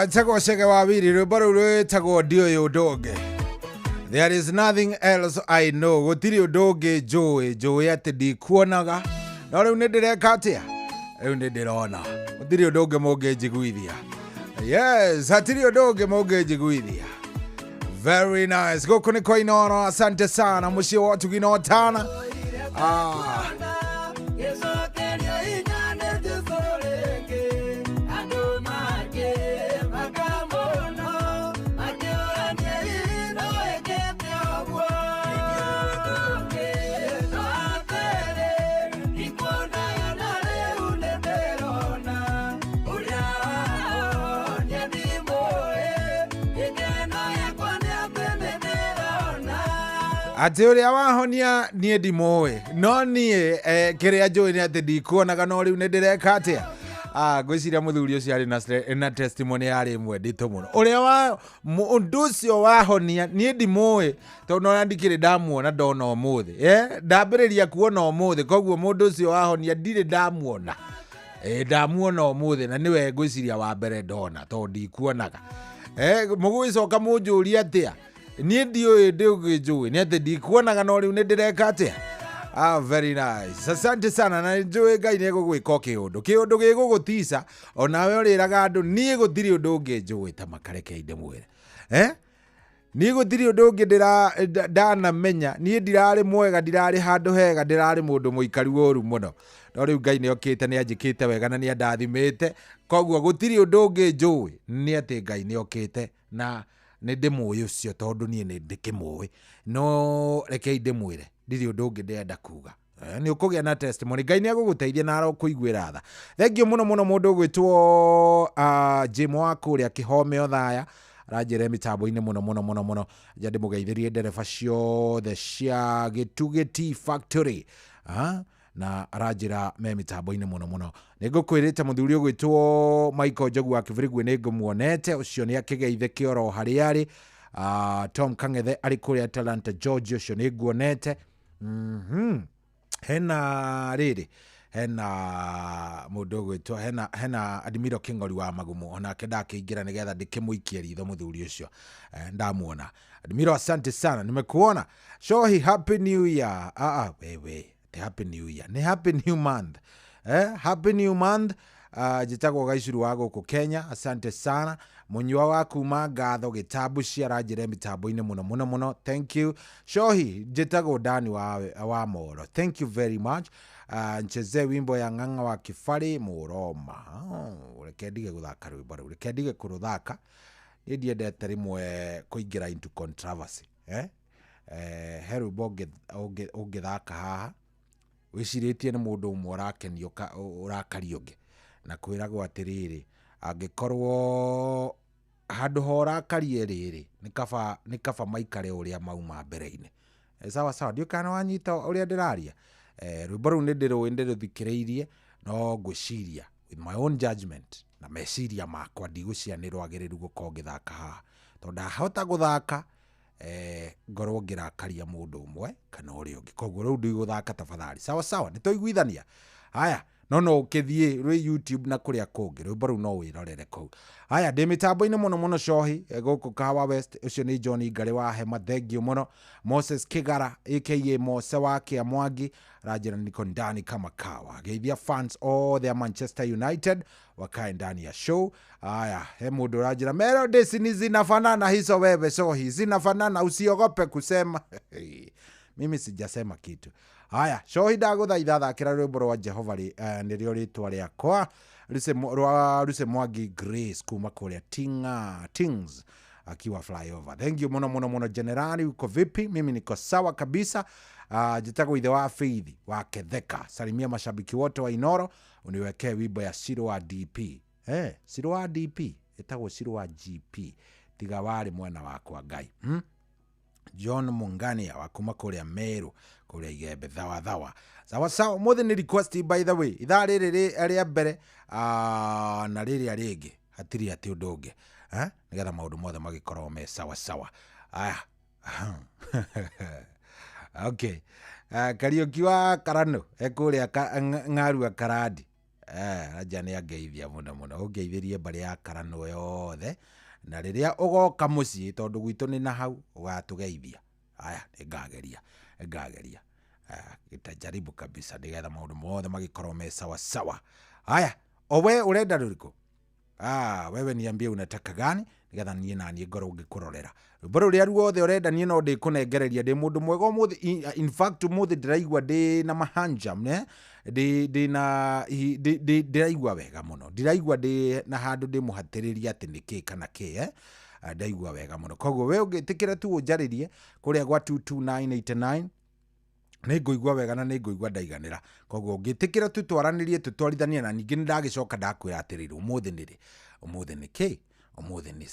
Etagwo Chege wa Wiri, rwĩmbo rũu rwĩtagwo Ndiũĩ Ũndũ Ũngĩ. There is nothing else I know. Gũtirĩ ũndũ ũngĩ njũĩ, njũĩ atĩ ndikuonaga. No rĩu nĩ ndĩreka atĩa? Rĩu nĩ ndĩrona. Gũtirĩ ũndũ ũngĩ mũngĩnjiguithia. Yes, hatirĩ ũndũ ũngĩ mũngĩnjiguithia. Very nice. Gũkũ nĩ kwa Inooro. Asante sana. Mũciĩ wa ũtugi na ũtana. Ah. Atĩ ũrĩa wahonia niĩ ndimũĩ, no niĩ kĩrĩa njũĩ nĩ atĩ ndikuonaga, no rĩu nĩ ndĩreka atĩa? Ah, ngwĩciria mũthuri ũcio arĩ na testimony yarĩ ĩmwe nditũ mũno. Ũrĩa wa ũndũ ũcio wahonia niĩ ndimũĩ, tondũ nona ndikĩrĩ ndamuona, ndona ũmũthĩ, ndambĩrĩria kuona ũmũthĩ, koguo mũndũ ũcio wahonia ndirĩ ndamuona. Ndamuona ũmũthĩ na nĩwe ngwĩciria wa mbere ndona, tondũ ndikuonaga. Mũgũgĩcoka mũnjũrie atĩa? Niĩ ndiũĩ ndĩ njũĩ nĩ atĩ ndikuonaga, no rĩu nĩ ndĩreka atĩa? Ah, very nice. Asante sana, na njũĩ Ngai nĩ egũgwĩka o kĩũndũ kĩũndũ gĩgũgũtica, onawe ũrĩraga andũ niĩ gũtirĩ ũndũ ũngĩ njũĩ ta makareke ndĩmwĩre. Niĩ gũtirĩ ũndũ ũngĩ ndanamenya. Niĩ ndirarĩ mwega, ndirarĩ handũ hega, ndĩrarĩ mũndũ mũikaru ũru mũno, no rĩu Ngai nĩ okĩte, nĩ anjĩkĩte wega na nĩ andathimĩte, koguo gũtirĩ ũndũ ũngĩ njũĩ nĩ atĩ Ngai nĩ okĩte na nĩ ndĩmũĩ ũcio, tondũ niĩ nĩ ndĩkĩmũĩ. No rekei ndĩmwĩre, ndirĩ ũndũ ũngĩ ndĩrenda kuga. Nĩ ũkũgĩa na testimony, Ngai nĩ agũgũteithia na arokũiguĩra tha. Thank you mũno mũno. Mũndũ ũgwĩtwo Jim wa kũrĩa Kĩhome Othaya aranjĩra mĩtambo-inĩ mũno mũno mũno mũno. Nja ndĩmũgeithĩrie ndereba ciothe cia Gĩtugĩ Tea Factory. Ah, na aranjĩra me mĩtambo-inĩ mũno mũno. Nĩ ngũkwĩrĩte mũthuri ũgwĩtwo Michael Njogu wa Kĩbĩrĩgwe nĩ ngũmuonete, ũcio nĩ akĩgeithĩke oro harĩa arĩ. Tom Kang'ethe arĩ kũrĩa Atlanta Georgia, ũcio nĩ nguonete. Hena rĩrĩ, hena mũndũ ũgwĩtwo, hena Admiro Kĩng'ori wa Magumu, onake ndakĩingĩra nĩgetha ndĩkĩmũikie ritho mũthuri ũcio. Ndamuona Admiro, asante sana, nimekuona. Shohi, happy new year. Ah, ah, wewe ti happy new year, ni happy new month. Happy new month. Njĩtagwo Gaicuru wa gũkũ Kenya, asante sana. Mũnyua wa kuma ngatho gĩtambu ciaranjĩre mĩtambo-inĩ mũno mũno mũno, thank you. Shohi, njĩtagwo Dani wa Moro, thank you very much. Ncheze wimbo ya Ng'ang'a wa Kĩbarĩ Mũroma. Oh, reke ndige gũthaka rwĩmbo rũu, reke ndige kũrũthaka, niĩ ndiendete rĩmwe kũingĩra into controversy. He rwĩmbo ũngĩthaka haha wĩcirĩtie nĩ mũndũ ũmwe ũrakenio ũrakaria ũngĩ, na kwĩragwo atĩrĩrĩ, angĩkorwo handũ ha ũrakarie rĩrĩ, nĩ kaba maikare ũrĩa mauma mbere-inĩ. Sawa sawa, ndiũĩ kana wanyita ũrĩa ndĩraria. Rwĩmbo rũu nĩ ndĩrũĩ, ndĩrũthikĩrĩirie, no ngwĩciria with my own judgment na meciria makwa ndigũcia nĩ rwagĩrĩru gũkorwo ngĩthaka haha, tondũ ndahota gũthaka ngorwo ngĩrakaria mũndũ ũmwe kana ũrĩa ũngĩ, koguo rĩu ndigũthaka tafadhali. Sawa sawa, nĩ twaiguithania. Haya, no ũkĩthiĩ rwĩ YouTube na kũrĩa kũngĩ, rwĩmbo rũu no wĩrorere kũu. Haya, ndĩ mĩtambo-inĩ mũno mũno. Cohi, gũkũ Kahawa West, ũcio nĩ John Ngarĩ wa Hema, thank you mũno. Moses Kigara aka Mose wa Kĩamwangi aranjĩra niko ndani kama kawa, geithia fans othe a Manchester United wakae ndani ya show. Aya, he mũndũ ũranjĩra melodies ni zinafanana hizo, wewe Sohi, zinafanana, usiogope kusema. Mimi sijasema kitu. Haya, Shohi, ndagũthaitha thakĩra rwĩmbo rwa Jehova nĩrĩo rĩtwa rĩakwa, rwa Lucy Mwangi Grace kuma kũrĩa Tinga Tings akiwa Flyover. Thank you muno muno muno. Generali, uko vipi? Mimi niko sawa kabisa. Njĩtagwo ithe wa Faith wa Ketheka, salimia mashabiki wote wa Inoro, uniwekee wimbo ya Ciro wa DP. Ciro wa DP ĩtagwo Ciro wa GP, tiga warĩ mwena wakwa Ngai, John Mungania wa kuma kũrĩa Meru, kũrĩa Igembe, thawa thawa, sawa sawa. Mũthĩ nĩ request, by the way, ithaa rĩrĩ rĩa mbere na rĩrĩa rĩngĩ hatirĩ atĩ ũndũ ũngĩ, eh? Nĩgetha maũndũ mothe magĩkorwo me sawa sawa. Aya, okay. Kariũki wa Karano ekũrĩa Ng'arua Karandi. Raja nĩ angeithia mũno mũno, ũngeithĩrie mbarĩ ya Karanũ yothe, na rĩrĩa ũgoka mũciĩ tondũ gwitũ nĩ na hau ũgatũgeithia. Aya, nĩngageria, nĩngageria. Nitajaribu kabisa nĩgetha maũndũ mothe magĩkorwo me sawa sawa. Aya, o we ũrenda rũrĩkũ? Wewe niambie unataka gani nĩgetha niĩ na niĩ ngorwo ngĩkũrorera rwĩmbo rũrĩa ruothe ũrenda. Niĩ no ndĩkũnengereria, ndĩ mũndũ mwega ũmũthĩ. In fact ũmũthĩ ndĩraigua ndĩ na mahanjam ne ndĩ na ndĩraigua wega mũno, ndiraigua ndĩ na handũ ndĩ mũhatĩrĩria atĩ nĩ kĩ kana kĩ. Ndaigua wega mũno, koguo we ũngĩtĩkĩra tu ũnjarĩrie kũrĩa gwa 22989 nĩ ngũigua wega na nĩ ngũigua ndaiganĩra. Koguo ũngĩtĩkĩra tu twaranĩrie, tũtwarithanie. Na ningĩ nĩ ndagĩcoka ndakwĩra atĩrĩrĩ, ũmũthĩ nĩ rĩ? Ũmũthĩ nĩ kĩ? Ũmũthĩ nĩ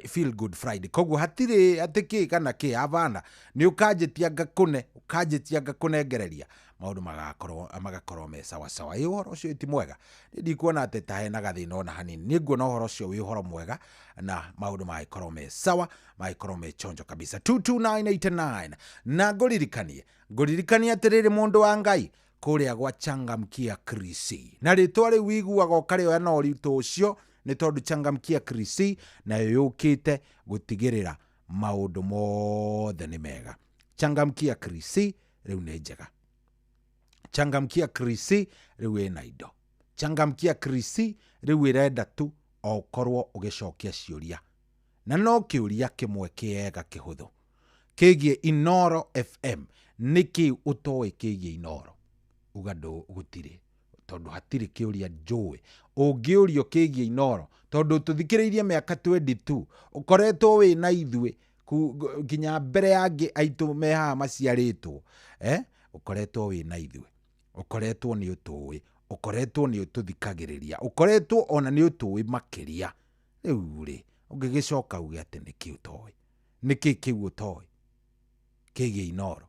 Feel Good Friday, koguo hatirĩ atĩ kĩ kana kĩ havana. Nĩ ũkanjĩtia ngakũne, ũkanjĩtia ngakũnengereria, maũndũ magakorwo me sawa sawa. Ĩ ũhoro ũcio ti mwega? Nĩ ndikuona atĩ ta hena gathĩna ona hanini. Niĩ nguona ũhoro ũcio wĩ ũhoro mwega na maũndũ magĩkorwo me sawa, magĩkorwo me chonjo kabisa. 22989. Na ngũririkanie atĩrĩrĩ, mũndũ wa Ngai, kũrĩa gwa Changamkia Krisi, na rĩtwa rĩu wiguaga ũkarĩoya na ũritũ ũcio, nĩ tondũ Changamkia Krisi nayo yũkĩte gũtigĩrĩra maũndũ mothe nĩ mega. Changamkia Krisi rĩu nĩ njega. Changamkia Krisi rĩu ĩna indo. Changamkia Krisi rĩu ĩrenda tu o ũkorwo ũgĩcokia ciũria, na no kĩũria kĩmwe kĩega kĩhũthũ kĩgiĩ Inoro FM. Nĩkĩ ũtoĩ kĩgiĩ Inoro? Uga ndũ gũtirĩ, tondũ hatirĩ kĩũria njũĩ ũngĩũrio kĩgiĩ Inoro, tondũ tũthikĩrĩirie mĩaka 22, ũkoretwo wĩ na ithuĩ nginya mbere ya angĩ aitũ me haha maciarĩtwo. Ũkoretwo wĩ na ithuĩ, ũkoretwo nĩ ũtũĩ, ũkoretwo nĩ ũtũthikagĩrĩria, ũkoretwo ona nĩ ũtũĩ makĩria. Rĩu rĩ, ũngĩgĩcoka uge atĩ nĩkĩ ũtoĩ, nĩkĩ kĩu ũtoĩ kĩgiĩ Inoro?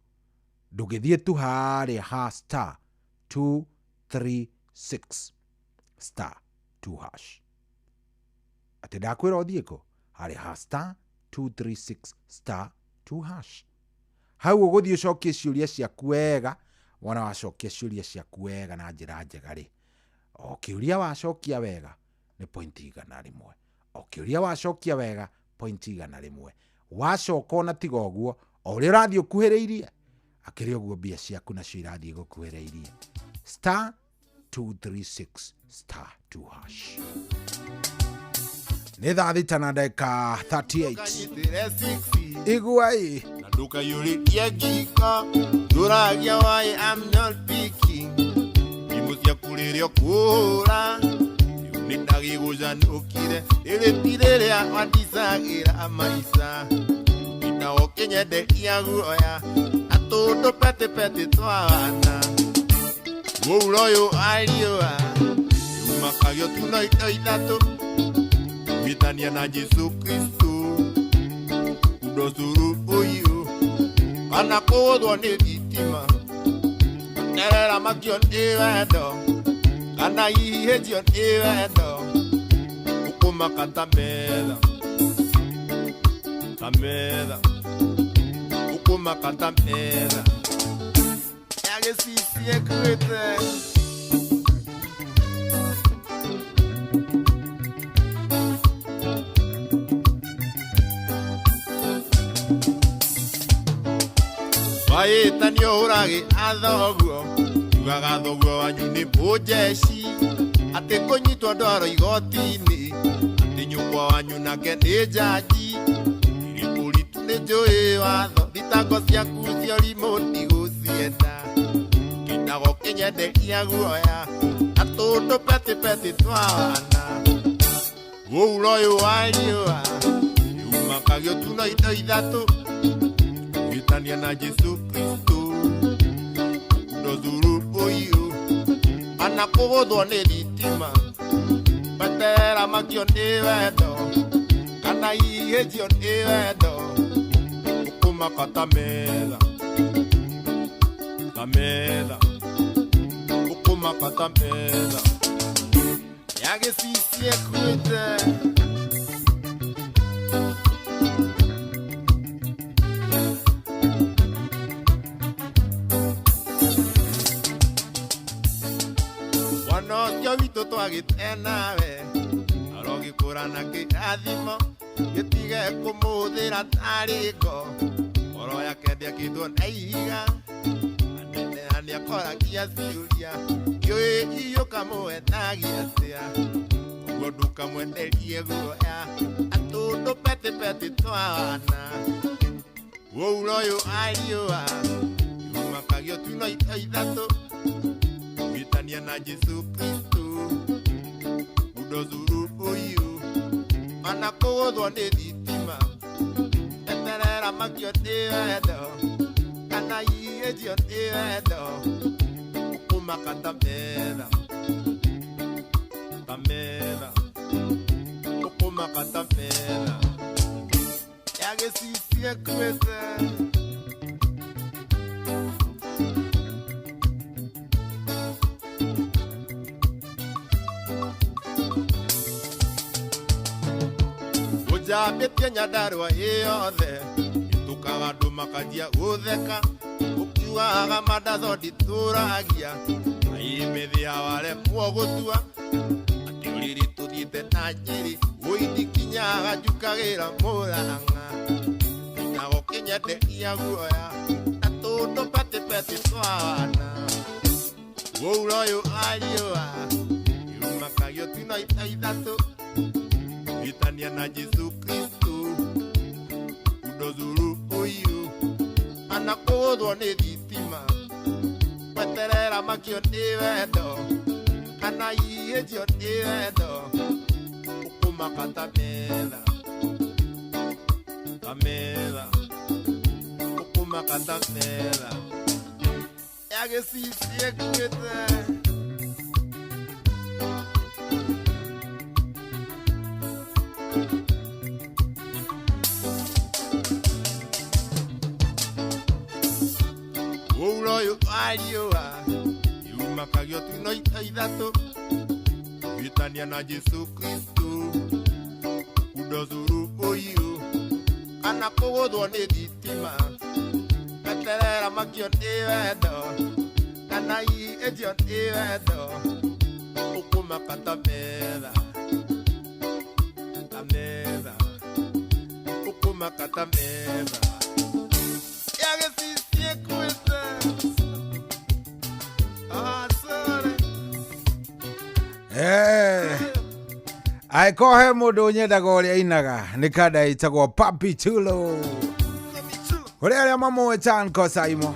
Ndũgĩthiĩ tu harĩa ha star 236 star 2 hash. Atĩ ndakwĩra ũthiĩ kũ? Harĩa ha star 236 star 2 hash. Hau ũgũthiĩ ũcokie ciũria ciaku wega. Wona wacokia ciũria ciaku wega na njĩra njega rĩ, o kĩũria wacokia wega nĩ point 100. O kĩũria wacokia wega, point 100. Wacoka ona tiga ũguo, o ũrĩa ũrathiĩ ũkuhĩrĩirie akĩrĩ ũguo, mbia ciaku nacio irathiĩ gũkuhĩrĩirie. Star 236 star 2 hash. Nĩ thaa 6 na ndagĩka 38. Ndũkanyitĩre six. Iguai. Na ndũkaiyũrĩtie ngiko ndũragia why I'm not picking thimũ ciaku rĩrĩa ũkũhũra. Rĩu nĩ ndagĩgũcanũkire, rĩrĩ ti rĩrĩa wandicagĩra maica, ũtinda ũkĩnyenderia guoya na tũndũ petĩpetĩ twa wana mũuro ũyũ wa riũa. Rĩu makagio tu no indo ithatũ: gwĩtania na Jesu Kristo, ndocuru ũyũ, kana kũgũthwo nĩ thitima, terera makio nĩ wendo, kana ihĩnjio nĩ wendo, ũkũmaka ta metha, ta metha, ũkũmaka ta metha ya gĩcici ĩkuĩte. Wahĩtanio ũragĩ athoguo, ugaga thoguo wanyu nĩ mũnjeci, atĩ kũnyitwo ndwaro igoti-inĩ, atĩ nyũkwa wanyu nake nĩ njanji. Irĩ mũritu nĩ njũĩ watho, thitango ciaku cia ũrimũ ndigũcienda, ũtindaga ũkĩnyenderia guoya na tũndũ petĩpetĩ twa wana mũuro ũyũ wa riũa. Rĩu makagio tu no indo ithatũ: gwĩtania na Jesu Kristo, ndocuru ũyũ, kana kũgũthwo nĩ thitima, betera makio nĩ wendo, kana ihĩnjio nĩ wendo, ũkũmaka ta metha, ta metha, ũkũmaka ta metha ya gĩcici ĩkuĩte. Mwana Agwagĩte nawe arogĩkũra na kĩrathimo gĩtige kũmũhũthĩra tarĩ ngo ngoro yake ndĩakĩtwo na ihiga aneneha nĩakoragia ciũria kĩũĩ iyũkamũhenagia atĩa ũguo ndũkamwenderie guoya atũndũ petipeti twana ũuro ũyũ ariũa yumakagio tuno ito ithatũ gwĩtania na Jesu Kristo undozuru ũyũ ona kũgũthwo nĩ thitima eterera makio nĩ wendo kana ihĩnjio nĩ wendo ũkũmaka ta metha ta metha ũkũmaka ta metha ya gĩcicio ĩkuĩte. Ũnjambĩtie Nyandarũa ĩ yothe ĩtũkaga andũ makanjia gũtheka ũkiugaga mandaco nditũragia ai mĩthia waremwo gũtua atĩ ũrĩrĩ tũthiĩte na Nyĩrĩ ũindikinyaga njukagĩra Mũrang'a nginyaga ũkĩnyenderia guoya na tũndũ petipeti twana ũuro ũyũ ariũa yumakagio tuno ita ithatũ gwĩtania na Jesu Kristo undozuru ũyũ ana kũgũthwo nĩ thitima weterera makio nĩ wendo kana ihĩnjio nĩ wendo ũkũmaka ta metha ta metha ũkũmaka ta metha ya gĩcicio ĩkuĩte. Ũuro ũyũ ariũa yumakagio tuno ita ithatũ gwĩtania na Jesu Kristo undozuru ũyũ kana kũgũthwo nĩ thitima eterera makio nĩ wendo kana ihĩnjio nĩ wendo ũkũmaka ta metha ta metha ũkũmaka ta metha ya gĩcicio ĩkuĩte. Ah, sorry. Angĩkorwo he mũndũ nyendaga ũrĩa ainaga nĩ kanda ĩtagwo Papi Chulo kũrĩ arĩa mamũĩ Tanko Saimo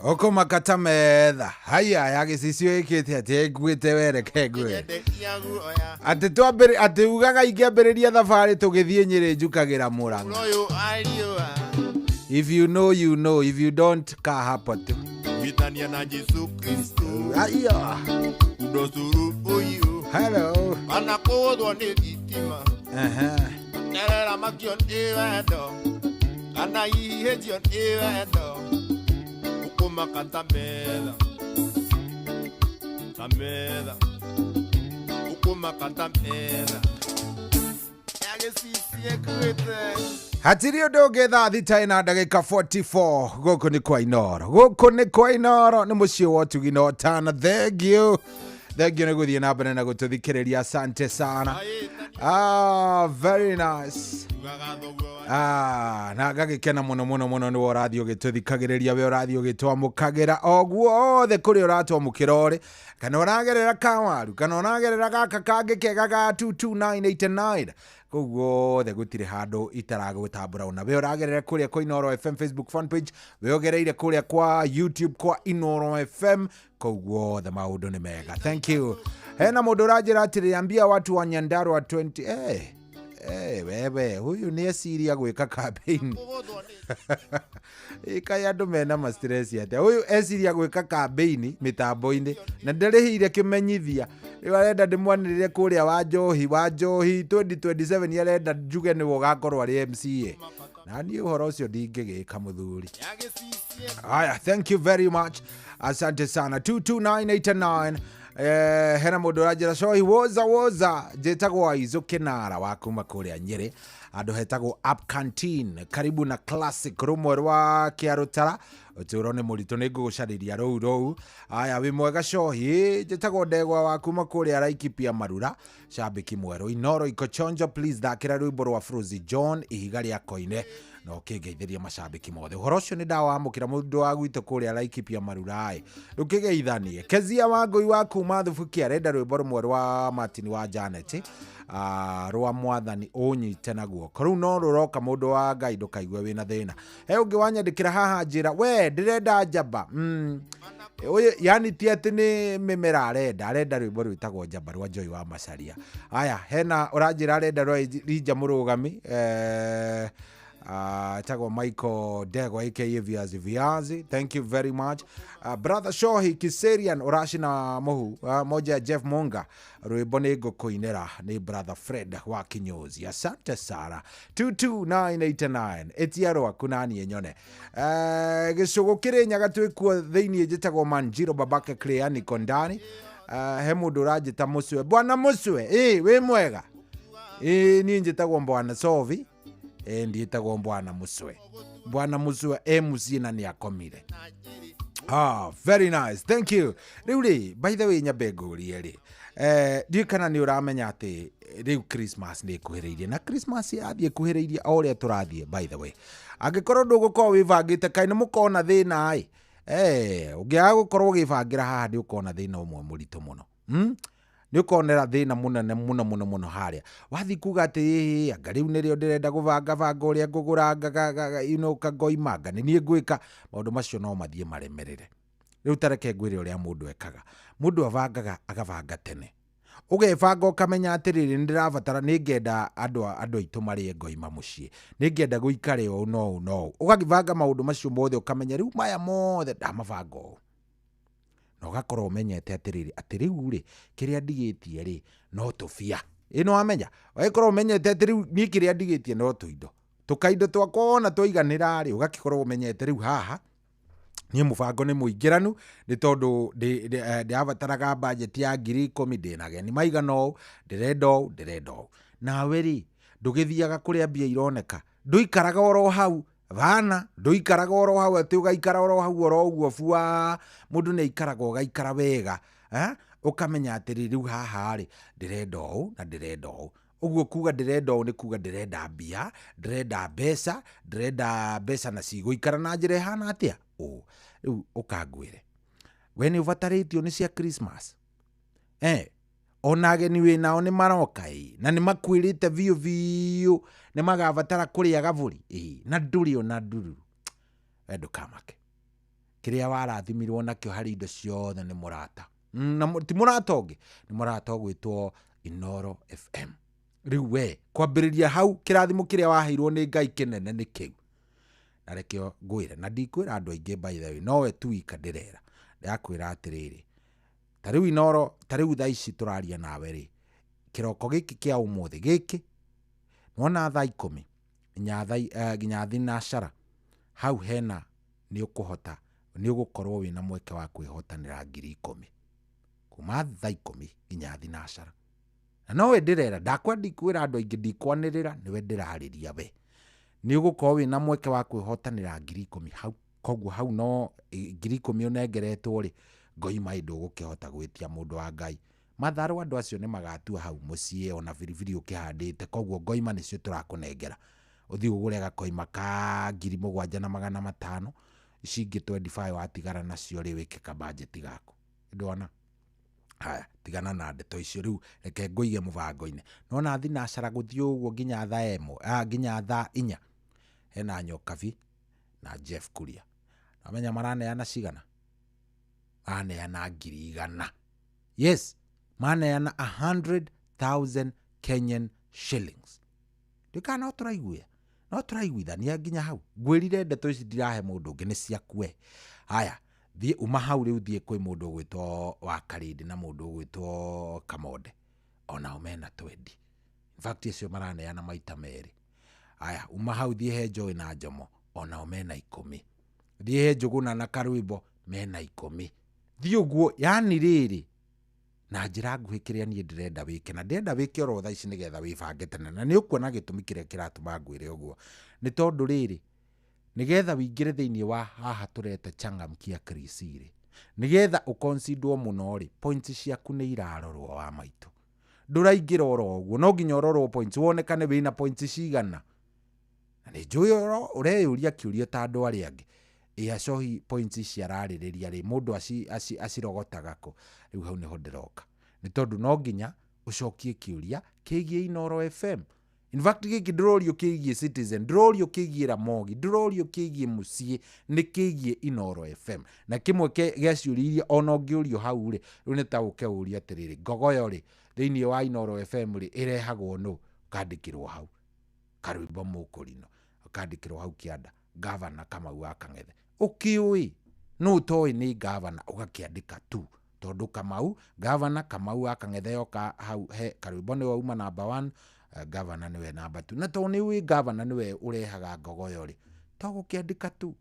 ũkũmaka ta metha haya ya gĩcicio ĩkĩte atĩ ĩnguĩte wereke ngwĩre Nyenderia guoya atĩ twambĩrĩ atĩ ugaga ingĩambĩrĩria thabarĩ tũgĩthiĩ Nyĩrĩ njukagĩra Mũrang'a. Ũuro ũyũ ariũa If you know you know, if you don't kaa hapo tu. Gwĩtania na Jesu Kristo Aya. undozuru ũyũ Hello. kana kũgũthwo nĩ thitima Aha. terera makio nĩ wendo kana ihĩnjio nĩ wendo ũkũmaka ta metha ta metha ũkũmaka ta metha ya gĩcicio ĩkuĩte. Hatirĩ ũndũ ũngĩ thaa thita ĩna ndagĩka 44 gũkũ nĩ kwa Inoro gũkũ nĩ kwa Inoro nĩ mũciĩ wa ũtugi na ũtana. Thank you, thank you nĩ gũthiĩ na mbere na gũtũthikĩrĩria, asante sana. Ah, very nice. Ugaga thoguo wa Ah, na ngagĩkena mũno mũno mũno nĩwe ũrathiĩ ũgĩtũthikagĩrĩria we ũrathiĩ ũgĩtwamũkagĩra o guothe kũrĩa ũratwamũkĩra ũrĩ kana ũragerera kawaru kana ũragerera gaka kangĩ kega ga 22989 kũu guothe gũtirĩ handũ itaragũtambũra ona we ũragerera kũrĩa kwa Inoro FM Facebook fan page we ũgereire kũrĩa kwa YouTube kwa Inoro FM kũu guothe maũndũ nĩ mega. Thank you. Hena mũndũ ũranjĩra atĩrĩ ambia watu wa Nyandarua 20 wewe huyu nĩ eciria gwĩka campaign. Kũgũthwo nĩ Ĩkaĩ andũ mena ma stress atĩa ũyũ eciria gwĩka campaign mĩtambo-inĩ na ndarĩhĩire kĩmenyithia rĩu arenda ndĩmwanĩrĩre kũrĩa wa njohi wa njohi 2027 arenda njuge nĩwe ũgakorwo arĩ MCA na niĩ ũhoro ũcio ndingĩgĩka mũthuri. Ya gĩcicio. Haya, thank you very much, asante sana. 22989 hena mũndũ ũranjĩra cohi woza woza njĩtagwo Aizũ Kĩnara wa kuma kũrĩa Nyĩrĩ handũ hetagwo Up Canteen karibu na Classic rũmwe rwa Kĩarũtara Ũtũũro nĩ mũritũ, nĩ ngũgũcarĩria rũu rũu. Aya, wĩ mwega cohi, njĩtagwo ndegwa wa kuma kũrĩa Laikipia Marura, cambĩki mwerũ Inoro iko chonjo, please thakĩra rwĩmbo rwa Frozy John ihiga rĩa koine na ũkĩngeithĩria macambĩki mothe. Ũhoro ũcio nĩ ndawamũkĩra mũndũ wa gwitũ kũrĩa Laikipia Marura ĩ, ndũkĩgeithanie. Kezia Wangũi wa kuma Thubuki arenda rwĩmbo rũmwe rwa Martin wa Janet, rwa mwathani ũnyite na guoko. Rĩu no rũroka mũndũ wa Ngai, ndũkaigue wĩna thĩna. He ũngĩ wanyandĩkĩra haha njĩra we ndĩrenda njamba. Ũyũ yani ti atĩ nĩ mĩmera arenda, arenda rwĩmbo rwĩtagwo njamba rwa Joy wa Macharia. Aya, hena ũranjĩra arenda rwa Elijah Mũrũgami, etagwo Michael Dego aka Viazi Viazi. Thank you very much. Brother Shohi Kiserian ũracina mũhu, moja ya Jeff Munga, rwĩmbo nĩ ngũkũinĩra nĩ brother Fred wa Kinyozi. Asante sana. 22989 ĩtia rwaku na niĩ nyone. Gĩcũgũ kĩrĩ nyaga twĩkuo thĩinĩ, njĩtagwo Manjiro babake Clear niko ndani. He mũndũ ũranjĩta Mũcwe, bwana Mũcwe, ĩ wĩ mwega? Ĩ niĩ njĩtagwo bwana Sovi, ĩ ndiĩtagwo bwana Mũcwe. Bwana Mũcwe e mũciĩ na nĩ akomire. Very nice, thank you. Rĩu rĩ, by the way, nyambe ngũrie rĩ, ndiũĩ kana nĩ ũramenya atĩ rĩu Christmas nĩ ĩkuhĩrĩirie, na Christmas yathiĩ ĩkuhĩrĩirie o ũrĩa tũrathiĩ. By the way, angĩkorwo ndũgũkorwo wĩbangĩte, kaĩ nĩ mũkona thĩna ĩ? Ũngĩaga gũkorwo ũgĩbangĩra haha nĩ ũkona thĩna ũmwe mũritũ mũno. Nĩ ũkonera thĩna mũnene mũno mũno mũno harĩa wathiĩ kuga atĩ ĩĩ, anga rĩu nĩrĩo ndĩrenda gũbanga banga ũrĩa ngũgũra kagoima, anga nĩ niĩ ngwĩka maũndũ macio, no mathiĩ maremerere. Rĩu ta reke ngwĩre ũrĩa mũndũ ekaga. Mũndũ abangaga, agabanga tene, ũgebanga ũkamenya atĩrĩrĩ, nĩ ndĩrabatara, nĩ ngenda andũ aitũ marĩe ngoima mũciĩ, nĩ ngenda gũikare ũũ no ũũ no ũũ, ũgagĩbanga maũndũ macio mothe, ũkamenya rĩu maya mothe ndamabanga ũũ, na ũgakorwo ũmenyete atĩrĩrĩ, atĩ rĩu rĩ, kĩrĩa ndigĩtie rĩ no tũbia. Ĩ nĩ wamenya, ũgagĩkorwo ũmenyete atĩ rĩu niĩ kĩrĩa ndigĩtie no tũindo, tũkaindo twakwa wona twaiganĩra rĩ, ũgakĩkorwo ũmenyete rĩu haha niĩ mũbango nĩ mũingĩranu, nĩ tondũ ndĩrabataraga bajeti ya 10,000, ndĩna ageni maigana ũũ, ndĩrenda ũũ, ndĩrenda ũũ. Nawe rĩ, ndũgĩthiaga kũrĩa mbia ironeka, ndũikaraga oro hau bana, ndũikaraga oro hau atĩ ũgaikara oro hau oro ũguo bua. Mũndũ nĩ aikaraga, ũgaikara wega, ũkamenya atĩrĩ, rĩu haha rĩ, ndĩrenda ũũ na ndĩrenda ũũ. Ũguo kuga ndĩrenda ũũ nĩ kuga ndĩrenda mbia, ndĩrenda mbeca, ndĩrenda mbeca na cigũikara na njĩra ĩhana atĩa ũũ. Rĩu ũkangwĩre, we nĩ ũbatarĩtio nĩ cia Christmas, ona ageni wĩ nao nĩ maroka ĩ, na nĩ makwĩrĩte biũ biũ nĩ magabatara kũrĩa gabũri ĩ, na ndũrĩ ona ndururu. We ndũkamake, kĩrĩa warathimirwo nakĩo harĩ indo ciothe nĩ mũrata. Na ti mũrata ũngĩ, nĩ mũrata ũgwĩtwo Inoro FM. Rĩu we kwambĩrĩria hau, kĩrathimo kĩrĩa waheirwo nĩ Ngai kĩnene nĩ kĩu. Na rekio ngwĩre, na ndikwĩra andũ aingĩ, by the way, nowe tu wika ndĩrera. Ndĩrakwĩra atĩrĩrĩ, ta rĩu Inoro, ta rĩu thaa ici tũraria nawe rĩ, kĩroko gĩkĩ kĩa ũmũthĩ gĩkĩ, nĩwona thaa 10 nginya thinacara hau hena nĩ ũkũhota, nĩ ũgũkorwo wĩna mweke wa kwĩhotanĩra 10,000 kuma thaa 10 nginya thinacara. Na nowe ndĩrera, ndakwa ndikwĩra andũ aingĩ, ndikwanĩrĩra, nĩwe ndĩrarĩria. We nĩ ũgũkorwo wĩna mweke wa kwĩhotanĩra 10,000 hau. Koguo hau no 10,000 ũnengeretwo rĩ, ngoima ĩ ndũgũkĩhota gwĩtia mũndũ wa Ngai matharũ, andũ acio nĩ magatua hau mũciĩ, ona biribiri ũkĩhandĩte. Koguo ngoima nĩcio tũrakũnengera, ũthiĩ ũgũre gakoima ka 7,500, ici ingĩ 25 watigara nacio rĩ, wĩke kabajeti gaku. Ndwona haya, tigana na ndeto icio, rĩu reke ngũige mũbango-inĩ. Nona thinacara gũthiĩ ũguo nginya thaa 1, nginya thaa 4, hena Nyokabi na Jeff Kuria. Namenya maraneana cigana? Maneana 100,000. Yes, maneana 100,000 Kenyan shillings. Ndikana no tũraiguĩa, no tũraiguithania nginya hau. Ngwĩrire ndeto ici ndirahe mũndũ ũngĩ, nĩ ciaku we. Haya, thiĩ uma hau rĩu, thiĩ kwĩ mũndũ ũgwĩtwo wa Karĩndĩ na mũndũ ũgwĩtwo Kamonde, onao mena 20. In fact, acio maraneana maita merĩ. Aya, uma hau thiĩ he Joy na Njomo, onao mena 10. Thiĩ he Njũgũna na Karwĩmbo, mena 10. Thiĩ ũguo, yani rĩrĩ na njĩra nguhĩ, kĩrĩa niĩ ndĩrenda wĩke, na ndĩrenda wĩke oro thaa ici nĩgetha wĩbange tene, na nĩ ũkuona gĩtũmi kĩrĩa kĩratũma ngwĩre ũguo, nĩ tondũ rĩrĩ, Nĩgetha wĩingĩre thĩinĩ wa haha tũreta Changamkia Krisi rĩ, nĩgetha ũkonsidwo mũno rĩ, points ciaku nĩ irarorwo wa maitũ. Ndũraingĩra oro ũguo, no nginya ũrorwo points, wonekane wĩna points cigana. Na nĩ njũĩ ũreyũria kĩũria ta andũ arĩa angĩ, ĩ Acohi points ici ararĩrĩria rĩ, mũndũ acirogotaga kũ? Rĩu hau nĩho ndĩroka, nĩ tondũ no nginya ũcokie kĩũria kĩgiĩ Inooro FM. In fact gĩkĩ ndĩrorio kĩgiĩ Citizen, ndĩrorio kĩgiĩ Ramogi, ndĩrorio kĩgiĩ mũciĩ, nĩ kĩgiĩ Inooro FM. Na kĩmwe gĩa ciũria iria ona ũngĩũrio hau rĩ, rĩu nĩ ta ũke ũrie atĩrĩrĩ, ngogoyo rĩ, thĩinĩ wa Inooro FM rĩ, ĩrehagwo nũ? Ũkandĩkĩrwo hau Karwĩmbo Mũkũrinũ, ũkandĩkĩrwo hau kĩanda Gavana Kamau wa Kang'ethe. Ũkĩũĩ nũ ũtoĩ nĩ gavana, ũgakĩandĩka tu, tondũ Kamau, Gavana Kamau wa Kang'ethe yoka hau he Karwĩmbo nĩwe uma namba 1, gavana nĩwe namba 2. Na tondũ nĩ ũĩ gavana nĩwe ũrehaga ngogoyo rĩ, to gũkĩandĩka tu.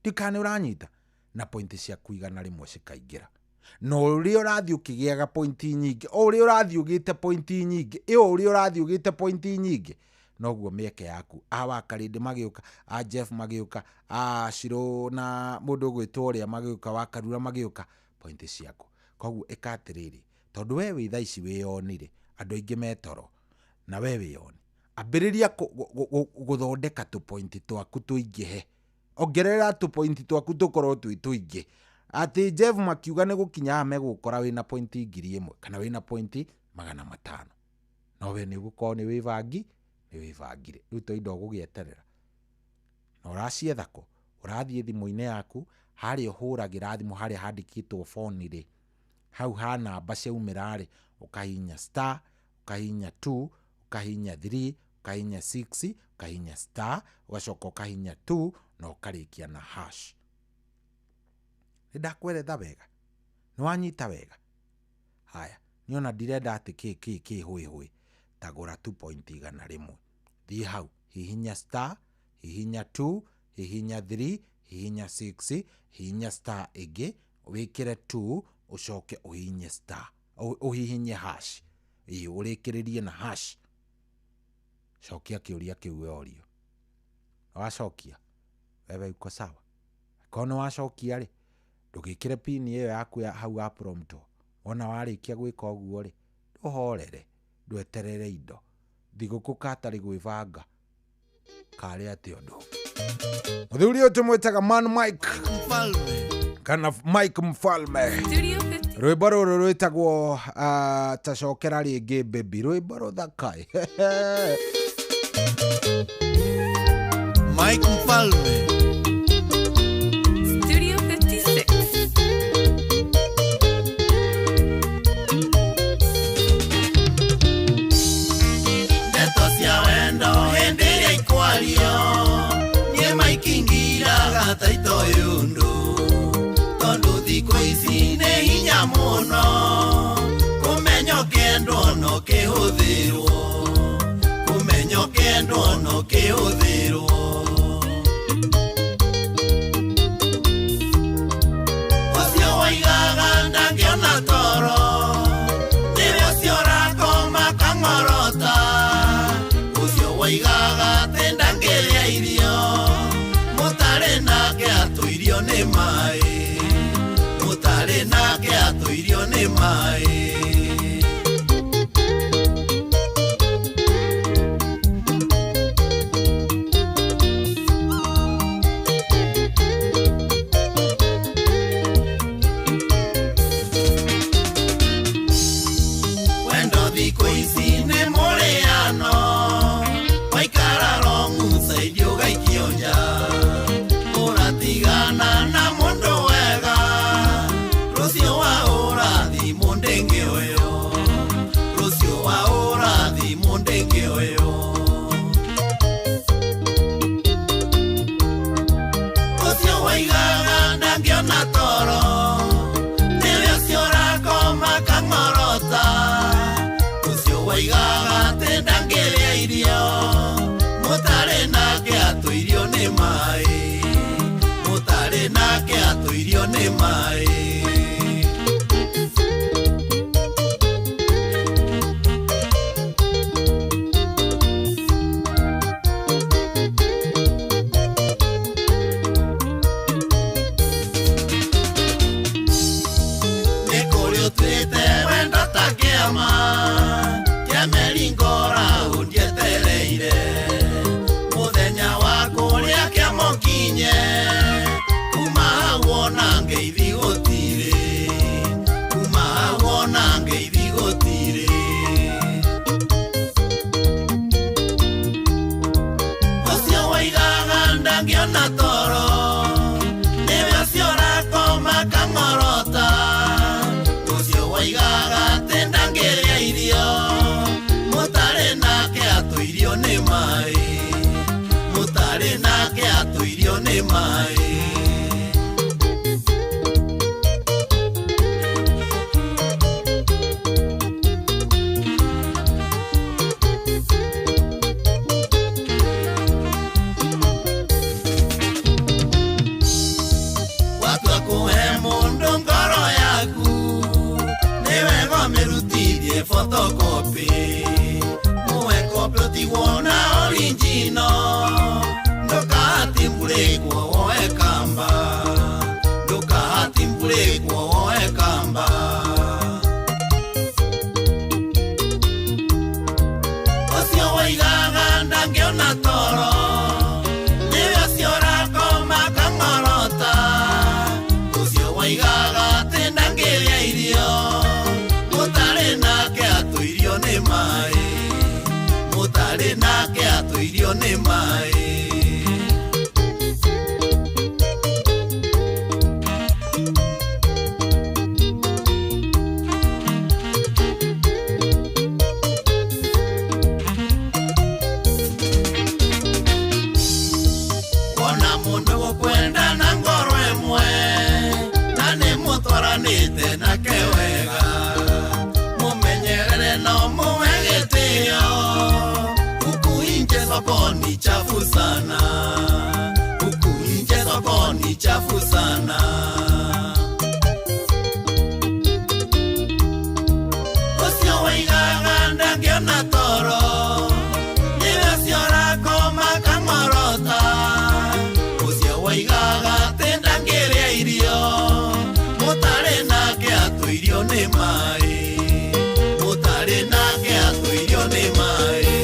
Ndikana ũranyita na pointi ciaku 100 cikaingĩra. Na ũrĩa ũrathiĩ ũkĩgĩaga pointi nyingĩ, o ũrĩa ũrathiĩ ũgĩte pointi nyingĩ, ĩ o ũrĩa ũrathiĩ ũgĩte pointi nyingĩ, noguo mĩeke yaku. A Wakarĩndĩ magĩũka, a Jeff magĩũka, a Shiro na mũndũ ũgwĩtwo ũrĩa magĩũka, wa Karura magĩũka, pointi ciaku. Koguo ĩka atĩrĩrĩ, tondũ we wĩ thaa ici wĩyonire, andũ aingĩ metoro, na we wĩyone. Ambĩrĩria gũthondeka tũpointi twaku tũingĩhe. Ongerera tũpointi twaku tũkorwo twĩ tũingĩ. Atĩ Jeff makiuga nĩ gũkinya haha megũkora wĩna pointi 1000 kana wĩna pointi 500. No we nĩ ũgũkorwo nĩ wĩbangi, nĩ wĩbangire. Rĩu to indo ũgũgĩeterera. Na ũracietha kũ? Ũrathiĩ thimũ-inĩ yaku, harĩa ũhũragĩra thimũ, harĩa handĩkĩtwo phone rĩ, hau ha namba ciaumĩra rĩ, ũkahihinya star, ũkahihinya 2, ũkahihinya 3, ũkahihinya 6, ũkahihinya star, ũgacoka ũkahihinya 2 na ũkarĩkia na hash. Nĩ ndakweretha wega? Nĩ wanyita wega? Haya, niĩ ona ndirenda atĩ kĩ kĩ kĩ hũĩ hũĩ. Tagũra tu point 100. Thiĩ hau, hihinya star, hihinya 2, hihinya 3, hihinya 6, hihinya star ĩngĩ, wĩkĩre 2, ũcoke ũhihinye star, ũhihinye hash. Ĩĩ, ũrĩkĩrĩrie na hash. Cokia kĩũria kĩu weorio. Wacokia, wewe uko sawa. Korwo nĩ wacokia rĩ, ndũgĩkĩre pin ĩyo yaku ya hau wa prompt. Wona warĩkia gwĩka ũguo rĩ, ndũhorere, ndweterere indo. Thigũkũ katarĩ gwĩbanga, karĩ atĩ ũndũ. Mũthuri ũyũ tũmwĩtaga Man Mike Mfalme kana Mike Mfalme. Studio 50. Rwĩmbo rũrũ rwĩtagwo tacokera rĩngĩ baby, rwĩmbo rũthaka. Mike Mfalme. Studio 56. Ndeto cia wendo hĩndĩ ĩrĩa ikwario, niĩ maikingiraga ta itoĩ ũndũ, tondũ thikũ ici nĩ hinya mũno kũmenya ũkĩendwo na ũkĩhũthĩrwo, kũmenya ũkĩendwo na ũkĩhũthĩrwo. Ũcio waigaga ndangĩona toro, nĩwe ũcio ũrakoma kang'orota. Ũcio waigaga atĩ ndangĩrĩa irio, mũtarĩ nake atũirio nĩ maĩ, mũtarĩ nake atũirio nĩ maĩ. Wendo thikũ ici nĩ mũrĩano, waikara wrong side ũgaikio nja, ũratigana na mũndũ wega, rũciũ wa ũrathimũ ndĩngĩoywo, rũciũ wa ũrathimũ ndĩngĩoywo. Ũcio waigaga ndangĩona toro, nĩwe ũcio ũrakoma kang'orota. Ũcio waigaga atĩ ndangĩrĩa irio, mũtarĩ nake atũirio nĩ maĩ, mũtarĩ nake atũirio nĩ maĩ. Meringo-round yetereire Muthenya wa kũrĩa kĩamũkinye Kuma hau ona ngeithi gũtirĩ Kuma hau ona ngeithi gũtirĩ Ũcio waigaga ndangĩona toro Nĩwe ũcio ũrakoma kang'orota Ũcio waigaga atĩ ndangĩrĩa irio Mũtarĩ nake atũirio nĩ maĩ Mũtarĩ nake atũirio nĩ maĩ Watua kũhe mũndũ ngoro yaku nĩ wega ũmĩrutithie photocopy Mũhe copy ũtigwo na original Ndũkahatimbũrĩkwo woe kamba Ndũkahatimbũrĩkwo woe kamba Ũcio waigaga ndangĩona toro Nĩwe ũcio ũrakoma kang'orota Ũcio waigaga atĩ ndangĩrĩa irio Mũtarĩ nake atũirio nĩ maĩ Mũtarĩ nake atũirio nĩ maĩ Wona mũndũ gũkwenda na ngoro ĩmwe na nĩ mũtwaranĩte nake wega mũmenyerere no mũhe gĩtĩo huku nje sokoni chafu sana huku nje sokoni chafu sana Ũcio waigaga ndangĩona toro nĩwe ũcio ũrakoma kang'orota Ũcio waigaga atĩ ndangĩrĩa irio Mũtarĩ nake atũirio nĩ maĩ Mũtarĩ nake atũirio nĩ maĩ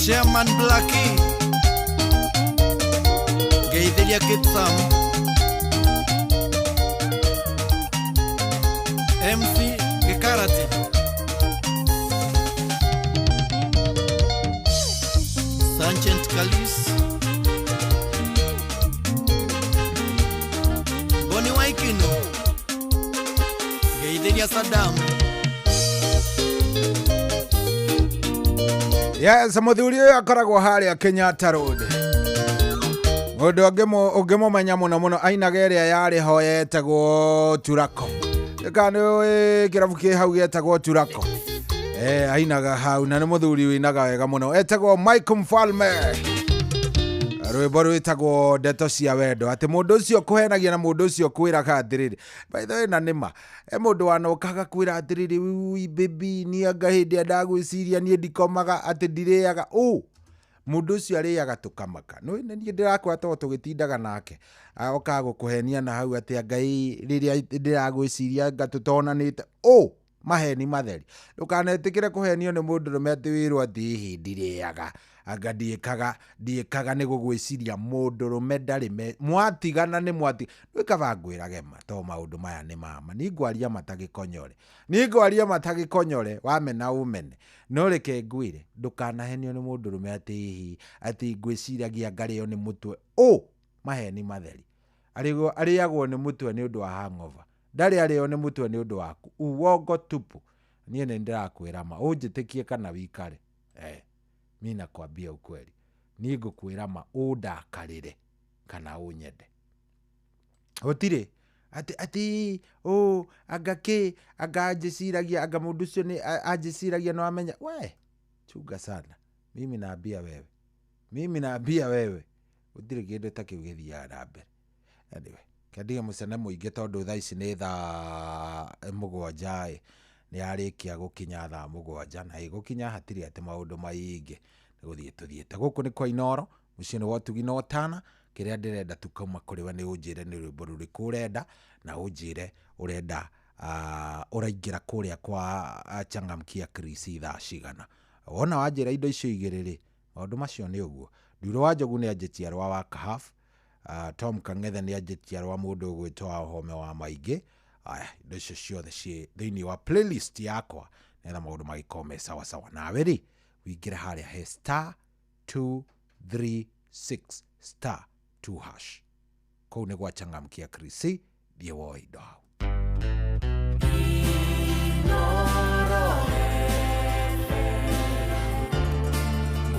Chairman Blackie Geithiria Kitsam MC Gikarati Sergeant Kalis Boni Waikino Geithiria Saddam Yes, muthuri ũyũ akoragwo harĩa Kenyatta Road. Mũndũ ũngĩmũmenya mũno mũno ainaga ĩrĩa yarĩ ho yetagwo Turako. Kana nĩ ũĩ kĩrabu kĩ hau gĩetagwo Turako. Ainaga hau na nĩ mũthuri wĩinaga wega mũno. Etagwo Mike Mfalme. Rwĩmbo rwĩtagwo ndeto cia wendo atĩ mũndũ ũcio kũhenagia na mũndũ ũcio kwĩraga atĩrĩrĩ by the way na nĩma e mũndũ wanokaga kwĩra atĩrĩrĩ ui baby niĩ anga hĩndĩ ĩrĩa ndagwĩciria niĩ ndikomaga atĩ ndirĩaga ũ mũndũ ũcio arĩaga tũkamaka nĩ niĩ ndĩrakwĩra tondũ tũgĩtindaga nake okaga gũkũhenia na hau atĩ Ngai rĩrĩa ndĩragwĩciria anga tũtonanĩte ũ maheni matheri ndũkanetĩkĩre kũhenio nĩ mũndũrũme atĩ wĩrwo atĩ ĩhĩ ndirĩaga anga ndiĩkaga ndiĩkaga nĩ gũgwĩciria mũndũrũme ndarĩ me mwatigana nĩ mwati rĩu kaba ngwĩrage ma to maũndũ maya nĩ mama niĩ ngwaria matagĩkonyore niĩ ngwaria matagĩkonyore wamena ũmene no reke ngwĩre ndũkanahenio nĩ mũndũrũme atĩ ĩhĩ atĩ ngwĩciragia ngarĩo nĩ mũtwe ũ maheni matheri arĩagwo nĩ mũtwe nĩ ũndũ wa hangover ndarĩ arĩo nĩ mũtwe nĩ ũndũ waku uongo tupu niĩ nĩ ndĩrakwĩra ma ũnjĩtĩkie kana wikare mi nakwambia ukweli niĩ ngũkwĩra ma ũndakarĩre kana ũnyende gũtirĩ atĩ atĩ ũ anga kĩ anga anjĩciragia anga mũndũ ũcio nĩ anjĩciragia no amenya we chunga sana mimi naambia wewe mimi naambia wewe gũtirĩ kĩndũ ta kĩu gĩthiaga na mbere anyway kendige mũcene mũingĩ tondũ thaa ici nĩ thaa 7 ĩ nĩ yarĩkia gũkinya thaa 7 na ĩgũkinya hatirĩ atĩ maũndũ maingĩ nĩ gũthiĩ tũthiĩte gũkũ nĩ kwa Inooro mũciĩ-inĩ wa ũtugi na ũtana kĩrĩa ndĩrenda tu kauma kũrĩ we nĩ ũnjĩre nĩ rwĩmbo rũrĩkũ ũrenda na ũnjĩre ũrenda Ũraingĩra kũrĩa kwa Changamkia Chris thaa cigana? Wona wanjĩra indo icio igĩrĩ rĩ, maũndũ macio nĩ ũguo. Nduro wa Njogu nĩ anjĩtia rwa wa Kahaf. Tom Kang'ethe nĩ anjĩtia rwa mũndũ ũgwĩtwo wa Home wa Maingĩ. Aya, indo icio ciothe ciĩ thĩinĩ wa playlist yakwa nĩgetha maũndũ magĩkorwo me sawa sawa. Nawe rĩ, wĩingĩre harĩa he star 236 star 2 hash. Kũu nĩ gwa Changamkia Chris, thiĩ woe indo hau.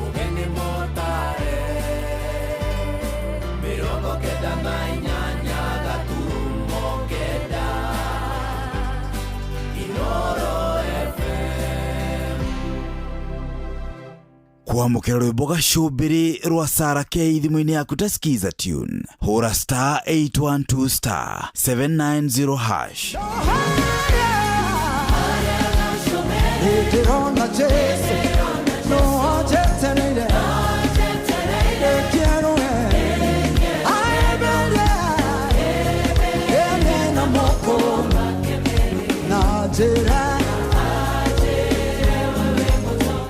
Ũgeni mũtare 98 gaturumo 9 Inoro FM. Kwamũkĩra rwĩmbo gacũmbĩrĩ rwa Sara K thimũ-inĩ yaku ta Skiza tune, hũra star 812 star 790 hash. Ndĩrona Jesu no anjetereire Ĩkĩerũe aembere ene na moko na njĩra.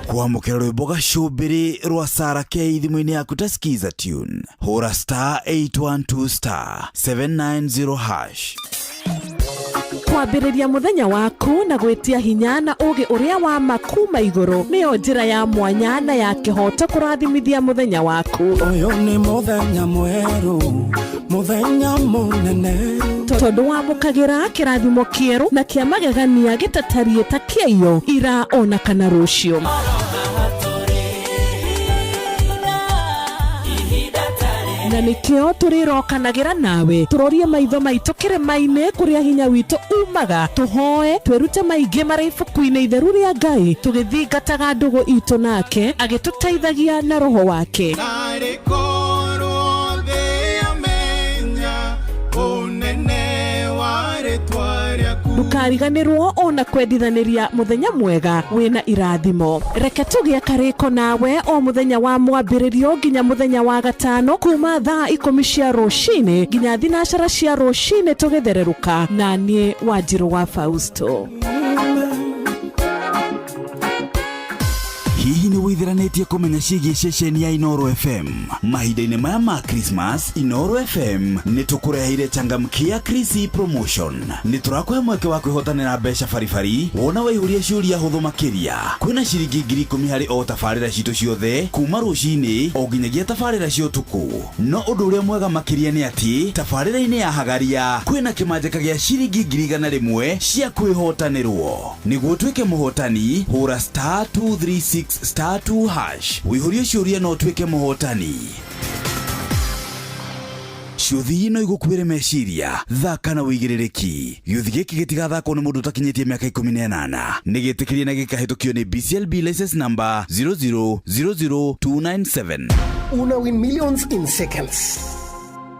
Kwamũkĩra rwĩmbo gacũmbĩrĩ rwa Sara K thimũ-inĩ yaku ta Skiza tune, hũra star 812 star 790 hash. Kwambĩrĩria mũthenya waku na gwĩtia hinya na ũũgĩ ũrĩa wa ma kuma igũrũ nĩyo njĩra ya mwanya na ya kĩhooto kũrathimithia mũthenya waku. Ũyũ nĩ mũthenya mwerũ, mũthenya mũnene. Tondũ wamũkagĩra kĩrathimo kĩerũ na kĩa magegania gĩtatariĩ ta kĩaiyo ira ona kana rũciũ. Na nĩkĩo tũrĩrokanagĩra nawe tũrorie maitho maitũ kĩrĩma-inĩ kũrĩa hinya witũ umaga, tũhoe twĩrute maingĩ marĩ ibuku-inĩ itheru rĩa Ngai, tũgĩthingataga ndũgũ itũ nake agĩtũteithagia na roho wake. Narĩ korwo thĩ yamenya ũnene wa rĩtwa rĩaku. Ndũkariganĩrwo ona kwendithanĩria mũthenya mwega wĩna irathimo. Reke tũgĩe karĩko nawe o mũthenya wa mwambĩrĩrio nginya mũthenya wa gatano kuma thaa 10 cia rũcinĩ nginya 12 cia rũcinĩ tũgĩthererũka na niĩ Wanjirũ wa Fausto. Hihi nĩ wĩitheranĩtie kũmenya ciĩgiĩ ceceni ya Inoro FM? Mahinda-inĩ maya ma Christmas, Inoro FM nĩ tũkũreheire Changamkia Chris promotion. Nĩ tũrakũhe mweke wa kwĩhotanĩra mbeca baribari wona waihũria ciũria hũthũ makĩria. Kwĩna ciringi 10,000 harĩ o tabarĩra citũ ciothe kuma rũcinĩ o nginyagia tabarĩra cia ũtukũ. No ũndũ ũrĩa mwega makĩria nĩ atĩ tabarĩra-inĩ ya Hagaria kwĩna kĩmanjĩka gĩa ciringi 100,000 cia kwĩhotanĩrwo. Nĩguo ũtuĩke mũhotani, hũra star 236 star 2 hash wĩihũrie ciũria na ũtuĩke mũhotani. Ciũthi no igũkuĩre meciria, thaka na wĩigĩrĩrĩki. Gĩũthi gĩkĩ gĩtigathakwo nĩ mũndũ ũtakinyĩtie mĩaka 18. Nĩ gĩtĩkĩrie na gĩkahĩtũkio nĩ BCLB license number 0000297. Una win millions in seconds,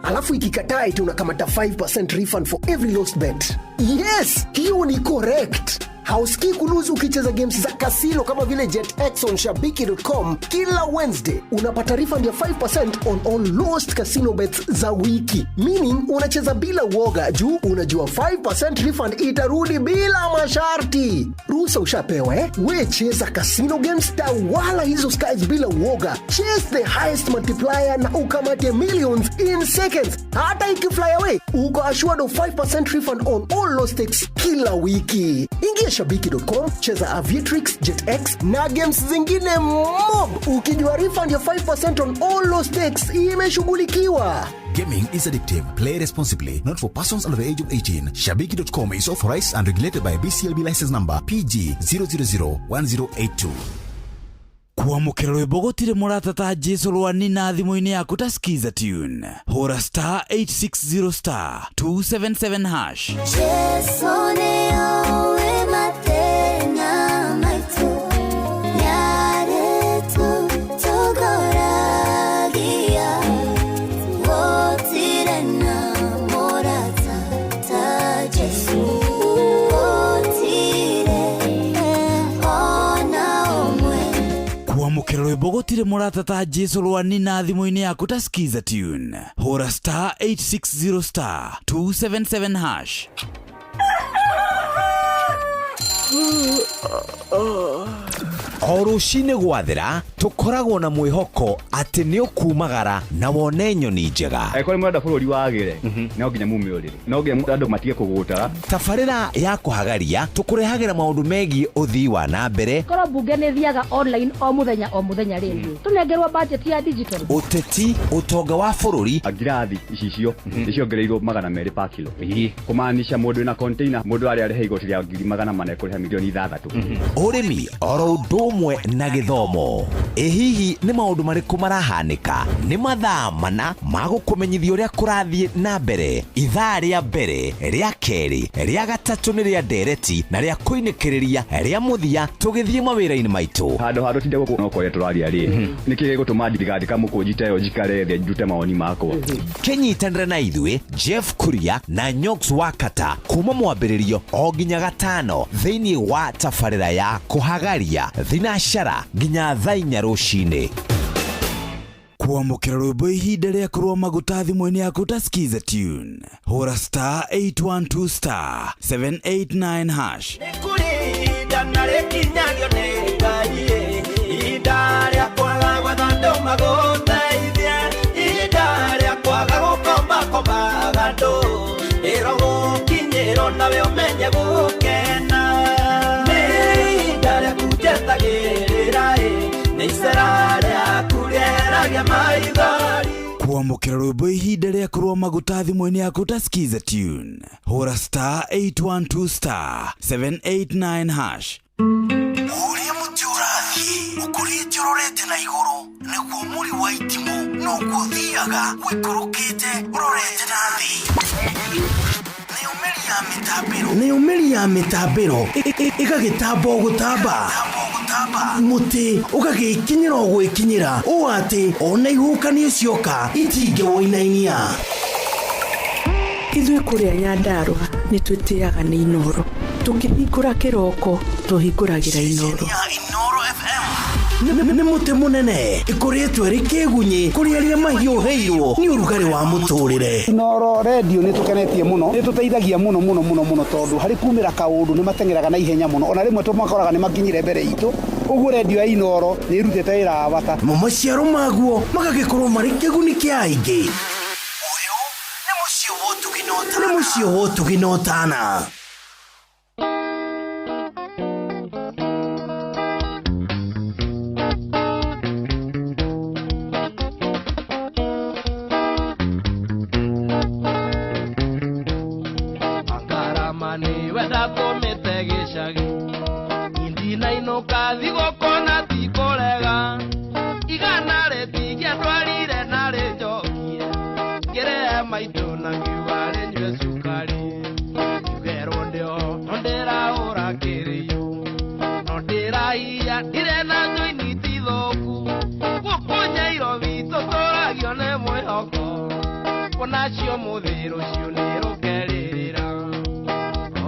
alafu ikikataa eti unakamata 5% refund for every lost bet. Yes, hiyo ni correct. Hausikii kulose ukicheza games za kasino kama vile JetX on shabiki.com. Kila Wednesday unapata refund ya 5% on all lost casino bets za wiki, meaning unacheza bila uoga juu unajua 5% refund itarudi bila masharti. Ruhusa ushapewa, eh? We cheza casino games, tawala hizo skies bila uoga. Chase the highest multiplier na ukamate millions in seconds. Hata ikifly away, uko assured of 5% refund on all lost stakes kila wiki. Ingia shabiki.com, cheza Aviatrix, JetX na games zingine mob ukijua refund ya 5% on all lost stakes imeshughulikiwa. Gaming is addictive. Play responsibly. Not for persons under the age of 18. Shabiki.com is authorized and regulated by BCLB license number PG 0001082. Kwamũkĩra rwĩmbo gũtirĩ mũrata ta Jesu rwa na thimũ-inĩ yaku ta Skiza tune, hũra star 860 star 277 hash. Jesu nĩoĩ mathĩna maitũ, nĩarĩtũtongoragia, gũtirĩ na mũrata ta Jesu, gũtirĩ ona ũmwe. Kwamũkĩra rwĩmbo gũtirĩ mũrata ta Jesu rwa na thimũ-inĩ yaku ta Skiza tune, hũra star 860 star 277 hash. O rũcinĩ gwathera tũkoragwo na mwĩhoko atĩ nĩ ũkumagara na wone nyoni njega. Angĩkorwo nĩ mũrenda bũrũri wagĩre, no nginya mume ũrĩrĩ, no nginya andũ matige kũgũtara. Tabarĩra ya kũhagaria tũkũrehagĩra maũndũ megiĩ ũthii wa na mbere, korwo mbunge nĩ thiaga online o mũthenya o mũthenya rĩ, tũnengerwo budget ya digital, ũteti, ũtonga wa bũrũri. Ngirathi icicio nĩciongereirwo 200 pa kilo, kũmaanisha mũndũ wĩna container, mũndũ arĩa arĩha igoti rĩa 400,000 ekũrĩha 6 million. Ũrĩmi oro ũndũ ũmwe na gĩthomo. Ĩ hihi nĩ maũndũ marĩkũ marahanĩka? Nĩ mathaa mana ma gũkũmenyithia ũrĩa kũrathiĩ na mbere. Ithaa rĩa mbere, rĩa kerĩ, rĩa gatatũ nĩ rĩa ndereti na rĩa kũinĩkĩrĩria rĩa mũthia tũgĩthiĩ mawĩra-inĩ maitũ. Handũ ha tũtinde gũkũ no kwaria tũraria rĩ, nĩkĩ gĩgũtũma ndigandĩka mũkũnji ta ĩyo njikare thĩ ndute mawoni makwa? Kĩnyitanĩre na ithuĩ Jeff Kuria na Nyox Wakata kuma mwambĩrĩrio o nginya gatano thĩinĩ wa tabarĩra ya kũhagaria thinacara nginya thaa 4 rũcinĩ. Kwamũkĩra rwĩmbo ihinda rĩa kũrũa maguta thimũ-inĩ yaku ta skiza tune, hũra star 812 star 789 hash. Nĩ ihinda na rĩkinyagio nĩ Ngai, ihinda rĩa kwaga gwetha andũ magũteithie, ihinda rĩa kwaga gũkombakombaga andũ, ĩro gũkinyĩrwo nawe ũmenye gũkena. Nĩ ihinda rĩaku njetagĩrĩra, nĩ icera rĩaku rĩeragia maithori. Kwamũkĩra rwĩmbo ihinda rĩa kũrũa maguta thimũ-inĩ yaku ta skiza tune, hũra star 812 star 789 hash. Ũrĩa mũtĩ ũrathiĩ ũkũrĩte ũrorete na igũrũ nĩguo mũri wa itimũ noguo ũthiaga ũikũrũkĩte ũrorete na thĩ. Nayo mĩri ya mĩtambĩro ĩgagĩtamba o gũtamba, mũtĩ ũgagĩkinyĩra o gwĩkinyĩra ũũ atĩ ona ihuhũkanio cioka itingĩwũinainia. Ithuĩ kũrĩa Nyandarũa nĩ twĩtĩaga nĩ Inoro. Tũkĩhingũra kĩroko tũhingũragĩra Inoro. Nĩ mũtĩ mũnene ĩkũrĩtwo ĩrĩ kĩgunyĩ kũrĩ arĩa mahiũhĩirwo nĩ ũrugarĩ wa mũtũrĩre. Inoro redio nĩ tũkenetie mũno, nĩ tũteithagia mũno mũno mũno mũno, tondũ harĩ kumĩra kaũndũ nĩ mateng'eraga na ihenya mũno, ona rĩmwe tũmakoraga nĩ makinyire mbere itũ. Ũguo redio ya Inoro nĩ ĩrutĩte wĩra wa bata. Mo maciaro maguo magagĩkorwo marĩ kĩguni kĩa aingĩ. Nĩ mũciĩ wa ũtugi na ũtana. Akarama nĩwe ndatũmĩte gĩcagi, indinainũka thigũkũ na tikũrega, igana rĩtingĩatwarire na rĩnjokie, ngĩrehe maitũ na ngiuga rĩnyue cukari, ngiugerwo ndĩo no ndĩrahũra kĩrĩyũ, no ndĩraiya ndirĩ na njoini ti thũku, gũkũ Nyairobi tũtũragio nĩ mwĩhoko, onacio mũthĩ rũciũ nĩ rũkerĩrĩra.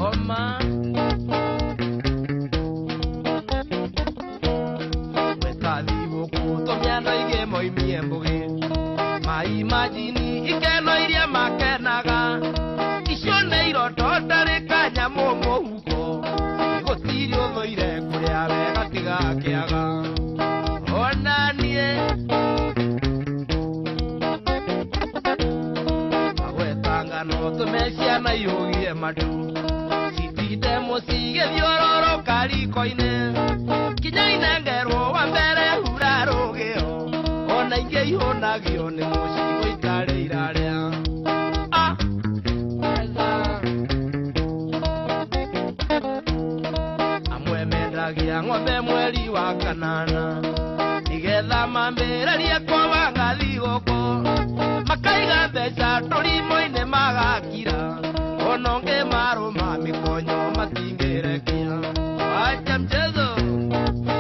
Oma wetathi gũkũ tũmĩano igĩ moimie mbũgĩ, mai majini ikeno iria makenaga, icio nĩ iroto ndarĩ kanyamũ mũhuko, gũtirĩ ũthũire kũrĩa wega tiga kĩaga. Ona niĩ agwetangano tũme ciana ihũgie matu, citinde mũciĩ igĩthiũrũrũka riko-inĩ, kinya inengerwo wa mbere hura rũgĩo, ona ingĩ ihũnagio nĩ mũciĩ gũitarĩ irarĩa. Ah, wega. Amwe mendagia ng'ombe mweri wa kanana, nĩgetha mambĩrĩrie kwabanga thigũkũ, makaiga mbeca tũrimũ-inĩ magakira, ona ũngĩ marũma mĩkonyo matingĩrekia. Acha mchezo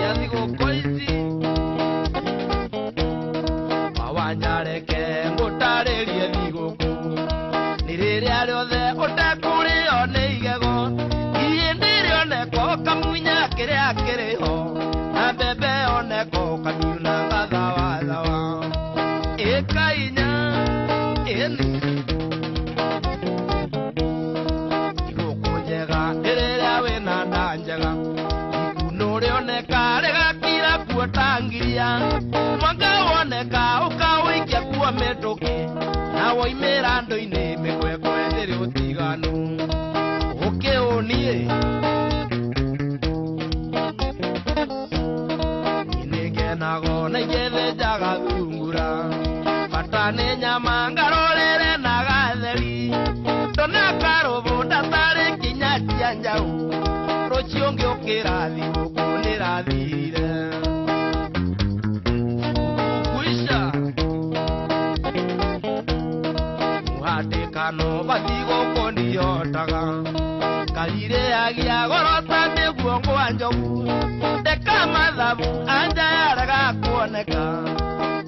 ya thigũkũ ici, mawanyareke ngũtarĩrie thigũkũ, nĩ rĩrĩa rĩothe ũtekũrĩo nĩ igego, ihĩndĩ rĩoneka ũkamunya kĩrĩa kĩrĩ ho, na mbembe yoneka ũkamiuna gathawathawa. Ĩkainya ĩni thigũkũ njega nĩ rĩrĩa wĩna nda njega, Rĩoneka rĩgakira kuo ta ngiria mwanga woneka ũkawĩikia kuo mĩtũkĩ na woimĩra ndũ-inĩ mĩkwekwe ndĩrĩ ũtiganu ũkĩũniĩ nĩngenago na ingĩthĩnjaga thungura bata nĩ nyama ngarorere na gatheri ndona karũbũ ndatarĩ nginya cia njaũ rũciũ ngĩũkĩra thigũkũ nĩrathirire kuisha muhatĩkano bathigũkũ ndiyotaga karirĩagia goro ta nĩguo ngwa njogu ndeka mathabu anja yarega kuoneka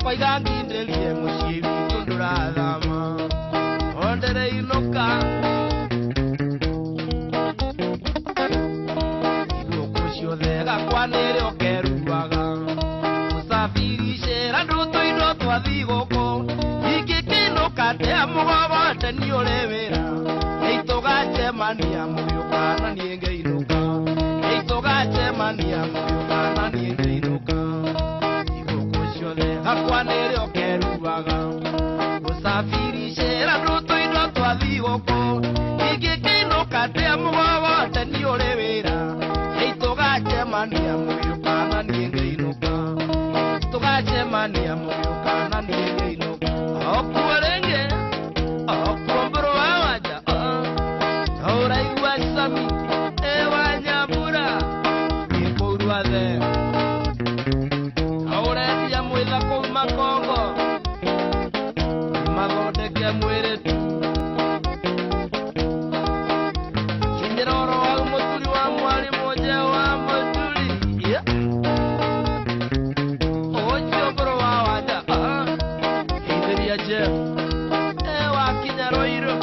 koiga ngindĩrie mũciĩ witũ ndũrathama ondere inũka igũkũ ciothe gakwa nĩrĩo keruaga gũcabiricĩra ndũtũ indo twa thigũkũ ingĩkĩinũka ndĩa mũgogote nĩ ũrĩ wĩra nĩitũgacemania mũgĩũka na niĩ ngĩinũka nĩitũgacemania mũgĩũka na niĩ ngĩinũka igũkũ ciothe gakwa nĩrĩo keruaga gũcabiricĩra ndũtũ indo twa thigũkũ ingĩkĩinũka ndĩa mũgogote nĩ ũrĩ wĩra nĩitũgacemania mũgĩũka na niĩ ngĩinũka tũgacemania mũgĩũka na niĩ ngĩinũka okuo rĩngĩ okuo mbũrũ wa wanja ũraigua cami ĩ wa nyambura gĩkũu rwathe ũrendia mwĩtha kũu makongo mathondeke mwĩrĩ tu kinyĩra oro hau mũturi wa mwarimũ nje wa mũturi ũcio mbũrũ wa wanja geithĩria Jeff ĩ wakinya Rũirũ.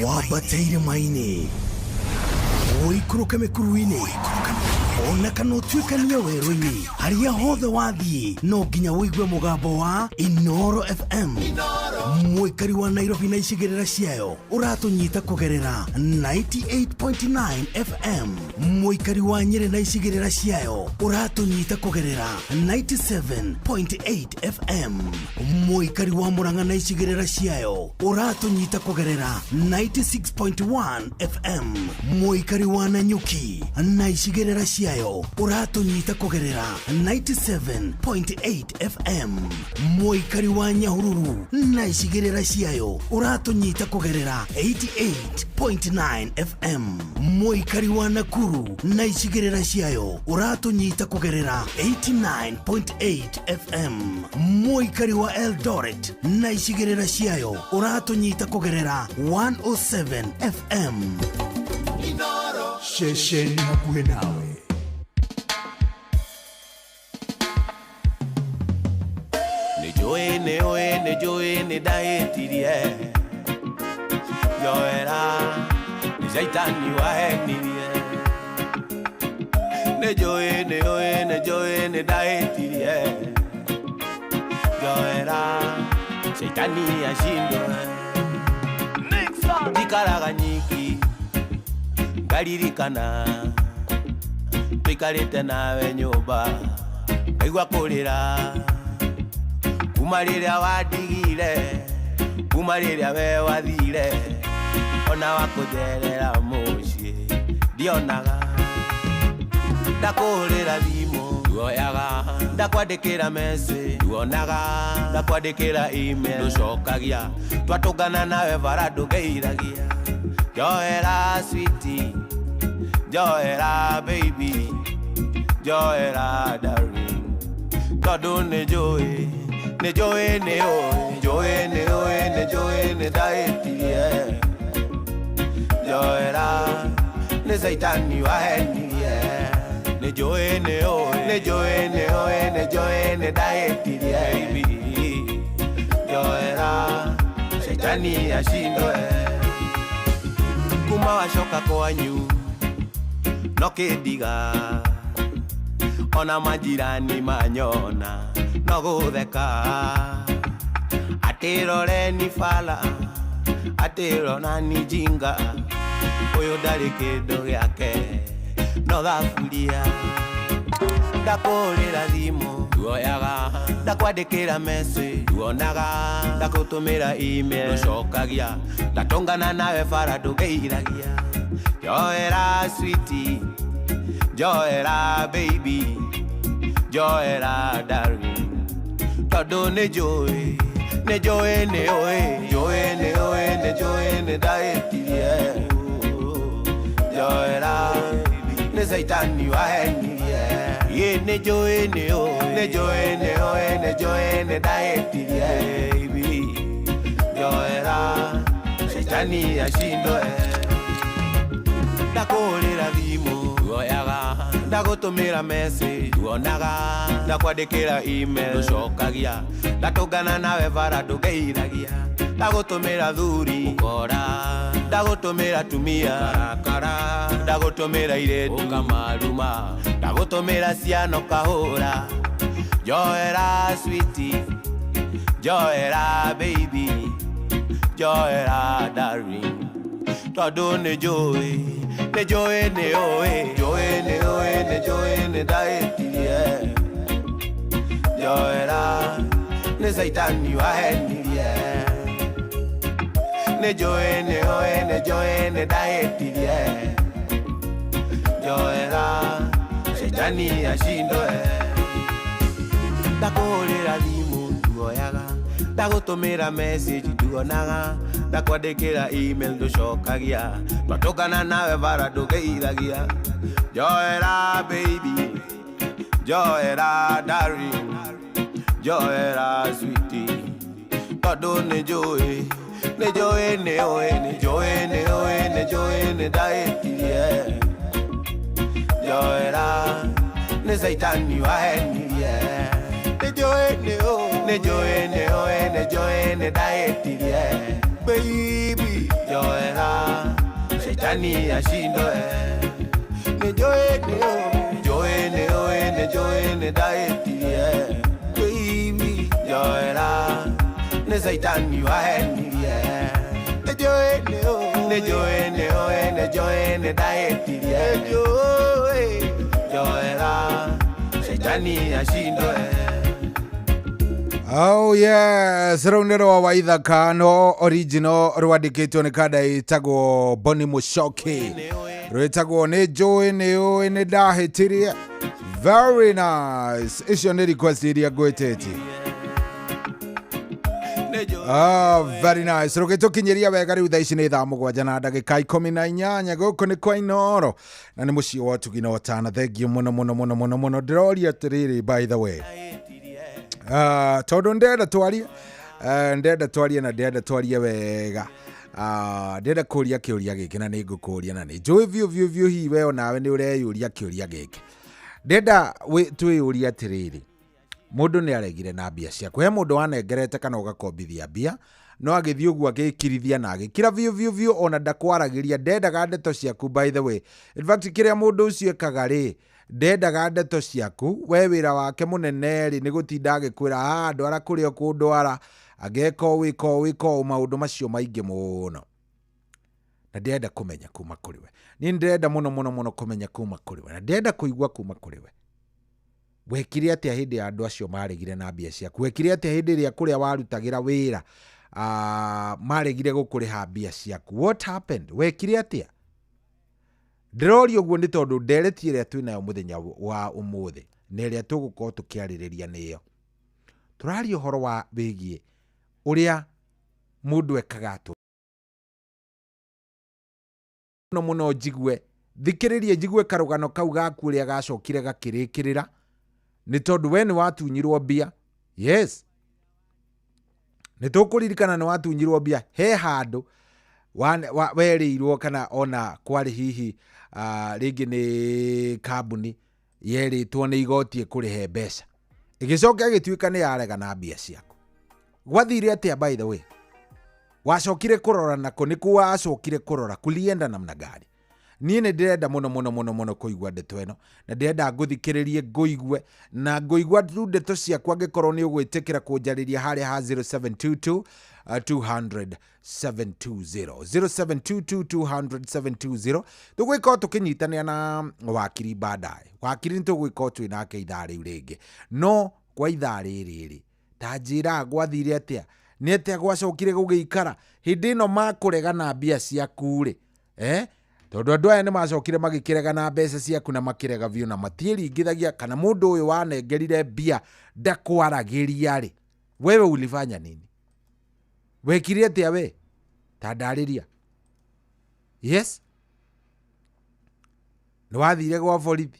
Wambate irĩma-inĩ ũikũrũke mĩkuru-inĩ ona kana ũtuĩkanie werũ-inĩ harĩa hothe wathiĩ no nginya ũigue mũgambo wa Inoro FM. Mũikari wa Nairobi na icigĩrĩra ciayo ũratũnyita kũgerera 98.9 FM. Mũikari wa Nyĩrĩ na icigĩrĩra ciayo ũratũnyita kũgerera 97.8 FM. Mũikari wa Murang'a na icigĩrĩra ciayo ũratũnyita kũgerera 96.1 FM. Mũikari wa Nanyuki na icigĩrĩra ciayo ũratũnyita kũgerera 97.8 FM. Mũikari wa Nyahururu na icigĩrĩra ciayo ũratũnyita kũgerera 88.9 FM. Mũikari wa Nakuru na icigĩrĩra ciayo ũratũnyita kũgerera 89.8 FM. Mũikari wa Eldoret na icigĩrĩra ciayo ũratũnyita kũgerera 107 FM. Ceceni hakuhĩ nawe. Nĩnjũĩ nĩũĩ nĩnjũĩ nĩndahĩtirie njoera nĩ caitani wahenirie nĩnjũĩ nĩũĩ nĩnjũĩ nĩndahĩtirie njoera caitani acindwe njikaraga nyiki ngaririkana tũikarĩte nawe nyũmba ngaigua kũrĩra kuma rĩrĩa wandigire kuma rĩrĩa we wathire ona wakũnjerera mũciĩ ndionaga ndakũhũrĩra thimũ nduoyaga ndakwandĩkĩra message nduonaga ndakwandĩkĩra email ndũcokagia twatũngana nawe bara ndũngeiragia njoera sweetie njoera baby njoera darling tondũ nĩnjũĩ nĩnjũĩ nĩũĩ njũĩ nĩũĩ nĩnjũĩ nĩndahĩtirie njoera nĩ caitani wahenirie Nĩ njũĩ nĩ ũĩ, nĩ njũĩ nĩ ũĩ, nĩ njũĩ nĩ ndahĩtirie baby. Njoera shaitani ashindwe. Kuma wacoka kwanyu no kĩndiga, ona majirani manyona no gũtheka. Atĩroreni bala, atĩronani jinga, ũyũ ndarĩ kĩndũ gĩake no thaburia. Ndakũhũrĩra thimũ nduoyaga, ndakwandĩkĩra message nduonaga, ndakũtũmĩra email ndũcokagia, ndatũngana nawe bara ndũngeithagia. Njoera sweetie, njoera baby, njoera darling, tondũ nĩ njũĩ, nĩ njũĩ nĩ ũĩ, njũĩ nĩ ũĩ, nĩ njũĩ nĩ ndahĩtirie. Njoera nĩ caitani wahenirie. Ĩ nĩ njũĩ nĩ ũĩ, nĩ njũĩ nĩ ũĩ, nĩ njũĩ nĩ ndahĩtirie baby. Njoera caitani ashindwe. Ndakũhũrĩra thimũ nduoyaga, ndagũtũmĩra message nduonaga, ndakwandĩkĩra email ndũcokagia, ndatũngana nawe bara ndũngeithagia, ndagũtũmĩra thuri ũkora, ndagũtũmĩra tumia karakara, ndagũtũmĩra irĩtu ũkamaruma, ndagũtũmĩra ciana ũkahũra. Njoera sweetie, njoera baby, njoera darling, tondũ nĩ njũĩ, nĩ njũĩ nĩ ũĩ, njũĩ nĩ ũĩ, nĩ njũĩ nĩ ndahĩtirie. Njoera nĩ caitani wahenirie. Nĩ njũĩ nĩ ũĩ, nĩ njũĩ nĩ ndahĩtirie. Njoera caitani ashindwe. Ndakũhũrĩra thimũ nduoyaga, ndagũtũmĩra message nduonaga, ndakwandĩkĩra email ndũcokagia, twatũngana nawe bara ndũngeithagia. Njoera baby, njoera darling, njoera sweetie, tondũ nĩ njũĩ, nĩ njũĩ nĩ ũĩ, nĩ njũĩ nĩ ũĩ, nĩ njũĩ nĩ ndahĩtirie. Njoera nĩ caitani wahenirie. Nĩ njũĩ nĩ ũĩ, nĩ njũĩ nĩ ũĩ, nĩ njũĩ nĩ ndahĩtirie baby. Njoera caitani ashindwe. Nĩ njũĩ nĩ ũĩ, njũĩ nĩ ũĩ, nĩ njũĩ nĩ ndahĩtirie baby. Njoera nĩ caitani wahenirie. Nĩ njũĩ nĩ ũĩ, nĩ njũĩ nĩ ũĩ, nĩ njũĩ nĩ ndahĩtirie. Njoera caitani ashindwe. Oh yes, rũu nĩ rwa Waithaka no original rwandĩkĩtwo nĩ kanda ĩtagwo Bonny Muchoki, rwĩtagwo nĩ njũĩ nĩ ũĩ nĩ ndahĩtirie. Very nice. Icio nĩ request iria ngwĩtĩtie. Ah, very nice. Rũgĩtũkinyĩria wega rĩu thaa ici nĩ thaa 7 na ndagĩka 18. Gũkũ nĩ kwa Inooro na nĩ mũciĩ wa ũtugi na ũtana. Thengiũ mũno mũno mũno mũno mũno. Ndĩroria atĩrĩrĩ, by the way, tondũ ndĩrenda twarie, ndĩrenda twarie na ndĩrenda twarie wega. Ndĩrenda kũria kĩũria gĩkĩ na nĩ ngũkũria na nĩ njũĩ biũ biũ biũ hihi we onawe nĩ ũreyũria kĩũria gĩkĩ. Ndĩrenda twĩyũrie atĩrĩrĩ, mũndũ nĩ aregire na mbia ciaku. He mũndũ wanengerete kana ũgakombithia mbia, no agĩthiĩ ũguo agĩkirithia na agĩkira biũ biũ biũ, ona ndakwaragĩria, ndendaga ndeto ciaku by the way. In fact, kĩrĩa mũndũ ũcio ekaga rĩ, ndendaga ndeto ciaku. We wĩra wake mũnene rĩ nĩ gũtinda agĩkwĩra, ah, ndwara kũrĩa ũkũndwara, angĩka ũũ wĩka ũũ wĩka ũũ, maũndũ macio maingĩ mũno. Na ndĩrenda kũmenya kuma kũrĩ we. Niĩ ndĩrenda mũno mũno mũno kũmenya kuma kũrĩ we, na ndĩrenda kũigua kuma kũrĩ we. Wekire atĩa hĩndĩ ya andũ acio maregire na mbia ciaku? Wekire atĩa hĩndĩ ĩrĩa kũrĩa warutagĩra wĩra, maregire gũkũrĩha mbia ciaku? What happened? Wekire atĩa? Ndĩroria ũguo nĩ tondũ ndereti ĩrĩa twĩnayo mũthenya wa ũmũthĩ na ĩrĩa tũgũkorwo tũkĩarĩrĩria nĩyo. Tũraria ũhoro wa wĩgiĩ ũrĩa mũndũ ekaga atũ mũno mũno njigue, thikĩrĩrie njigue karũgano kau gaku ũrĩa gacokire gakĩrĩkĩrĩra, nĩ tondũ we nĩ watunyirwo mbia. Yes, nĩ tũkũririkana nĩ watunyirwo mbia he handũ werĩirwo kana ona kwarĩ hihi rĩngĩ nĩ kambuni Yerĩtwo nĩ igoti ĩkũrĩhe mbeca, ĩgĩcoka ĩgĩtuĩka nĩ yarega na mbia ciaku. Gwathire atĩa? By the way, wacokire kũrora nako nĩ kũ wacokire kũrora kulienda namna gani? Niĩ nĩ ndĩrenda mũno mũno mũno mũno kũigua ndeto ĩno, na ndĩrenda ngũthikĩrĩrie, ngũigue na ngũigua tu ndeto ciaku. Angĩkorwo nĩ ũgwĩtĩkĩra kũnjarĩria harĩa ha 0722 200 720, 0722 200 720, tũgwĩka o tũkĩnyitanĩra na wakiri baadaye. Wakiri nĩ tũgwĩka o twĩ nake ithaa rĩu rĩngĩ, no kwa ithaa rĩrĩ rĩ, ta njĩra gwathire atĩa, nĩ atĩa gwacokire gũgĩikara hĩndĩ ĩno makũrega na mbia ciaku rĩ, eh? Tondũ andũ aya nĩ macokire magĩkĩrega na mbeca ciaku na makĩrega biũ na matiĩringithagia, kana mũndũ ũyũ wanengerire mbia ndakwaragĩria rĩ, wewe ulifanya nini? Wekire atĩa we? Ta ndarĩria. Yes, nĩ wathire gwa borithi,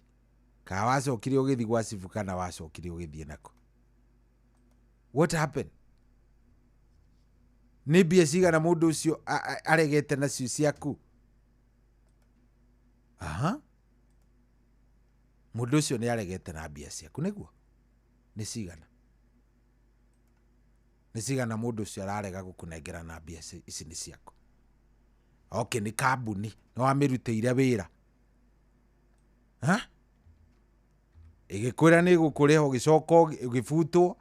kana wacokire ũgĩthiĩ gwa cibu, kana wacokire ũgĩthiĩ nako? What happened? Nĩ mbia cigana mũndũ ũcio aregete nacio ciaku? Aha, mũndũ ũcio nĩ aregete na mbia ciaku, nĩguo nĩ cigana, nĩ cigana mũndũ ũcio ararega gũkũnengera na mbia ici nĩ ciaku? Okay, nĩ kambuni nĩ wamĩrutĩire wĩra, ha ĩgĩkwĩra nĩ ĩgũkũrĩha, ũgĩcoka ũgĩbutwo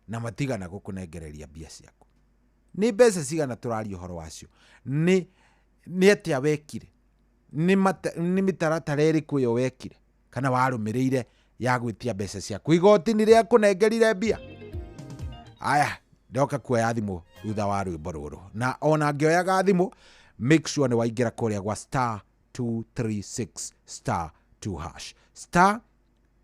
na matigana gũkũnengereria mbia ciaku. Nĩ mbeca cigana tũraria ũhoro wacio? Nĩ atĩa wekire? Nĩ mĩtaratara ĩrĩkũ ĩyo wekire kana warũmĩrĩire ya gwĩtia mbeca ciaku? Igoti nĩ rĩakũnengerire mbia? Aya, ndoka kuoya thimũ thutha wa rwĩmbo rũrũ, na ona ngĩoyaga thimũ, make sure nĩ waingĩra kũrĩa gwa star 236 star 2 hash, star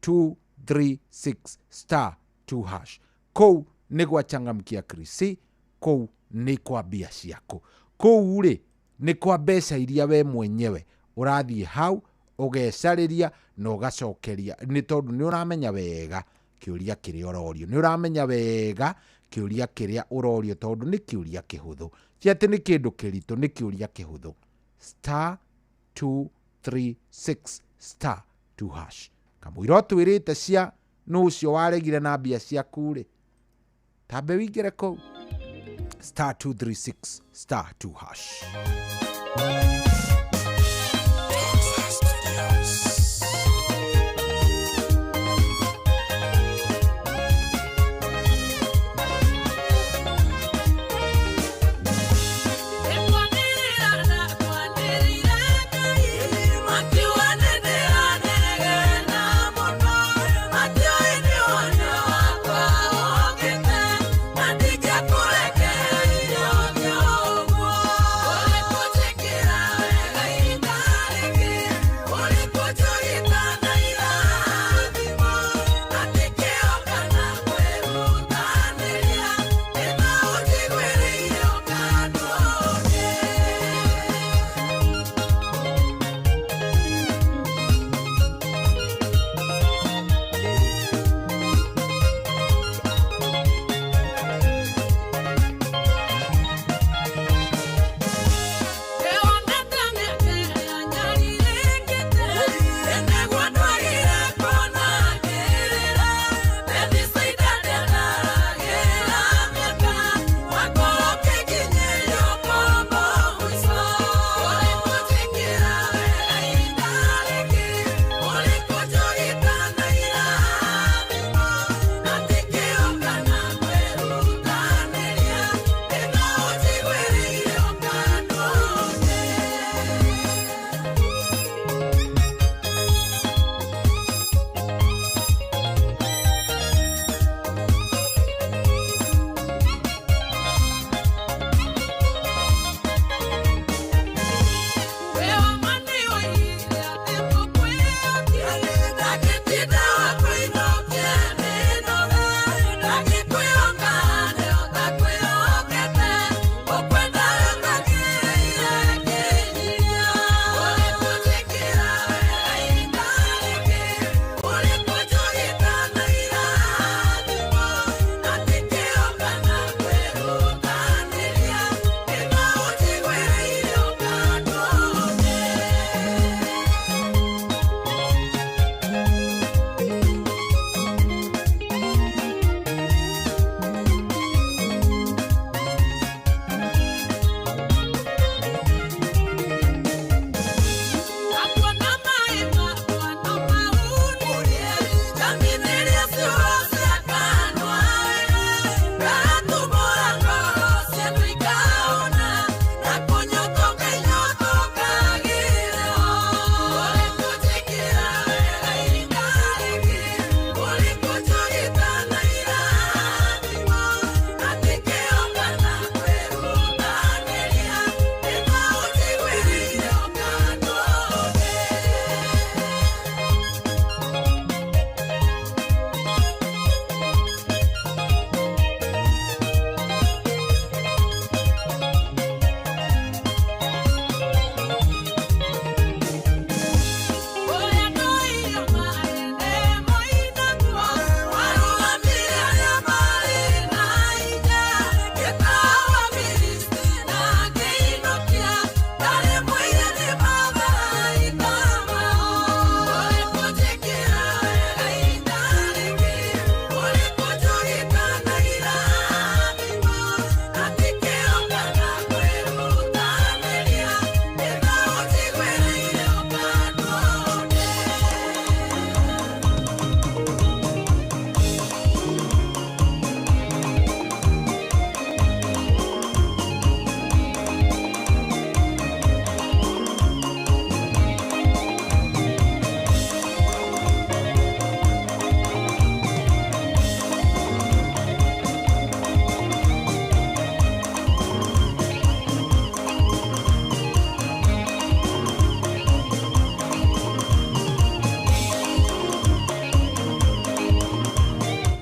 236 star 2 hash. Kũu nĩ gwa Changamkia Krisi, kũu nĩ kwa mbia ciaku, kũu rĩ nĩ kwa mbeca iria we mwenyewe ũrathiĩ hau ũgecarĩria na ũgacokeria, nĩ tondũ nĩ ũramenya wega kĩũria kĩrĩa ũrorio, nĩ ũramenya wega kĩũria kĩrĩa ũrorio, tondũ nĩ kĩũria kĩhũthũ, ti atĩ nĩ kĩndũ kĩritũ, nĩ kĩũria kĩhũthũ. Star 236 star 2 hash. Kamũira ũtwĩrĩte cia nũ ũcio waregire na mbia ciaku rĩ, tambe wĩingĩre kũu star 236 star 2 hash. Kũrekereria ũguo, ũrĩ kũnjĩkĩra.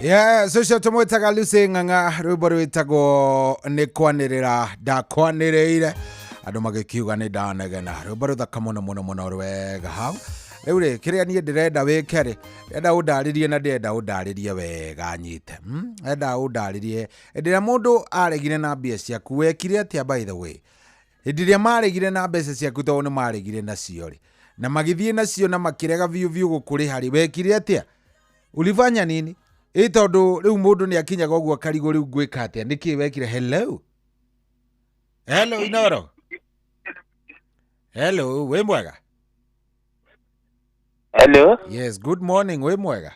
Yes, ũcio tũmwĩtaga Lucy Ng'ang'a, rwĩmbo rwĩtagwo nĩ kwanĩrĩra ndakwanĩrĩire, andũ magĩkiuga nĩ ndanegena. Rwĩmbo rũthaka mũno mũno mũno rwega hau. Rĩu rĩ, kĩrĩa niĩ ndĩrenda wĩke rĩ, ndĩrenda ũndarĩrie na ndĩrenda ũndarĩrie wega nyite. Ndĩrenda ũndarĩrie hĩndĩ ĩrĩa mũndũ aregire na mbia ciaku wekire atĩa? By the way, hĩndĩ ĩrĩa maregire na mbeca ciaku, tondũ nĩ maregire nacio rĩ, na magĩthiĩ nacio na makĩrega biũ biũ gũkũrĩha rĩ, wekire atĩa? Ulifanya nini? Ĩ tondũ rĩu mũndũ nĩ akinyaga ũguo akarigwo rĩu ngwĩka atĩa, nĩkĩ wekire? Hello, hello Inoro. Hello, wĩ mwega? Hello. Yes, good morning, wĩ mwega?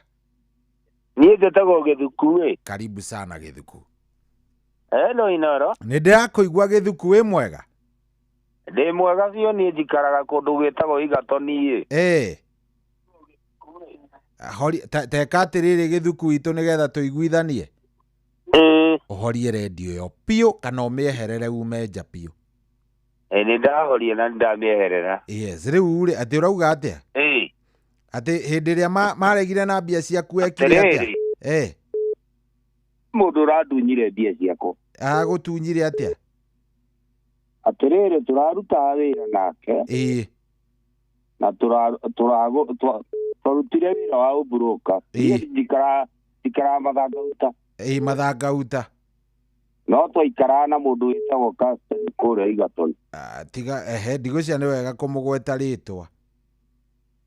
Niĩ njĩtagwo Gĩthuku ĩ. Karibu sana Gĩthuku. Hello Inoro. Nĩ ndĩrakũigua Gĩthuku, wĩ mwega? Ndĩ mwega biũ, niĩ njikaraga kũndũ gwĩtagwo Igatoni ĩ. Ĩ hori teka atĩrĩrĩ Gĩthuku witũ, nĩgetha tũiguithanie, ũhorie rendio ĩyo biũ kana ũmĩeherere ume nja biũ. Ĩ, nĩ ndahoria na nĩ ndamĩeherera. Yes, rĩu rĩ, atĩ ũrauga atĩa? Ĩ. Atĩ hĩndĩ ĩrĩa maregire na mbia ciaku wekire atĩa? Atĩrĩrĩ. Ĩ. Mũndũ ũrandunyire mbia ciakwa. Agũtunyire atĩa? Atĩrĩrĩ, tũrarutaga wĩra nake. Ĩ. Na twarutire wĩra wa ũmburoka. Niĩ njikaraga Mathangauta. Ĩ, Mathangauta. No twaikaraga na mũndũ wĩtagwo Caston kũrĩa Igatoni. Ah, tiga ehe, ndigũcia nĩ wega kũmũgweta rĩtwa.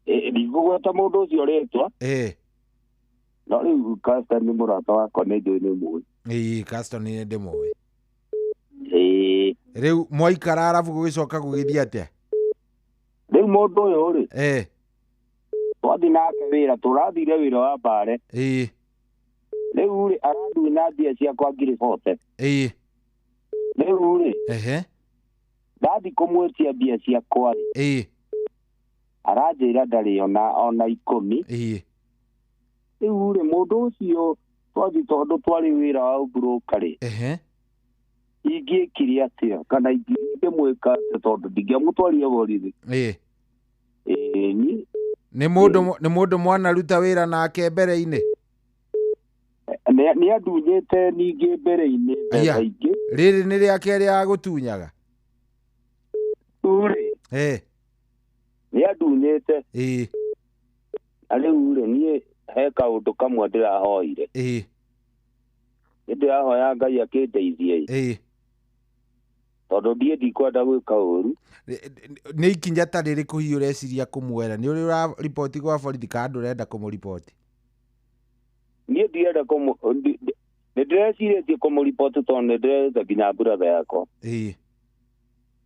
Ĩ, ndikũgweta mũndũ ũcio rĩtwa. Ĩ. No rĩu Caston nĩ mũrata wakwa, nĩ njũĩ nĩ mũĩ. Ĩ, Caston nĩ ndĩmũĩ. Ĩ. Rĩu mwaikara arabu gũgĩcoka gũgĩthiĩ atĩa? Rĩu mũndũ ũyũ rĩ, Ĩ. twathiĩ nake wĩra, tũrathire wĩra wa mbare. Ĩ. Rĩu rĩ, arandunya mbia ciakwa 40,000. Ĩ. Rĩu rĩ, Ehe. ndathiĩ kũmwĩtia mbia ciakwa rĩ, Ĩ. aranjĩra ndarĩ ona 10. Ĩ. Rĩu rĩ, mũndũ ũcio twathiĩ, tondũ twarĩ wĩra wa ũmburoka rĩ, Ehe. ingĩekire atĩa kana ingĩmwĩka atĩa, tondũ ndingĩamũtwaria borithi? Ĩ. Ĩni. Nĩ mũndũ mwanaruta wĩra nake mbere-inĩ? Nĩ andunyĩte ningĩ mbere-inĩ mbeca Aya. ingĩ. Rĩrĩ nĩ rĩa kerĩ agũtunyaga? Rĩu rĩ, Ĩ. nĩ andunyĩte. Ĩ. Na rĩu rĩ, niĩ he kaũndũ kamwe ndĩrahoire. Ĩ. Nĩ ndĩrahoya Ngai akĩndeithie. Ĩ. Tondũ ndiĩ ndikwenda gwĩka ũru. Nĩ ikinya ta rĩrĩkũ hihi ũreciria kũmuoera? Nĩ ũrĩ ũrariboti gwa borithi kana ndũrenda kũmũriboti? Niĩ ndirenda kũmũ nĩ ndĩrecirĩtie kũmũriboti, tondũ nĩ ndĩrerĩte nginya brother yakwa. Ĩ.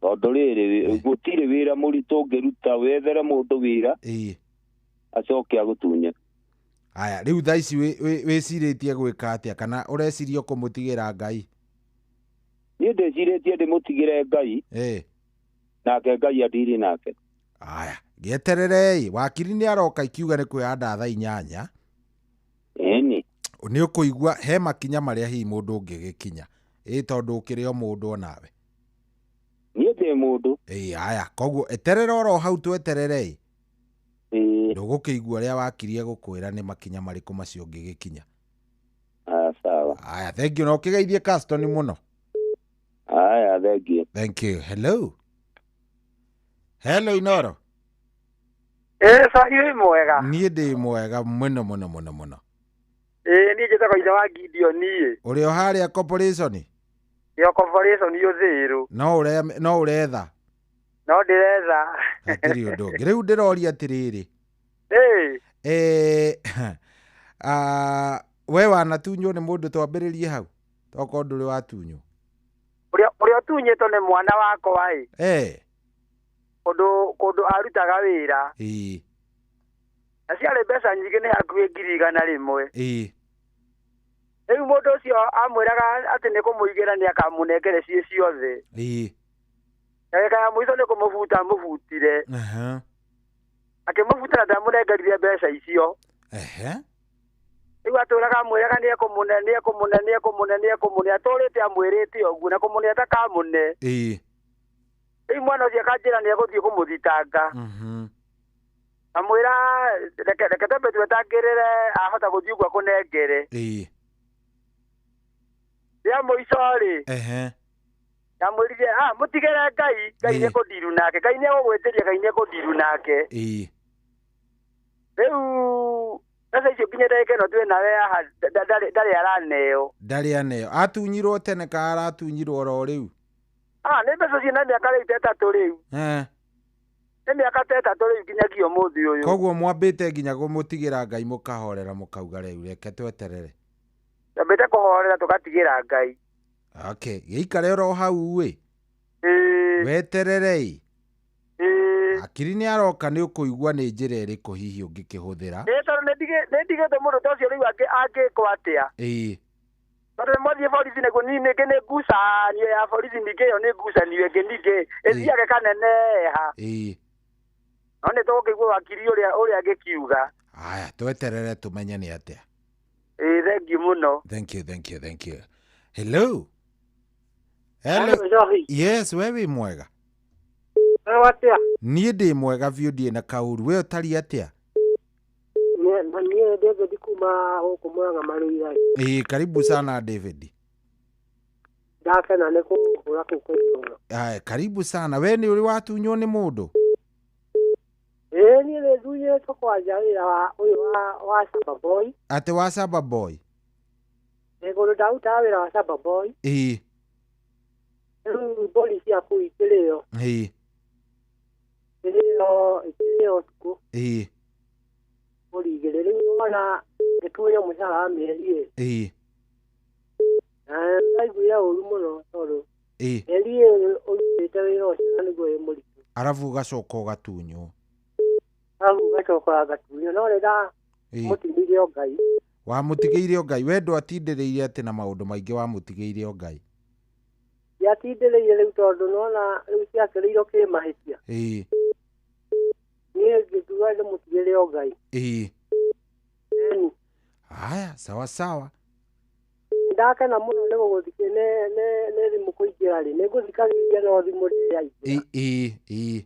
Tondũ rĩrĩ, gũtirĩ wĩra mũritũ ũngĩruta wethere mũndũ wĩra Ĩ. acoke agũtunye. Aya, rĩu thaa ici wĩcirĩtie gwĩka atĩa, kana ũreciria kũmũtigĩra Ngai? Niĩ ndĩcirĩtie ndĩmũtigĩre Ngai. Ĩ. Nake Ngai andiri nake. Aya, gĩetererei, wakiri nĩ aroka ikiuga nĩ kwĩyanda thaa 8. Ĩni. Nĩ ũkũigua he makinya marĩa hihi mũndũ ũngĩgĩkinya. Ĩ, tondũ ũkĩrĩ o mũndũ onawe. Niĩ ndĩ mũndũ. Ĩ, aya, koguo eterera oro hau, twetererei. Ĩ. Ndũgũkĩigua ũrĩa wakiri egũkwĩra nĩ makinya marĩkũ macio ũngĩgĩkinya. Ah, sawa. Aya, thank you, na ũkĩgeithie Caston mũno. Aya, thank you. Thank you. Hello. Hello Inoro. Ĩ, cai wĩ mwega? Niĩ ndĩ mwega mũno mũno mũno mũno. Ĩ, niĩ njĩtagwo ithe wa Gideon ĩ. Ũrĩ o harĩa corporation? Yo corporation Ũthĩrũ. No no ũretha? No ndĩretha. Hatirĩ ũndũ ũngĩ. Rĩu ndĩroria atĩrĩrĩ. Ĩ. We wanatunywo nĩ mũndũ? Twambĩrĩrie hau. Tokorwo ndũrĩ watunywo. Ũrĩa ũtunyĩtwo nĩ mwana wakwa ĩ. Eh. Kũndũ arutaga wĩra. Ĩ. Na ciarĩ mbeca nyingĩ, nĩ hakuhĩ 100,000. Ĩ. Rĩu mũndũ ũcio amwĩraga atĩ nĩ kũmũigĩra nĩ akamũnengere ciĩ ciothe. Ĩ. Ndagĩka ya mũico nĩ kũmũbuta amũbutire. Aha. Akĩmũbuta na ndamũnengerire mbeca icio. Ehe. Rĩu atũraga amwĩraga nĩ ekũmũne, nĩ ekũmũne, nĩ ekũmũne, nĩ ekũmũne, atũrĩte amwĩrĩte ũguo na kũmũne atakamũne. Ĩ. Rĩu mwana ũcio akanjĩra nĩ egũthiĩ kũmũthitanga. Amwĩra reke twambe twetangĩrĩre ahota gũthiĩ ũguo akũnengere. Ĩĩ. Rĩa mũico rĩ, Ehe. ndamwĩrire mũtigĩre Ngai, Ngai Ĩĩ. nĩekũndiru nake, Ngai nĩegũgwĩtĩria, Ngai nĩekũndiru nake. Ĩĩ. Rĩu mbeca icio nginya ndagĩka ĩno twĩ nawe haha ndarĩ araneo. Ndarĩ aneo. Atunyirwo tene ka aratunyirwo oro rĩu? Nĩ mbeca ciĩna mĩaka rĩu ta ĩtatũ rĩu. Eh. Nĩ mĩaka ta ĩtatũ rĩu nginyagia ũmũthĩ ũyũ. Koguo mwambĩte nginya kũmũtigĩra Ngai mũkahorera mũkauga rĩu reke tweterere. Twambĩte kũhorera tũgatigĩra Ngai. Okay, gĩikare oro hau ĩ. Ĩĩ. Weterere ĩ. Ĩĩ. Akiri nĩ aroka nĩ ũkũigua nĩ njĩra ĩrĩkũ hihi ũngĩkĩhũthĩra. Ĩĩ tondũ nĩ ndigĩte mũndũ ta ũcio rĩu angĩkwo atĩa. Ĩĩ. Tondũ nĩ mwathiĩ borithi nĩguo ningĩ nĩ ngucanio ya borithi ningĩ ĩyo nĩ ngucanio ĩngĩ ningĩ ĩthiage kaneneha. Ĩĩ. No nĩ tũgũkĩigua wakiri ũrĩa angĩkiuga. Aya, tweterere tũmenye nĩ atĩa. Ĩĩ, thengiũ mũno. Thank you, thank you, thank you. Hello. Hello. Hello, Njohi. Yes, we wĩ mwega. Wewe atĩa? Niĩ ndĩ mwega biũ ndirĩ na kaũru. We ũtariĩ atĩa? Niĩ David kuma gũkũ Murang'a Marũira. Ĩĩ, karibu sana David. Ndakena nĩ kũhũra kũu kwa Inooro. Aya, karibu sana. We nĩ ũrĩ watunywo nĩ mũndũ? Ĩĩ niĩ nĩ ndunyĩtwo kwanja wĩra wa ũyũ wa Samba Boy. Atĩ wa Samba Boy? Ĩ kũndũ ndarutaga wĩra wa Samba Boy. Ĩĩ. Rĩu mbũri cia kũu ikĩrĩo. Ĩĩ. Ikĩrĩo ũtukũ. Ĩĩ. Mbũri igĩrĩ. Rĩu wona ngĩtunywo mũcara wa mĩeri ĩrĩ. Ĩĩ. Na ndaiguire ũru mũno tondũ Ĩĩ. mĩeri ĩrĩ ũrutĩte wĩra ũcio na nĩguo wĩ mũritũ. Arabu ũgacoka ũgatunywo. Arabu ũgacoka ngatunywo no nĩ ndamũtigĩire o Ngai. Wamũtigĩire o Ngai. We ndwatindĩrĩire atĩ na maũndũ maingĩ wamũtigĩire o Ngai. Ndiatindĩrĩire rĩu tondũ nĩwona rĩu ciakĩrĩirwo kĩmahĩtia. Ĩĩ. Niĩ ngĩkiuga ndĩmũtigĩre o Ngai. Ĩĩ. Ĩni. Haya, sawa sawa. Ndakena mũno nĩ gũgũthikĩ nĩ thimũ kũingĩra rĩ. Nĩngũthikagĩrĩria no thimũ ndĩraingĩra. Ĩĩ, ĩĩ.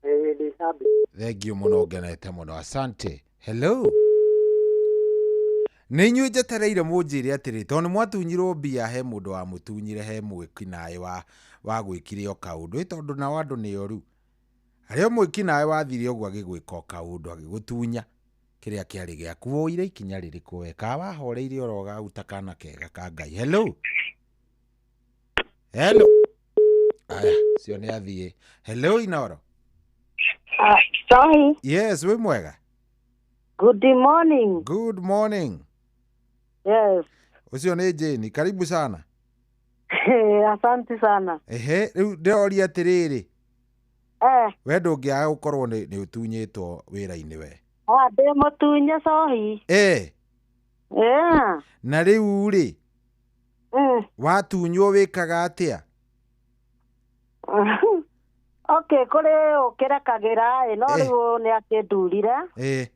Ĩĩ, ndĩ cabi. Thank you mũno ngenete mũno. Asante. Hello. Nĩ inyuĩ njetereire mũnjĩre atĩrĩ tondũ nĩ mwatunyirwo mbia he mũndũ wamũtunyire he mwĩki naĩ wa gwĩkire o kaũndũ ĩ tondũ nao andũ nĩ oru. Harĩa mwĩki naĩ wathire ũguo agĩgwĩka o kaũndũ agĩgũtunya kĩrĩa kĩarĩ gĩaku woire ikinya rĩrĩkũ we ka wahoreire oro ũgaguta kana kega ka Ngai. Hello. Hello. Aya, cio nĩ athiĩ. Hello Inooro. Sorry. Yes, wĩ mwega. Good morning. Good morning. Yes. Ũcio nĩ Jane, karibu sana. Asante sana. Ehe, rĩu ndĩroria atĩrĩrĩ. Eh. We ndũngĩaga gũkorwo nĩ ũtunyĩtwo wĩra-inĩ we. Ndĩ mũtunye cohi. Eh. Yeah. Na rĩu rĩ. Watunywo wĩkaga atĩa? Okay, kũrĩ ũkĩrekagĩra ĩ no rĩu nĩ akĩndurire. Eh.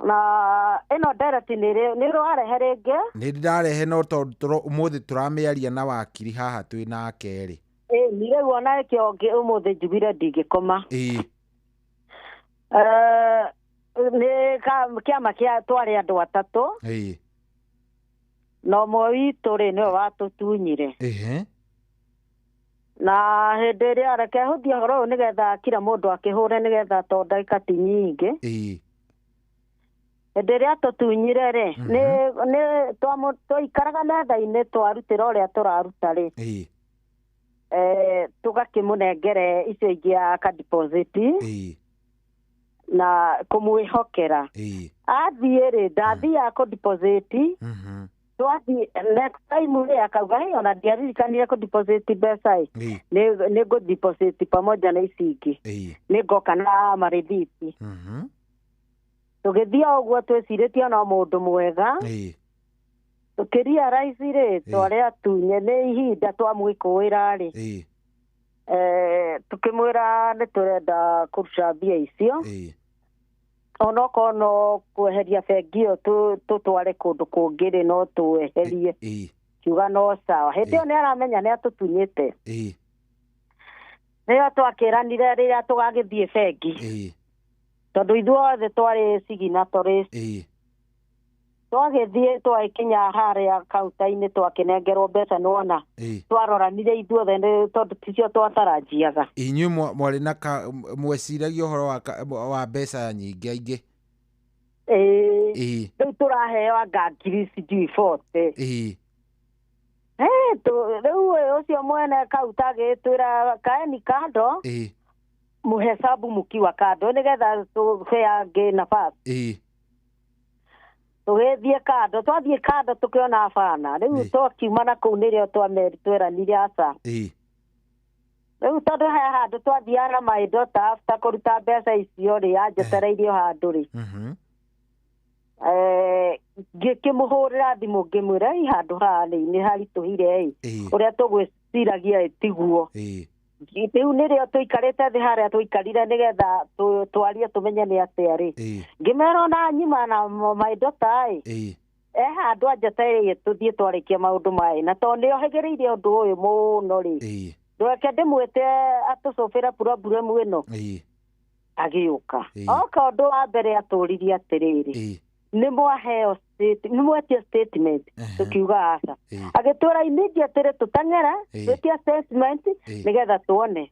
Na ĩno ndereti nĩ ũrarehe rĩngĩ? Nĩ ndarehe no tondũ ũmũthĩ tũramĩaria na wakiri haha twĩ nake rĩ. Ĩ ni rĩu ona ĩkĩo ũmũthĩ njugire ndingĩkoma. Ĩ. Nĩ kĩama kĩa twarĩ andũ atatũ. Ĩ. Na ũmwe witũ rĩ nĩwe watũtunyire. Ehe. Na hĩndĩ ĩrĩa reke hũthie ũhoro ũyũ nĩgetha kila mũndũ akĩhũre nĩgetha tondũ ndagĩka ti nyingĩ. Ĩ. Hĩndĩ ĩrĩa tũtunyire rĩ, nĩ twaikaraga metha-inĩ twarutĩra ũrĩa tũraruta rĩ. Ĩ. Tũgakĩmũnengere icio ingĩ aka deposit. Ĩ. Na kũmwĩhokera. Ĩ. Athiĩ rĩ, ndathiaga kũ deposit. Twathiĩ next time rĩ akauga hey, ona ndiaririkanire kũ deposit mbeca ĩ. Nĩ ngũ deposit pamoja na ici ingĩ. Ĩ. Nĩ ngoka na marĩthiti. Tũgĩthiĩ o ũguo twĩcirĩtie ona mũndũ mwega. Ĩ. Tũkĩrealize rĩ twarĩ atunye nĩ ihinda twamwĩkũĩra rĩ. Ĩ. Tũkĩmwĩra nĩ tũrenda kũruta mbia icio. Ĩ. Onokorwo no kweheria bengi ĩyo tũtware kũndũ kũngĩ rĩ no tũeherie. Ĩ. Kiuga no sawa. Hĩndĩ ĩyo nĩ aramenya nĩ atũtunyĩte. Ĩ. Nĩyo twakĩranire rĩrĩa tũgagĩthiĩ bengi. Ĩ. Tondũ ithuothe twarĩ signatories. Twagĩthiĩ twagĩkinya harĩa kaunta-inĩ twakĩnengerwo mbeca nĩwona twaroranire ithuothe nĩ tondũ ticio twatarajiaga. Inyuĩ mwarĩ na mweciragia ũhoro wa mbeca nyingĩ aingĩ. Ĩĩ. Rĩu tũraheo anga ngiri sijui 40. Rĩu ũcio mwene kaunta agĩtwĩra kaeni kando, muhesabu mukiwa kando nĩgetha tũhe angĩ nafasi. Tũgĩthiĩ kando, twathiĩ kando tũkĩona bana. Rĩu twakiuma na kũu nĩrĩo tweranire aca. Rĩu tondũ he handũ twathiaga na my daughter after kũruta mbeca icio rĩ, anjetereirie o handũ rĩ. Ngĩkĩmũhũrĩra thimũ ngĩmwĩra ĩ handũ haha rĩ nĩ haritũhire ĩ ũrĩa tũgwĩciragia ĩ tiguo. Rĩu nĩrĩo tũikarĩte thĩ harĩa tũikarire nĩgetha twarie tũmenye nĩ atĩa rĩ. Ngĩmera ona nyuma na my daughter ĩ e handũ anjetereirie tũthiĩ twarĩkia maũndũ maya na tondũ nĩohĩgĩrĩire ũndũ ũyũ mũno rĩ, ndweke ndĩmwĩte atũcũbĩre problem ĩno. Agĩũka oka ũndũ wa mbere atũririe atĩrĩrĩ, nĩ mwaheo nĩ mwetia statement? Tũkiuga aca. Agĩtwĩra immediately tũteng'ere twĩtie statement nĩgetha tuone.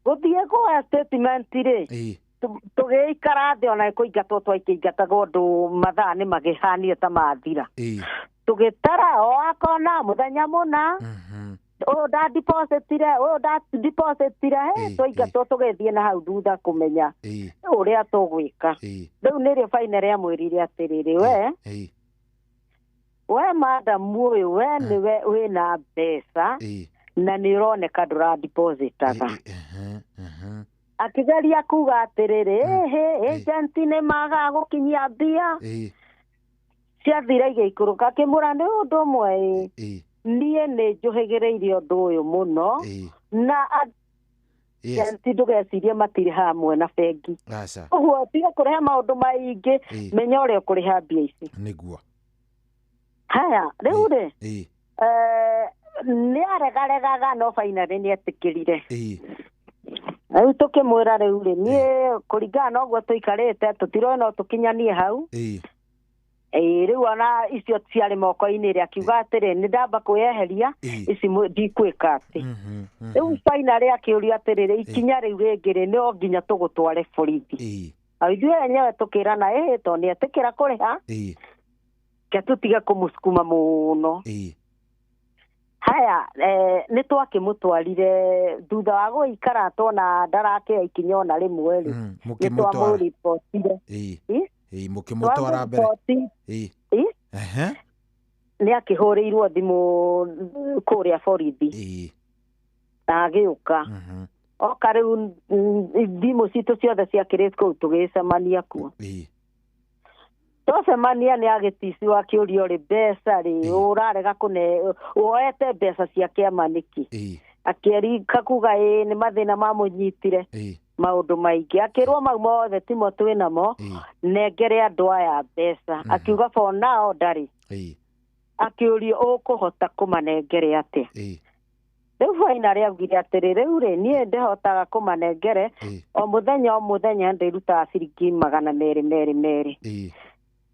Gũthiĩ kuoya statement rĩ, tũgĩikara thĩ ona kũingatwo twaikĩingatagwo ũndũ mathaa nĩ magĩhanire ta mathira. Tũgĩtara o akona mũthenya mũna ũyũ ndadepositire, ũyũ ndadepositire, twaingatwo tũgĩthiĩ na hau thutha kũmenya ũrĩa tũgwĩka. Rĩu nĩrĩo final amwĩrire atĩrĩrĩ, we madam ũyũ, we nĩwe wĩna mbeca na nĩ ũroneka ndũradepositaga. Akĩgeria kuga atĩrĩrĩ, ĩhĩ agent nĩ magaga gũkinyia mbia ciathira igĩikũrũka. Akĩmwĩra nĩ ũndũ ũmwe ĩ, niĩ nĩ njũhĩgĩrĩire ũndũ ũyũ mũno na agent ndũgecirie matirĩ hamwe na bengi. Ũguo tiga kũrehe maũndũ maingĩ, menya ũrĩa ũkũrĩha mbia ici. Nĩguo. Haya rĩu rĩ, nĩ aregaregaga no finally nĩ etĩkĩrire. Rĩu tũkĩmwĩra rĩu rĩ, niĩ kũringana na ũguo tũikarĩte tũtirona no tũkinyanie hau. Rĩu ona icio ciarĩ moko-inĩ rĩ, akiuga atĩrĩ nĩ ndamba kwĩyeheria ici ndikwĩka atĩ. Rĩu finally akĩũria atĩrĩrĩ, ikinya rĩu rĩngĩ rĩ, no nginya tũgũtware borithi. Ithuĩ enyewe tũkĩrana ĩhĩ tondũ nĩ etĩkĩra kũrĩha, ke tũtige kũmũcukuma mũno. Haya, nĩ twakĩmũtwarire thutha wa gũikara tuona ndarakĩoya ikinya ona rĩmwe rĩ, nĩ twamũribotire. Mũkĩmũtwara mbere. Nĩ akĩhũrĩirwo thimũ kũrĩa borithi na agĩũka. Oka rĩu thimũ citũ ciothe ciakĩrĩ kũu tũgĩcemania kuo. Twacemania nĩ agĩticiwo akĩũrio rĩ, mbeca rĩ ũrarega kũne woete mbeca cia kĩama nĩkĩ? Akĩerika kuga ĩ nĩ mathĩna mamũnyitire maũndũ maingĩ. Akĩrwo mau mothe timo twĩnamo, nengere andũ aya mbeca. Akiuga for now ndarĩ. Akĩũrio ũkũhota kũmanengere atĩa? Rĩu finally augire atĩrĩ, rĩu rĩ niĩ ndĩhotaga kũmanengere o mũthenya o mũthenya ndĩrutaga ciringi 200 merĩ merĩ.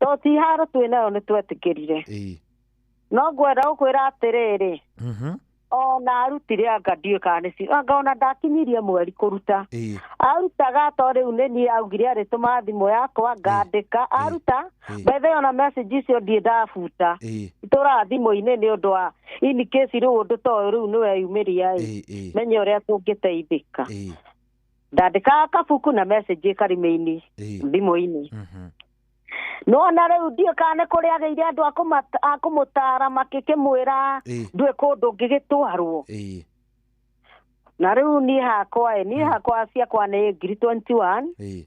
To ti haro twĩnayo nĩ twetĩkĩrire. No ngwenda gũkwĩra atĩrĩrĩ, ona arutire anga ndiũĩ kana nĩ anga ona ndakinyirie mweri kũruta. Arutaga to rĩu nĩ niĩ augire arĩtũma thimũ yakwa ngandĩka aruta. By the way ona message icio ndiĩ ndabuta, itũraga thimũ-inĩ nĩ ũndũ wa in case rĩu ũndũ ta ũyũ rĩu nĩ weyumĩria ĩ, menye ũrĩa tũngĩteithĩka. Ndandĩkaga kabuku na message ĩkarima-inĩ thimũ-inĩ. No na rĩu ndiũĩ kana nĩ kũrĩ agĩire andũ a kũmũtara makĩkĩmwĩra ndũĩ kũndũ ũngĩgĩtwarwo. Na rĩu niĩ hakwa ĩ, niĩ hakwa ciakwa nĩ ngiri 21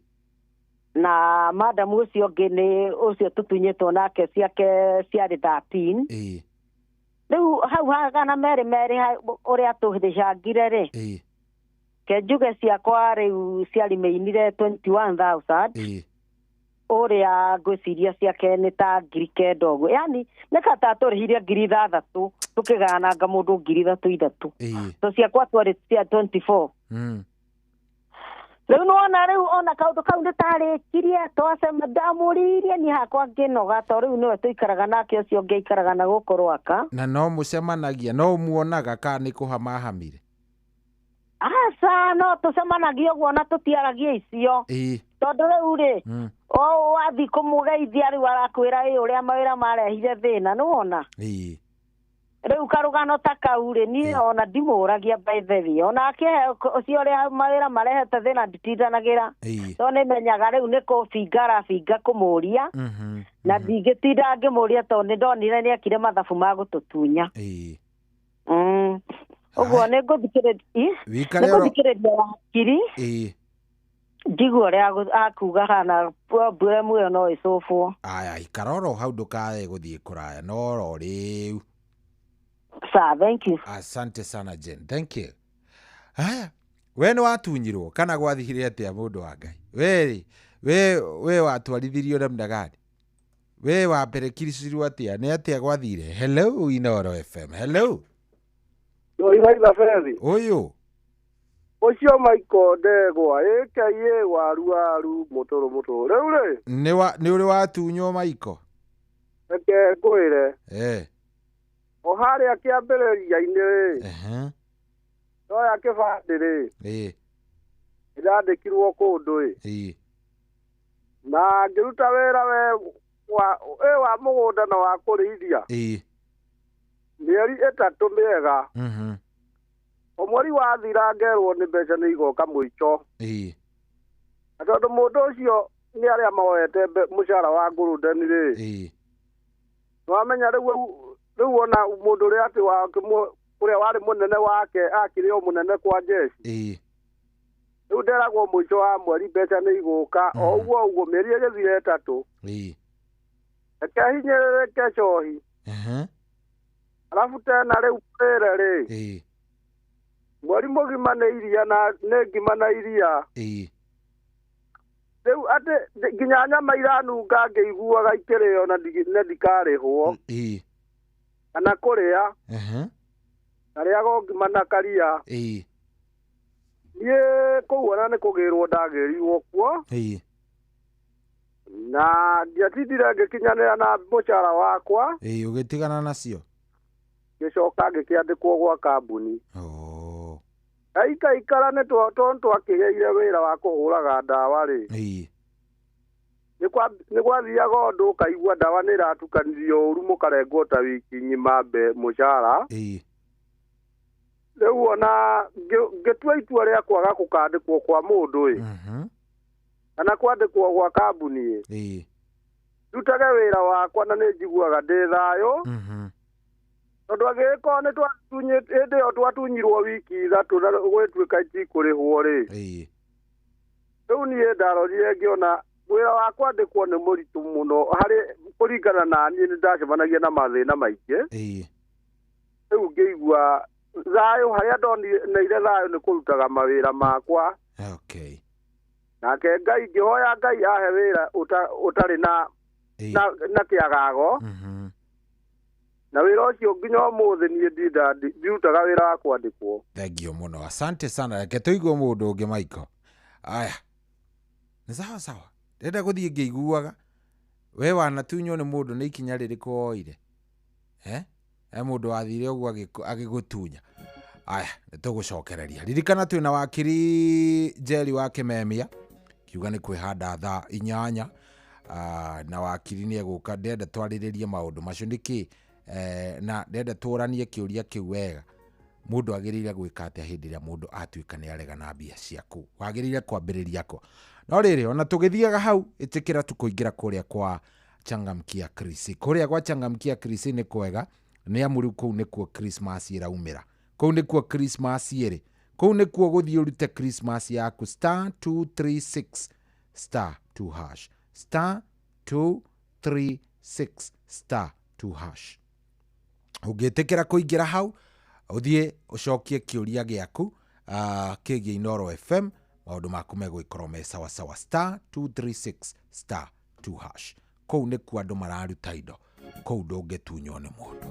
na madam ũcio ũngĩ nĩ ũcio tũtunyĩtwo nake ciake ciarĩ 13. Rĩu hau hagana merĩ merĩ ũrĩa tũrĩcangire rĩ, ke njuge ciakwa rĩu ciarimĩinire 21,000. Ũrĩa ngwĩciria ciake nĩ ta 9,000 ũguo, yani nĩ kata tũrĩhire 6,000 tũkĩgayananga mũndũ 3,000 3,000. To ciakwa twarĩ cia 24. Rĩu nĩwona rĩu ona kaũndũ kau nĩtarĩkirie twacema ndamũririe niĩ hakwa ngĩnoga to rĩu nĩwe tũikaraga nake ũcio ũngĩ aikaraga na gũkũ Rwaka. Na no mũcemanagia no ũmuonaga kana nĩ kũhamahamire? Aca, no tũcemanagia ũguo na tũtiaragia icio. Tondũ rĩu rĩ, o wathiĩ kũmũgeithia rĩu arakwĩra ĩ ũrĩa mawĩra marehire thĩna, nĩwona? Rĩu karũgano ta kau rĩ, niĩ ona ndimũragia by the way, ona akĩhe ũcio ũrĩa mawĩra marehete thĩna nditindanagĩra. Tondũ nĩmenyaga rĩu nĩ kũbinga arabinga kũmũria, na ndingĩtinda ngĩmũria tondũ nĩndonire nĩekire mathabu ma gũtũtunya. Ũguo nĩngũthikĩrĩria wakiri njigue ũrĩa akuga kana problem ĩyo no ĩcũbwo. Aya, ikara oro hau ndũkae gũthiĩ kũraya no oro rĩu. Sir, thank you. Asante sana Jane, thank you. Haya, we nĩ watunyirwo kana gwathire atĩa mũndũ wa Ngai? We we we watwarithirio namna gani? We wamberekiricirwo atĩa? Nĩ atĩa gwathire? Hello Inooro FM. Hello. Ũyũ ũcio Michael Ndegwa aka waru waru mũtũrũ mũtũrũ. Rĩu rĩ, nĩ ũrĩ watunywo Michael? Reke ngwĩre. O harĩa kĩambĩrĩria-inĩ rĩ, ndoya kĩbandĩ rĩ, ndandĩkirwo kũndũ ĩ, na ngĩruta wĩra we wa mũgũnda na wa kũrĩithia mĩeri 3 mĩega. O mweri wathira ngerwo nĩ mbeca nĩ igoka mũico. Na tondũ mũndũ ũcio nĩ arĩa moete mũcara wa ngũrũndeni rĩ, nĩwamenya rĩu ona mũndũ ũrĩa atĩ ũrĩa warĩ mũnene wake akĩrĩ o mũnene kwa jeshi. Rĩu nderagwo mũico wa mweri mbeca nĩ igũka o ũguo ũguo mĩeri ĩgĩthira 3. Reke hinyĩrĩrĩke cohi. Alafu tena rĩu kwĩre rĩ, mweri mũgima nĩ iria na nĩ ngima na iria. Rĩu atĩ nginya nyama iranunga ngĩiguaga ikĩrĩo na ndikarĩhwo. Kana kũrĩa. Karĩaga o ngima na karia. Niĩ kũu ona nĩ kũgĩrwo ndagĩrirwo kuo. Na ndiatindire ngĩkinyanĩra na mũcara wakwa. Ũgĩtigana nacio? Ngĩcoka ngĩkĩandĩkwo gwa kambuni. Aikaikara nĩ tondũ twakĩgĩire wĩra wa kũhũraga ndawa rĩ, nĩ gwathiaga ũndũ ũkaigua ndawa nĩ ĩratukanirio ũru mũkarengwo ta wiki ng'ima mũcara. Rĩu ona ngĩtua itua rĩa kwaga gũkandĩkwo kwa mũndũ ĩ, kana kwandĩkwo gwa kambuni ĩ, ndutage wĩra wakwa na nĩ njiguaga ndĩ thayũ. Tondũ angĩgĩkorwo nĩ hĩndĩ ĩyo twatunyirwo wiki 3 na gwĩtuĩka itikũrĩhwo rĩ, rĩu niĩ ndarorire ngĩona wĩra wa kwandĩkwo nĩ mũritũ mũno harĩ kũringana na niĩ nĩ ndacemanagia na mathĩna maingĩ. Rĩu ngĩigua thayũ harĩa ndoneire thayũ nĩ kũrutaga mawĩra makwa. Nake Ngai ngĩhoya Ngai ahe wĩra ũtarĩ na kĩagago. Na wĩra ũcio nginya ũmũthĩ niĩ ndirutaga wĩra wa kwandĩkwo. Thank you mũno, asante sana. Reke tũigue mũndũ ũngĩ Michael. Aya, nĩ sawa sawa, ndĩrenda gũthiĩ ngĩiguaga we wanatunywo nĩ mũndũ nĩ ikinya rĩrĩkũ woire? He mũndũ wathire ũguo agĩgũtunya. Aya, nĩ tũgũcokereria. Ririkana twĩna wakiri Njeri wa Kĩmemia, kiuga nĩ kwĩhanda thaa 8, na wakiri nĩ egũka. Ndĩrenda twarĩrĩrie maũndũ macio nĩkĩ, na ndĩrenda tũranie kĩũria kĩu wega. Mũndũ agĩrĩire gwĩka atĩa hĩndĩ ĩrĩa mũndũ atuĩka nĩ arega na mbia ciaku? Wagĩrĩire kwambĩrĩria kũ? No rĩrĩ, ona tũgĩthiaga hau, ĩtĩkĩra tu kũingĩra kũrĩa kwa Changamkia Krisi. Kũrĩa kwa Changamkia Krisi nĩ kwega, nĩ amu rĩu kũu nĩkuo Christmas ĩraumĩra. Kũu nĩkuo Christmas ĩrĩ. Kũu nĩkuo gũthiĩ ũrute Christmas yaku *236 *2# *236 *2#. Ũngĩtĩkĩra kũingĩra hau, ũthiĩ ũcokie kĩũria gĩaku kĩgiĩ Inooro FM, maũndũ maku megũgĩkorwo me sawa sawa. *236 *2#. Kũu nĩkuo andũ mararuta indo, kũu ndũngĩtunywo nĩ mũndũ.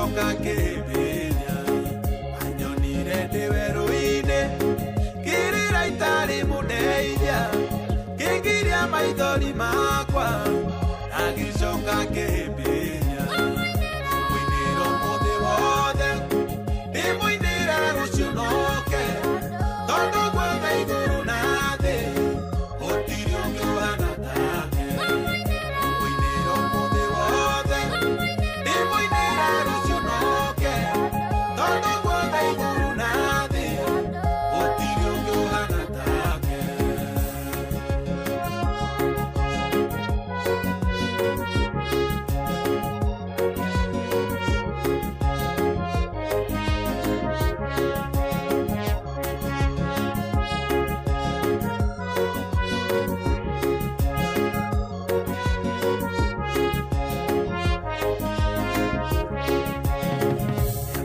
Agĩcoka akĩhĩmbĩria. Anyonire ndĩ werũ-inĩ, ngĩrĩra itarĩ mũndeithia, ngĩngiria maithori makwa, agĩcoka akĩhĩmbĩria. Mũinĩra ũmũthĩ wothe, ndĩmũinĩra rũciũ noke, tondũ guothe igũrũ na thĩ, gũtirĩ ũngĩ ũhana take. Mũinĩra ũmũthĩ wothe, ndĩmũinĩra rũciũ noke, tondũ guothe igũrũ na thĩ, gũtirĩ ũngĩ ũhana take.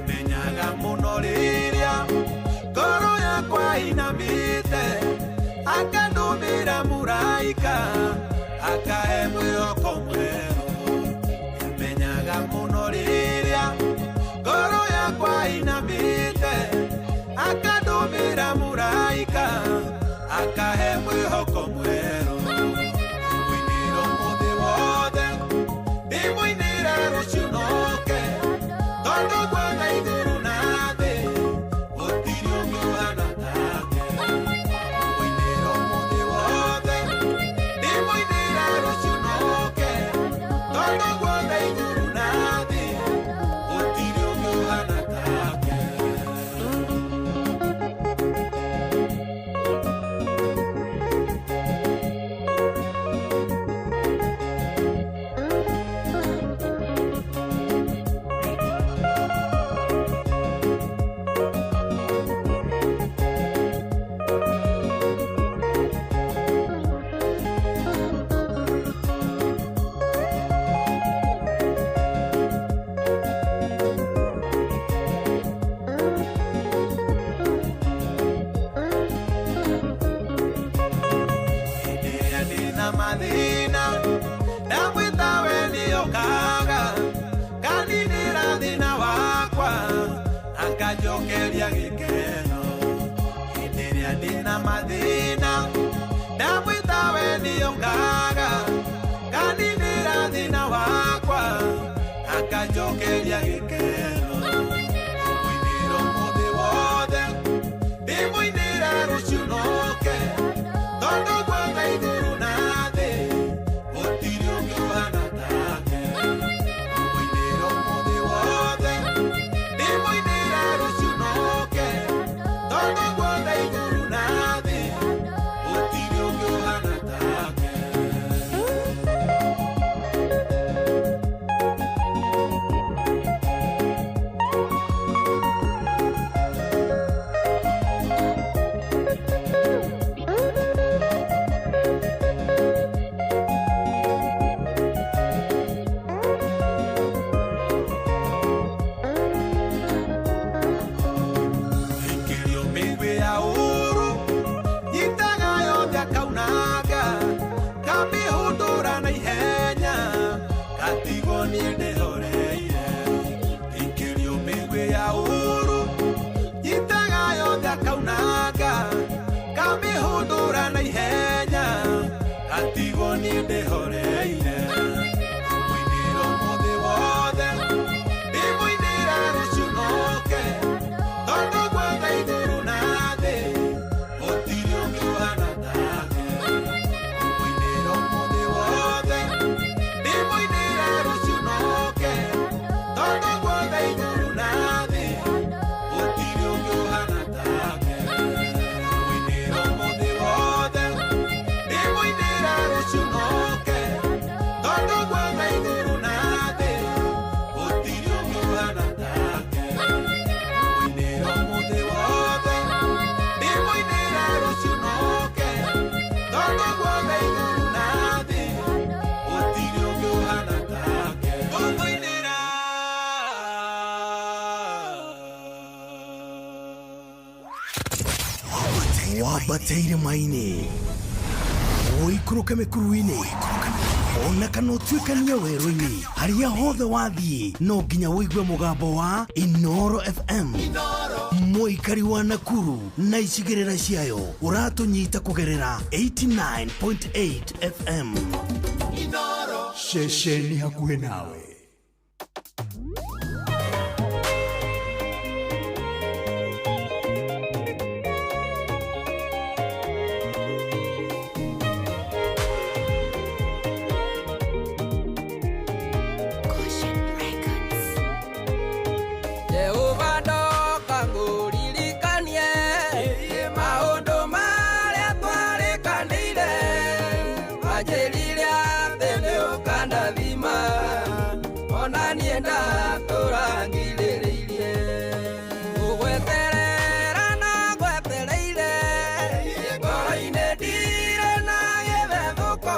Menyaga mũno rĩrĩa ngoro yakwa inamĩte, akandũmĩra mũraika, akahe mwĩhoko mwerũ. Menyaga mũno rĩrĩa ngoro yakwa inamĩte, akandũmĩra mũraika, akahe mwĩhoko mwerũ. Mũinĩra ũmũthĩ wothe, ndĩmũinĩra rũciũ noke, tondũ guothe igũrũ na thĩ, gũtirĩ ũngĩ ũhana take. Mũinĩra ũmũthĩ wothe, ndĩmũinĩra rũciũ noke, tondũ guothe igũrũ na thĩ, gũtirĩ ũngĩ ũhana take. Hĩndĩ ĩrĩa ndĩna mathĩna, ndamwĩta we nĩokaga, kaninĩra thĩna wakwa, akanjokeria gĩkeno. Hĩndĩ ĩrĩa ndĩna mathĩna, ndamwĩta we nĩokaga, kaninĩra thĩna wakwa, akanjokeria gĩkeno. Mũinĩra ũmũthĩ wothe, ndĩmũinĩra rũciũ noke, tondũ guothe igũrũ na thĩ, gũtirĩ ũngĩ ũhana take. Mũinĩra ũmũthĩ wothe, ndĩmũinĩra rũciũ noke, tondũ guothe igũrũ na thĩ, gũtirĩ ũngĩ ũhana take. Ĩkĩrio mĩguĩ ya ũũru, nyitaga yothe akaunanga, kamĩhũndũra na ihenya, ngatigwo niĩ ndĩhoreire. Ĩkĩrio mĩguĩ ya ũũru, nyitaga yothe akaunanga, kamĩhũndũra na ihenya, ngatigwo niĩ ndĩhoreire. Mũinĩra ũmũthĩ wothe, ndĩmũinĩra rũciũ noke, tondũ guothe igũrũ na thĩ, gũtirĩ ũngĩ ũhana take. Mũinĩra ũmũthĩ wothe, ndĩmũinĩra rũciũ noke, tondũ guothe igũrũ na thĩ, gũtirĩ ũngĩ ũhana take. Mũinĩra ũmũthĩ wothe, ndĩmũinĩra rũciũ noke, tondũ guothe igũrũ na thĩ, gũtirĩ ũngĩ ũhana take. Mũinĩra ũmũthĩ wothe, ndĩmũinĩra rũciũ noke, tondũ guothe igũrũ na thĩ, gũtirĩ ũngĩ ũhana take. Ngũmũinĩra. Wabataire maini. Ũikũrũke mĩkuru-inĩ ona kana ũtuĩkanie werũ-inĩ, harĩa hothe wathiĩ no nginya ũigue mũgambo wa Inoro FM. Mũikari wa Nakuru na icigĩrĩra ciayo, ũratũnyita kũgerera 89.8 FM. Ceceni hakuhĩ nawe. Jehova ndoka ngũririkanie maũndũ marĩa twarĩkanĩire, wanjĩrire atĩ nĩũkandathima, ona niĩ ndatũra ngirĩrĩirie. Ngũgweterera na ngwetereire, ngoro-inĩ ndirĩ na gĩthethũko,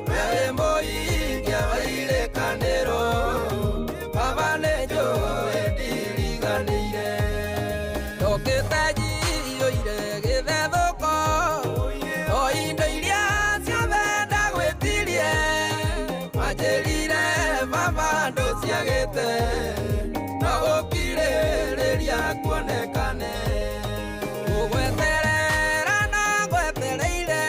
we wĩ mũhingia wa irĩkanĩro, Baba nĩnjũĩ ndiriganĩire. Ndokĩte njiyũire gĩthethũko, o indo iria ciothe ndagwĩtirie, wanjĩrire baba ndũciagĩte, no gũkirĩrĩria kuonekane. Ngũgweterera na ngwetereire,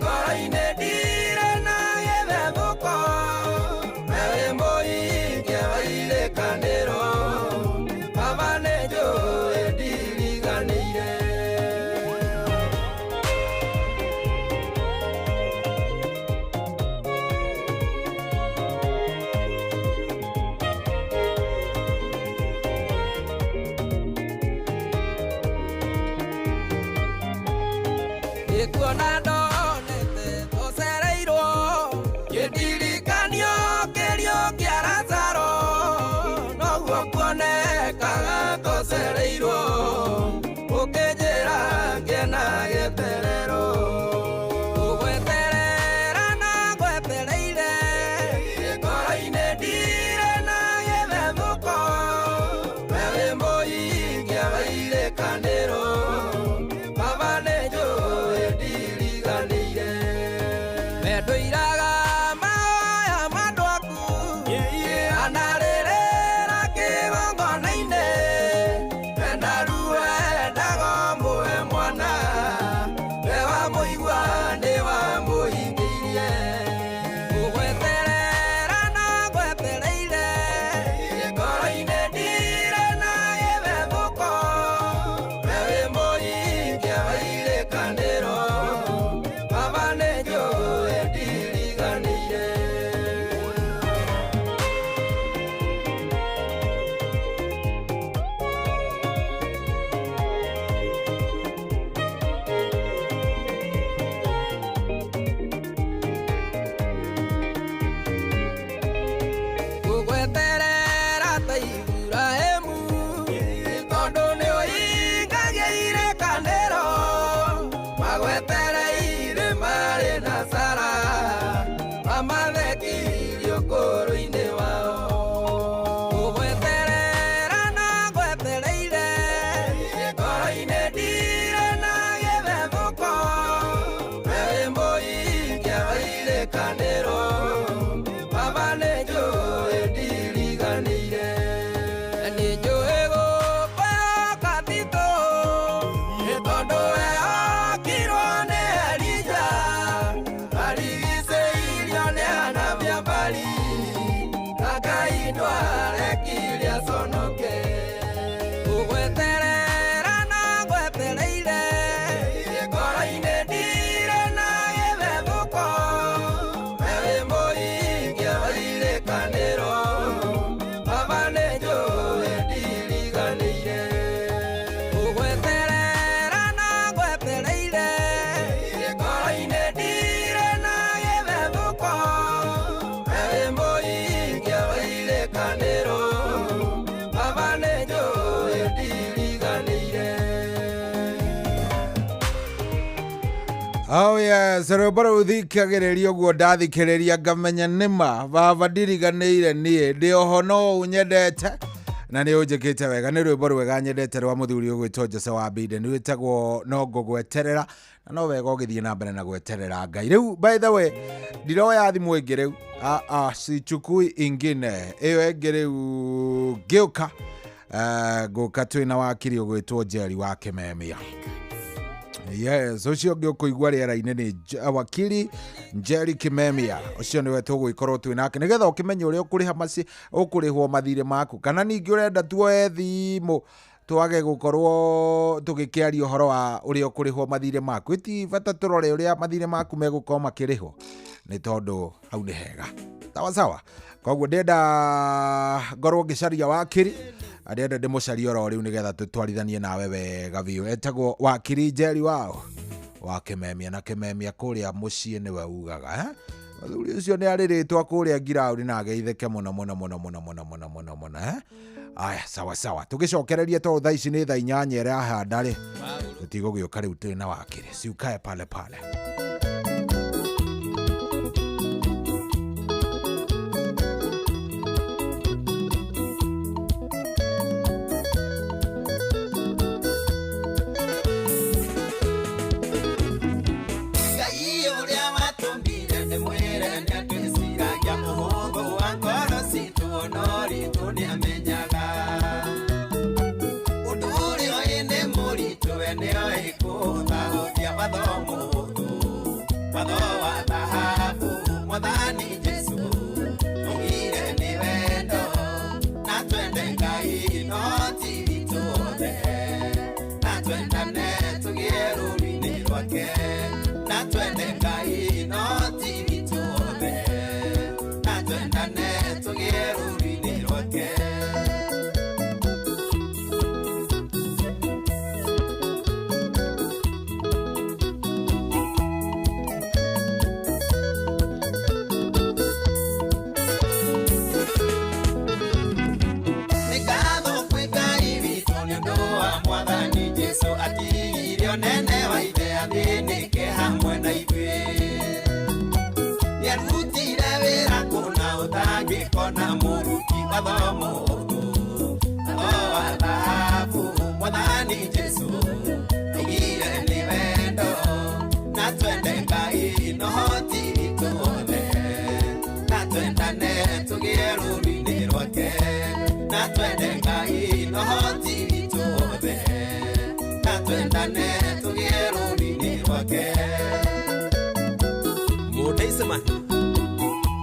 ngoro-inĩ ndirĩ na gĩthethũko, we wĩ mũhingia wa irĩkanĩro, Baba nĩnjũĩ ndiriganĩire. Nĩkuona ndonete tũcereirwo, kĩndirikanio kĩrio kĩa Lazaro, noguo kuonekaga tũcereirwo, ũkĩnjĩra ngĩe na gĩeterero. Ngũgweterera na ngwetereire, ngoro-inĩ ndirĩ na gĩthethũko, we wĩ mũhingia wa irĩkanĩro, Baba nĩnjũĩ ndiriganĩire. Wendũiraga mahoya ma andũ aku, anarĩrĩra kĩgongona-inĩ, wenda ruo endaga ũmũhe mwana, we wamũigua nĩwamũhingĩirie. Ngũgweterera na ngwetereire, ngoro-inĩ ndirĩ na gĩthethũko, we wĩ mũhingia wa irĩkanĩro, Baba nĩnjũĩ ndiriganĩire. Ngũgweterera ta Iburahĩmu, tondũ nĩũhingagia irĩkanĩro, magwetereire marĩ na Sara, mamathekirie ũkũrũ-inĩ wao. Ngũgweterera na ngwetereire, ngoro-inĩ ndirĩ na gĩthethũko, we wĩ mũhingia wa irĩkanĩro, Baba nĩnjũĩ ndiriganĩire. Nĩnjũĩ gũkwĩhoka Tito, nĩ tondũ wehokirwo nĩ Elija, arigicĩirio nĩ Anabiabari, na Ngai ndwarekire aconoke. Ngũgweterera na ngwetereire, ngoro-inĩ ndirĩ na gĩthethũko, we wĩ mũhingia wa irĩkanĩro, Baba nĩnjũĩ ndiriganĩire. Ngũgweterera na ngwetereire, ngoro-inĩ ndirĩ na gĩthethũko, we wĩ mũhingia wa irĩkanĩro, Baba nĩnjũĩ ndiriganĩire. Oh yes, rwĩmbo rũu thikagĩrĩria ũguo ndathikĩrĩria ngamenya nĩma baba ndiriganĩire niĩ ndĩ oho no ũnyendete. Na nĩ ũnjĩkĩte wega. Nĩ rwĩmbo rwega nyendete rwa mũthuri ũgwĩtwo Jose wa Biden, rwĩtagwo no ngũgweterera, na no wega ũgĩthiĩ na mbere na gweterera Ngai. Rĩu by the way, ndiroya thimũ ĩngĩ rĩu, sichukui ingine ĩyo ĩngĩ rĩu ngĩũka. Ngũka twĩna wakiri ũgwĩtwo Njeri wa Kĩmemia. Yes, ũcio ũngĩ ũkũigua rĩera-inĩ nĩ wakiri Njeri Kimemia. Ũcio nĩwe tũgũgĩkorwo twĩ nake nĩgetha ũkĩmenye ũrĩa ũkũrĩha maci ũkũrĩhwo mathirĩ maku, kana ningĩ ũrenda tuoe thimũ twage gũkorwo tũgĩkĩaria ũhoro wa ũrĩa ũkũrĩhwo mathirĩ maku. Ĩti bata tũrore ũrĩa mathirĩ maku megũkorwo makĩrĩhwo, nĩ tondũ hau nĩ hega. Sawa sawa. Koguo ndĩrenda ngorwo ngĩcaria wakiri, ndĩrenda ndĩmũcarie oro rĩu nĩgetha tũtwarithanie nawe wega biũ. Etagwo wakiri Njeri wao wa Kĩmemia, na Kĩmemia kũrĩa mũciĩ nĩwe ugaga, eh? Mũthuri ũcio nĩ arĩrĩtwo kũrĩa ngiraũri na ageithĩke mũno mũno mũno mũno mũno mũno mũno mũno, eh? Aya, sawa sawa, tũgĩcokererie tondũ thaa ici nĩ thaa 8 ĩrahanda rĩ, tũtigũgĩũka rĩu twĩ na wakiri, siukae pale pale. Ngai ũrĩa watũmbire nĩ mwĩre nĩatwĩciragia ũhũthũ wa ngoro citũ ona ũritũ nĩamenyaga. Ũndũ ũrĩa ũĩ nĩ mũritũ we nĩoĩ kũhũthahũthia watho mũhũthũ, watho wa thahabu Mwathani Jesũ augire nĩ wendo na twende Ngai no ti witũ othe, na twendane tũgĩe rũũru-inĩ rwake, na twende Ngai no ti witũ othe, na twendane tũgĩe rũũru-inĩ rwake. Nĩ ngatho kwĩ Ngai witũ nĩ ũndũ wa Mwathani Jesũ atigire ũnene wa ithe athĩnĩke hamwe na ithuĩ. Nĩarutire wĩra kũna ũtangĩkona mũruti watho mũhũthũ, watho wa thahabu Mwathani Jesũ augire nĩ wendo na twende Ngai no ti witũ othe, na twendane tũgĩe rũũru-inĩ rwake, na twende Ngai no ti witũ othe, na twendane tũgĩe rũũru-inĩ rwake. Mũndeicema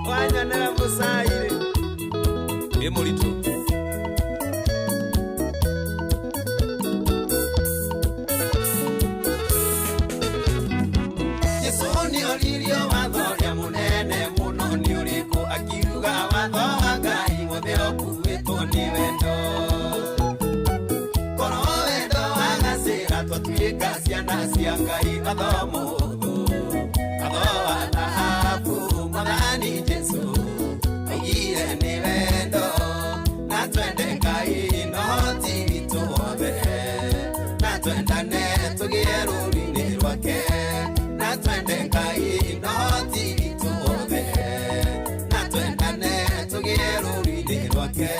wanyonera mũcairĩ wĩ mũritũ. Jesũ nĩoririo watho ũrĩa mũnene mũno nĩ ũrĩkũ, akiuga watho wa Ngai wothe ũkuĩtwo nĩ wendo. Korwo wendo wagacĩra twatuĩka ciana cia Ngai, watho mũhũthũ, watho wa thahabu Mwathani Jesũ augire nĩ wendo na twende Ngai no ti witũ othe, na twendane tũgĩe rũũru-inĩ rwake, na twende Ngai no ti witũ othe, na twendane tũgĩe rũũru-inĩ rwake.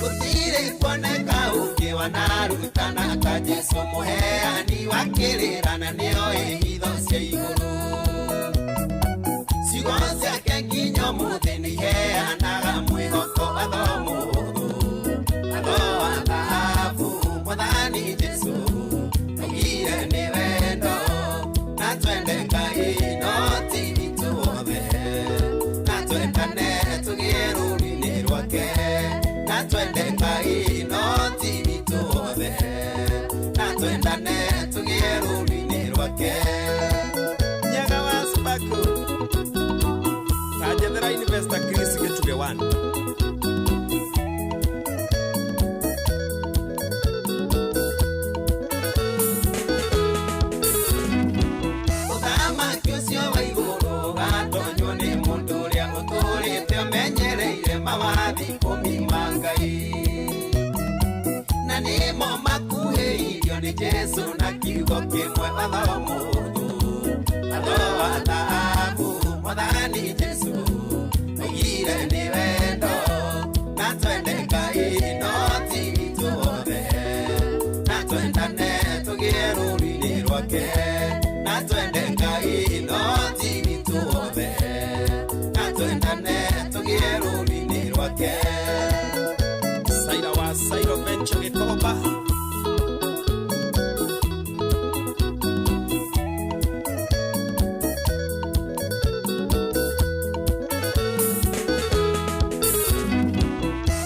Gũtirĩ kuoneka ũngĩ wanarutana ta Jesũ mũheani wa kĩrĩra na nĩoĩ hitho cia igũrũ. Ciugo ciake nginya ũmũthĩ nĩiheanaga mwĩhoko, watho mũhũthũ, watho wa thahabu Mwathani Jesũ augire nĩ wendo na twende Ngai no ti witũ othe, na twendane tũgĩe rũũru-inĩ rwake, na twende Ngai no ti witũ othe, na twendane tũgĩe rũũru-inĩ rwake. Nyaga wa Sparkle kanjethera Investor Chris Gĩchugĩ 1. Ũthamaki ũcio wa igũrũ ũgatonywo nĩ mũndũ ũrĩa ũtũrĩte amenyereire mawathi ikũmi ma Ngai. Na nĩmo makuhĩirio nĩ Jesũ na kiugo kĩmwe watho mũhũthũ. Watho wa thahabu Mwathani Jesũ oigire nĩ wendo na twende Ngai no ti ithuothe. Na twendane tũgĩe rũũru-inĩ rwake. Na twende Ngai no ti ithuothe. Na twendane tũgĩe rũũru-inĩ rwake. Saira wa Sairo Venture Gĩkomba.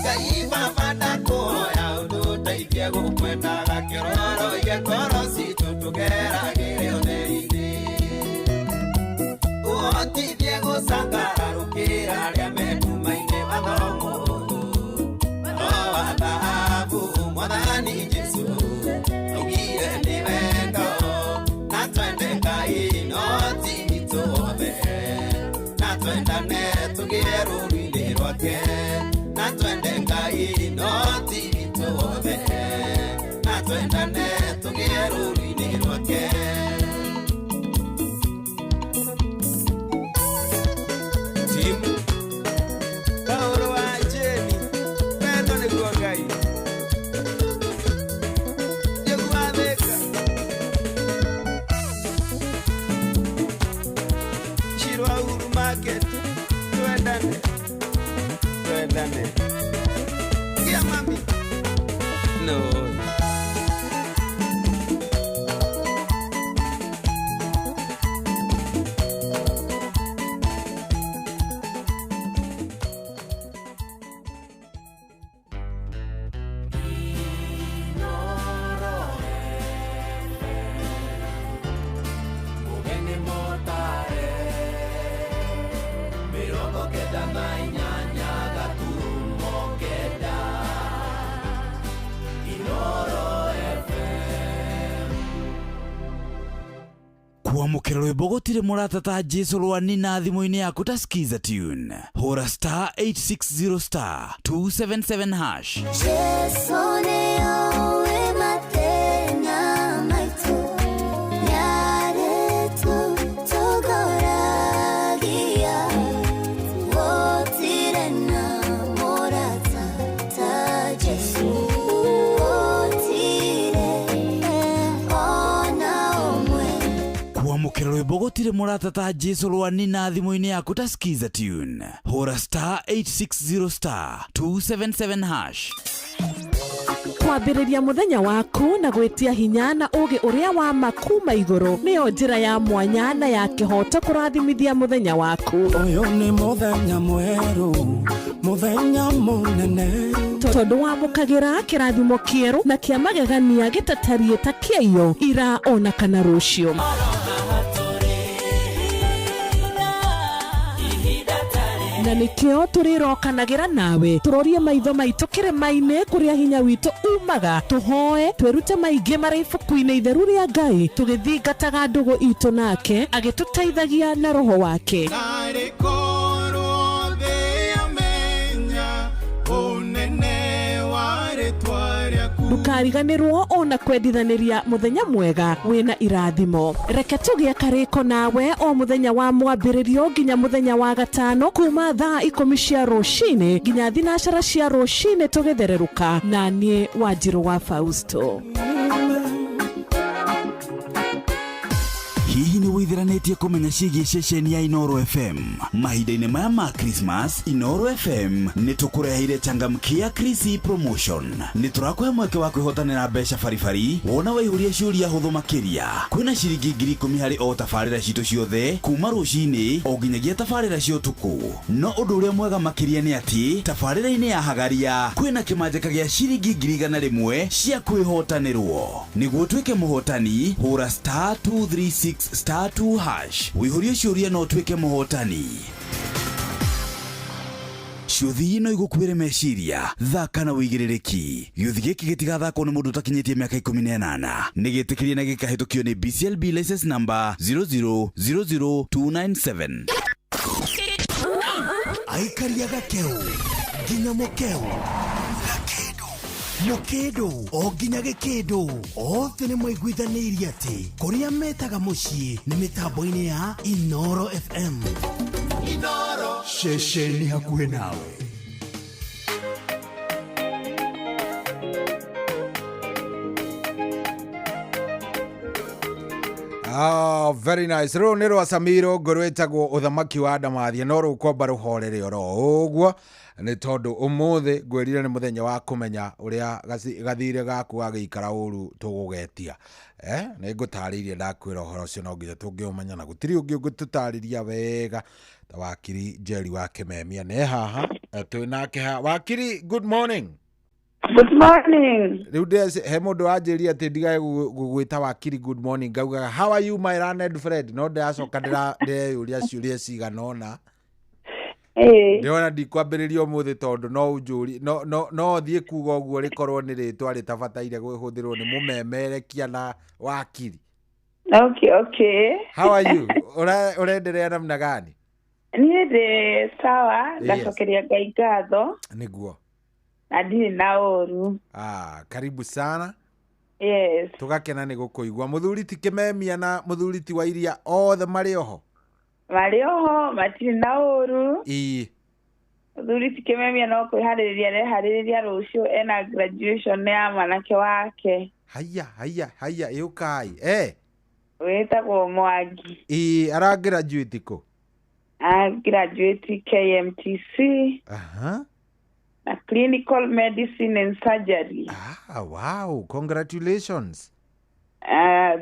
Ngai Baba ndakũhoya ũtũteithie gũkwendaga kĩororoie ngoro citũ tũgeragĩre ũtheri-inĩ. Ũhotithie gũcangararũkĩra arĩa me nduma-inĩ watho mũhũthũ. Watho wa thahabu Mwathani Jesũ augire nĩ wendo na twende Ngai no ti ithuothe. Na twendane tũgĩe rũũru-inĩ rwake. Na twende Ngai no ti ithuothe. Na twendane tũgĩe rũũru-inĩ rwake. Timu Paulo wa Jeni wendo nĩguo Ngai nĩguo athĩka Shirwa Uhuru Market twendane twendane Gia mami no. Mugeni motare 98 gaturumo 9 Inoro FM. Kwamũkĩra rwĩmbo gũtirĩ mũrata ta Jesũ rwanina thimũ-inĩ yaku ta Skiza tune. Hũra star 860 star 277 hash. Jesũ nĩoĩ mathĩna maitũ, nĩarĩtũtongoragia. Gũtirĩ na mũrata ta Jesũ, gũtirĩ ona ũmwe. Kwamũkĩra rwĩmbo gũtirĩ mũrata ta Jesũ rwanina thimũ-inĩ yaku ta Skiza tune. Hũra star 860 star 277 hash. Kwambĩrĩria mũthenya waku na gwĩtia hinya na ũũgĩ ũrĩa wa ma kuma igũrũ nĩyo njĩra ya mwanya na ya kĩhooto kũrathimithia mũthenya waku. Ũyũ nĩ mũthenya mwerũ, mũthenya mũnene. Tondũ wamũkagĩra kĩrathimo kĩerũ na kĩa magegania gĩtatariĩ ta kĩaiyo ira ona kana rũciũ. Na nĩkĩo tũrĩrokanagĩra nawe tũrorie maitho maitũ kĩrĩma-inĩ kũrĩa hinya witũ umaga, tũhoe twĩrute maingĩ marĩ ibuku-inĩ itheru rĩa Ngai tũgĩthingataga ndũgũ itũ nake agĩtũteithagia na roho wake. Narĩ korwo thĩ yamenya ũnene wa rĩtwa rĩaku. Ndũkariganĩrwo ona kwendithanĩria mũthenya mwega wĩna irathimo. Reke tũgĩe karĩko nawe o mũthenya wa mwambĩrĩrio nginya mũthenya wa gatano kuma thaa 10 cia rũcinĩ nginya 9 cia rũcinĩ tũgĩthererũka na niĩ Wanjirũ wa Fausto. Hihi nĩ wĩitheranĩtie kũmenya ciĩgiĩ ceceni ya Inoro FM? Mahinda-inĩ maya ma Christmas, Inoro FM nĩ tũkũreheire changamkia Krisi promotion. Nĩ tũrakũhe mweke wa kwĩhotanĩra mbeca baribari wona waihũria ciũria hũthũ makĩria. Kwĩna ciringi 10,000 harĩ o tabarĩra citũ ciothe kuma rũcinĩ o nginyagia tabarĩra cia ũtukũ. No ũndũ ũrĩa mwega makĩria nĩ atĩ tabarĩra-inĩ ya Hagaria kwĩna kĩmanjĩka gĩa ciringi 100,000 cia kwĩhotanĩrwo. Nĩguo ũtuĩke mũhotani, hũra star 236 star 2 hash wĩihũrie ciũria na ũtuĩke mũhotani. Ciũthi no igũkuĩre meciria, thaka na wĩigĩrĩrĩki. Gĩũthi gĩkĩ gĩtigathakwo nĩ mũndũ ũtakinyĩtie mĩaka 18. Nĩ gĩtĩkĩrie na gĩkahĩtũkio nĩ BCLB license number 0000297. Aikaria gakeu nginya mũkeu. Gakĩndũ. Mũkĩndũ o nginya gĩkĩndũ othe nĩ maiguithanĩirie atĩ kũrĩa metaga mũciĩ nĩ mĩtambo-inĩ ya Inoro FM. Inoro. Ceceni hakuhĩ nawe. Ah, very nice. Rũrũ nĩ rwa Samiro ngũrũ ĩtagwo ũthamaki wa Ndamathia no rũkwamba rũhorere oro ũguo nĩ tondũ ũmũthĩ ngwĩrire nĩ mũthenya wa kũmenya ũrĩa gathirĩ gaku gagĩikara ũru tũgũgetia. Nĩ ngũtarĩirie ndakwĩra ũhoro ũcio no nginya tũngĩũmenya na gũtirĩ ũngĩ ũngĩtũtarĩria wega ta wakiri Njeri wa Kĩmemia nĩ haha twĩ nake haha. Wakiri, good morning. Good morning. Rĩu ndĩreci he mũndũ wanjĩria atĩ ndigage gũgwĩta wakiri good morning, ngaugaga how are you my learned friend, no ndĩracoka ndĩreyũria ciũria cigana ũna. Ndĩrona ndikwambĩrĩria ũmũthĩ tondũ no ũnjũri no thiĩ kuga ũguo rĩkorwo nĩ rĩtwa rĩtabataire kũhũthĩrwo nĩ mũmemerekia na wakiri. Okay. How are you? Ũrenderea namna gani? Niĩ ndĩ sawa, Yes. Ndacokeria Ngai ngatho Nĩguo. Na ndirĩ na ũru. Ah, karibu sana. Yes. Tũgakena nĩ gũkũigua. Mũthuri ti Kĩmemia na mũthuri ti wa iria othe marĩ oho? Marĩ oho, matirĩ na ũru. Ĩĩ. Mũthuri ti Kĩmemia no kwĩharĩrĩria areharĩrĩria rũciũ ena graduation ya mwanake wake. Haiya, haiya, haiya, ĩũkai. Wĩtagwo Mwangi. Ĩĩ, ara graduate kũ? A graduate KMTC. Aha. Na clinical medicine and surgery. Ah, wow, congratulations.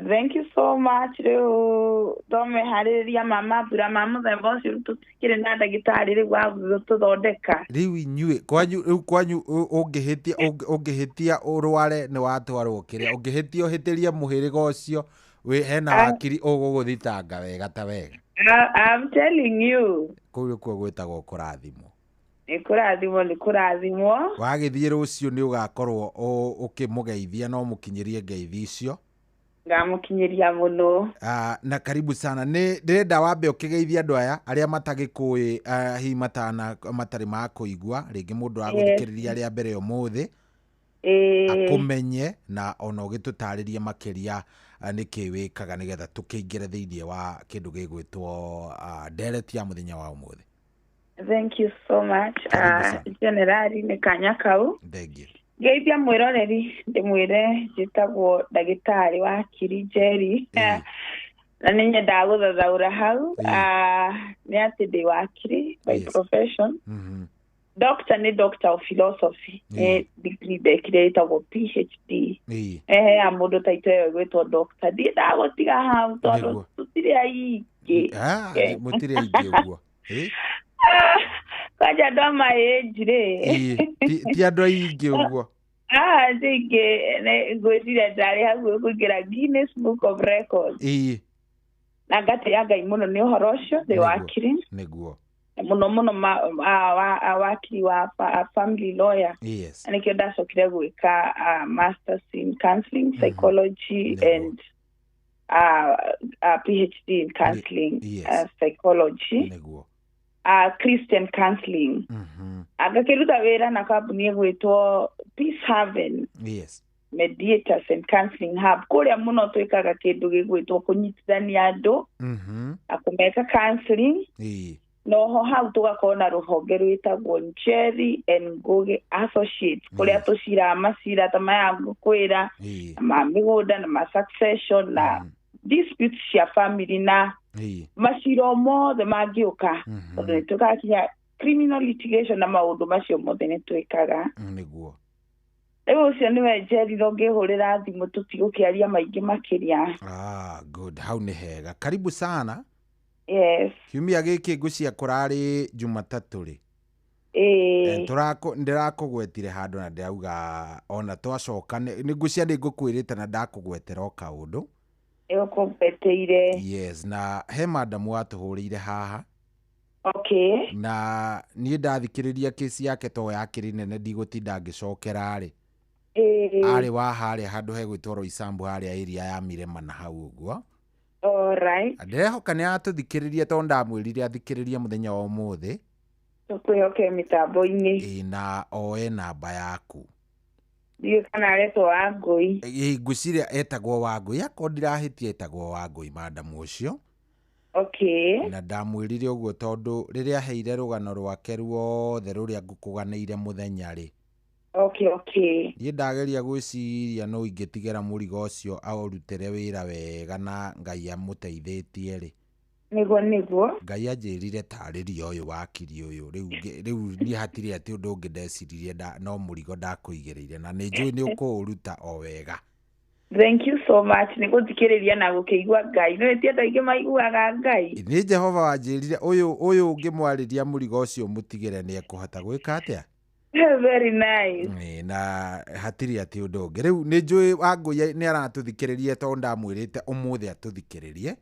Thank you so much. Rĩu twameharĩrĩria ma mambura ma mũthemba ũcio, rĩu tũtikĩrĩ na ndagĩtarĩ rĩu wa gũtũthondeka. Rĩu inyuĩ kwanyu, rĩu kwanyu ũngĩhĩtia ũngĩhĩtia ũrware nĩ watwarwo kĩrĩa, ũngĩhĩtia ũhĩtĩrie mũhĩrĩga ũcio wĩ hena wakiri ũgũgũthitanga wega ta wega. I'm telling you. Kũu nĩkuo gwĩtagwo kũrathimwo. Nĩ kũrathimwo, nĩ kũrathimwo. Wagĩthiĩ rũciũ nĩ ũgakorwo ũkĩmũgeithia na ũmũkinyĩrie ngeithi icio. Ngamũkinyĩria mũno. Ah, na karibu sana. Nĩ ndĩrenda wambe ũkĩgeithia andũ aya arĩa matagĩkũĩ, hihi matana matarĩ makũigua rĩngĩ mũndũ agũthikĩrĩria rĩa mbere ũmũthĩ akũmenye na ona ũgĩtũtarĩrie makĩria nĩkĩ wĩkaga nĩgetha tũkĩingĩre thĩinĩ wa kĩndũ gĩgwĩtwo ndereti ya mũthenya wa ũmũthĩ. Thank you so much. Karibu sana. Generali nĩ kanya kau. Thank you. Ngeithia mwĩroreri ndĩmwĩre njĩtagwo ndagĩtarĩ wakiri Njeri. Na nĩ nyendaga gũthathaũra hau, nĩ atĩ ndĩ wakiri by profession. Doctor nĩ doctor of philosophy, nĩ degree ndekire ĩtagwo PhD. Ĩheaga mũndũ title ĩyo ĩgwĩtwo doctor. Ndiendaga gũtiga hau tondũ tũtirĩ aingĩ. Ah, mũtirĩ aingĩ ũguo. Kwanja andũ a my age rĩ. Ti andũ aingĩ ũguo. Ah, ndingĩ ngwĩciria ndarĩ hakuhĩ kũingĩra Guinness Book of Records. Na ngatĩĩa Ngai mũno nĩ ũhoro ũcio, ndĩ wakiri. Nĩguo. Mũno mũno wakiri wa family lawyer. Na nĩkĩo ndacokire gwĩka masters in counseling psychology and PhD in counseling psychology. Nĩguo. Christian counseling. Ngakĩruta wĩra na kambuni ĩgwĩtwo Peace Haven. Mediators and Counseling Hub. Kũrĩa mũno twĩkaga kĩndũ gĩgwĩtwo kũnyitithania andũ na kũmeka counseling. Noho hau tũgakorwo na rũhonge rwĩtagwo Njeri and Ngugi Associates, kũrĩa tũciraga macira ta maya ngũkwĩra, na ma mĩgũnda na ma succession na disputes cia family na macira o mothe mangĩũka, tondũ nĩ twĩkaga kinya criminal litigation na maũndũ macio mothe nĩ twĩkaga. Nĩguo. Rĩu ũcio nĩwe Njeri, no ngĩhũrĩra thimũ tũtigũkĩaria maingĩ makĩria. Ah, good, hau nĩ hega, karibu sana. Yes. Kiumia gĩkĩ ngũcia kũrarĩ Jumatatũ rĩ. Ndĩrakũgwetire handũ na ndĩrauga ona twacoka nĩ ngũcia nĩ ngũkwĩrĩte na ndakũgwetera o kaũndũ. Ĩgũkũgweteire. Yes, na he madamu watũhũrĩire haha. Na niĩ ndathikĩrĩria kesi yake to yakĩrĩ nene ndigũtinda ngĩcokera rĩ. Arĩ wa harĩa handũ hegwĩtwo Roysambu harĩa area ya Mirema na hau ũguo. Ndĩrehoka nĩ atũthikĩrĩria tondũ ndamwĩrire athikĩrĩrie mũthenya wa ũmũthĩ. Tũkwĩhoke mĩtambo-inĩ. Ĩĩ, na oe namba yaku. Ndiũĩ kana aretwo Wangũi. Ĩ, ngwĩciria etagwo Wangũi, akorwo ndirahĩtia etagwo Wangũi madamu ũcio. Okay. Na ndamwĩrire ũguo tondũ rĩrĩa aheire rũgano rwake ruothe rũrĩa ngũkũganĩire mũthenya rĩ. Okay. Niĩ ndageria gwĩciria no ingĩtigĩra mũrigo ũcio aũrutĩre wĩra wega na Ngai amũteithĩtie rĩ. Nĩguo. Ngai anjĩrire tarĩria ũyũ wakiri ũyũ rĩu rĩu niĩ hatirĩ atĩ ũndũ ũngĩ ndeciririe no mũrigo ndakũigĩrĩire na nĩ njũĩ nĩ ũkũũruta o wega. Thank you so much nĩ gũthikĩrĩria na gũkĩigua Ngai. Nĩ ti andũ aingĩ maiguaga Ngai. Nĩ Jehova wanjĩrire ũyũ ũngĩmwarĩria mũrigo ũcio mũtigĩre nĩ ekũhota gwĩka atĩa? Very nice. Na hatirĩ atĩ ũndũ ũngĩ. Rĩu nĩ njũĩ Wangũi nĩ aratũthikĩrĩria tondũ ndamwĩrĩte ũmũthĩ atũthikĩrĩrie.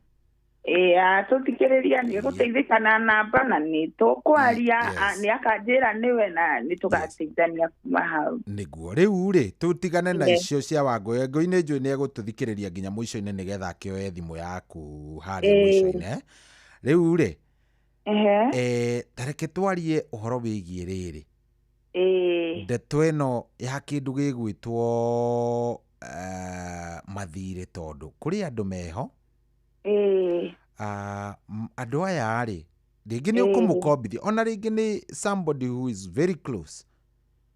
Ĩĩ atũthikĩrĩria nĩ egũteithĩka na namba na nĩ tũkwaria, nĩ akanjĩra nĩwe na nĩ tũgateithania kuma hau. Nĩguo rĩu rĩ tũtigane na icio cia Wangũi. Wangũi nĩ njũĩ nĩ egũtũthikĩrĩria nginya mũico-inĩ nĩgetha akĩoye thimũ yaku harĩa mũico-inĩ. Rĩu rĩ ta reke twarie ũhoro wĩgiĩ rĩrĩ. Ndeto ĩno ya kĩndũ gĩgwĩtwo mathirĩ tondũ kũrĩ andũ meho. Andũ aya rĩ rĩngĩ nĩ ũkũmũkombithia ona rĩngĩ nĩ somebody who is very close.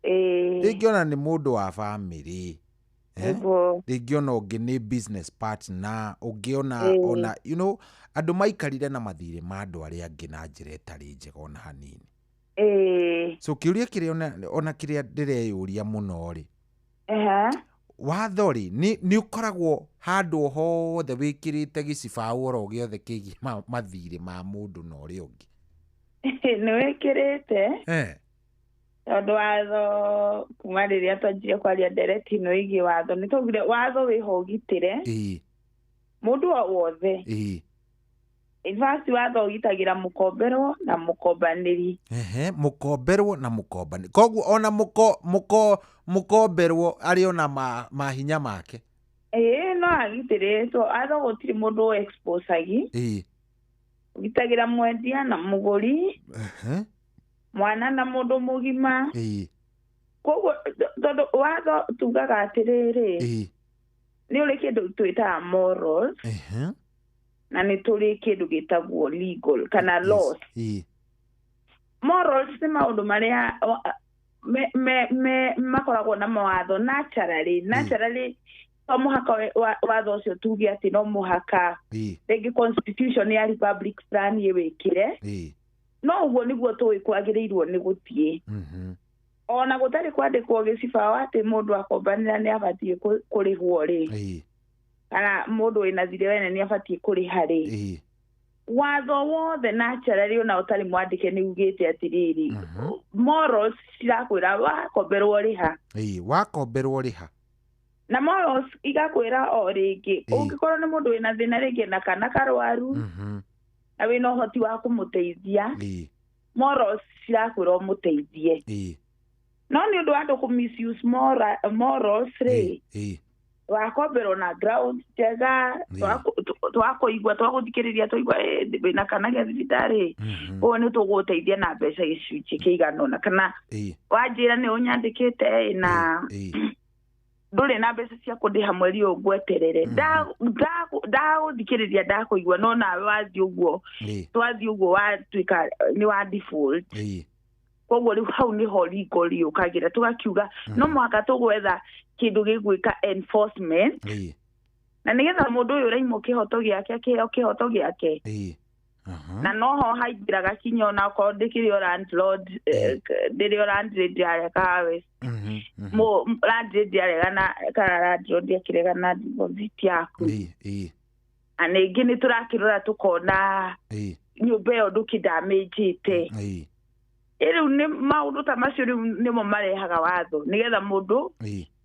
Rĩngĩ ona nĩ mũndũ wa family. Rĩngĩ ona ũngĩ nĩ business partner, ũngĩ ona you know andũ maikarire na mathirĩ ma andũ arĩa angĩ na njĩra ĩtarĩ njega ona hanini. So kĩũria kĩrĩa ona kĩrĩa ndĩreyũria mũno rĩ, watho rĩ nĩ ũkoragwo handũ hothe wĩkĩrĩte gĩcibaũ oro gĩothe kĩgiĩ mathirĩ ma mũndũ na ũrĩa ũngĩ? Nĩ wĩkĩrĩte. Tondũ watho kuma rĩrĩa twanjirie kwaria ndereti ĩno ĩgiĩ watho nĩ twaugire watho wĩho ũgitĩre mũndũ o wothe. In fact watho ũgitagĩra mũkomberwo na mũkombanĩri. Mũkomberwo na mũkombanĩri. Koguo ona mũkomberwo arĩ ona mahinya make. No agitĩrĩtwo. Watho gũtirĩ mũndũ exposagi. Ũgitagĩra mwendia na mũgũri. Mwana na mũndũ mũgima. Koguo tondũ watho tugaga atĩrĩrĩ, nĩ ũrĩ kĩndũ twĩtaga morals. Na nĩ tũrĩ kĩndũ gĩtagwo legal kana laws. Morals nĩ maũndũ marĩa makoragwo na mawatho naturally. Naturally to mũhaka watho ũcio tuge atĩ no mũhaka rĩngĩ constitution ya republic fulani ĩwĩkĩre. No ũguo nĩguo tũĩ kwagĩrĩirwo nĩ gũthiĩ. Ona gũtarĩ kwandĩkwo gĩcibaũ atĩ mũndũ akombanĩra nĩ abatiĩ kũrĩhwo rĩ, kana mũndũ wĩna thirĩ wene nĩ abatiĩ kũrĩha rĩ. Watho wothe naturally ona ũtarĩ mwandĩke nĩ ugĩte atĩrĩrĩ, morals cirakwĩra wakomberwo rĩha. Wakomberwo rĩha. Na morals igakwĩra o rĩngĩ ũngĩkorwo nĩ mũndũ wĩna thĩna rĩngĩ na kana karwaru na wĩna ũhoti wa kũmũteithia, morals cirakwĩra ũmũteithie. No nĩ ũndũ wa andũ kũ misuse morals rĩ, wakomberwo na ground njega, twakũigua twagũthikĩrĩria twaigua wĩna kana gĩa thibitarĩ, ũguo nĩ tũgũteithia na mbeca gĩcunjĩ kĩigana ũna, kana wanjĩra nĩ ũnyandĩkĩte na ndũrĩ na mbeca cia kũndĩha mweri ũyũ ngweterere. Ndagũthikĩrĩria ndakũigua, no nawe wathiĩ ũguo twathiĩ ũguo watuĩka nĩ wa default. Koguo rĩu hau nĩho legal yũkagĩra tũgakiuga no mũhaka tũgwetha kĩndũ gĩgwĩka enforcement. Na nĩgetha mũndũ ũyũ ũraimwo kĩhoto gĩake akĩheo kĩhoto gĩake. Na noho haingĩraga kinya ona okorwo ndĩkĩrĩ o landlord, ndĩrĩ o landlady arĩa kawe. Landlady aregana kana landlord akĩregana deposit yaku. Na ningĩ nĩ tũrakĩrora tũkona nyũmba ĩyo ndũkĩndamĩnjĩte. Rĩu nĩ maũndũ ta macio rĩu nĩmo marehaga watho nĩgetha mũndũ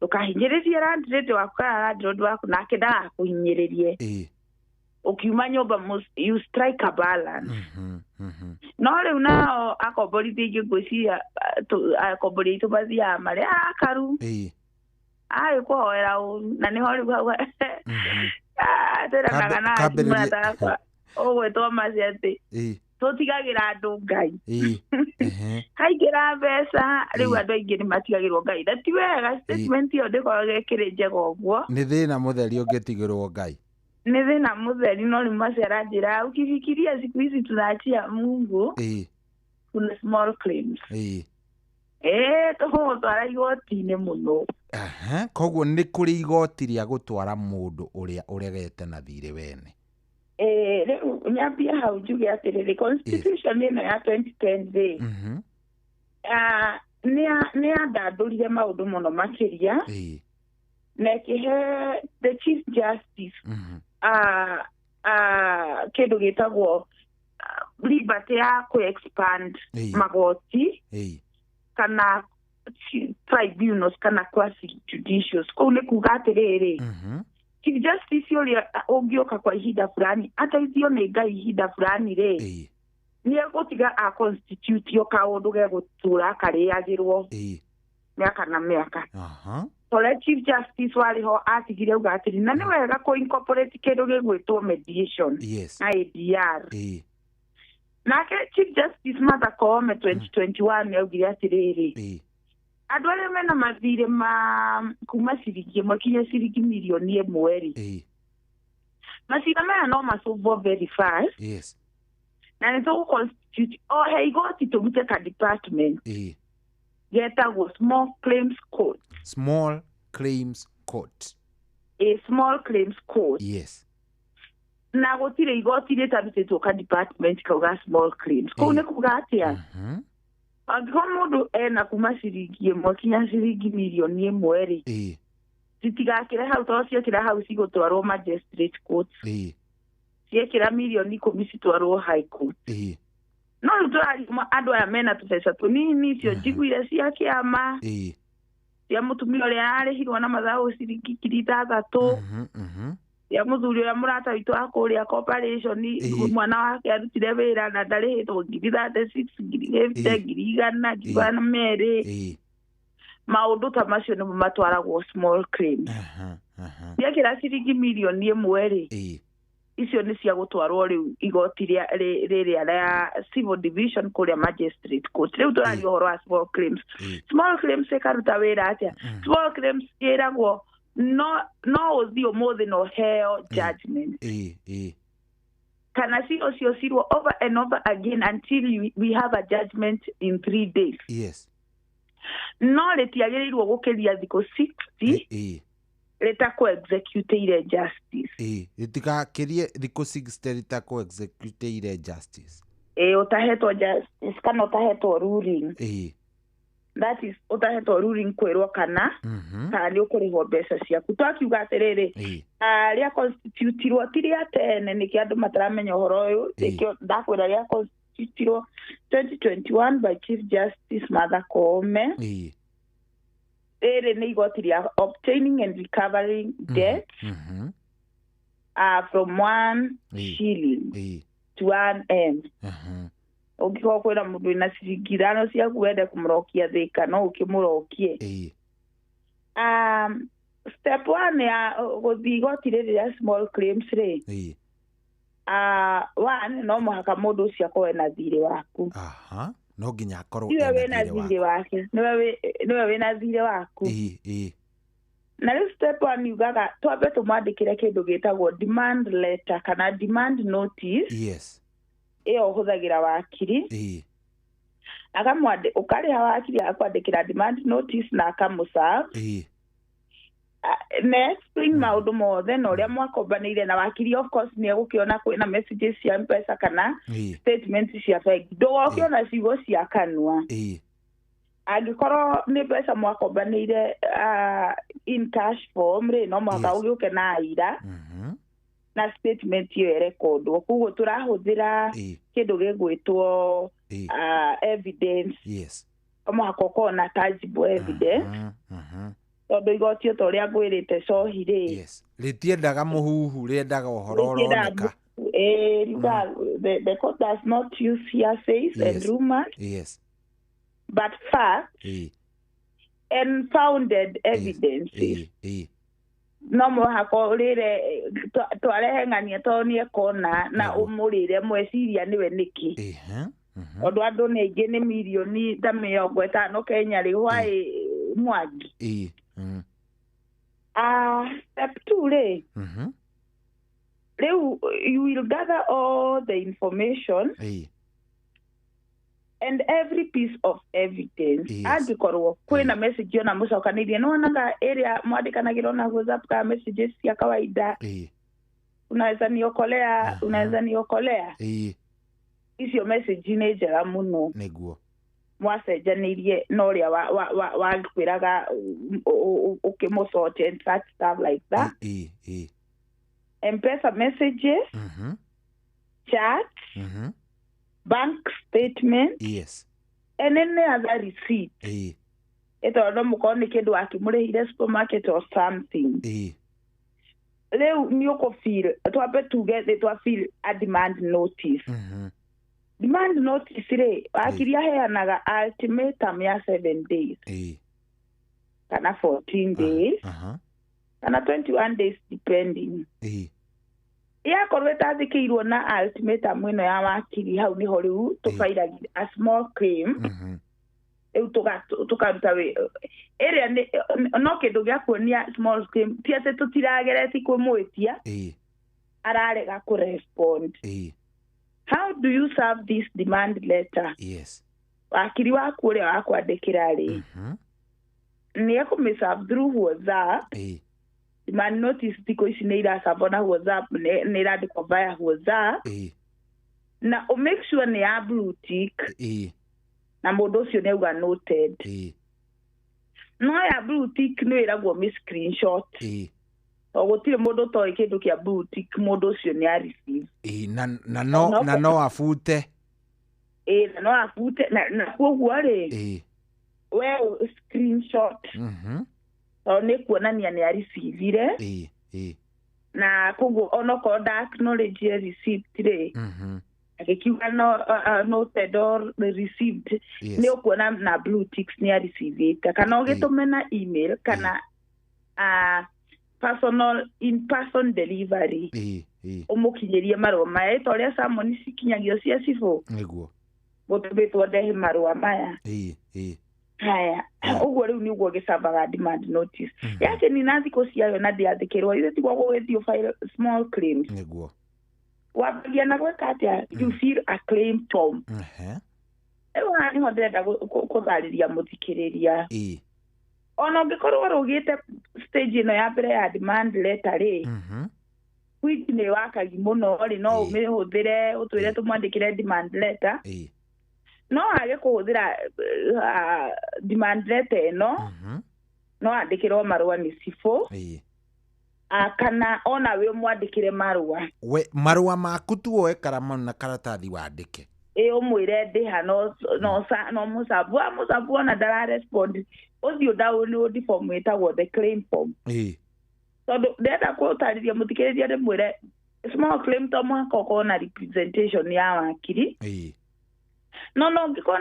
ndũkahinyĩrĩrie landlady waku kana landlord waku nake ndagakũhinyĩrĩrie. Ũkiuma nyũmba you strike a balance. No rĩu nao akomborithia ingĩ ngwĩciria akombori aitũ mathiaga marĩ arakaru. Arĩ kũhoera ũru na nĩho rĩu hau twĩranaga na mũrata wakwa ũgwĩtwo Mercy atĩ Tũtigagĩra andũ Ngai. Ĩĩ. Ehe. Haingĩra mbeca rĩu andũ aingĩ nĩ matigagĩrwo Ngai. Na ti wega, statement ĩyo ndĩkoragwo ĩkĩrĩ njega ũguo. Nĩ thĩna mũtheri ũngĩtigĩrwo Ngai. Nĩ thĩna mũtheri, no rĩu macio aranjĩra ukifikiria siku hizi tunaachia Mungu. Kuna small claims. Tũgũtwara igoti-inĩ mũno. Aha, koguo nĩ kũrĩ igoti rĩa gũtwara mũndũ ũrĩa ũregete na thirĩ wene. Rĩu nyambie hau njuge atĩrĩrĩ, constitution ĩno ya 2010 rĩ, nĩ yandandũrire maũndũ mũno makĩria, na ĩkĩhe the Chief Justice kĩndũ gĩtagwo liberty ya kũ-expand magoti kana tribunals kana quasi judicials. Kũu nĩ kuga atĩrĩrĩ, Chief Justice ũrĩa ũngĩũka kwa ihinda fulani ateithio nĩ Ngai ihinda fulani rĩ, nĩ egũtiga a constitute kaũndũ gegũtũra karĩagĩrwo mĩaka na mĩaka. Tore Chief Justice warĩ ho atigire auga atĩrĩ, na nĩ wega kũ incorporate kĩndũ gĩgwĩtwo mediation na ADR. Nake Chief Justice Martha Koome 2021 nĩ augire atĩrĩrĩ, andũ arĩa mena mathirĩ ma kuma ciringi ĩmwe kinya ciringi mirioni ĩmwe rĩ, macira maya no masolvwo very fast. Na nĩ tũgũ constitute o he igoti tũrute ka department getagwo small claims court. Small claims court. A small claims court. Yes. Na gũtirĩ igoti rĩtarutĩtwo ka department kau ga small claims. Kũu nĩ kuga atĩa? Angĩkorwo mũndũ ena kuma ciringi ĩmwe kinya ciringi mirioni ĩmwe rĩ, citigakĩre hau, tondũ ciekĩra hau cigũtwarwo magistrate court. Ciekĩra mirioni 10 citwarwo high court. No rĩu tũraria andũ aya mena tũbeca tũnini, icio njiguire cia kĩama, cia mũtumia ũrĩa ararĩhirwo na mathaũ ciringi 6,000, cia mũthuri ũrĩa mũrata witũ wa kũrĩa corporation, mwana wake arutire wĩra na ndarĩhĩtwo 36,000, 50,000, 100,200. Maũndũ ta macio nĩmo matwaragwo small claims. Ciekĩra ciringi mirioni ĩmwe rĩ, icio nĩ cia gũtwarwo rĩu igoti rĩrĩa rĩa civil division kũrĩa magistrate court. Rĩu tũraria ũhoro wa small claims. Small claims ĩkaruta wĩra atĩa? Small claims ĩragwo no ũthiĩ ũmũthĩ na ũheo judgment, kana cira ũcio cirwo over and over again until we have a judgment in 3 days. Yes. No rĩtiagĩrĩirwo gũkĩria thikũ 60 rĩtakũ executeire justice. Rĩtigakĩrie thikũ 60 rĩtakũ executeire justice. Ũtahetwo justice kana ũtahetwo ruling. That is ũtahetwo ruling kwĩrwo kana kana nĩ ũkũrĩhwo mbeca ciaku. Twakiuga atĩrĩrĩ, rĩa constitutirwo ti rĩa tene, nĩkĩo andũ mataramenya ũhoro ũyũ, nĩkĩo ndakwĩra rĩa constitutirwo 2021 by Chief Justice Martha Koome. Rĩrĩ nĩ igoti rĩa obtaining and recovering debt from 1 shilling to 1 M. Ũngĩkorwo kwĩna mũndũ wĩna ciringi 5 ciaku wende kũmũrokia thĩka, no ũkĩmũrokie. Step 1 ya gũthiĩ igoti rĩrĩ rĩa small claims rĩ, one, no mũhaka mũndũ ũcio akorwo ena thirĩ waku. No nginya akorwo ena thirĩ wake, nĩwe wĩna thirĩ waku. Na rĩu step 1 yugaga twambe tũmwandĩkĩre kĩndũ gĩtagwo demand letter kana demand notice. Yes. Ĩyo ũhũthagĩra wakiri. Ũkarĩha wakiri agakwandĩkĩra demand notice na akamũserve. Na explain maũndũ mothe na ũrĩa mwakombanĩire na wakiri. Of course nĩ egũkĩona kwĩna messages cia M-Pesa kana statements cia bengi. Ndũgokĩona ciugo cia kanua. Angĩkorwo nĩ mbeca mwakombanĩire in cash form rĩ, no mũhaka ũgĩũke na aira na statement ĩyo ĩrekondwo. Koguo tũrahũthĩra kĩndũ gĩgwĩtwo evidence. Yes. No mũhaka ũkorwo na tangible evidence. Tondũ igoti ta ũrĩa ngwĩrĩte cohi rĩ, rĩtiendaga mũhuhu, rĩendaga ũhoro ũroneka. The court does not use hearsays and rumors. Yes. But facts and founded evidences. No mũhaka ũrĩre twarehe ng'ania tondũ nĩ ekona na ũmũrĩre mweciria nĩwe nĩkĩ. Tondũ andũ nĩ aingĩ nĩ mirioni ta 50 Kenya rĩ why Mwangi. Step 2 rĩ, rĩu you will gather all the information and every piece of evidence. Angĩkorwo kwĩna message ona mũcokanĩirie nĩ wonaga ĩrĩa mwandĩkanagĩrwo na WhatsApp kana messages cia kawaida, unaweza niokolea, unaweza niokolea, icio message nĩ njega mũno nĩguo mwacenjanĩirie na ũrĩa wakwĩraga ũkĩmũcote and such stuff like that. M-Pesa messages, chats, bank statement, and any other receipt. Ĩtondũ no mũkorwo nĩ kĩndũ akĩmũrĩhire supermarket or something. Rĩu nĩ ũkũfeel, twambe tuge nĩ twafeel a demand notice. Demand notice rĩ, wakiri aheanaga ultimatum ya 7 days kana 14 days kana 21 days depending. Yakorwo ĩtathĩkĩirwo na ultimatum ĩno ya wakiri, hau nĩho rĩu tũbairagia a small claim. Rĩu tũkaruta ĩrĩa no kĩndũ gĩa kuonia small claim ti atĩ tũtiragereti kũmwĩtia, ararega kũrespond. How do you serve this demand letter? Wakiri waku ũrĩa wakwandĩkĩra rĩ, nĩ ekũmĩserve through WhatsApp. Demand notice thikũ ici nĩ iracabwo na WhatsApp, nĩ irandĩkwo via WhatsApp. Na ũ make sure nĩ ya blue tick na mũndũ ũcio nĩ auga noted. No ya blue tick nĩ ĩragwo mĩ screenshot. To gũtirĩ mũndũ ũtoĩ kĩndũ kĩa blue tick, mũndũ ũcio nĩ a receive. Na no abute. Na no abute na koguo rĩ, we screenshot tondũ nĩ kuonania nĩ areceivire. Na koguo onokorwo nda acknowledge receipt rĩ, agĩkiuga no noted or received, nĩ ũkuona na blue ticks nĩ areceivĩte, kana ũgĩtũme na email kana personal in person delivery, ũmũkinyĩrie marũa maya ta ũrĩa summons cikinyagio cia cibũ nĩguo gũtũmĩtwo ndehe marũa maya. Haya, ũguo rĩu nĩguo gĩcambaga demand notice yakĩnina thikũ ciayo na ndĩathĩkĩrwo, ithe tiguo gũgĩthiĩ file small claims. Nĩguo wambagia na gwĩka atĩa? You fill a claim form. Rĩu haha nĩho ndĩrenda kũtharĩria mũthikĩrĩria. Ona ũngĩkorwo ũrũgĩte stage ĩno ya mbere ya demand letter rĩ, which nĩ wakagi mũno rĩ, no ũmĩhũthĩre ũtwĩre tũmwandĩkĩre demand letter. No age kũhũthĩra demand letter ĩno, no andĩkĩrwo marũa nĩ cibũ, kana ona we ũmwandĩkĩre marũa. We marũa maku tu woe karamu na karatathi wandĩke. Ũmwĩre ndĩha no mũcabu, mũcabu ona ndararespond, ũthiĩ download form ĩtagwo the claim form. Tondũ ndĩrenda kũtarĩria mũthikĩrĩria ndĩmwĩre small claim to mũhaka ũkorwo na representation ya wakiri. No ũngĩkorwo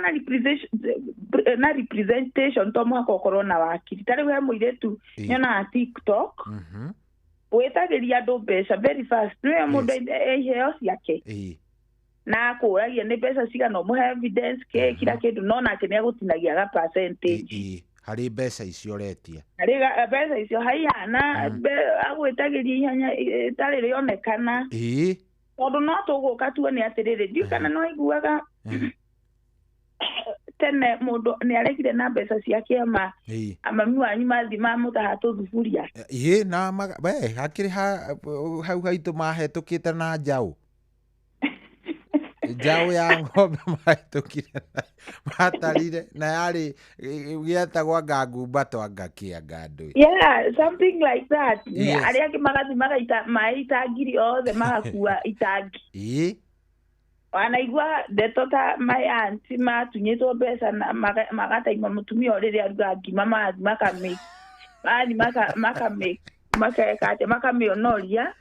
na representation to mũhaka ũkorwo na wakiri. Ta rĩu he mũirĩtu nyonaga TikTok wĩtagĩria andũ mbeca very fast, nĩwe mũndũ iheo ciake na akũragia nĩ mbeca cigana, ũmũhe evidence kĩ kila kĩndũ, no nake nĩ agũtinagia ga percentage harĩ mbeca icio ũretia, harĩ mbeca icio haihana agwĩtagĩria ihenya ĩtarĩ rĩonekana. Tondũ no tũgũka tuone atĩrĩrĩ, ndiũ kana no aiguaga tene mũndũ nĩ aregire na mbeca cia kĩama, amami wanyu mathiĩ mamũtaha tũthuburia. Na we hakĩrĩ hau haitũ mahetũkĩte na njaũ njaũ ya ng'ombe mahetũkire matarire na yarĩ gĩetagwo anga ngumbato anga kĩanga ndũĩ. Yeah, something like that. Arĩa angĩ magathiĩ magaita maĩ itangiri othe magakua itangi. Wanaigua ndeto ta my auntie matunyĩtwo mbeca na magataima mũtumia o rĩrĩa aruga ngima, magathiĩ makamĩ makeka atĩa, makamĩonoria,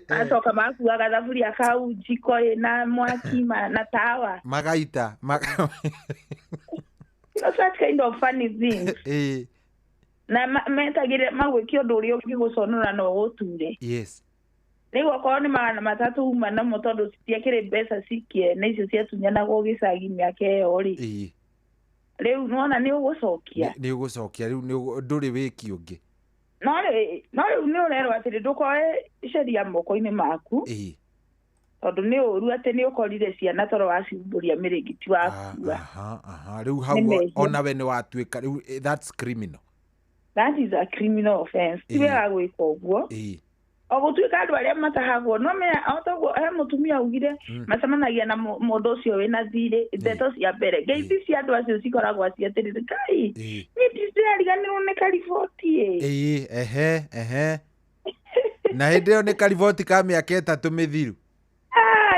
acoka makua gathaburia kau njiko ĩna mwaki na tawa magaita You know, such kind of funny things. Na metagĩrĩra magwĩke ũndũ ũrĩa ũngĩgũconora na ũgũture. Yes. Rĩu okorwo nĩ 300 uma namo tondũ citiakĩrĩ mbeca cikĩene icio ciatunyanagwo gĩcagi mĩaka ĩyo rĩ. Rĩu nĩwona nĩ ũgũcokia. Nĩ ũgũcokia rĩu ndũrĩ wĩki ũngĩ. No rĩu nĩ ũrerwo atĩrĩ ndũkoe sheria moko-inĩ maku. Tondũ nĩ ũru atĩ nĩ ũkorire ciana toro waciumbũria mĩrĩngĩti wakua. Aha, rĩu hau onawe nĩ watuĩka rĩu that's criminal. That is a criminal offense. Ti wega gwĩka ũguo. O gũtuĩka andũ arĩa matahagwo no menya o toguo he mũtumia augire macemanagia na mũndũ ũcio wĩna thirĩ ndeto cia mbere ngeithi cia andũ acio cikoragwo ciatĩrĩrĩ Ngai niĩ ndĩrariganĩrwo nĩ kariboti ĩ. Ehe na hĩndĩ ĩyo nĩ kariboti ka mĩaka 3 mĩthiru.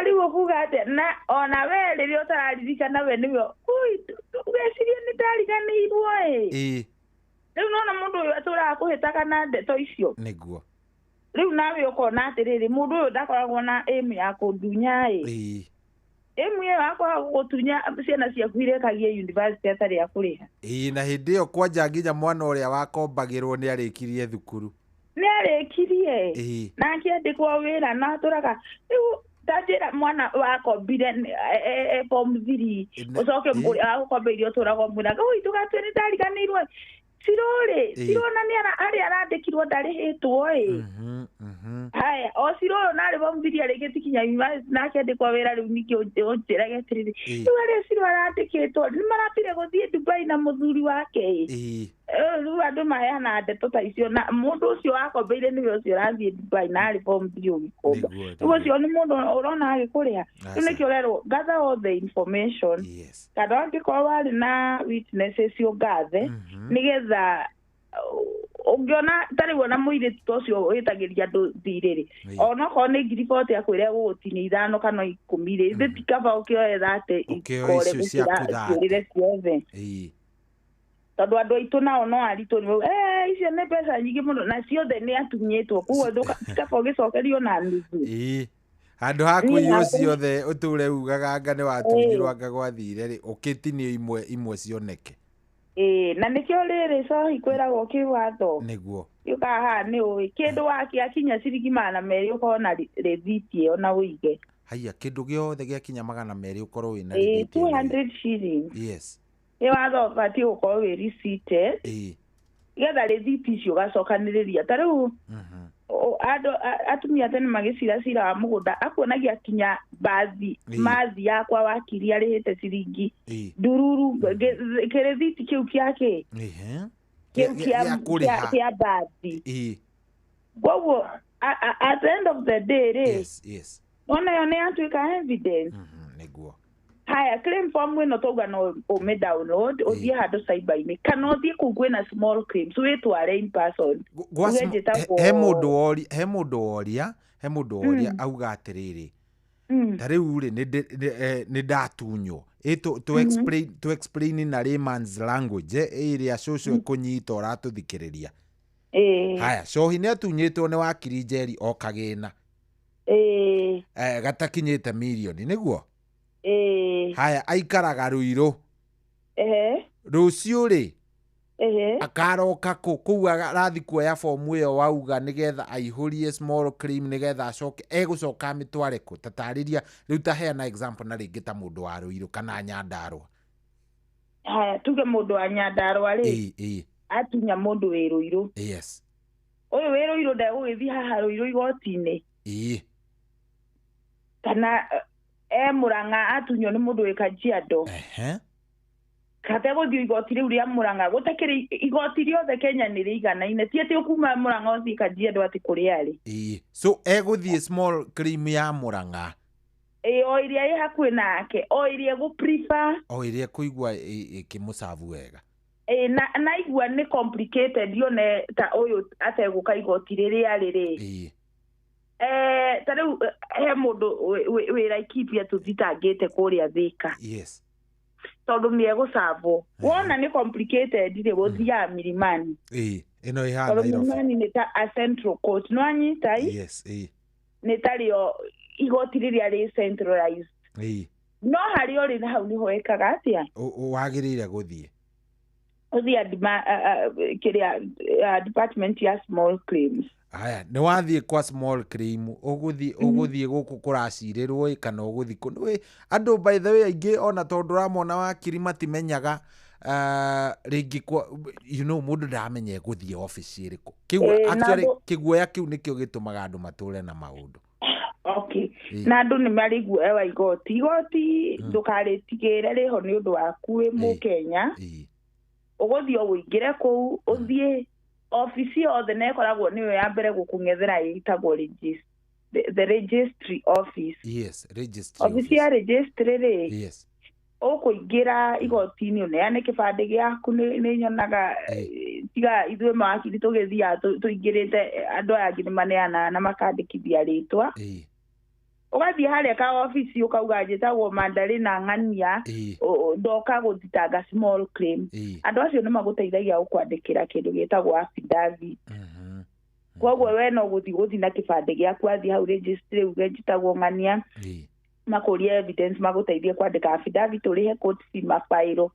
Rĩu ũkuga atĩa na ona we rĩrĩa ũtararirikana we nĩwe ũgeciria nĩ ndariganĩirwo ĩ. Rĩu nona mũndũ ũyũ atũraga kũhĩtaga na ndeto icio. Nĩguo. Rĩu nawe ũkona atĩrĩrĩ mũndũ ũyũ ndakoragwo na aim ya kũndunya ĩ. Aim ĩyo ya kwaga gũgũtunya ciana ciaku irekagie university atarĩ a kũrĩha. Na hĩndĩ ĩyo kwanja nginya mwana ũrĩa wakombagĩrwo nĩ arĩkirie thukuru. Nĩ arĩkirie. Na akĩandĩkwo wĩra na atũraga rĩu ta njĩra mwana wakombire form 3 ũcoke ũrĩa wagũkombeire ũtũraga ũmwĩraga ũi ndũgatue nĩ ndariganĩirwo Cirũ rĩ Cirũ na nĩ arĩa arandĩkirwo ndarĩhĩtwo ĩ. Haya o Cirũ ũyũ narĩ form 3 arĩkĩtie kinya university na akĩandĩkwo wĩra rĩu ningĩ ũnjĩrage atĩrĩrĩ rĩu arĩa Cirũ arandĩkĩtwo nĩ maratire gũthiĩ Dubai na mũthuri wake ĩ. Rĩu andũ maheanaga ndeto ta icio na mũndũ ũcio wakombeire nĩwe ũcio ũrathiĩ Dubai na arĩ form 3 ũgĩkomba. Rĩu ũcio nĩ mũndũ ũrona agĩkũrĩha. Rĩu nĩkĩo ũrerwo gather all the information. Kana angĩkorwo warĩ na witnesses ũngathe nĩgetha ũngĩona ta rĩu ona mũirĩtu ta ũcio wĩtagĩria andũ thirĩ rĩ onokorwo nĩ 40,000 akwĩre gũgũtinia 5 kana 10 rĩ ithe ti kaba ũkĩoe 30 ikore gũkĩra ciũrĩre ciothe. Tondũ andũ aitũ nao no aritũ nĩ icio nĩ mbeca nyingĩ mũno na ciothe nĩ atunyĩtwo koguo ti kaba ũgĩcokerio na nuthu. Handũ ha kũiywo ciothe ũtũre ugaga anga nĩ watunyirwo anga gwathire rĩ ũkĩtinio imwe cioneke. Na nĩkĩo rĩrĩ cohi kwĩragwo kĩwatho. Nĩguo. Gĩũkaga haha nĩ ũĩ kĩndũ wakiakinya ciringi 200 ũkorwo na rĩthiti ĩyo na ũige. Haiya kĩndũ gĩothe gĩakinya 200 ũkorwo wĩna rĩthiti. 200 shillings. Yes. Nĩ watho ũbatiĩ gũkorwo wĩ receipted. Getha rĩthiti icio ũgacokanĩrĩria ta rĩu andũ atumia tene magĩcira cira wa mũgũnda akuonagia kinya bathi mathi yakwa wakiri arĩhĩte ciringi ndururu kĩrĩthiti kĩu kĩa kĩ kĩu kĩa bathi. Koguo at the end of the day rĩ ona yo nĩ yatuĩka evidence. Nĩguo. Haya claim form ĩno tauga no ũmĩ download ũthiĩ handũ cyber-inĩ kana ũthiĩ kũu kwĩna small claims wĩtware in person. He mũndũ woria auga atĩrĩrĩ ta rĩu rĩ nĩ ndatunywo to explain na layman's language ĩrĩa cũcũ ekũnyita ũratũthikĩrĩria. Haya cohi nĩ atunyĩtwo nĩ wakiri Njeri o kagĩna gatakinyĩte mirioni nĩguo. Haya aikaraga Ruiru. Rũciũ rĩ akaroka kũ kũu arathi kuoya fomu ĩyo wauga nĩgetha aihũrie small claim nĩgetha acoke egũcoka amĩtware kũ tatarĩria rĩu ta heana example na rĩngĩ ta mũndũ wa Ruiru kana Nyandarũa. Haya tuge mũndũ wa Nyandarũa rĩ atunya mũndũ wĩ Ruiru. Yes. Ũyũ wĩ Ruiru ndegũgĩthiĩ haha Ruiru igoti-inĩ. Kana Murang'a atunywo nĩ mũndũ wĩ Kajiado. Kategũthiĩ igoti rĩu rĩa Murang'a gũtakĩrĩ igoti rĩothe Kenya nĩ rĩiganaine ti atĩ ũkuma Murang'a ũthiĩ Kajiado atĩ kũrĩa arĩ. So egũthiĩ small claim ya Murang'a o ĩrĩa ĩ hakuhĩ nake o ĩrĩa ĩgũ prefer o ĩrĩa ĩkũigua ĩkĩmũcabu wega. Na igua nĩ complicated yone ta ũyũ ategũka igoti rĩrĩa rĩrĩ. Ta rĩu he mũndũ wĩ Laikipia tũthitangĩte kũrĩa Thika. Yes. Tondũ nĩ egũcabwo. Wona nĩ complicated rĩ gũthiaga Milimani. Ĩno ĩhana Nairobi. Milimani nĩ ta a central court. Nĩ wanyita i? Yes. Nĩ ta rĩo igoti rĩrĩa rĩ centralized. No harĩa ũrĩ na hau nĩho ĩkaga atĩa? Wagĩrĩire gũthiĩ. Ũthiĩ kĩrĩa department ya small claims. Haya, nĩ wathiĩ kwa small claim, ũgũthiĩ gũkũ kũracirĩrwo ĩ, kana ũgũthiĩ kũ? Nĩ andũ by the way aingĩ ona tondũ ũramona wakiri matimenyaga rĩngĩ kwa mũndũ ndaramenya egũthiĩ obici ĩrĩkũ. Kĩu actually kĩguoya kĩu nĩkĩo gĩtũmaga andũ matũre na maũndũ. Okay. Na andũ nĩ marĩ guoya wa igoti. Igoti ndũkarĩtigĩre rĩho nĩ ũndũ waku wĩ Mũkenya. Ũgũthiĩ ũingĩre kũu, ũthiĩ obici yothe na ĩkoragwo nĩyo ya mbere gũkũng'ethera ĩtagwo the registry office. Yes, registry office. Obici ya registry rĩ, Yes. ũkũingĩra igoti-inĩ ũneane kĩbandĩ gĩaku. Nĩ nyonaga tiga ithuĩ mawakiri tũgĩthiaga tũingĩrĩte, andũ aya angĩ nĩ maneanaga na makandĩkithia rĩtwa. Ũgathiĩ harĩa ka obici ũkauga njĩtagwo Mandarina Ng'ania, ndoka gũthitanga small claim. Andũ acio nĩ magũteithagia gũkwandĩkĩra kĩndũ gĩtagwo affidavit. Koguo we no gũthiĩ na kĩbandĩ gĩaku, athiĩ hau registry uge njĩtagwo Ng'ania, makũrie evidence, magũteithie kwandĩka affidavit, ũrĩhe court fee, mabairwo.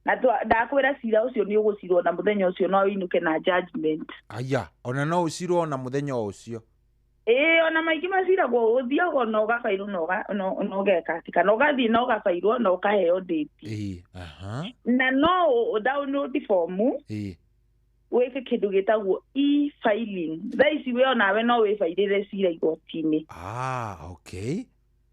Na ndakwĩra cira ũcio nĩ ũgũcirwo na mũthenya ũcio, no ũinũke na judgment. Aya, ona no ũcirwo na mũthenya o ũcio? Ĩĩ, ona maingĩ maciragwo ũthiaga na ũgabairwo na ũgeka atĩ, kana ũgathiĩ na ũgabairwo na ũkaheo date. Na no download form, wĩke kĩndũ gĩtagwo e-filing. Thaa ici we onawe no wĩbairĩre cira igoti-inĩ. Ah, okay.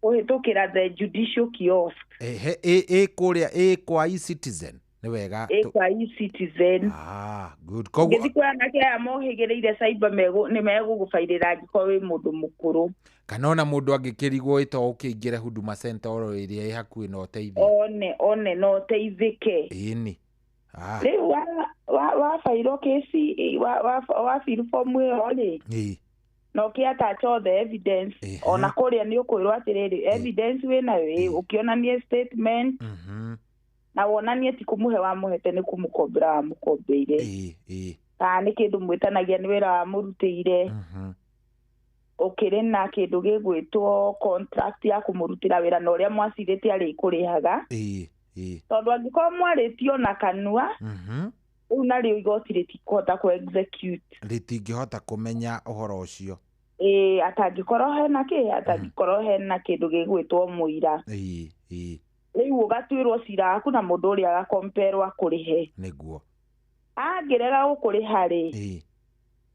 Kũhĩtũkĩra the judicial kiosk. Ehe, ĩ kũrĩa ĩ kwa eCitizen nĩ wega. Ĩ kwa eCitizen. Ah, good. Koguo ngĩthiĩ kwa anake aya mohĩgĩrĩire cyber nĩ megũgũbairĩra angĩkorwo wĩ mũndũ mũkũrũ. Kana ona mũndũ angĩkĩrigwo ĩto ũkĩingĩre Huduma Center oro ĩrĩa ĩ hakuhĩ na ũteithio. One no ũteithĩke. Ĩni. Rĩu wabairwo kesi, wafill form ĩyo rĩ, na ũkĩ attach all the evidence, ona kũrĩa nĩ ũkwĩrwo atĩrĩrĩ, evidence wĩnayo ĩ, ũkĩonanie statement na wonanie ti kũmũhe wamũhete, nĩ kũmũkombera wamũkombeire, kana nĩ kĩndũ mwĩtanagia nĩ wĩra wamũrutĩire, ũkĩrĩ na kĩndũ gĩgwĩtwo contract ya kũmũrutĩra wĩra na ũrĩa mwacirĩte arĩkũrĩhaga. Tondũ angĩkorwo mwarĩtio na kanua, rĩu narĩo igoti rĩtikũhota kũ execute. Rĩtingĩhota kũmenya ũhoro ũcio. Ĩĩ, atangĩkorwo hena kĩ, atangĩkorwo hena kĩndũ gĩgwĩtwo mũira. Rĩu ũgatuĩrwo cira waku na mũndũ ũrĩa agakomperwo akũrĩhe. Nĩguo. Angĩrega gũkũrĩha rĩ,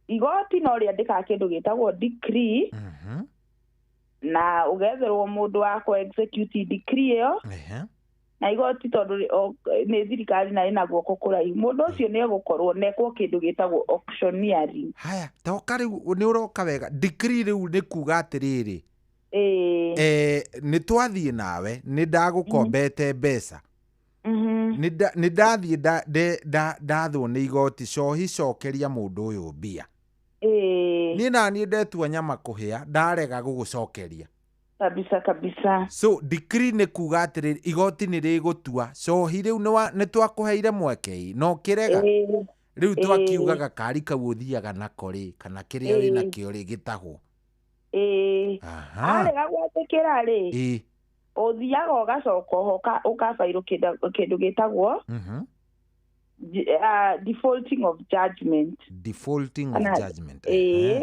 igoti no rĩandĩkaga kĩndũ gĩtagwo decree, na ũgetherwo mũndũ wa kũ execute decree ĩyo. Na igoti tondũ nĩ thirikari na ĩna guoko kũraihu, mũndũ ũcio nĩ egũkorwo nekwo kĩndũ gĩtagwo auctioneering. Haya, toka rĩu nĩ ũroka wega. Decree rĩu nĩ kuga atĩrĩrĩ, nĩ twathiĩ nawe, nĩ ndagũkombete mbeca, nĩ ndathiĩ ndathwo nĩ igoti cohi cokeria mũndũ ũyũ mbia. Niĩ naniĩ ndetua nyama kũhĩa, ndarega gũgũcokeria. Kabisa kabisa. So decree nĩ kuga atĩrĩrĩ, igoti nĩ rĩgũtua cohi rĩu nĩ twakũheire mweke no kĩrega. Rĩu twakiugaga kari kau ũthiaga nako rĩ, kana kĩrĩa wĩ nakĩo rĩ gĩtahwo. Arega gwatĩkĩra rĩ, ũthiaga ũgacoka oho ũkabairwo kĩndũ gĩtagwo defaulting of judgment. Defaulting of judgment.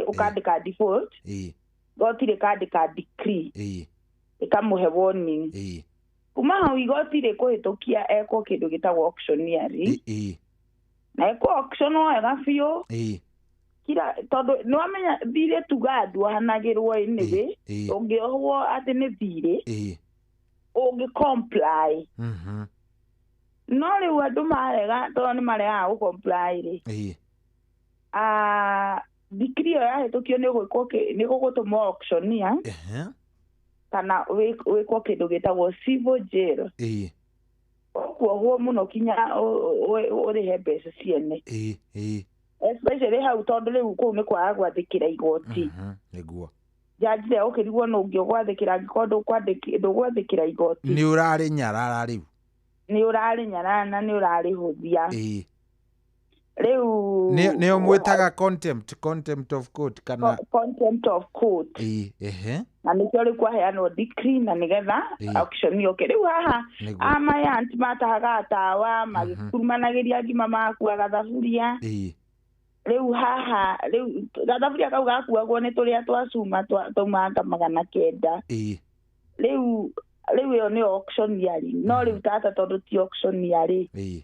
Ũkandĩka default, igoti rĩkandĩka decree, ĩkamũhe warning. Kuma hau igoti rĩkũhĩtũkia ekwo kĩndũ gĩtagwo auctioneering. Na ekwo auction wega biũ. Kira tondũ nĩ wamenya thirĩ tuga nduohanagĩrwo anyway, ũngĩohwo atĩ nĩ thirĩ, ũngĩ comply. No rĩu andũ marega, tondũ nĩ maregaga gũ comply rĩ, decree ĩyo yahĩtũkio nĩ gũgũtũmwo auctioneer, kana wĩkwo kĩndũ gĩtagwo civil jail. Ũkuohwo mũno kinya ũrĩhe mbeca ciene. Especially hau tondũ rĩu kũu nĩ kwaga gwathĩkĩra igoti. Nĩguo. Jaji rĩa ũkĩrigwo nũ ũngĩ ũgwathĩkĩra angĩkorwo ndũgwathĩkĩra igoti. Nĩ ũrarĩ nyarara rĩu. Nĩ ũrarĩ nyarara na nĩ ũrarĩhũthia. Rĩu Nĩo mwĩtaga contempt of court kana? Contempt of court. Ĩĩ, ehe. Na nĩkĩo rĩu kwaheanwo decree na nĩgetha auction yũke. Rĩu haha amaya anti matahaga tawa, magĩkurumanagĩria ngima, makuaga thaburia. Rĩu haha rĩu gathaburia kau gakuagwo nĩ tũrĩa twa cuma twaumanga 900. Rĩu ĩyo nĩyo auctioneering. No rĩu tata tondũ ti auctioneer rĩ,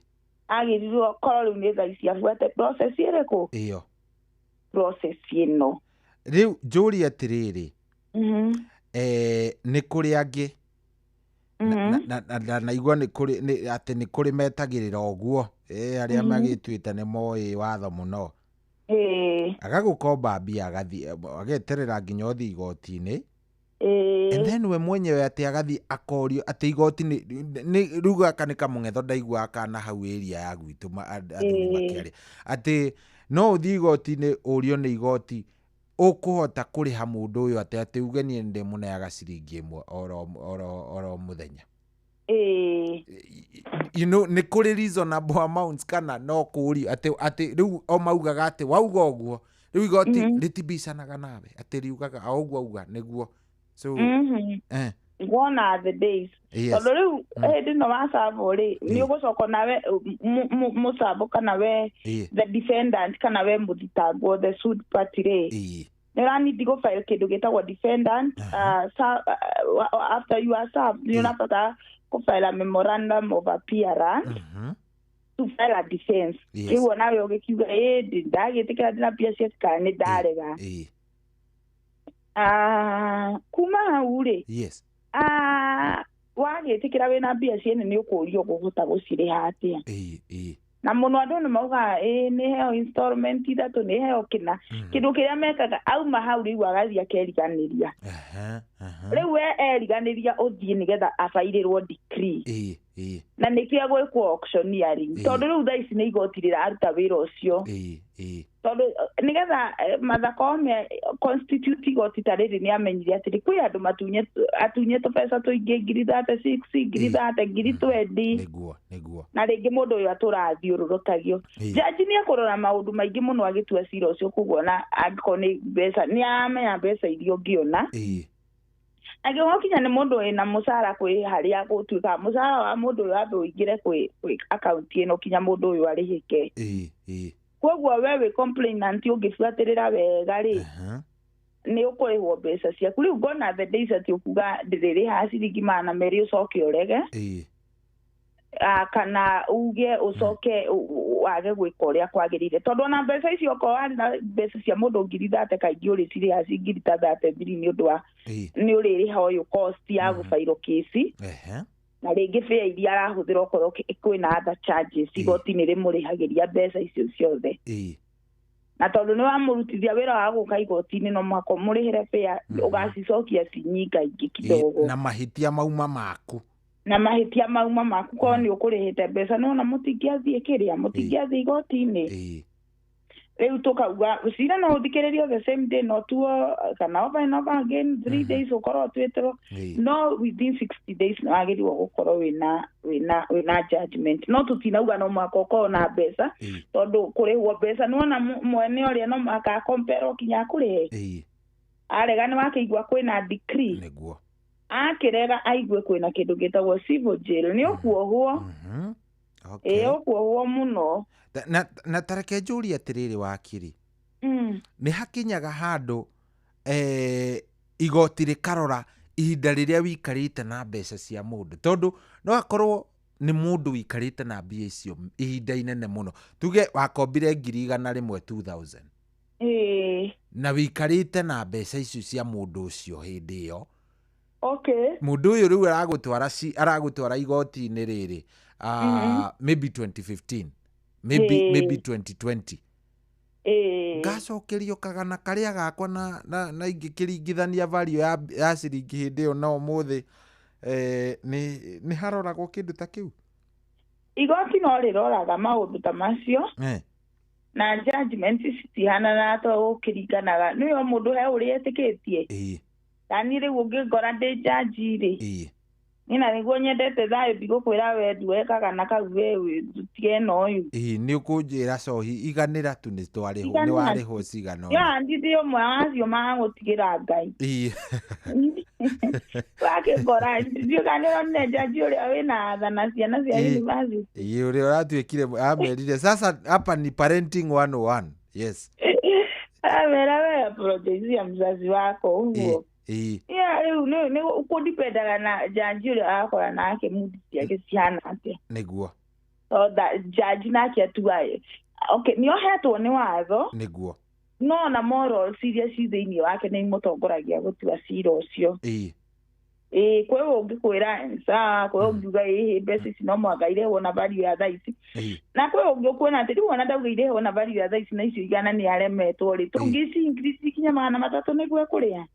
agĩrĩirwo korwo rĩu nĩ thaa ici abuate process ĩrĩkũ? Ĩyo process ĩno. Rĩu njũrie atĩrĩrĩ, nĩ kũrĩ angĩ na naigua nĩ kũrĩ atĩ nĩ kũrĩ metagĩrĩra ũguo, arĩa magĩtuĩte nĩ moĩ watho mũno, agagũkomba mbia, agathiĩ ageterera nginya ũthiĩ igoti-inĩ, and then we mwenyewe atĩ agathiĩ akorio atĩ igoti nĩ rĩu gaka nĩ kamũng'etho ndaigua kana hau area ya gwitũ athuri makĩaria atĩ no ũthiĩ igoti-inĩ ũrio nĩ igoti ũkũhota kũrĩha mũndũ ũyũ atĩ atĩ uge niĩ ndĩmũneaga ciringi 1 oro mũthenya. You know, nĩ kũrĩ reasonable amounts kana no kũũrio atĩ atĩ rĩu o maugaga atĩ wauga ũguo rĩu igoti rĩtibicanaga nawe, atĩ riugaga o ũguo auga nĩguo. So Gone are the days. Tondũ rĩu hĩndĩ ĩno wacabwo rĩ, nĩ ũgũcoka nawe mũcambo kana we the defendant kana we mũthitangwo, the suit party rĩ, nĩ ũranindi gũ file kĩndũ gĩtagwo defendant after you are served, nĩ ũrabatara kũ file a memorandum of appearance to file a defense. Rĩu onawe ũgĩkiuga ĩ ndagĩtĩkĩra ndĩna mbia ciaku kana nĩ ndarega. Kuma hau rĩ, wagĩtĩkĩra wĩna mbia ciene, nĩ ũkũrio ũkũhota gũcirĩha atĩa. Na mũno andũ nĩ maugaga ĩ nĩ heo installment 3, nĩ heo kĩna. Kĩndũ kĩrĩa mekaga auma hau rĩu agathiĩ akeriganĩria. Rĩu we eriganĩria ũthiĩ nĩgetha abairĩrwo decree. Na nĩkĩo gwĩkwo auctioneering, tondũ rĩu thaa ici nĩ igoti rĩraruta wĩra ũcio, tondũ nĩgetha Martha Koome constitute igoti ta rĩrĩ, nĩ amenyire atĩrĩ kwĩ andũ atunye tũbeca tũingĩ, 36,000, 30,000, 20,000. Nĩguo nĩguo. Na rĩngĩ mũndũ ũyũ atũrathiũrũrũkagio. Jaji nĩ ekũrora maũndũ maingĩ mũno agĩtua cira ũcio, koguo ona angĩkorwo nĩ mbeca nĩ aramenya mbeca iria ũngĩona. Angĩkorwo kinya nĩ mũndũ wĩna mũcara, kwĩ harĩa gũtuĩkaga mũcara wa mũndũ ũyũ ambe ũingĩre kwĩ akaunti ĩno kinya mũndũ ũyũ arĩhĩke. Koguo we wĩ complainant ũngĩbuatĩrĩra wega rĩ, nĩ ũkũrĩhwo mbeca ciaku. Rĩu ngona the days atĩ ũkuga ndĩrĩrĩhaga ciringi 200 ũcoke ũrege, kana uge ũcoke wage gwĩka ũrĩa kwagĩrĩire, tondũ ona mbeca icio okorwo warĩ na mbeca cia mũndũ 30,000, kaingĩ ũrĩcirĩha ci 33,000 nĩ ũndũ wa nĩ ũrĩrĩha ũyũ cost ya gũbairwo kĩci, na rĩngĩ fare iria arahũthĩra okorwo kwĩna other charges, igoti nĩ rĩmũrĩhagĩria mbeca icio ciothe. Na tondũ nĩ wamũrutithia wĩra wa gũka igoti-inĩ, no mũhaka ũmũrĩhĩre fare, ũgacicokia ci nyingaingĩ kidogo. Na mahĩtia mauma maku. Na mahĩtia mauma maku, korwo nĩ ũkũrĩhĩte mbeca nĩwona mũtingĩathiĩ kĩrĩa mũtingĩathiĩ igoti-inĩ. Rĩu tũkauga cira no ũthikĩrĩrio the same day, no tuo kana over and over again, 3 days ũkorwo ũtuĩtwo, no within 60 days nĩ wagĩrĩirwo gũkorwo wĩna judgment. No tũtinauga no mũhaka ũkorwo na mbeca, tondũ kũrĩhwo mbeca nĩwona mwene ũrĩa no mũhaka akomperwo kinya akũrĩhe. Arega nĩ wakĩigua kwĩna decree. Nĩguo. Akĩrega aigue kwĩna kĩndũ gĩtagwo civil jail, nĩ ũkuohwo. Ĩ ũkuohwo mũno. Na tareke njũrie atĩrĩrĩ wakiri, nĩ hakinyaga handũ igoti rĩkarora ihinda rĩrĩa wĩikarĩte na mbeca cia mũndũ, tondũ no akorwo nĩ mũndũ wĩikarĩte na mbia icio ihinda inene mũno, tuge wakombire 100,000 2000, na wĩikarĩte na mbeca icio cia mũndũ ũcio hĩndĩ ĩyo. Mũndũ ũyũ rĩu aragũtwara igoti-inĩ rĩrĩ, maybe 2015, maybe 2020, ngacokerio kagana karĩa gakwa na ingĩkĩringithania value ya ciringi hĩndĩ ĩyo na ũmũthĩ, nĩ haroragwo kĩndũ ta kĩu? Igoti no rĩroraga maũndũ ta macio, na judgment citihananaga to gũkĩringanaga nĩyo mũndũ he ũrĩa etĩkĩtie. Nani rĩu ũngĩngora ndĩ jaji rĩ, Nina nĩguo nyendete thayũ ndigũkwĩra we nduwekaga na kau we tige na ũyũ. Ĩĩ nĩ ũkũnjĩra cohi iganĩra tu nĩ twarĩhwo nĩ Iganĩra. warĩhwo cigana ũna. Ya ndithĩ ũmwe wacio magũtigĩra Ngai. Ĩĩ. Wakĩngora ndiũkanĩro nĩ njanji ũrĩa wĩna atha na ciana cia Ĩĩ. university. Ĩĩ ũrĩa ũratuĩkire amerire sasa hapa ni parenting 101. Yes. Amera we apologize ya mzazi wako ũguo. Ĩĩ. Ya rĩu nĩ kũdipendaga na njanji ũrĩa wakora nake mudi ciake cihana atĩa. Nĩguo. Tondũ njanji nake atua okay nĩ ohetwo nĩ watho Nĩguo. no na morals iria ci thĩinĩ wake nĩ imũtongoragia gũtua cira ũcio. Ĩĩ. Ĩĩ kwĩ ũngĩkwĩra sawa kwĩ ũngiuga ĩhĩ mbeca ici no mũhaka irĩhwo na value ya thaa ici Ĩĩ. na kwĩ ũngĩ ũkuona atĩ rĩu ona ndauga irĩhwo na value ya thaa ici na icio igana nĩ aremetwo rĩ tũngĩci increase ikinya 300 nĩguo ekũrĩha.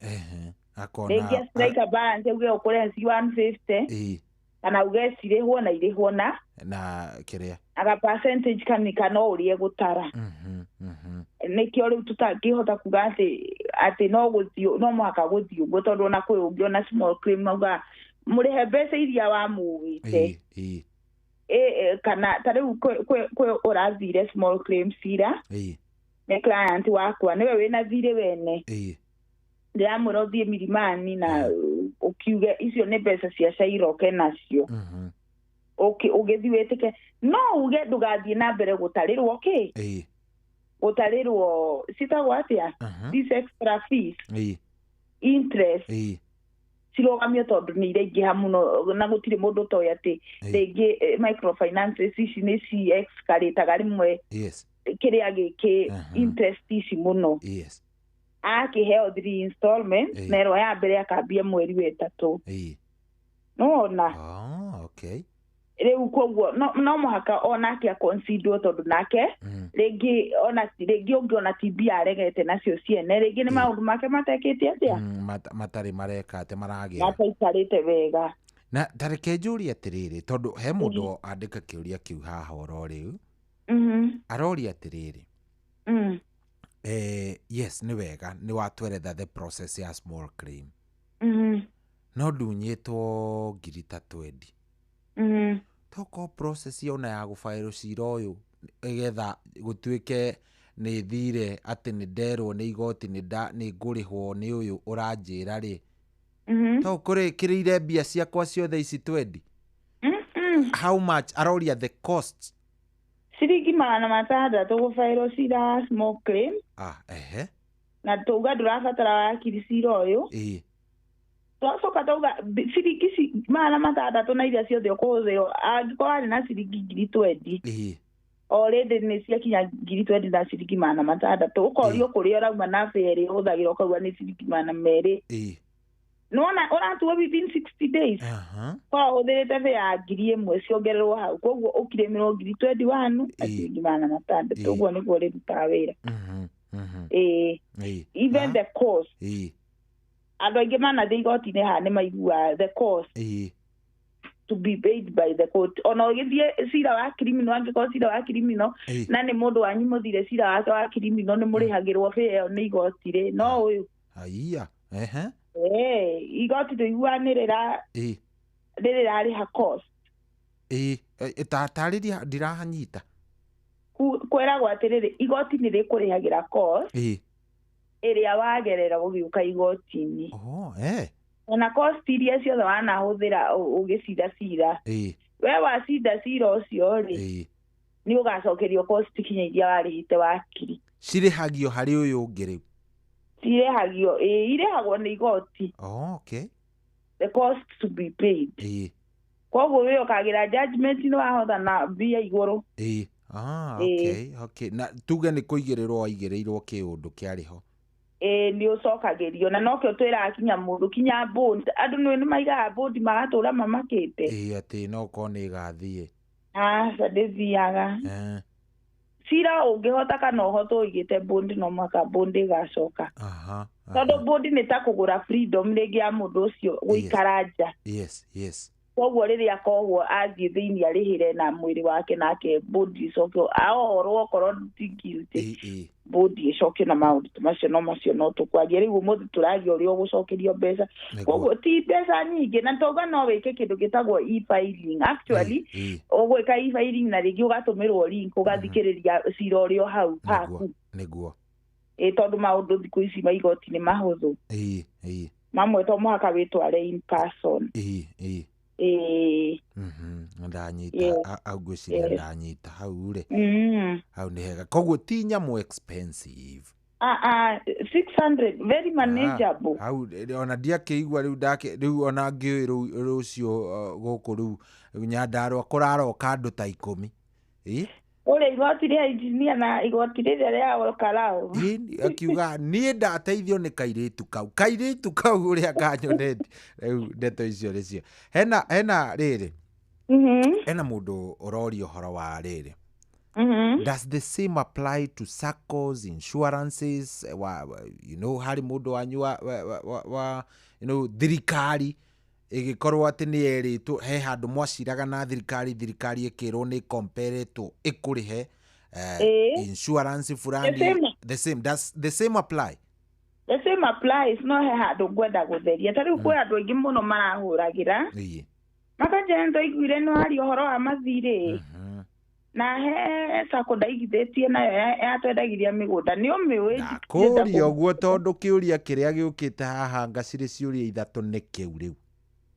Akona. Rĩngĩ strike balance auge ũkũrĩha ci 150 Ĩĩ. kana uge cirĩhwo na irĩhwo na Na kĩrĩa. aga percentage kanika no ũrĩe gũtara. Nĩkĩo rĩu tũtangĩhota kuga atĩ no gũthiĩ no mũhaka gũthiĩ ũguo tondũ ona kwĩ ũngĩ ona small claim maugaga mũrĩhe mbeca iria wamũĩte. Ĩĩ. Ĩ kana ta rĩu kwĩ ũrathire small claim cira Ĩĩ. nĩ client wakwa nĩwe wĩna thirĩ wene. Ĩĩ. Ndĩramwĩra ũthiĩ milimani na ũkiuge icio nĩ mbeca cia Shairoke nacio. Ũgĩthiĩ wĩtĩke no uge ndũgathiĩ na mbere gũtarĩrwo kĩ Ĩĩ. gũtarĩrwo citagwo atĩa these extra fees Ĩĩ. interest Ĩĩ. cirũgamio tondũ nĩ iraingĩha mũno na gũtirĩ mũndũ ũtoĩ atĩ rĩngĩ microfinances ici nĩ ci escalataga rĩmwe Yes. kĩrĩa gĩkĩ interest ici mũno. Yes. Akĩheo 3 installments Ĩĩ. na ĩrĩa ya mbere akambia mweri wa ĩtatũ. Ĩĩ. Nĩwona? Ah, okay. Rĩu koguo no mũhaka onake aconsiderwo tondũ nake rĩngĩ ona rĩngĩ ũngĩona ti mbia aregete nacio ciene rĩngĩ nĩ maũndũ make matekĩte atĩa Matarĩ mareka atĩ maragĩra. mataikarĩte wega. Na ta reke njũrie atĩrĩrĩ tondũ he mũndũ andĩka kĩũria kĩu haha oro rĩu. Aroria atĩrĩrĩ. Yes nĩ wega nĩ watweretha the process ya small claim. No ndunyĩtwo ngiri ta 20. Tokorwo process ona ya gũbaĩrwo cira ũyũ ĩgetha gũtuĩke nĩ thire atĩ nĩ nderwo nĩ igoti nĩ ngũrĩhwo nĩ ũyũ ũranjĩra rĩ. To kũrĩkĩrĩire mbia ciakwa ciothe ici 20. How much aroria the cost? Ciringi 600 gũbaĩrwo cira wa small claim. Ah, ehe. Na tauga ndũrabatara wakiri cira ũyũ. Ĩĩ. Twacoka tauga ciringi 600 na iria ciothe ũkũhũthĩrwo angĩkorwo warĩ na ciringi ngiri 20. Ĩĩ. Already nĩ ciakinya ngiri 20 na ciringi 600 ũkorio kũrĩa ũrauma na bĩa ĩrĩa ũhũthagĩra ũkauga nĩ ciringi 200. Ĩĩ. Nĩwona ũratuo within 60 days. Korwo ũhũthĩrĩte bĩa ya ngiri ĩmwe ciongererwo hau koguo ũkirĩmĩrwo ngiri 21 na ciringi 600 ũguo nĩguo rĩrutaga wĩra. Ĩĩ. Ĩĩ. Even the cost. Ĩĩ. Andũ aingĩ manathiĩ igoti-inĩ haha nĩ maiguaga the cost Ĩĩ. to be paid by the court. Ona ũgĩthiĩ cira wa criminal angĩkorwo cira wa criminal na nĩ mũndũ wanyu mũthire cira wake wa criminal nĩ mũrĩhagĩrwo bĩa ĩyo nĩ igoti rĩ no ũyũ. Aiya. Ehe. Igoti tũiguanĩrĩra Ĩĩ. rĩrĩrarĩha cost. Ĩĩ. Tarĩria ndirahanyita. Kwĩragwo atĩrĩrĩ igoti nĩ rĩkũrĩhagĩra cost. Ĩĩ. Ĩrĩa wagerera ũgĩũka igoti-inĩ. Oh, eh. Ona cost iria ciothe wanahũthĩra ũgĩcira cira. Ĩĩ. We wacinda cira ũcio rĩ. Ĩĩ. Nĩ ũgacokerio cost kinya iria warĩhĩte wakiri. Cirĩhagio harĩ ũyũ ũngĩ rĩu. Cirĩhagio, ĩĩ, irĩhagwo nĩ igoti. Oh, okay. The cost to be paid. Ĩĩ. Koguo we ũkagĩra judgment nĩ wahotha na mbia igũrũ. Ĩĩ. Ah, okay, okay. Na tuge nĩ kũigĩrĩrwo waigĩrĩirwo kĩũndũ kĩarĩ ho. Ĩĩ nĩ ũcokagĩrio na nokĩo twĩraga kinya mũndũ kinya bond andũ nĩ maigaga bond magatũra mamakĩte. Ĩĩ atĩ no korwo nĩ ĩgathiĩ. Aca ndĩthiaga. Cira ũngĩhota kana ũhotwo ũigĩte bond no mũhaka bond ĩgacoka. Tondũ bond nĩ ta kũgũra freedom rĩngĩ ya mũndũ ũcio gũikara nja. Yes, yes. Koguo rĩrĩa akohwo athiĩ thĩinĩ arĩhĩre na mwĩrĩ wake nake bodi ĩcokio aohorwo okorwo ti guilty, bodi ĩcokio na maũndũ ta macio. No macio no tũkwaria rĩu ũmũthĩ, tũragia ũrĩa ũgũcokerio mbeca. Koguo ti mbeca nyingĩ, na tauga no wĩke kĩndũ gĩtagwo e-filing. Actually, ũgwĩka e-filing na rĩngĩ ũgatũmĩrwo link ũgathikĩrĩria cira ũrĩa o hau haku. Ĩ tondũ maũndũ thikũ ici ma igoti nĩ mahũthũ. ĩ ĩ Mamwe to mũhaka wĩtware in person. ĩ ĩ Ĩ. Ndanyita. Au ngwĩciria ndanyita hau rĩ. Hau nĩ hega, koguo ti nyamũ expensive. Ah, ah, 600, very manageable. Ah, hau ona ndiakĩigua rĩu ndake rĩu ona ngĩũĩ rũciũ gũkũ rĩu Nyandarũa kũraroka andũ ta 10 ĩ. Ũrĩa igoti rĩa engineer na igoti rĩrĩa rĩa Olkalou. Ĩ, akiuga niĩ ndateithio nĩ kairĩtu kau ũrĩa kanyonete rĩu ndeto icio nĩcio hena rĩrĩ. Hena mũndũ ũroria ũhoro wa rĩrĩ: does the same apply to SACCOs, insurances, wa harĩ mũndũ wanyu wa thirikari ĩgĩkorwo atĩ nĩ erĩtwo he handũ mwaciraga na thirikari ĩkĩrwo nĩ komperetwo ĩkũrĩhe insurance fulani? The same. The same, does the same apply? The same applies, no he handũ ngwenda gũtheria. Ta rĩu kwĩ andũ aingĩ mũno marahũragĩra makanjĩra nĩtwaiguire nĩ waria ũhoro wa mathirĩ na he SACCO ndaigithĩtie nayo yatwendagĩria mĩgũnda, nĩ ũmĩũĩ? Kũria ũguo tondũ kĩũria kĩrĩa gĩũkĩte haha nga cirĩ ciũria ithatũ nĩ kĩu rĩu.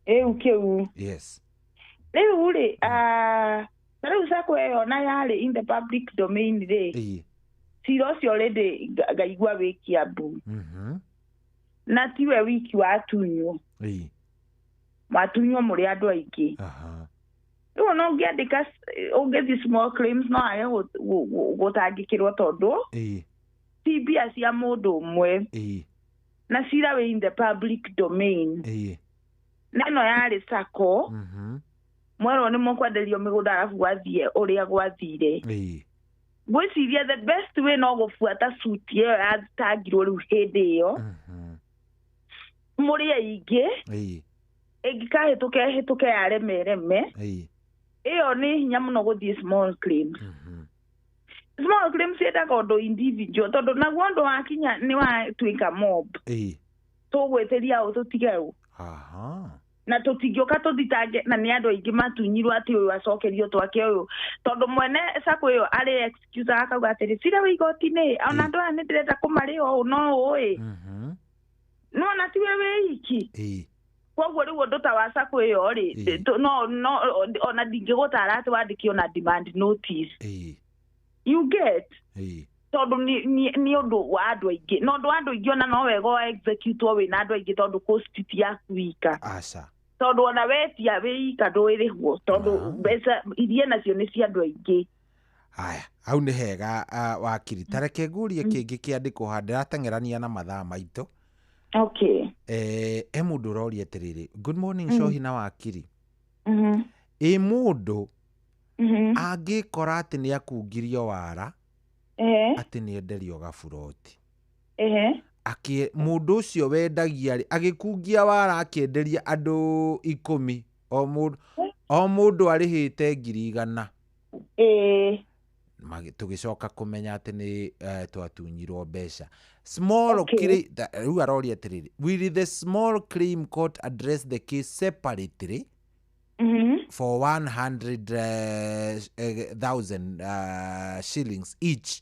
Ĩu kĩu. Yes. Rĩu rĩ, ta rĩu SACCO ĩyo na yarĩ in the public domain rĩ, cira ũcio already ngaigua wĩ Kiambu na tiwe wiki watunywo. Mwatunywo mũrĩ andũ aingĩ. Rĩu ona ũngĩandĩka ũngĩthiĩ small claims no age gũtangĩkĩrwo tondũ ti mbia cia mũndũ ũmwe na cira wĩ in the public domain. Na ĩno yarĩ SACCO mwerwo nĩ mũkwenderio mĩgũnda arabu gwathiĩ ũrĩa gwathire. Ngwĩciria the best way no gũbuata suit ĩyo yathitangirwo rĩu hĩndĩ ĩyo mũrĩ aingĩ. Ĩngĩkahĩtũka ĩhĩtũke, yareme ĩreme. Ĩyo nĩ hinya mũno gũthiĩ small claims. Small claims yendaga ũndũ individual, tondũ naguo ũndũ wakinya nĩ watuĩka mob. Tũgwĩtĩria ũ tũtige ũ na tũtingĩũka tũthitange na nĩ andũ aingĩ matunyirwo atĩ ũyũ acokerio twake ũyũ, tondũ mwene SACCO ĩyo arĩ excuse akauga atĩrĩ cira wĩ igoti-inĩ, ona andũ aya nĩ ndĩrenda kũmarĩha ũũ no ũũ ĩ nona tiwe wĩ iki. Koguo rĩu ũndũ ta wa SACCO ĩyo rĩ, no ona ndingĩgũtara atĩ wandĩke ona demand notice, you get? Tondũ nĩ ũndũ wa andũ aingĩ, na ũndũ wa andũ aingĩ ona no wega wa execute wĩna andũ aingĩ, tondũ cost ti yaku wika. Aca. Tondũ ona wetia wĩ ika ndũĩrĩhwo, tondũ mbeca iria nacio nĩ cia andũ aingĩ. Haya, hau nĩ hega. Wakiri, ta reke ngũrie kĩngĩ kĩandĩkwo haha, ndĩrateng'erania na mathaa maitũ. He mũndũ ũroria atĩrĩrĩ: "Good morning, Shohi na wakiri. Ĩ mũndũ angĩkora atĩ nĩ akungirio wara atĩ nĩ enderio gaburoti, akĩ mũndũ ũcio wendagia rĩ agĩkungia wara akĩenderia andũ 10, o mũndũ arĩhĩte 100,000, tũgĩcoka kũmenya atĩ nĩ twatunyirwo mbeca." Small rĩu aroria atĩrĩrĩ: "Will the small claim court address the case separately for 100,000 shillings each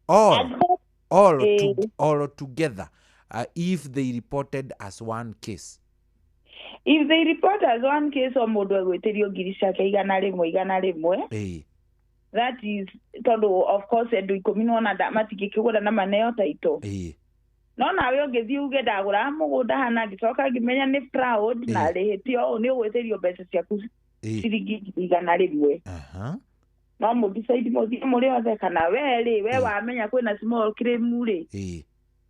or or together if they reported as one case?" If they report as one case, o mũndũ egwĩtĩrio ngiri ciake 100 100. That is tondũ of course andũ 10 nona matingĩkĩgũra na maneo taito. No nawe ũngĩthiĩ uge ndagũraga mũgũnda hana ngĩcoka ngĩmenya nĩ fraud na rĩhĩtio ũũ, nĩ ũgwĩtĩrio mbeca ciaku ciringi 100,000. No mũdecide mũthiĩ mũrĩ othe, kana we rĩ, we wamenya kwĩna small claim rĩ,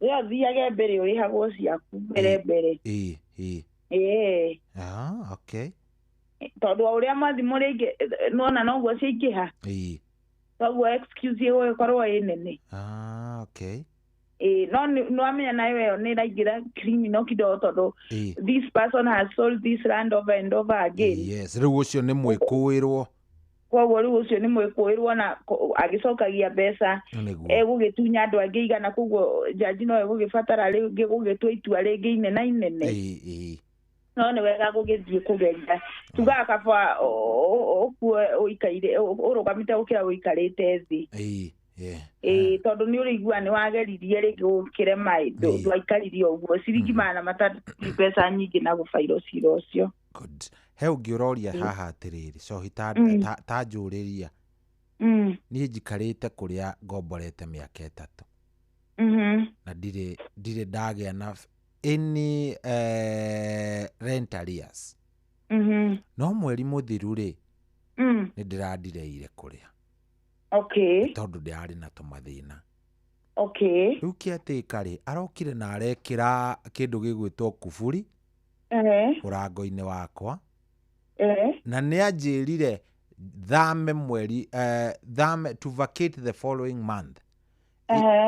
we ũthiage mbere ũrĩhagwo ciaku mbere mbere. ĩ ĩ Ĩĩ. Ah, okay. Tondũ o ũrĩa mwathi mũrĩ aingĩ nona noguo ciaingĩha, koguo excuse ĩgũgĩkorwo ĩ nene. Ah, okay. Ĩĩ, no nĩwamenya nayo ĩyo nĩ ĩraingĩra criminal kidogo tondũ this person has sold this land over and over again. Yes, rĩu ũcio nĩ mwĩkũĩrwo. Koguo rĩu ũcio nĩ mwĩkũĩrwo na agĩcokagia mbeca egũgĩtunya andũ angĩ igana, koguo jaji no egũgĩbatara rĩngĩ gũgĩtua itua rĩngĩ inena inene. No nĩ wega gũgĩthiĩ kũgeria, tugaga kaba ũkue ũikaire ũrũgamĩte gũkĩra ũikarĩte thĩ. Ĩĩ, tondũ nĩ ũrĩigua nĩ wageririe rĩngĩ gũkĩrema ndwaikaririe ũguo ciringi 600 ti mbeca nyingĩ na gũbairwo cira ũcio. He ũngĩ ũroria haha atĩrĩrĩ, cohi ta ta njũrĩria. Niĩ njikarĩte kũrĩa ngomborete mĩaka 3. Na ndirĩ ndagĩa na any rent arrears. No mweri mũthiru rĩ, nĩ ndĩrandireire kũrĩa. Okay. Tondũ ndĩrarĩ na tũmathĩna. Okay. Rĩu kĩatĩka rĩ, arokire na arekĩra kĩndũ gĩgwĩtwo kuburi mũrango-inĩ wakwa. Na nĩ anjĩrire thame mweri thame to vacate the following month.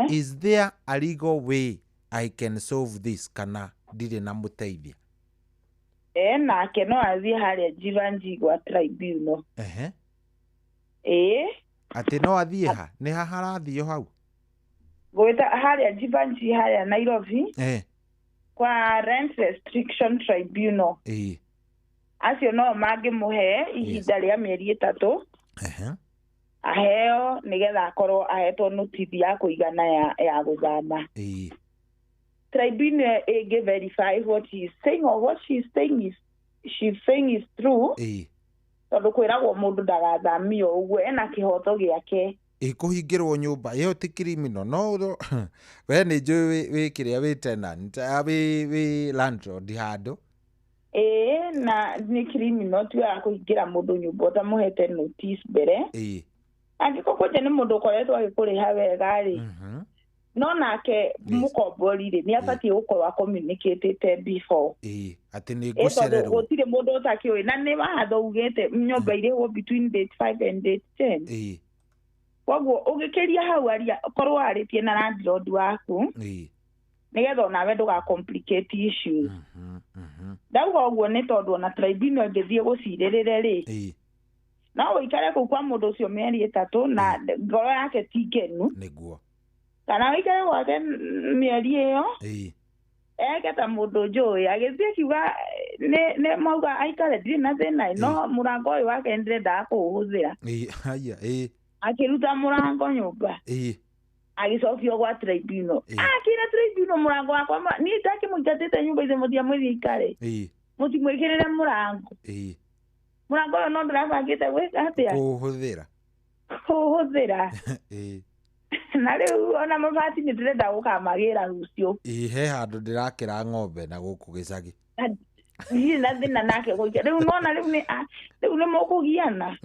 Is there a legal way I can solve this kana ndirĩ na mũteithia? Nake no athiĩ harĩa Jeevanjee gwa tribunal. Atĩ no athiĩ ha? Nĩ ha harathio hau? Gwĩta harĩa Jeevanjee harĩa Nairobi. Kwa Rent Restriction Tribunal. Acio no mangĩmũhe ihinda rĩa mĩeri 3. Aheo nĩgetha akorwo ahetwo notice ya kũigana ya gũthama. Tribunal ĩngĩ verify what he is saying or what she is saying is true. Tondũ kwĩragwo mũndũ ndagathamio ũguo ena kĩhoto gĩake. Kũhingĩrwo nyũmba ĩyo ti criminal no we nĩ njũĩ wĩ kĩrĩa wĩ tenant wĩ landlord handũ. Na nĩ criminal tu ya kũhingĩra mũndũ nyũmba ũtamũhete notice mbere. Angĩkorwo kwanja nĩ mũndũ ũkoretwo agĩkũrĩha wega rĩ, no nake mũkombori rĩ nĩ abatiĩ gũkorwo communicated before. Atĩ nĩ ngũcererwo. Gũtirĩ mũndũ ũtakĩũĩ na nĩ watho ugĩte nyũmba irĩhwo between date 5 and date 10. Koguo ũgĩkĩria hau aria korwo warĩtie na landlord waku nĩgetha onawe ndũga complicate issues. Ndauga ũguo nĩ tondũ ona tribunal ĩngĩthiĩ gũcirĩrĩre rĩ, no ũikare kũu kwa mũndũ ũcio mĩeri 3 na ngoro yake ti ngenu. Nĩguo. Kana ũikare gwake mĩeri ĩyo eke ta mũndũ njũĩ agĩthiĩ akiuga nĩ mauga aikare ndirĩ na thĩna no mũrango ũyũ wake nĩndĩrendaga kũũhũthĩra. Akĩruta mũrango nyũmba. Agĩcokio gwa tribunal. Akĩra tribunal mũrango wakwa niĩ ndakĩmũingatĩte nyũmba ithe mũtiamwĩrie aikare. Mũtimwĩkĩrĩre mũrango. Mũrango ũyũ no ndĩrabangĩte gwĩka atĩa? Kũũhũthĩra. Kũũhũthĩra. Na rĩu ona mabati nĩ ndĩrenda gũkamagĩra rũciũ. He handũ ndĩrakĩra ng'ombe na gũkũ gĩcagi. Ndirĩ na thĩna nake gũikara. Rĩu nona rĩu nĩ mũkũgiana.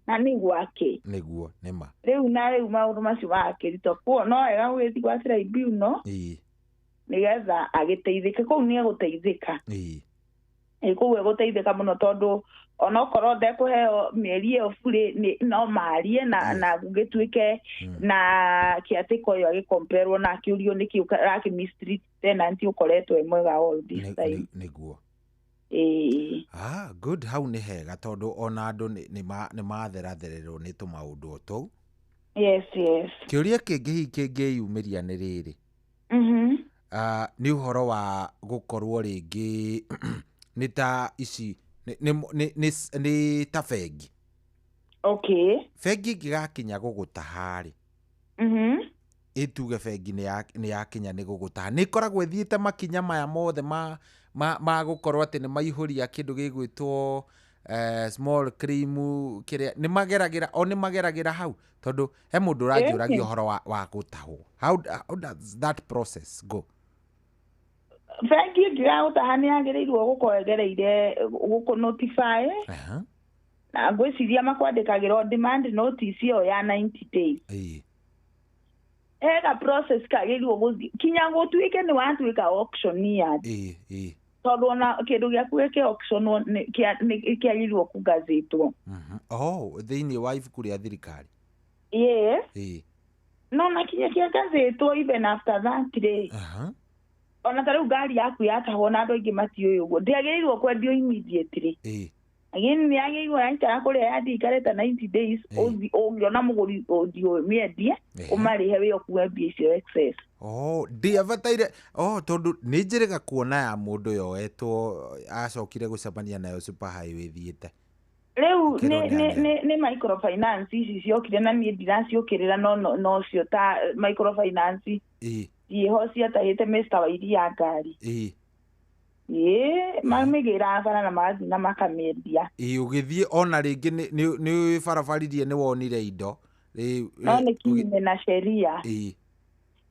Na nĩ gwake. Nĩguo nĩ ma. Rĩu na rĩu maũndũ macio magakĩrutwo kuo no wega gũgĩthiĩ gwa tribunal nĩgetha agĩteithĩke. Kũu nĩ egũteithĩka. Kũu egũteithĩka mũno tondũ onokorwo ndekũheo mĩeri ĩyo burĩ no marie na gũgĩtuĩke na kĩatĩko ĩyo agĩkomperwo na akĩũrio nĩkĩ ũrakĩ mistreat tenant ũkoretwo ĩ mwega all this time. Nĩguo. Good, hau nĩ hega tondũ ona andũ nĩ matherathererwo nĩ tũmaũndũ o tũu. Yes, yes. Kĩũria kĩngĩ hihi kĩngĩyumĩria nĩ rĩrĩ. Nĩ ũhoro wa gũkorwo rĩngĩ nĩ ta ici nĩ ta bengi. Okay. Bengi ĩngĩgakinya gũgũtaha rĩ, ĩtuge bengi nĩ yakinya nĩ gũgũtaha, nĩ ĩkoragwo ĩthiĩte makinya maya mothe ma gũkorwo atĩ nĩ maihũria kĩndũ gĩgwĩtwo small claim kĩrĩa nĩ mageragĩra o nĩ mageragĩra hau tondũ he mũndũ ũranjũragia ũhoro wa gũtahwo. How does that process go? Bengi ĩngĩgagũtaha nĩ yagĩrĩirwo gũkorwo ĩgereire gũkũ notify na ngwĩciria makwandĩkagĩra demand notice ĩyo ya 90 days. Hega process kagĩrĩirwo gũthiĩ kinya gũtuĩke nĩ watuĩka auctioneer. Tondũ ona kĩndũ gĩaku gĩkĩ auction kĩagĩrĩirwo kũgazetwo. Oh, thĩinĩ wa ibuku rĩa thirikari. Yes. No na kinya kĩangathĩtwo even after that rĩ, ona ta rĩu ngari yaku yatahwo na andũ aingĩ matiũĩ ũguo, ndĩagĩrĩirwo kwendio immediately. Again nĩ yagĩrĩirwo yaikara kũrĩa yathiĩ ikare ta 90 days, ũngĩona mũgũri ũthiĩ ũmĩendie, ũmarĩhe wĩ ũkue mbia icio excess. Oh, ndiabataire. Oh, tondũ nĩ njĩrĩga kuona ya mũndũ yoetwo acokire gũcemania nayo super highway thiĩte. Rĩu Kĩrwo nĩ nĩ nĩ nĩ nĩ microfinance ici ciokire na niĩ ndiraciũkĩrĩra, no cio ta microfinance ciĩho ciatahĩte Mr. Wairia ngari. Ĩĩ, mamĩgĩraga bara na magathiĩ na makamĩendia. Ĩĩ, ũgĩthiĩ ona rĩngĩ nĩ barabaririe nĩ wonire indo. No nĩ kinyume na sheria,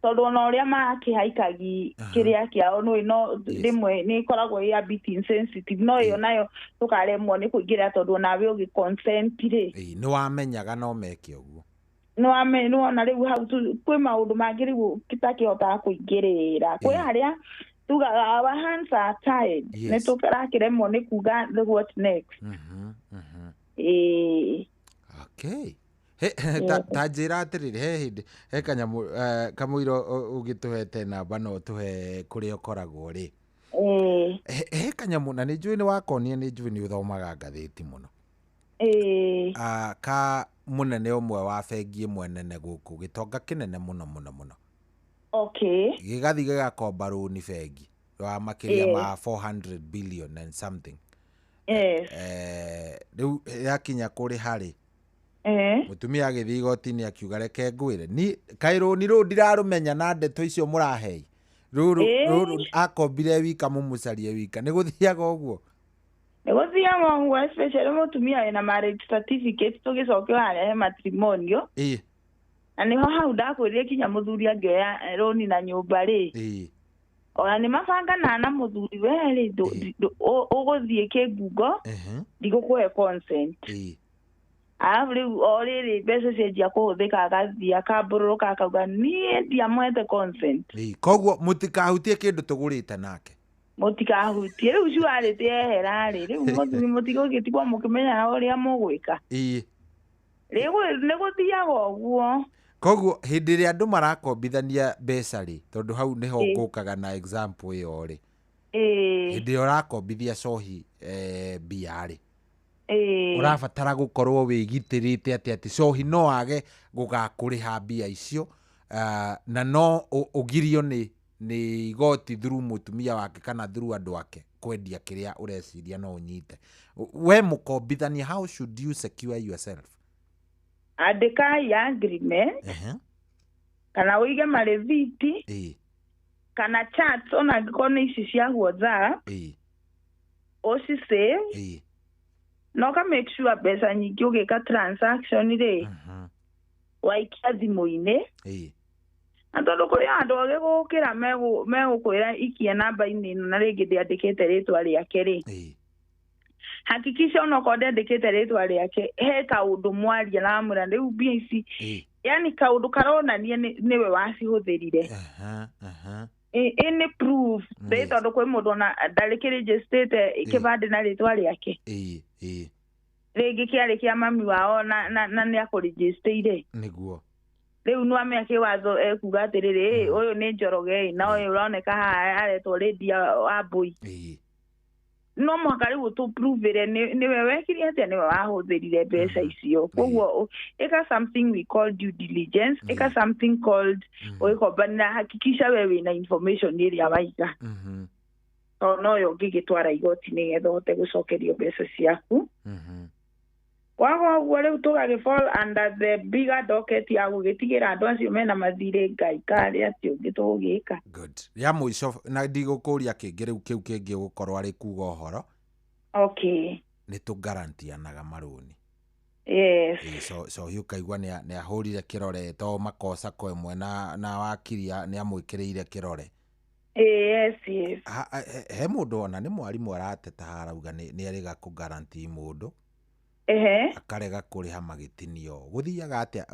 tondũ ona ũrĩa makĩhaikagi kĩrĩa kĩao nĩ no rĩmwe nĩ ĩkoragwo ĩ a bit insensitive, no ĩyo nayo tũkaremwo nĩ kũingĩrĩra tondũ onawe ũgĩ consent rĩ, Ĩĩ, nĩ wamenyaga no meke ũguo. Nĩwona rĩu hau kwĩ maũndũ mangĩ rĩu tũtakĩhotaga kũingĩrĩra, kwĩ harĩa tugaga our hands are tied. Nĩ tũrakĩremwo nĩ kuga the what next. Ĩĩ. Okay. He, ta njĩra atĩrĩrĩ, he hĩndĩ he kanyamũ kamũiro ũgĩtũhete namba no ũtũhe kũrĩa ũkoragwo rĩ, he kanyamũ na nĩ njũĩ nĩ wakonia, nĩ njũĩ nĩ ũthomaga ngathĩti mũno. Ah, ka mũnene ũmwe wa bengi ĩmwe nene gũkũ, gĩtonga kĩnene mũno mũno mũno, gĩgathiĩ gĩgakomba rũni bengi rwa makĩria ma 400 billion and something. Rĩu yakinya kũrĩha rĩ, mũtumia agĩthiĩ igoti-inĩ akiuga, "Reke ngwĩre ni kaĩ rũni rũu ndirarũmenya na ndeto icio mũrahei rũrũ." Rũrũ akombire wika, mũmũcarie wika. Nĩ gũthiaga ũguo? Nĩ gũthiaga ũguo, especially mũtumia wĩna marriage certificate, tũgĩcoke harĩa he matrimonial. Na nĩho hau ndakwĩrire kinya mũthuri angĩoya rũni na nyũmba rĩ, ona nĩ mabanganaga na mũthuri, we rĩ, ũgũthiĩ kĩngungo, ndigũkũhe consent. Arabu rĩu o rĩrĩ mbeca cianjia kũhũthĩka, agathiĩ akambũrũrũka akauga, "Niĩ ndiamũhete consent." Koguo mũtikahutie kĩndũ tũgũrĩte nake. Mũtikahutie. Rĩu cuarĩte yehera rĩ, rĩu mũthuri mũtigũgĩtigwo mũkĩmenyaga ũrĩa mũgwĩka. Rĩu nĩ gũthiaga ũguo. Koguo hĩndĩ ĩrĩa andũ marakombithania mbeca rĩ, tondũ hau nĩho ngũkaga na example ĩyo rĩ, hĩndĩ ĩrĩa ũrakombithia cohi mbia rĩ, ũrabatara gũkorwo wĩgitĩrĩte atĩ cohi no age gũgakũrĩha mbia icio, na no ũgirio nĩ igoti through mũtumia wake kana through andũ ake kwendia kĩrĩa ũreciria no ũnyite. We mũkombithania, how should you secure yourself? Andĩkai agreement kana ũige marĩthiti kana chats, ona angĩkorwo nĩ ici cia WhatsApp, ũci save na ũka make sure mbeca nyingĩ ũgĩka transaction rĩ, waikia thimũ-inĩ. Na tondũ kũrĩ andũ ogĩ gũkĩra megũkwĩra ikia namba-inĩ ĩno na rĩngĩ ndĩandĩkĩte rĩtwa rĩake rĩ, hakikisha onokorwo ndĩandĩkĩte rĩtwa rĩake, he kaũndũ mwaria na wamwĩra rĩu mbia ici, yani kaũndũ karonania nĩwe wacihũthĩrire. Aha, aha. Any proof yes. Tondũ kwĩ mũndũ ona ndarĩkĩrĩnjĩstĩte kĩbandĩ na rĩtwa rĩake, ĩĩ ĩĩ rĩngĩ kĩarĩ kĩa mami wao na nĩ akũrĩnjĩstĩire. Rĩu nĩwamenya kĩwatho ekuga atĩrĩrĩ, "Ĩ, ũyũ nĩ Njoroge ĩ, na ũyũ ũroneka haha aretwo Lydia Wambui." No mũhaka rĩu ũtũpruvĩre nĩwe wekire atĩa, nĩwe wahũthĩrire mbeca icio. Koguo ĩka something we call due diligence, ĩka something called ũgĩkombanĩra, hakikisha we wĩna information ĩrĩa waiga, tondũ noyo ũngĩgĩtwara igoti nĩgetha ũhote gũcokerio mbeca ciaku. Kwaga ũguo rĩu tũgagĩ fall under the bigger docket ya gũgĩtigĩra andũ acio mena mathirĩ Ngai karĩ atĩ ũngĩ tũgũgĩka. Good. Ya mũico na ndigũkũria kĩngĩ rĩu, kĩu kĩngĩ ũgũkorwo arĩ kuga ũhoro. Nĩ tũgarantianaga marũni. So ũkaigua nĩ ahũrire kĩrore to makosa ko ĩmwe na wakiri nĩ amwĩkĩrĩire kĩrore. Yes. He mũndũ ona nĩ mwarimũ arateta harauga nĩ erĩga kũ guarantee mũndũ, akarega kũrĩha, magĩtinio. Gũthiaga atĩa?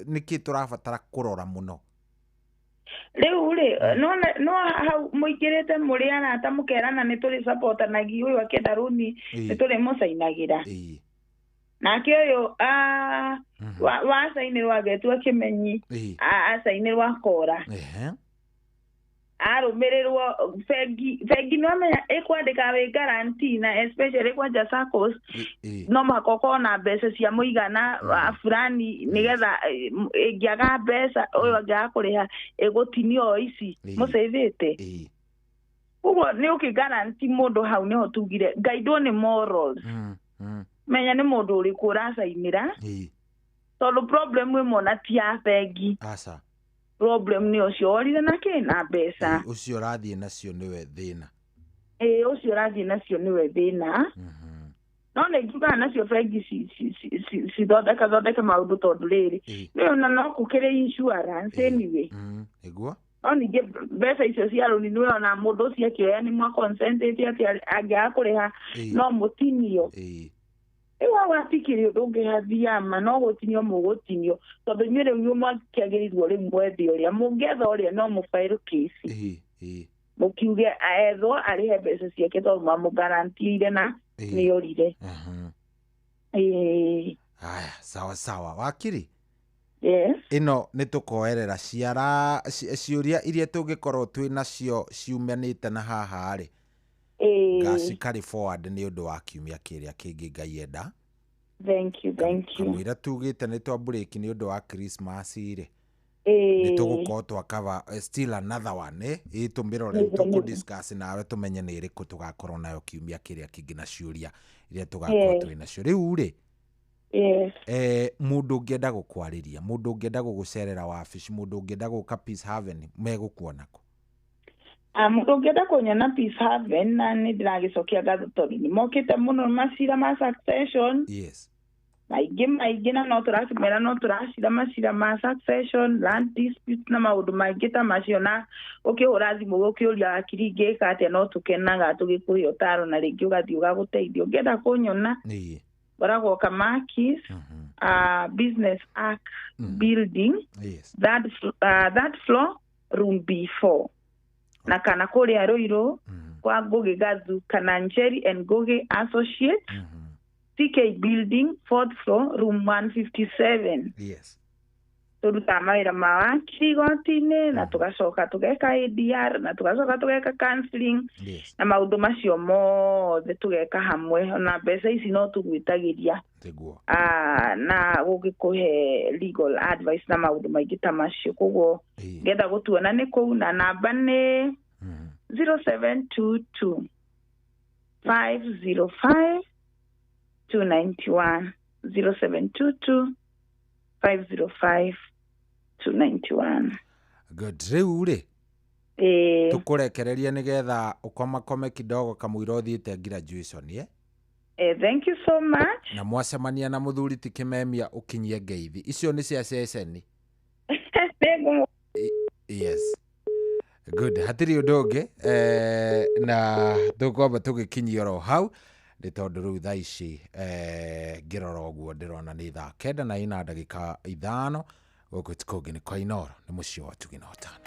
Nĩkĩ tũrabatara kũrora mũno? Rĩu rĩ, no hau mũingĩrĩte mũrĩ arata, mũkerana nĩ tũrĩ supportanagia, ũyũ akĩenda rũni nĩ tũrĩ mũcainagĩra. Nake ũyũ wacainĩrwo agetua Kĩmenyi, acainĩrwo akora. Arũmĩrĩrwo bengi no amenya ĩkwandĩka wĩ guarantee, na especially kwanja SACCOs no mũhaka ũkorwo na mbeca cia mũigana wa fulani, nĩgetha ĩngĩaga mbeca ũyũ angĩaga kũrĩha ĩgũtinio o ici mũcĩvĩte. Koguo nĩ ũkĩ guarantee mũndũ hau, nĩho tugire ngaindwo nĩ morals. Menya nĩ mũndũ ũrĩkũ ũracainĩra, tondũ problem ĩmwe na ti ya bengi. Aca. Problem nĩ ũcio worire na kĩ na mbeca. Ũcio ũrathiĩ nacio nĩwe thĩna. Ĩĩ, ũcio ũrathiĩ nacio nĩwe thĩna. No nĩ ngiugaga nacio bengi cithondeka thondeke maũndũ, tondũ rĩrĩ nĩ ona no gũkĩrĩ insurance anyway. Nĩguo. No ningĩ mbeca icio cia rũni nĩwe ona mũndũ ũcio akĩoya nĩ mwaconsentĩte atĩ angĩaga kũrĩha no mũtinio. Rĩu hau hatikĩrĩ ũndũ ũngĩhathia ma, no gũtinio mũgũtinio, tondũ inyuĩ rĩu inyuĩ mwakĩagĩrĩirwo rĩu mwethe ũrĩa mũngĩetha ũrĩa no mũbaĩrũ kĩci mũkiuge ethwo arĩhe mbeca ciake, tondũ mamũgarantiire na nĩorire. Aya, sawa sawa wakiri. Yes. Ĩno nĩ tũkoerera ciara ciũria iria tũngĩkorwo twĩ nacio ciumanĩte na haha rĩ, ngaci forward nĩ ũndũ wa kiumia kĩrĩa kĩngĩ Ngai enda. Thank you, thank you. Kamũira tugĩte nĩ twa break nĩ ũndũ wa Christmas rĩ, nĩ tũgũkorwo twa cover still another one, ĩ tũmĩrore, tũkũ discuss nawe tũmenye nĩ ĩrĩkũ tũgakorwo nayo kiumia kĩrĩa kĩngĩ na ciũria iria tũgakorwo twĩ nacio rĩu rĩ. Yes. Mũndũ ũngĩenda gũkwarĩria, mũndũ ũngĩenda gũgũcerera wabici, mũndũ ũngĩenda gũka Peace Haven, megũkuona kũ? Mũndũ ũngĩenda kũnyona Peace Haven, na nĩ ndĩragĩcokia ngatho tondũ nĩ mokĩte mũno macira ma succession. Yes. Maingĩ na no tũrakĩmera no tũracira macira ma succession, land dispute na maũndũ maingĩ ta macio, na ũkĩhũra thimũ ũkĩũria wakiri ingĩka atĩa, no tũkenaga tũgĩkũhe ũtaro na rĩngĩ ũgathiĩ ũgagũteithia. Ũngĩenda kũnyona ngoragwo Kamakis, Business Arc Building. Yes. Third floor, room B4. Na kana kũrĩa Ruiru kwa Ngugi Gathu kana Njeri and Ngugi Associates, TK Building, 4th floor, room 157. Yes. Tũrutaga mawĩra ma wakiri igoti-inĩ, na tũgacoka tũgeka ADR, na tũgacoka tũgeka counseling. Yes. Na maũndũ macio mothe tũgeka hamwe, ona mbeca ici no tũgwĩtagĩria na gũgĩkũhe legal advice na maũndũ maingĩ ta macio. Koguo ngenda gũtuona nĩ kũu, na namba nĩ 0722 505 291, 0722 505 291. Good. Rĩu rĩ tũkũrekereria nĩgetha ũkomakome kidogo kamũira ũthiĩte graduation. Thank you so much. Na mwacemania na mũthuri ti Kĩmemia ũkinyie ngeithi icio nĩ cia ceceni. Yes. Good. Hatirĩ ũndũ ũngĩ, na tũkwamba tũgĩkinyia oro hau nĩ tondũ rĩu thaa ici ngĩrora ũguo ndĩrona nĩ thaa 9:05 gũkũ ti kũngĩ nĩ kwa Inooro, nĩ mũciĩ wa ũtugi na ũtana.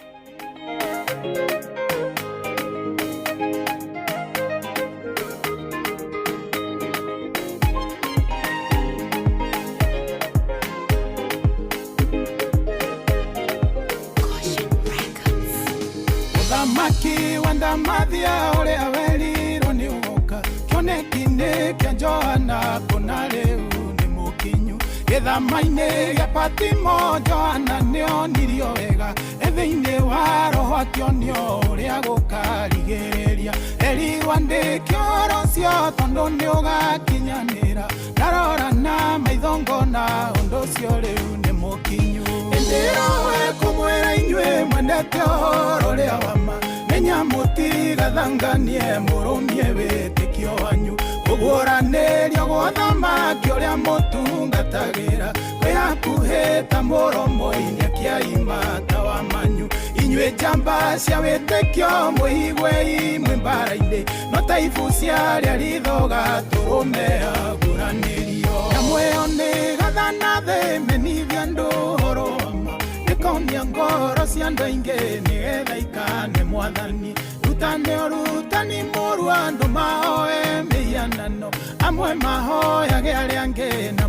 Mũthamaki wa Ndamathia ũrĩa werirwo nĩ ũgoka, kĩoneki-inĩ kĩa Johana kũna rĩu nĩ mũkinyu. Gĩthama-inĩ gĩa Patimo Johana nĩonirio wega, e thĩinĩ wa roho akĩonio ũrĩa gũkarigĩrĩria. Erirwo andĩke ũhoro ũcio tondũ nĩũgakinyanĩra, ndarora na maitho ngona ũndũ ũcio rĩu nĩ mũkinyu. Ĩndĩ roho ĩkũmwĩra inyuĩ mwendete ũhoro ũrĩa wa ma, menya mũtigathanganie mũrũmie wĩtĩkio wanyu. Kũguũranĩrio gwa ũthamaki ũrĩa mũtungatagĩra kwĩ hakuhĩ ta mũromo-inĩ akĩaima ta wa manyu. Inyuĩ njamba cia wĩtĩkio mwĩiguei mwĩ mbara-inĩ, no ta ibu cia arĩa rithoga tũrũme aguũranĩrio. Nyamũ ĩyo nĩĩgathana thĩ ĩmenithie andũ ũhoro wa ma, ĩkonia ngoro cia andũ aingĩ nĩgetha ikane Mwathani. Rutane ũrutani mũũru andũ mahoe mĩhianano, amwe mahoyage arĩa angĩ na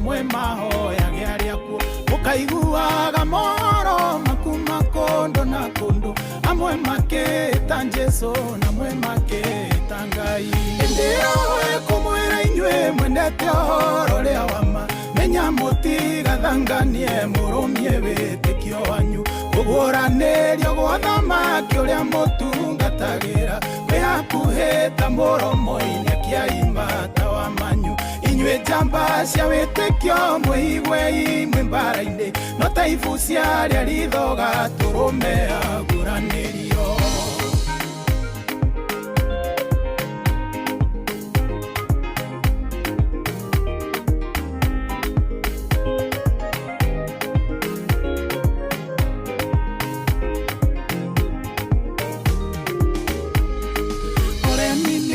Ndaiguaga mohoro makuma kũndũ na kũndũ, amwe makĩta Jesũ na amwe makĩta Ngai. Ĩndĩ ĩyo ĩkũmwĩra inyuĩ mwendete ũhoro ũrĩa wa ma, menya mũtigathanganie mũrũmie wĩtĩkio wanyu. Kũguũranĩrio gwa thamaki ũrĩa mũtungatagĩra kwĩ hakuhĩ ta mũromo-inĩ akĩaima tawa manyu. Inyuĩ njamba cia wĩtĩkio mwĩiguei mwĩ mbara-inĩ, no ta ibu cia arĩa ritho gatũrũme aguũranĩrio.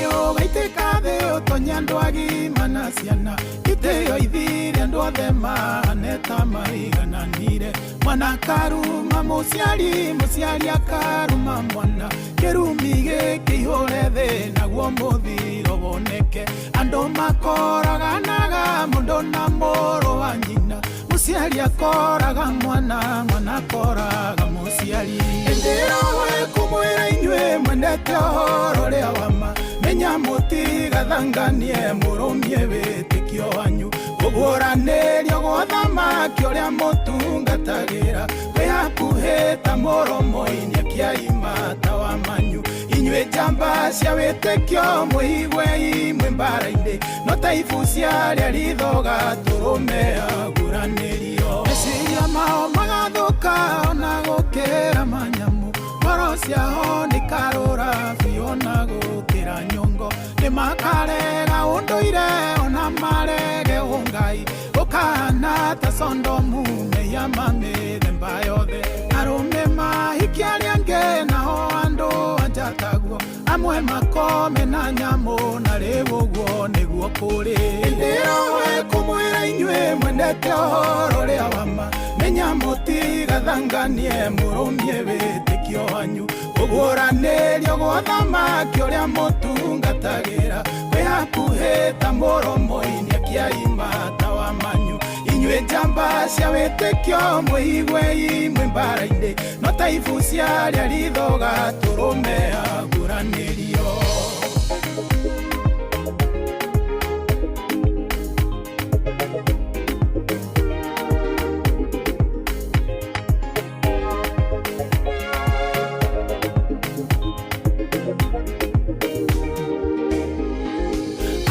Ũgaitĩka thĩ ũtonye andũ agima na ciana, itĩo ithire andũ othe mahane ta maigananire. Mwana akaruma mũciari, mũciari akaruma mwana, kĩrumi gĩkĩihũre thĩ naguo mũthiro woneke. Andũ makoraganaga mũndũ na mũrũ wa nyina, mũciari akoraga mwana, mwana akoraga mũciari. Ĩndĩ ĩyo ĩkũmwĩra inyuĩ mwendete ũhoro ũrĩa wa ma, menya mũtigathanganie mũrũmie wĩtĩkio wanyu. Kũguũranĩrio gwa thamaki ũrĩa mũtungatagĩra kwĩ hakuhĩ ta mũromo-inĩ akĩaima tawa manyu. Inyuĩ njamba cia wĩtĩkio mwĩiguei mwĩ mbara-inĩ, no ta ibu cia arĩa ritho gatũrũme aguũranĩrio. Meciria mao magathũka ona gũkĩra manyamũ, ngoro ciao nĩikarũra biũ ona gũkĩra nyongo. Nĩmakarega ũndũire ona marege ũngai, gũkahana ta Sondomu mehia ma mĩthemba yothe. Arũme mahikia arĩa angĩ nao andũ anja taguo, amwe makome na nyamũ na rĩu ũguo nĩguo kũrĩ. Ĩndĩ ĩyo ĩkũmwĩra inyuĩ mwendete ũhoro ũrĩa wa ma, menya mũtigathanganie mũrũmie wĩtĩkio wanyu. Kũguũranĩrio gwa thamaki ũrĩa mũtungatagĩra kwĩ hakuhĩ ta mũromo-inĩ akĩaima tawa manyu. Inyuĩ njamba cia wĩtĩkio mwĩiguei mwĩ mbara-inĩ, no ta ibu cia arĩa ritho gatũrũme aguũranĩrio.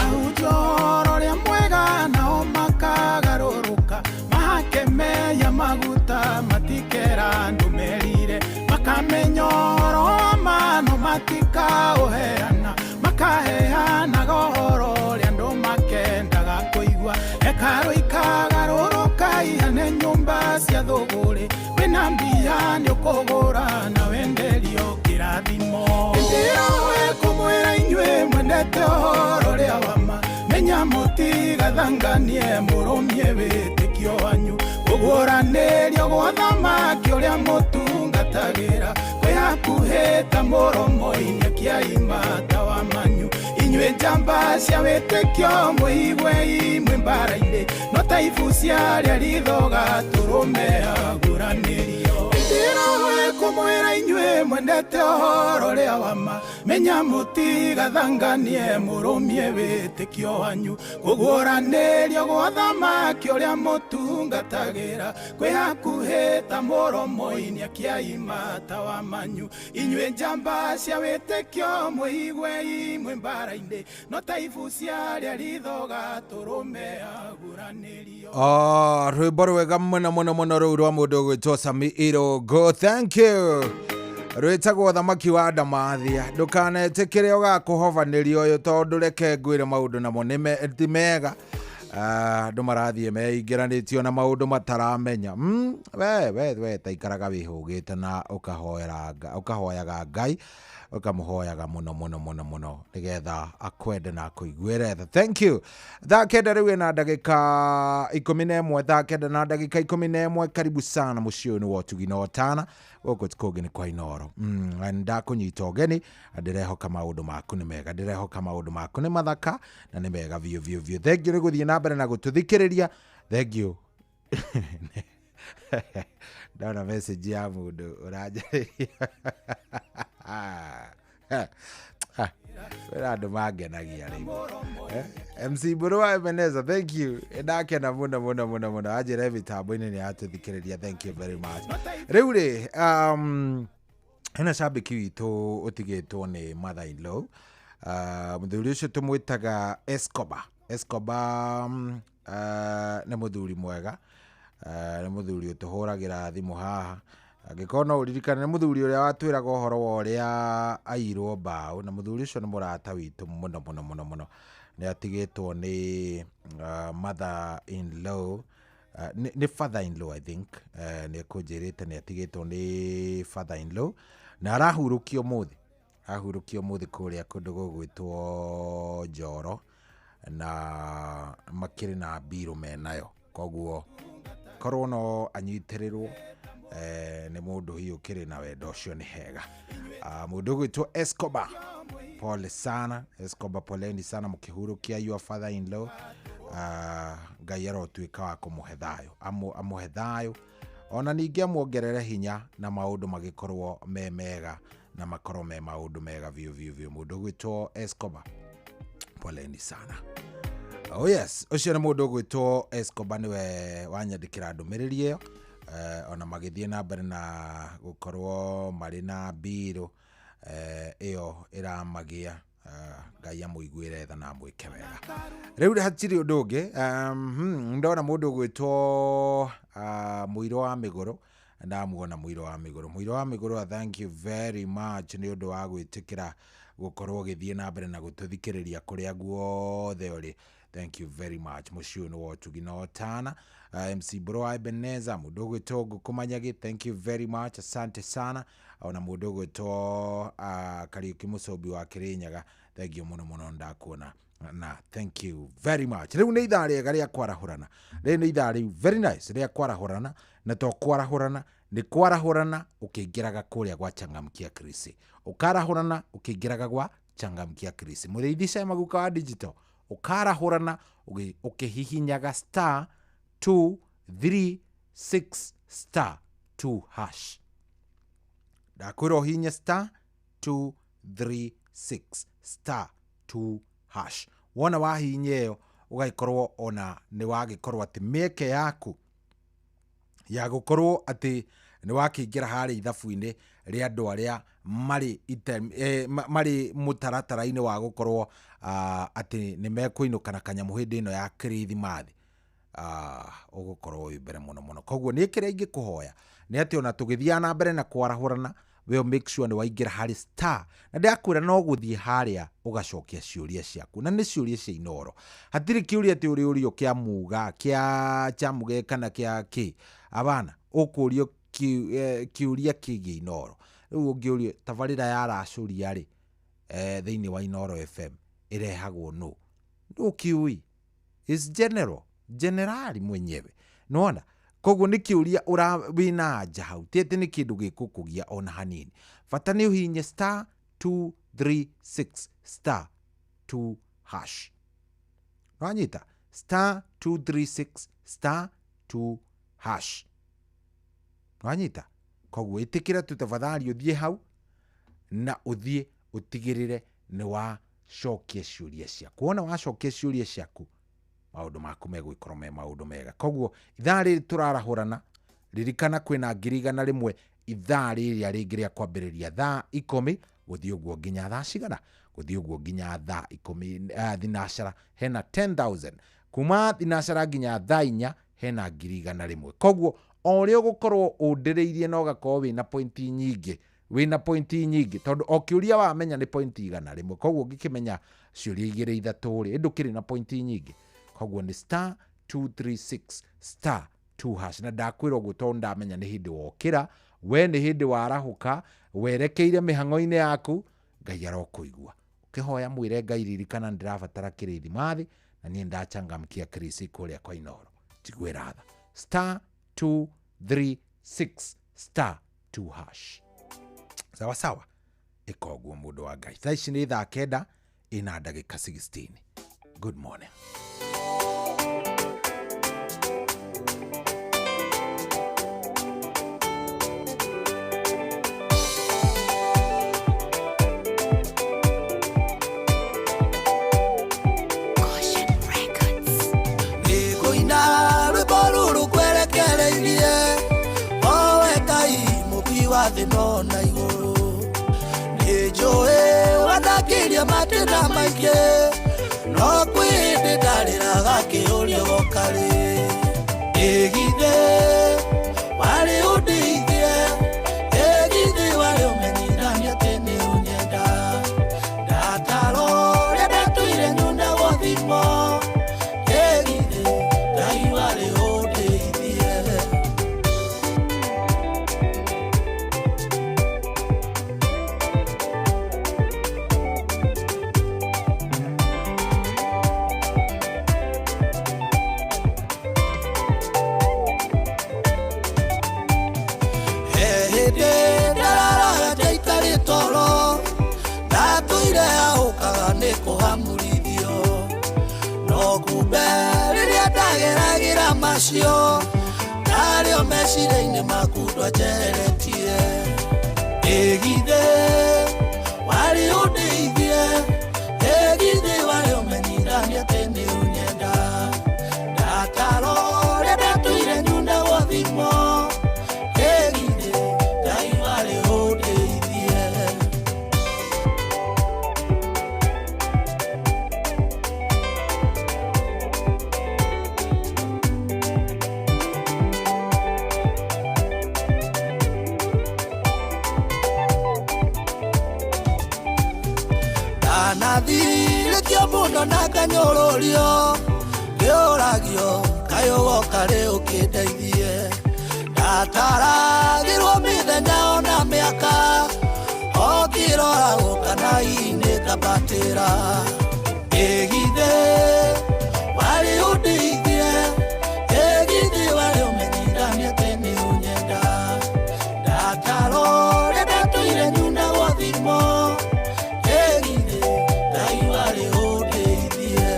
Ahunjia ũhoro ũrĩa mwega nao makagarũrũka, mahake mehia maguta matikera andũ merire. Makamenya ũhoro wa ma no matikaũheana, makaheanaga ũhoro ũrĩa andũ makendaga kũigua. Hekarũ ikagarũrũka ihane nyũmba cia thũgũrĩ, wĩna mbia nĩũkũgũra na wenderio kĩrathimo. Ĩndĩ ĩyo ĩkũmwĩra inyuĩ mwendete ũhoro ũrĩa wa ma, menya mũtigathanganie mũrũmie wĩtĩkio wanyu. Kũguũranĩrio gwa thamaki ũrĩa mũtungatagĩra kwĩ hakuhĩ ta mũromo-inĩ akĩaima tawa manyu. Inyuĩ njamba cia wĩtĩkio mwĩiguei mwĩ mbara-inĩ, no ta ibu cia arĩa ritho gatũrũme aguũranĩrio. Ĩndĩ ĩyo ĩkũmwĩra inyuĩ mwendete ũhoro ũrĩa wa ma, menya mũtigathanganie mũrũmie wĩtĩkio wanyu. Kũguũranĩrio gwa thamaki ũrĩa mũtungatagĩra kwĩ hakuhĩ ta mũromo-inĩ akĩaima tawa manyu. Inyuĩ njamba cia wĩtĩkio mwĩiguei mwĩ mbara-inĩ, no ta ibu cia arĩa ritho gatũrũme aguũranĩrio. Rwĩmbo rwega mũno mũno mũno rũu rwa mũndũ ũgwĩtwo Sami Irũngũ. Thank you. Rwĩtagwo thamaki wa Ndamathia. Ndũkanetĩkĩre ũgakũhovanĩria ũyũ tondũ reke ngwĩre maũndũ namo ti mega. Andũ marathiĩ meingĩranĩtio na maũndũ mataramenya. We taikaraga wĩhũgĩte na ũkahoyaga Ngai, ũkamũhoyaga mũno mũno mũno mũno nĩgetha akwende na akũiguĩre tha. Thank you. Thaa 9 rĩu ĩna ndagĩka 11, thaa 9 na ndagĩka 11. Karibu sana mũciĩ ũyũ nĩ wa ũtugi na ũtana, gũkũ ti kũngĩ nĩ kwa Inooro. Ndakũnyita ũgeni, ndĩrehoka maũndũ maku nĩ mega, ndĩrehoka maũndũ maku nĩ mathaka na nĩ mega biũ biũ biũ. Thank you nĩ gũthiĩ na mbere na gũtũthikĩrĩria. Thank you. Ndona message ya mũndũ ũranjarĩria. Kwĩna andũ mangenagia rĩu. MC Mbũrũ wa Ebeneza, thank you. Ndakena mũno mũno mũno mũno. Anjĩra mĩtambo-inĩ nĩ yatũthikĩrĩria, thank you very much. Rĩu rĩ, hena cambĩki witũ ũtigĩtwo nĩ mother in law. Mũthuri ũcio tũmwĩtaga Escobar. Escobar nĩ mũthuri mwega. Nĩ mũthuri ũtũhũragĩra thimũ haha. Angĩkorwo no ũririkane, nĩ mũthuri ũrĩa watwĩraga ũhoro wa ũrĩa airwo mbaũ, na mũthuri ũcio nĩ mũrata witũ mũno mũno mũno mũno. Nĩ atigĩtwo nĩ mother in law, nĩ father in law I think, nĩ ekũnjĩrĩte nĩ atigĩtwo nĩ father in law, na arahurũkio ũmũthĩ, arahurũkio ũmũthĩ kũrĩa kũndũ gũgwĩtwo Njoro, na makĩrĩ na mbirũ menayo. Koguo korwo no anyitĩrĩrwo nĩ mũndũ hihi ũkĩrĩ na wendo ũcio nĩ hega. Mũndũ ũgwĩtwo Escobar, pole sana Escobar, poleni sana mũkĩhurũkia your father in law. Ngai arotuĩka wa kũmũhe thayũ, amũhe thayũ, ona ningĩ amuongerere hinya na maũndũ magĩkorwo me mega na makorwo me maũndũ mega biũ biũ biũ. Mũndũ ũgwĩtwo Escobar, poleni sana. Oh yes, ũcio nĩ mũndũ ũgwĩtwo Escobar nĩwe wanyandĩkĩra ndũmĩrĩri ĩyo. Ona magĩthiĩ na mbere na gũkorwo marĩ na mbirũ ĩyo ĩramagĩa. Ngai amũiguĩre tha na amwĩke wega. Rĩu hatirĩ ũndũ ũngĩ. Ndona mũndũ ũgwĩtwo Mũirũ wa Mĩgũrũ, ndamuona Mũirũ wa Mĩgũrũ. Mũirũ wa Mĩgũrũ, thank you very much nĩ ũndũ wa gwĩtĩkĩra gũkorwo ũgĩthiĩ na mbere na gũtũthikĩrĩria kũrĩa guothe ũrĩ. Thank you very much. Mũciĩ ũyũ nĩ wa ũtugi na ũtana. MC Mbũrũ wa Ebeneza, mũndũ ũgwĩtwo Ngũkũ Manyagi, thank you very much, asante sana. Ona mũndũ ũgwĩtwo Kariũki Mũcũmbi wa Kĩrĩnyaga, thank you mũno mũno, ndakuona na thank you very much. Rĩu nĩ ithaa rĩega rĩa kwarahũrana, rĩu nĩ ithaa rĩu very nice rĩa kwarahũrana, na to kwarahũrana, nĩ kwarahũrana ũkĩingĩraga kũrĩa gwa Changamkia Krisi, ũkarahũrana ũkĩingĩraga gwa Changamkia Krisi. Mũrĩithi Cema Guka wa digital, ũkarahũrana ũkĩhihinyaga star 236 star 2 hash. Ndakwĩra ũhihinye star 236 star 2 hash. Wona wahihinya ĩyo ũgagĩkorwo ona nĩ wagĩkorwo atĩ mĩeke yaku ya gũkorwo atĩ nĩ wakĩingĩra harĩa ithabu-inĩ rĩa andũ arĩa marĩ marĩ mũtaratara-inĩ wa gũkorwo atĩ nĩ mekũinũka na kanyamũ hĩndĩ ĩno ya Kirithimathi, ũgũkorwo wĩ mbere mũno mũno. Koguo niĩ kĩrĩa ingĩkũhoya nĩ atĩ ona tũgĩthiaga na mbere na kwarahũrana, we make sure nĩ waingĩra harĩ star, na ndakwĩra no gũthiĩ harĩa ũgacokia ciũria ciaku, na nĩ ciũria cia Inooro. Hatirĩ kĩũria atĩ ũrĩ ũrio kĩa muga, kĩa Chamuge kana kĩa kĩ, abana, ũkũrio kĩũria kĩgiĩ Inooro. Rĩu ũngĩũrio tabarĩra ya racũria rĩ, thĩinĩ wa Inooro FM ĩrehagwo nũ? Ndũkĩũĩ, is general, generali mwenyewe. Nĩwona? Koguo nĩ kĩũria wĩna anja hau, ti atĩ nĩ kĩndũ gĩkũkũgia ona hanini. Bata nĩ ũhihinye star 236 star 2 hash. Nĩwanyita? Star 236 star 2 hash. Nĩwanyita? Koguo ĩtĩkĩra tu tafadhali ũthiĩ hau na ũthiĩ ũtigĩrĩre nĩ wacokia ciũria ciaku. Wona wacokia ciũria ciaku, maũndũ maku megũgĩkorwo me maũndũ mega. Koguo ithaa rĩrĩ tũrarahũrana, ririkana kwĩna 100,000 ithaa rĩrĩa rĩngĩ rĩa kwambĩrĩria thaa 10 gũthiĩ ũguo nginya thaa cigana, gũthiĩ ũguo nginya thaa ikũmi, thinacara hena 10,000, kuma thinacara nginya thaa 4 hena 100,000. Koguo o ũrĩa ũgũkorwo ũndĩrĩirie na ũgakorwo wĩna pointi nyingĩ, wĩna pointi nyingĩ, tondũ o kĩũria wamenya nĩ pointi 100. Koguo ũngĩkĩmenya ciũria igĩrĩ ithatũ rĩ, ndũkĩrĩ na pointi nyingĩ. Koguo nĩ star 236 star 2 hash. Na ndakwĩra ũguo tondũ ndamenya nĩ hĩndĩ wokĩra, we nĩ hĩndĩ warahũka, werekeire mĩhang'o-inĩ yaku, Ngai arokũigua. Ũkĩhoya mwĩre Ngai, ririkana ndĩrabatara Kirithimathi na niĩ ndachangamkia Krisi kũrĩa kwa Inooro. Njiguĩra tha. Star 236 star 2 hash. Sawa sawa. Ĩka ũguo mũndũ wa Ngai. Thaa ici nĩ thaa 9 ina ndagĩka 16. Good morning. thĩ no na igũrũ. Nĩ njũĩ wanakĩria matĩna maingĩ, no kwĩ hĩndĩ ndarĩraga kĩũria gokarĩ. Ĩgithĩ warĩ ũndeithie, ĩgithĩ warĩ ũmenyithanie atĩ nĩ ũnyenda. Ndatara ũrĩa ndatũire nyunagwo thimo, ĩgithĩ Ngai warĩ ũndeithie. Hĩndĩ ndararaga njaikarĩ toro, ndatũire ahũkaga nĩ kũhamũrithio. No kumbe rĩrĩa ndageragĩra macio, ndarĩo meciria-inĩ maku ndwanjeheretie. Ĩgithĩ warĩ ũndeithie, ĩgithĩ warĩ ũmenyithanie atĩ nĩ ũnyenda. Ndatara ũrĩa ndatũire nyunagwo thimo, ĩgithĩ Ngai warĩ ũndeithie. Ndanathirĩkio mũno na nganyũrũrio, ngĩũragio kaĩ ũgoka rĩ ũkĩndeithie. Ndataragĩrwo mĩthenya ona mĩaka, o ngĩroragwo kana hihi nĩ ngabatĩra. Ĩgithĩ warĩ ũndeithie, ĩgithĩ warĩ ũmenyithanie atĩ nĩ ũnyenda. Ndatara ũrĩa ndatũire nyunagwo thimo, ĩgithĩ Ngai warĩ ũndeithie.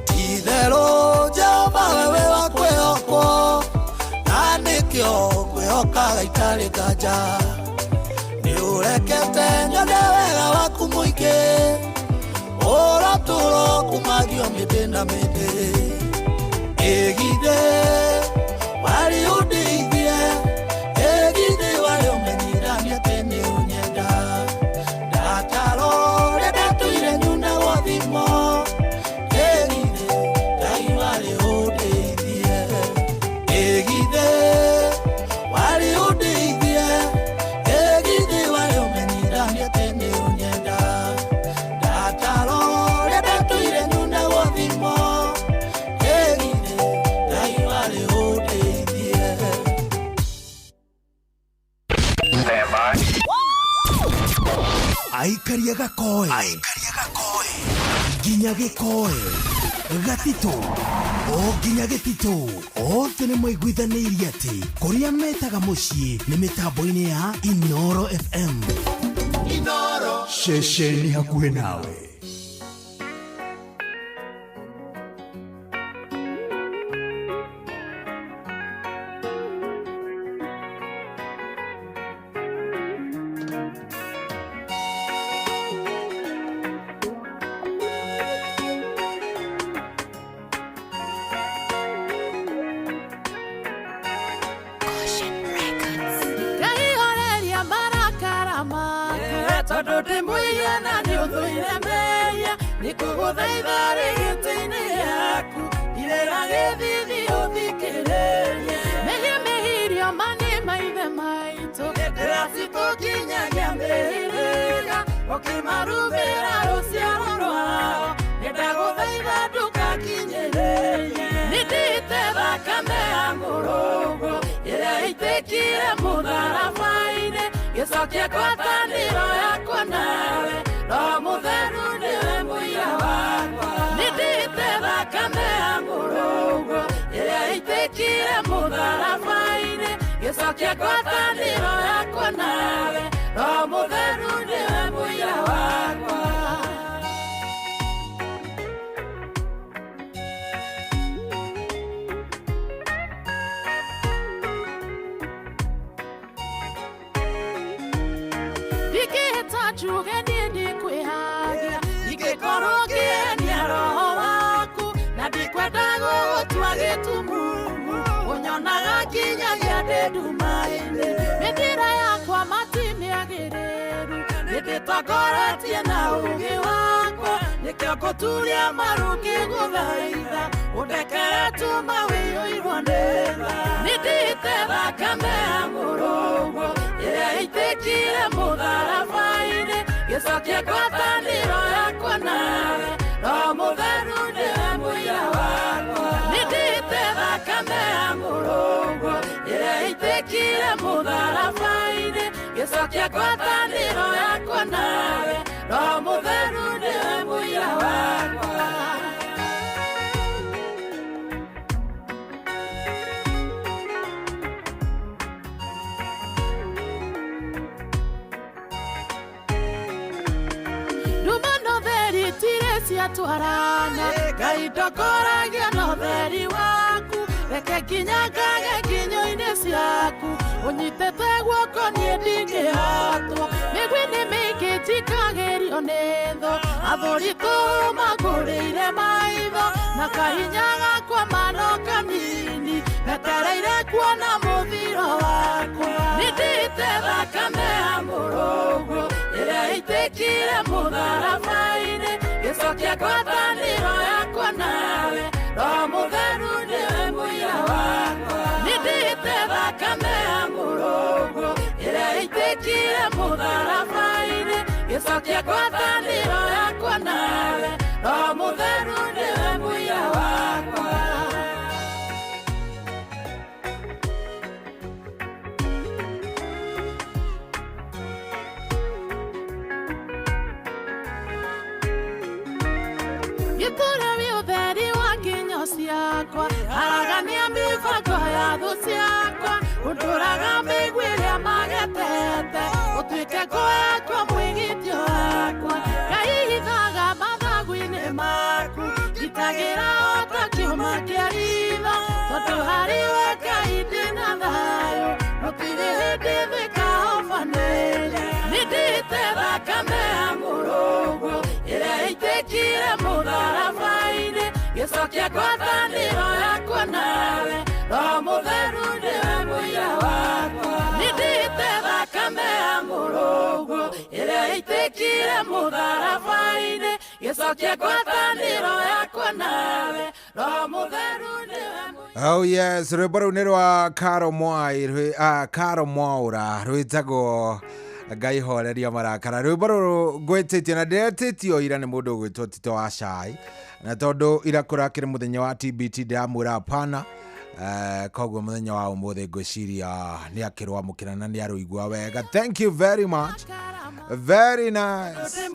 Ti-itherũ Jehova wewe wa kwĩhokwo, na nĩkĩo ngwĩhokaga itarĩ nganja. Nĩũrekete nyone wega waku mũingĩ, ũratũũra ũkumagio mĩndĩ na mĩndĩ. Ĩgithĩ warĩ ũndeithie, ĩgithĩ warĩ ũmenyithanie atĩ nĩ ũnyenda. Ndatara ũrĩa ndatũire nyunagwo thimo, ĩgithĩ Ngai warĩ ũndeithie. Ĩgithĩ warĩ ũndeithie, ĩgithĩ warĩ ũmenyithanie atĩ nĩ ũnyenda. Ndatara ũrĩa ndatũire nyunagwo thimo, ĩgithĩ Ngai warĩ ũndeithie. Aikaria gakoe nginya gĩkoe gatitũ o nginya gĩtitũ othe nĩ maiguithanĩirie atĩ kũrĩa metaga mũciĩ nĩ mĩtambo-inĩ ya Inoro FM. Inoro ceceni hakuhĩ nawe. Ngaihoreria marakara maku, tondũ ndĩ mũiya na nĩ ũthũire mehia. Nĩngũgũthaitha rĩ gĩtĩ-inĩ gĩaku, irĩra gĩthithi ũthikĩrĩrie. Mehia mehirio ma nĩ maithe maitũ, ndĩracitũkinyagia mĩhĩrĩga, ũkĩmarumĩra rũciaro rwao. Nĩndagũthaitha ndũkakinyĩrĩrie. Nĩndĩte thakame ya mũrũgũ ĩrĩa ĩitĩkire mũtharaba-inĩ, gĩcokie ngwatanĩro yakwa nawe, Roho Mũtheru nĩwe mũira wakwa. Nĩndĩte thakame ya mũrũgũ ĩrĩa ĩitĩkire mũtharaba-inĩ, gĩcokie ngwatanĩro yakwa nawe, Roho Mũtheru nĩwe mũira wakwa. Ndingĩhĩta njuge niĩ ndikwĩhagia ingĩkorwo ngĩenia roho waku na ndikwenda gũgũtua gĩtumumu ũnyonaga nginyagia ndĩ nduma-inĩ mĩthira yakwa matimĩagĩrĩru nĩndĩtongoretie na ũũgĩ wakwa nĩkĩo ngũturia maru ngĩgũthaitha ũndekere tuma wĩiyũirwo nĩ tha nĩndĩte thakame ya mũrũguo ĩrĩa ĩitĩkire mũtharaba-inĩ gĩcokie ngwatanĩro yakwa nawe Roho Mũtheru nĩwe mũira wakwa nĩndĩte thakame ya mũrũguo ĩrĩa ĩitĩkire mũtharaba-inĩ gĩcokie ngwatanĩro yakwa nawe Roho Mũtheru nĩwe mũira wakwa. Ciatwarana Ngai ndokoragia na ũtheri waku reke nginya ngage nginyo-inĩ ciaku ũnyitĩte guoko niĩ ndingĩhotwo mĩgwĩ nĩ mĩingĩ njikagĩrio nĩ thũ athũri tũmangũrĩire maitho na kahinya gakwa mano kanini metereire kuona mũthiro wakwa nĩndĩte thakame ya mũrũguo ĩrĩa ĩitĩkire mũtharaba-inĩ gĩcokie ngwatanĩro yakwa nawe Roho Mũtheru nĩwe mũira wakwa nĩndĩte thakame ya mũrũguo ĩrĩa ĩitĩkire mũtharaba-inĩ gĩcokie ngwatanĩro yakwa nawe Roho Mũtheru nĩwe mũira wakwa. Gĩtũre wĩ ũtheri wa nginyo ciakwa aragania mĩbango ya thũ ciakwa ũndũraga mĩigua ĩrĩa magetete ũtuĩke ngo yakwa mwĩgitio wakwa Ngai hithaga mathagu-inĩ maku ngitagĩra o ta kĩũma kĩa ritho tondũ harĩ we Ngai ndĩna thayũ gũtirĩ hĩndĩ thĩkahobanĩria nĩndĩte thakame ya mũrũguo ĩrĩa ĩitĩkire mũtharaba-inĩ gĩcokie ngwatanĩro yakwa nawe Roho Mũtheru nĩwe mũira wakwa nĩndĩte thakame ya mũrũguo ĩrĩa ĩitĩkire mũtharaba-inĩ gĩcokie ngwatanĩro yakwa nawe Roho Mũtheru nĩwe. Oh yes, rwĩmbo rũu nĩ rwa Caro Mwai, Caro Mwaũra rwĩtagwo Ngai horeria marakara. Rwĩmbo rũrũ ngwĩtĩtie na ndĩretĩtio ira nĩ mũndũ ũgwĩtwo Tito wa Cai na tondũ ira kũrakĩrĩ mũthenya wa TBT ndĩramwĩra hapana. Koguo mũthenya wa ũmũthĩ ngwĩciria nĩ akĩrwamũkĩra na nĩ arũigua wega. Thank you very much, very nice.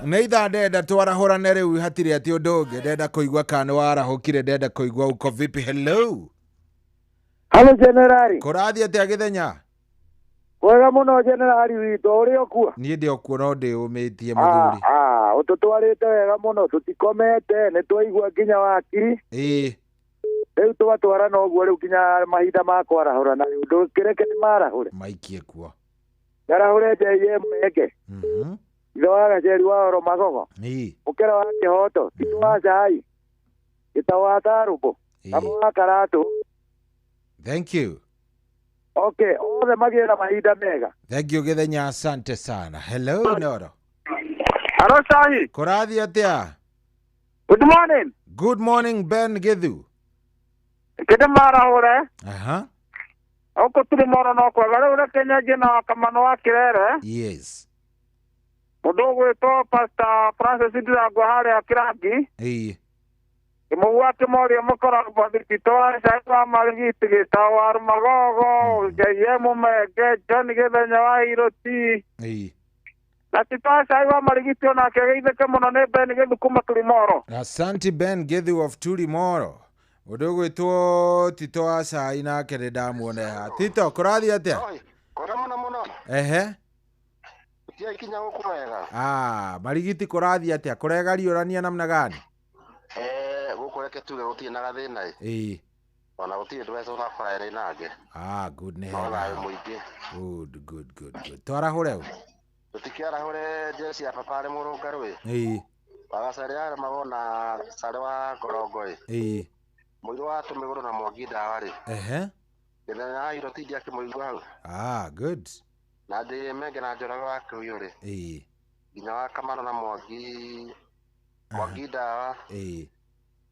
Nĩ ithaa ndenda twarahũrane rĩu hatirĩ atĩ ũndũ ũngĩ ndenda kũigua kana nĩ warahũkire ndenda kũigua uko vipi. Hello. Hello generali. Kũrathiĩ atĩa Gĩthenya? Wega mũno generali witũ ũrĩ okuo? Niĩ ndĩ okuo no ndĩũmĩtie mũthuri. Ũtũtwarĩte wega mũno tũtikomete nĩ twaigua nginya wakiri. Ĩĩ. Rĩu twatwarana ũguo rĩu nginya mahinda ma kwarahũrana rĩu ndũkĩreke nĩmarahũre. Maikie kuo. Ndarahũre JM Menge. Ithe wa Gaceri wa Oro Magogo. Ĩĩ. Mũkĩra wa Kĩhoto, Tito wa Cai, Gĩtaũ wa Tarũmbũ, Kamũ wa Karatũ. Thank you. Okay, othe magĩe na mahinda mega. Thank you Gĩthenya, asante sana. Hello Noro. Hello Sahi. Kũrathiĩ atĩa? Good morning. Good morning Ben Githu. Kĩndĩ marahũre. Aha. Gũkũ tũrĩ moro no kwega rĩu reke nyanjie na Kamano wa Kĩrere. Yes. Mũndũ ũgwĩtwo Pastor Francis Ndirangwa harĩa Kĩrangi. Ĩĩ. Kĩmũgua kĩmoria mũkoragwo Tito wa Cai wa Marigiti Gĩtaũ wa Rũmagogo JM Menge John Gĩthenya wa Iroti. Ĩĩ. Na Tito wa Cai wa Marigiti onake ageithĩke mũno nĩ Ben Githu kuma Turimoro. Asante Ben Githu of Turimoro. Mũndũ ũgwĩtwo Tito wa Cai nake nĩ ndamuona haha. Tito, kũrathiĩ atĩa? Kora mũno mũno. Ehe. Gũtiakinya gũkũ wega. Marigiti kũrathiĩ atĩa? Kũregariũrania namna gani? Gũkũ reke tuge gũtirĩ na gathĩna. Ĩĩ. Ona gũtirĩ ndweca ũrakora ĩrĩ nake. Good nĩ No hega. thayũ mũingĩ. Good, good, good, good. Twarahũre ũ? Ndikĩarahũre jeci ya papa arĩ mũrũngarũ ĩ. Ĩĩ. Wagacarĩ arĩ mabona carĩ wa ngorongo ĩ. Ĩĩ. Mũirũ wa tũmĩgũrũ na mwangi ndawa rĩ. Ehe. Gĩthenya wa iroti ndiakĩmũigua hau. Ah, good. Na ndĩ menge na Njoroge wa Kĩhuyu rĩ. Ĩĩ. Nginya wa Kamano na Mwangi Mwangi ndawa. Ĩĩ.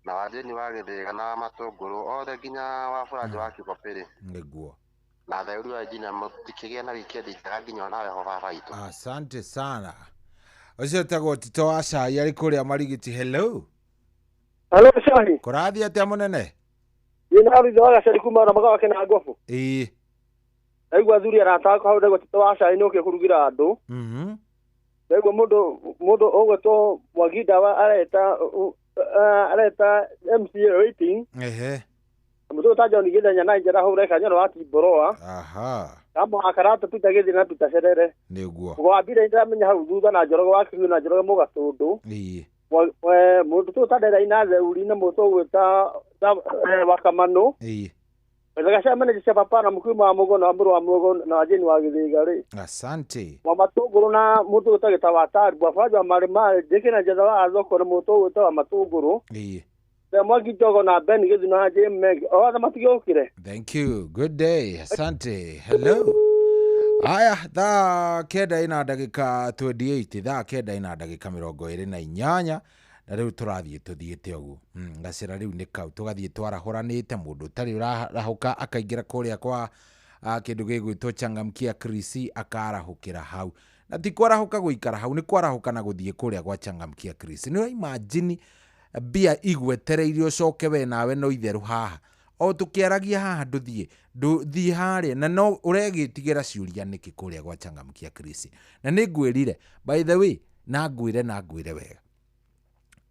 Na wa Jeni wa Gĩthĩga na wa Matũngũrũ othe nginya wa Buranja wa Kĩgopĩ rĩ. Nĩguo. Na theuri wa injinia mũtikĩgĩe na wikendi njega nginya onawe ho baba itũ. Asante sana. Ũcio tagwo Tito wa Cai arĩ kũrĩa Marigiti. Hello. Hello Cai. Kũrathiĩ atĩa mũnene? Ĩ na thutha wa gacari kuma na magawa kena ngobu. Ĩĩ. Ndaigua athuri arata akwa hau ndaigua Tito wa Cai nĩ ũkĩ kũrugĩra andũ. Ndaigua mũndũ ũgwĩtwo Mwangi Ndawa areta areta MCA waiting. Ehe. Mũndũ ta John Githenya na Njera hau reka nyono wa Timboroa. Aha. Kama akarata Peter Githenya na Peter Cerere. Nĩguo. Gwambire ndamenya hau thutha na Njoroge wa Kĩhuyu na Njoroge Mũgatũndũ. Ĩĩ. Mũndũ tũ tandera ina theuri na mũndũ ũgwĩta wa Kamano. Ĩĩ. Wethaga manager cia papa na mũkuima wa Mũgo na mũrũ wa Mũgo na Jane wa Gĩthĩga rĩ. Asante. Wa Matũngũrũ na mũndũ ũgwĩta Gĩta wa Tari, wa Banja wa Marĩ Marĩ, Njĩkĩ na Njetha wa Thoko na mũndũ ũgwĩta wa Matũngũrũ. Ĩĩ. Mwangi Njogo na Ben Gĩthu na James Meg. Othe matigĩũkire. Thank you. Good day. Asante. Hello. Aya, thaa kenda ina ndagĩka 28, thaa kenda ina ndagĩka 28 na rĩu tũrathiĩ tũthiĩte ũguo. Gacĩra rĩu nĩ kau tũgathiĩ twarahũranĩte mũndũ ũtarĩ ũrarahũka akaingĩra kũrĩa kwa kĩndũ gĩgwĩtwo Changamkia Krisi akarahũkĩra hau. Na ti kwarahũka gũikara hau, nĩ kwarahũka na gũthiĩ kũrĩa gwa Changamkia Krisi. Nĩ imagine mbia igwetereirie ũcoke we nawe no itherũ haha. O tũkĩaragia haha ndũthiĩ ndũthiĩ harĩa na no ũregĩtigĩra ciũria nĩkĩ kũrĩa gwa Changamkia Krisi. Na nĩ ngwĩrire by the way, na ngwĩre wega.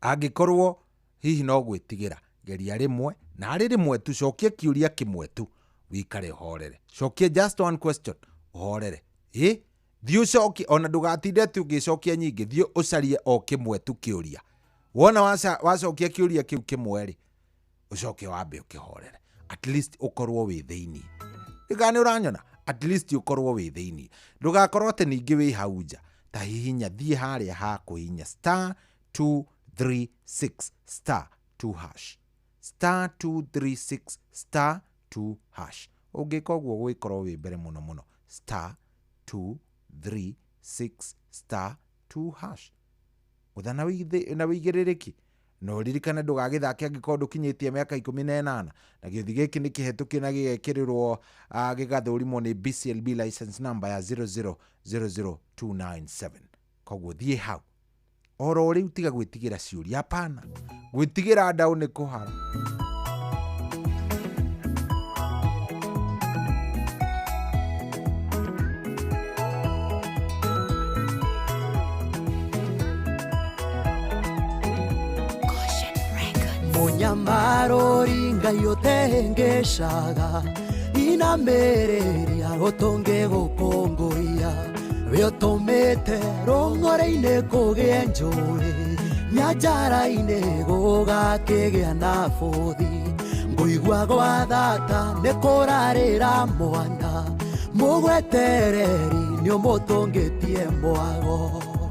Angĩkorwo hihi no gwĩtigĩra geria rĩmwe na arĩ rĩmwe tu, cokia kĩũria kĩmwe tu wikare ũhorere. Cokia just one question ũhorere. Ĩ thiĩ ũcokie ona ndũgatinde atĩ ũngĩcokia nyingĩ, thiĩ ũcarie o kĩmwe tu kĩũria. Wona wacokia kĩũria kĩu kĩmwe rĩ, ũcoke wambe ũkĩhorere. At least ũkorwo wĩ thĩinĩ. Ndĩga nĩ ũranyona? At least ũkorwo wĩ thĩinĩ. Ndũgakorwo atĩ ningĩ wĩ hau nja. Ta hihinya thiĩ harĩa ha kũhihinya star 236 star 2 hash. Star 236 star 2 hash. Ũngĩka ũguo ũgũgĩkorwo wĩ mbere mũno mũno. Star 236 star 2 hash. Ũtha na wĩigĩrĩrĩki. Na ũririkane ndũgagĩthake angĩkorwo ndũkinyĩtie mĩaka 18. Na gĩũthi gĩkĩ nĩ kĩhetũkie na gĩgekĩrĩrwo gĩgathũrimwo nĩ BCLB license number ya 0000297. Koguo thiĩ hau. Oro rĩu tiga gwĩtigĩra ciũria, hapana. Gwĩtigĩra ndaũ nĩ kũhara. Munyamarori Ngai ũtehengeshaga inamereria ũtũnge gũkũngũiya we ũtũmĩte rũng'ore-inĩ kũgĩe njũĩ nyanjara-inĩ gũgakĩgĩa na bũthi ngũigua gwa thata nĩ kũrarĩra mwana mũgwetereri nĩ ũmũtũngĩtie mwago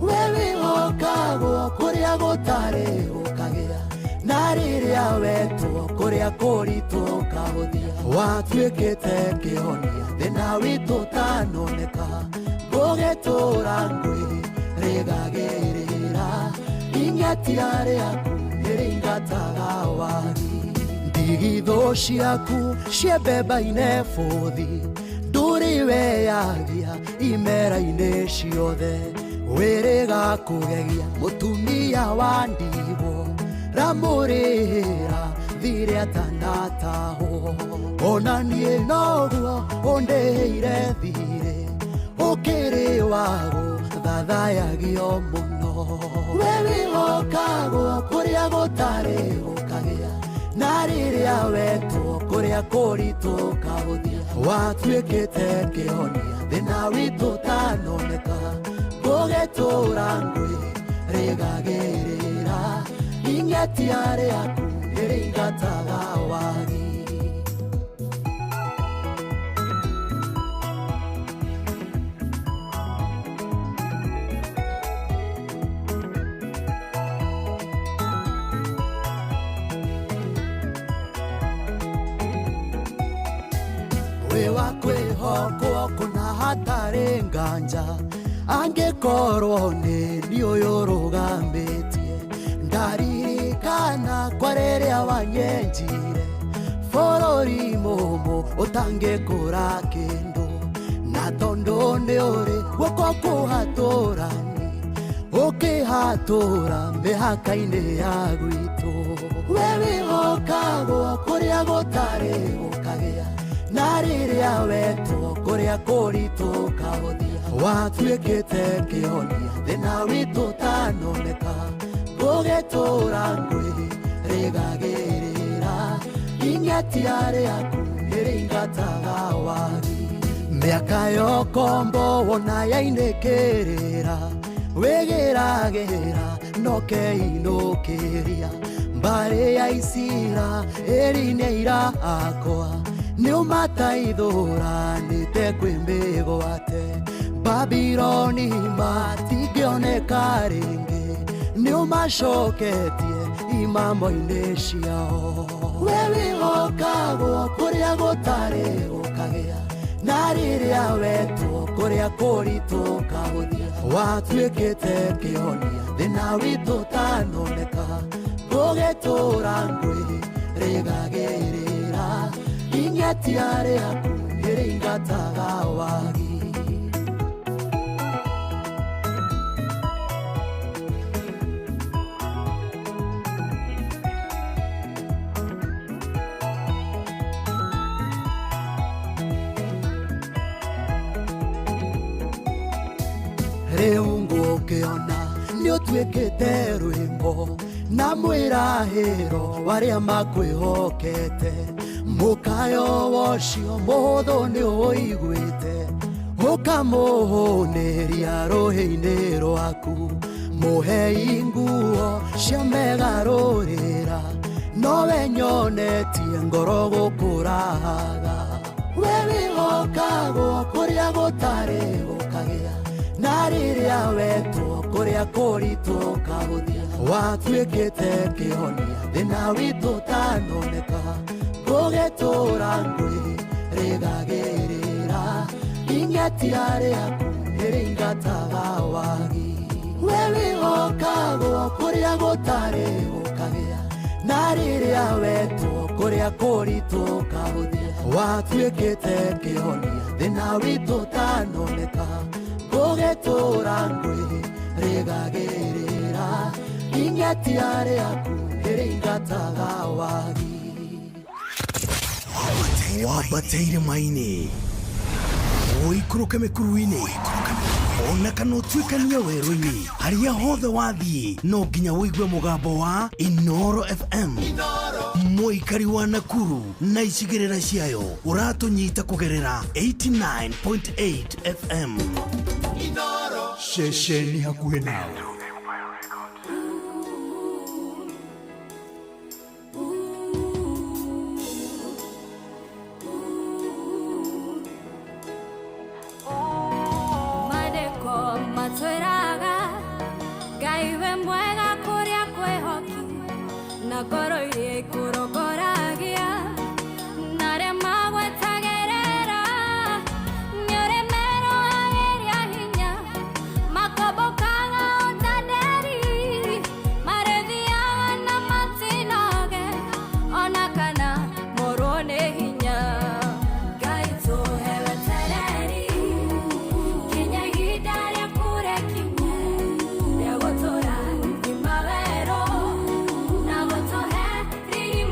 we wĩhokagwo kũrĩa gũtarĩ gũkagĩa na rĩrĩa wetwo kũrĩa kũritũ ũkahũthia watuĩkĩte kĩhonia thĩna witũ ũtanoneka ngũgĩtũra ngwĩ rĩgagĩrĩra ing'etia rĩaku nĩrĩingataga wagi ndigithũ ciaku ciembemba-inĩ bũthi ndũrĩ weyagia imera-inĩ ciothe wĩrĩga kũgegia mũtumia wa ndigwo ramũrĩra thirĩ atanatahwo ona niĩ noguo ũndĩhĩire thirĩ ũkĩrĩ wago thathayagio mũno we wĩhokagwo kũrĩa gũtarĩ gũkagĩa na rĩrĩa wetwo kũrĩa kũritũ ũkahũthia watuĩkĩte kĩhonia thĩna witũ ũtanoneka ngũgĩtũra ngwĩ rĩgagĩrĩra ing'etia rĩaku nĩrĩingataga wagi. Kwĩhokwo kũna hatarĩ nganja angĩkorwo nĩ niĩ ũyũ ũrũgamĩtie ndaririkana kwa rĩrĩa wanyenjire bũrũri mũmũ ũtangĩkũra kĩndũ na tondũ nĩ ũrĩ guoko kũhatũrani ũkĩhatũra mĩhaka-inĩ ya gwitũ we wĩhokagwo kũrĩa gũtarĩ gũkagĩa na rĩrĩa wetwo kũrĩa kũritũ ũkahũthia watuĩkĩte kĩhonia thĩna witũ ũtanoneka gũgĩtũra ngwĩrĩgagĩrĩra ing'etia rĩaku nĩrĩingataga wagi mĩaka yokombo wona yainĩkĩrĩra wĩgĩragĩra nokeinũkĩria mbarĩ ya Isiraeli nĩ ira akwa nĩũmataithũranĩte kwĩ mĩgwate Babiloni matingĩoneka rĩngĩ nĩũmacoketie imamo-inĩ ciao we wĩhokagwo kũrĩa gũtarĩ gũkagĩa na rĩrĩa wetwo kũrĩa kũritũ ũkahũthia watuĩkĩte kĩhonia thĩna witũ ũtanoneka gũgĩtũra ngwĩrĩgagĩrĩra ing'etia rĩaku nĩrĩingataga wagi rĩu ngũkĩona nĩũtuĩkĩte rwĩmbo na mwĩrahĩro warĩa makwĩhokete mũkayo wocio mũhũthũ nĩũiguĩte ũkamũhũnĩria rũhĩ-inĩ rwaku mũhei nguo cia megarũrĩra nowe nyonetie ngoro gũkũrahaga we wĩhokagwo kũrĩa gũtarĩ gũkagĩa na rĩrĩa wetwo kũrĩa kũritũ ũkahũthia watuĩkĩte kĩhonia thĩna witũ ũtanoneka gũgĩtũra ngwĩrĩgagĩrĩra ing'etia rĩaku nĩrĩingataga wagi we wĩhokagwo kũrĩa gũtarĩ gũkagĩa na rĩrĩa wetwo kũrĩa kũritũ ũkahũthia watuĩkĩte kĩhonia thĩna witũ ũtanoneka gũgĩtũra ngwĩrĩgagĩrĩra ing'etia rĩaku nĩrĩingataga wagi wambateire maini ũikũrũke mĩkuru-inĩ ona kana ũtuĩkanie werũ-inĩ harĩa hothe wathiĩ no nginya ũigue mũgambo wa Inoro FM mũikari wa Nakuru na icigĩrĩra ciayo ũratũnyita kũgerera 89.8 FM ceceni hakuhĩ nawe. Matwĩraga Ngai we mwega kũrĩa kwĩhoki na ngoro iria ikũrongoragia na arĩa magwetagĩrĩra nĩ ũrĩ merohagĩria hinya makombokaga o ta nderi marĩthiaga na matinoge ona kana morwo nĩ hinya Ngai tũhe wetereri kinya ihinda rĩaku rĩkinye rĩa gũtũra thima werũ na gũtũhe riri.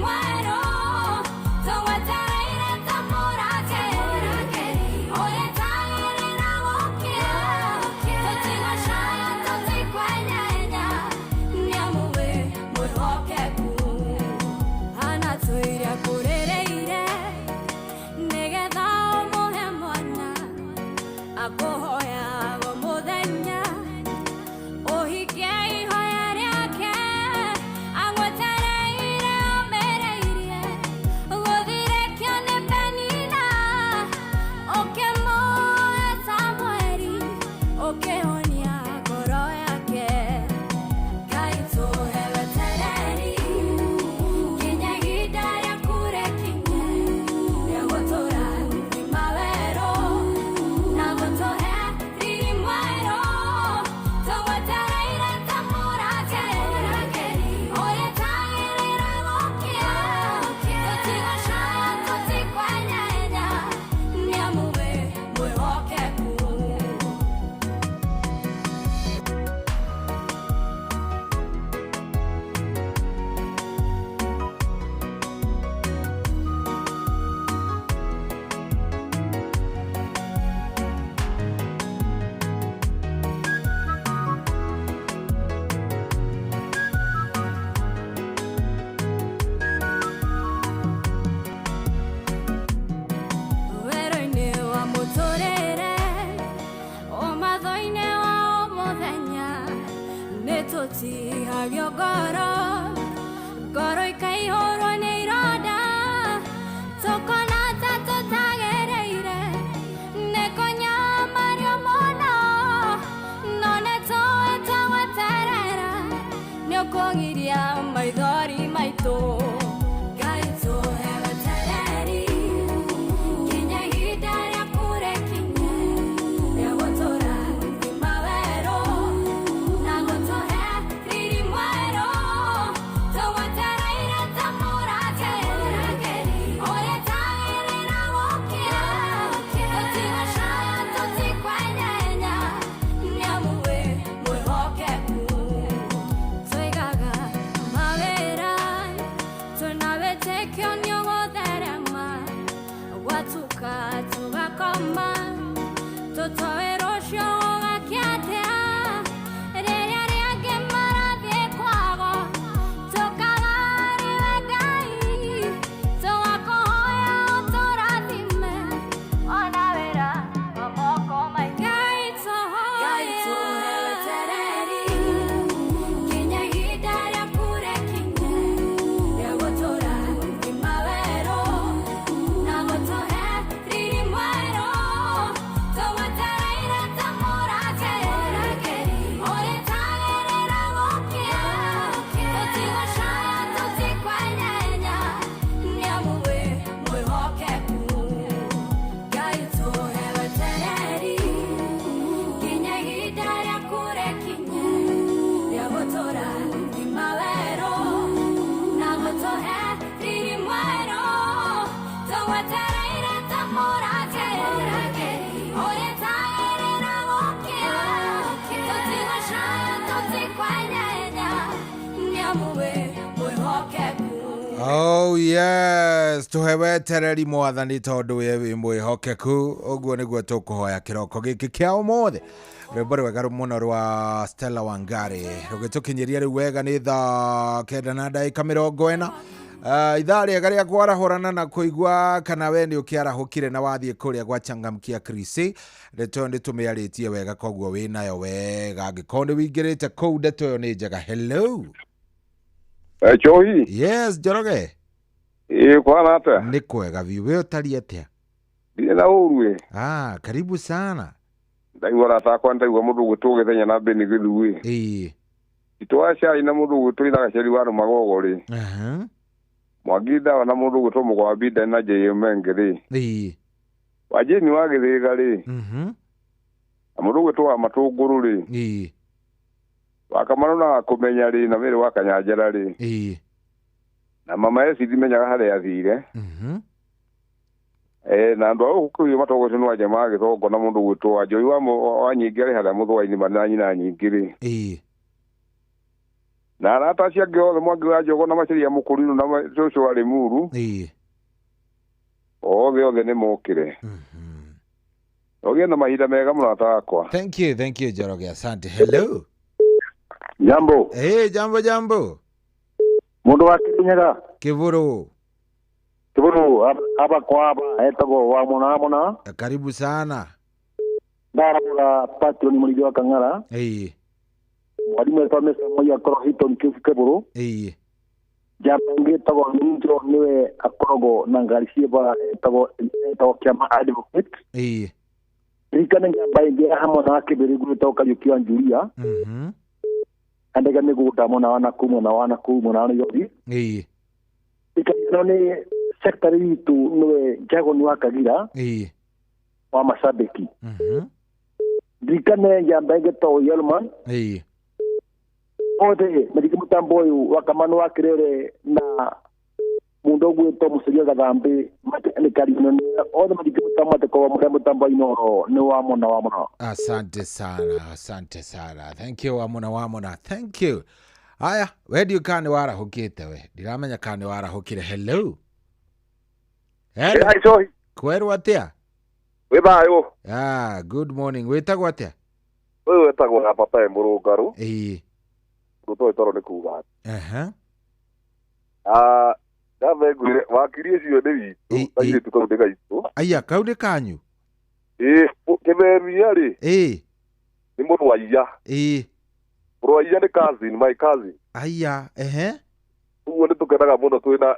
Tũtihagio ngoro, ngoro ikaihũrwo nĩ ironda, tũkona ta tũtagĩrĩire nĩ kũnyamario mũno, no nĩ tũĩ twagweterera nĩ ũkũgiria maithori maitũ. Ngai tũhe wetereri nginya ihinda rĩaku rĩkinye rĩa gũtũrathima werũ na gũtũhe riri mwerũ. Tũgwetereire ta mũrangĩri ũrĩa tagĩrĩra gũkĩa, tũtigũcaya tũtikwenyenya nĩamu wĩ mwĩhokeku. Tũigaga mawĩra twĩna wĩtĩkio nĩ ũgũtherema, gwatuka tũgakoma tũtoĩ rũciũ gũgakĩa atĩa. Rĩrĩa rĩangĩ marathiĩ kwago tũkaga Ngai, tũgakũhoya ũtũrathime ona wĩra wa moko maitũ. Ngai tũhe wetereri nginya ihinda rĩaku rĩkinye rĩa gũtũrathima werũ na gũtũhe riri mwerũ. Tũgwetereire ta mũrangĩri ũrĩa tagĩrĩra gũkĩa, tũtigũcaya tũtikwenyenya nĩamu wĩ mwĩhokeku. Ngai tũhe wetereri nginya ihinda rĩaku rĩkinye rĩa gũtũrathima werũ na gũtũhe riri mwerũ. Tũgwetereire ta mũrangĩri ũrĩa tagĩrĩra gũkĩa, tũtigũcaya tũtikwenyenya nĩamu wĩ mwĩhokeku. Oh yes, tũhe wetereri mwathani tondũ we wĩ mwĩhokeku. Ũguo nĩguo tũkũhoya kĩroko gĩkĩ kĩa ũmũthĩ. Rwĩmbo rwega mũno rwa Stella Wangari rũgĩtũkinyĩria rĩu wega nĩ thaa 9:40. Ithaa rĩega rĩa kwarahũrana na kũigua kana we nĩ ũkĩarahũkire na wathiĩ kũrĩa gwa Changamkia Krisi. Ndeto ĩyo nĩ tũmĩarĩtie wega, koguo wĩnayo wega. Angĩkorwo nĩ wĩingĩrĩte kũu, ndeto ĩyo nĩ njega. Hello. Njohi. Yes, Njoroge. Ĩĩ, kwana atĩa? Nĩ kwega biũ. We ũtariĩ atĩa? Ndirĩ na ũru ĩ. Ah, karibu sana. Ndaigua arata akwa, ndaigua mũndũ ũgwĩtwo Gĩthenya na Beni Gĩthu ĩ. Ĩĩ. Itũ wa cai na mũndũ ũgwĩtwo Itha Gaceri wa Rũmagogo rĩ. Aha. Mwangi Ndawa na mũndũ ũgwĩtwo Mũgwambi na J Menge rĩ. Ĩĩ. Wajeni wa Gĩthĩga rĩ. Na mũndũ ũgwĩtwo wa Matũngũrũ rĩ. Ĩĩ. Wa Kamarũ na wa Kũmenya rĩ, na Mĩrĩ wa Kanyanjara rĩ. Ĩĩ. Na mama Esi ndimenyaga harĩa athire. Na andũ a gũkũ kũhiũ matongoretio nĩ Wanjama wa Gĩthongo na mũndũ ũgwĩtwo Wanjoi wa Nyingĩ arĩ harĩa Mũthũa-inĩ marĩ na nyina nyingĩ rĩ. Ĩĩ. Na arata acio angĩ othe, Mwangi wa Njogo na Maciria Mũkũrinũ na cũcũ wa Rĩmuru. Ĩĩ. Othe othe nĩ mokĩre. Ũgĩe na mahinda mega mũrata wakwa. Thank you, thank you Njoroge, asante. Hello. Jambo. Hey, jambo jambo. Mundu wa Kirinyaga. Kivuru. Kivuru hapa kwa hapa etagwo wa muna muna. Karibu sana. Ndarabura patron muri wa Kang'ara. Ĩĩ. Mwalimu etwa Mr. Moi akorwo Hilton Kivuru. Ĩĩ. Njamba ĩngĩ ĩtagwo Ninjo nĩwe akoragwo na ngari ciĩ etagwo Kĩama Advocate. Ĩĩ. Ririkana njamba ĩngĩ hamwe na Kĩbĩrĩgu ĩtagwo Kariũki wa Njuria. Andega mĩgũnda mwena wa nakũu mwena wa nakũu mwena wa Nairobi. Ĩĩ. Ĩno nĩ secretary witũ nĩwe Jagon wa Kagira. Ĩĩ. Wa Masabeki. Ririkane njamba ĩngĩ ĩtagwo Yelman. Ĩĩ. Othe marike mutambo ũyũ wa Kamano wa Kirere na mundu ũgwĩtwo Mũceria Gathambĩ nĩ karibu othe marike mutambo atĩkorwo mũrĩa mutambo Inoro nĩ wa mũno wa mũno. Asante sana, asante sana. Thank you wa mũno. Thank you. Aya, we ndiũ kana nĩ warahũkĩte we. Ndiramenya kana nĩ warahũkire. Hello. Hello. Kwerwo atĩa? Wĩ thayũ. Ah, good morning. Wĩtagwo atĩa? Ũyũ wetagwo na Papa Mũrũngarũ. Ĩĩ. Rũtoĩ toro nĩ kuga. Aha. Ah, ndathe ngwĩre wakiri ũcio nĩ witũ, airĩtu kau nĩ gaitũ. Aya, kau nĩ kanyu? Ĩĩ, kĩmemia rĩ. Ĩĩ. Nĩ mũndũ wa iya. Ĩĩ. Mũrũ wa inya nĩ cousin, my cousin. Aya, ehe. Ũguo nĩ tũkenaga mũno twĩna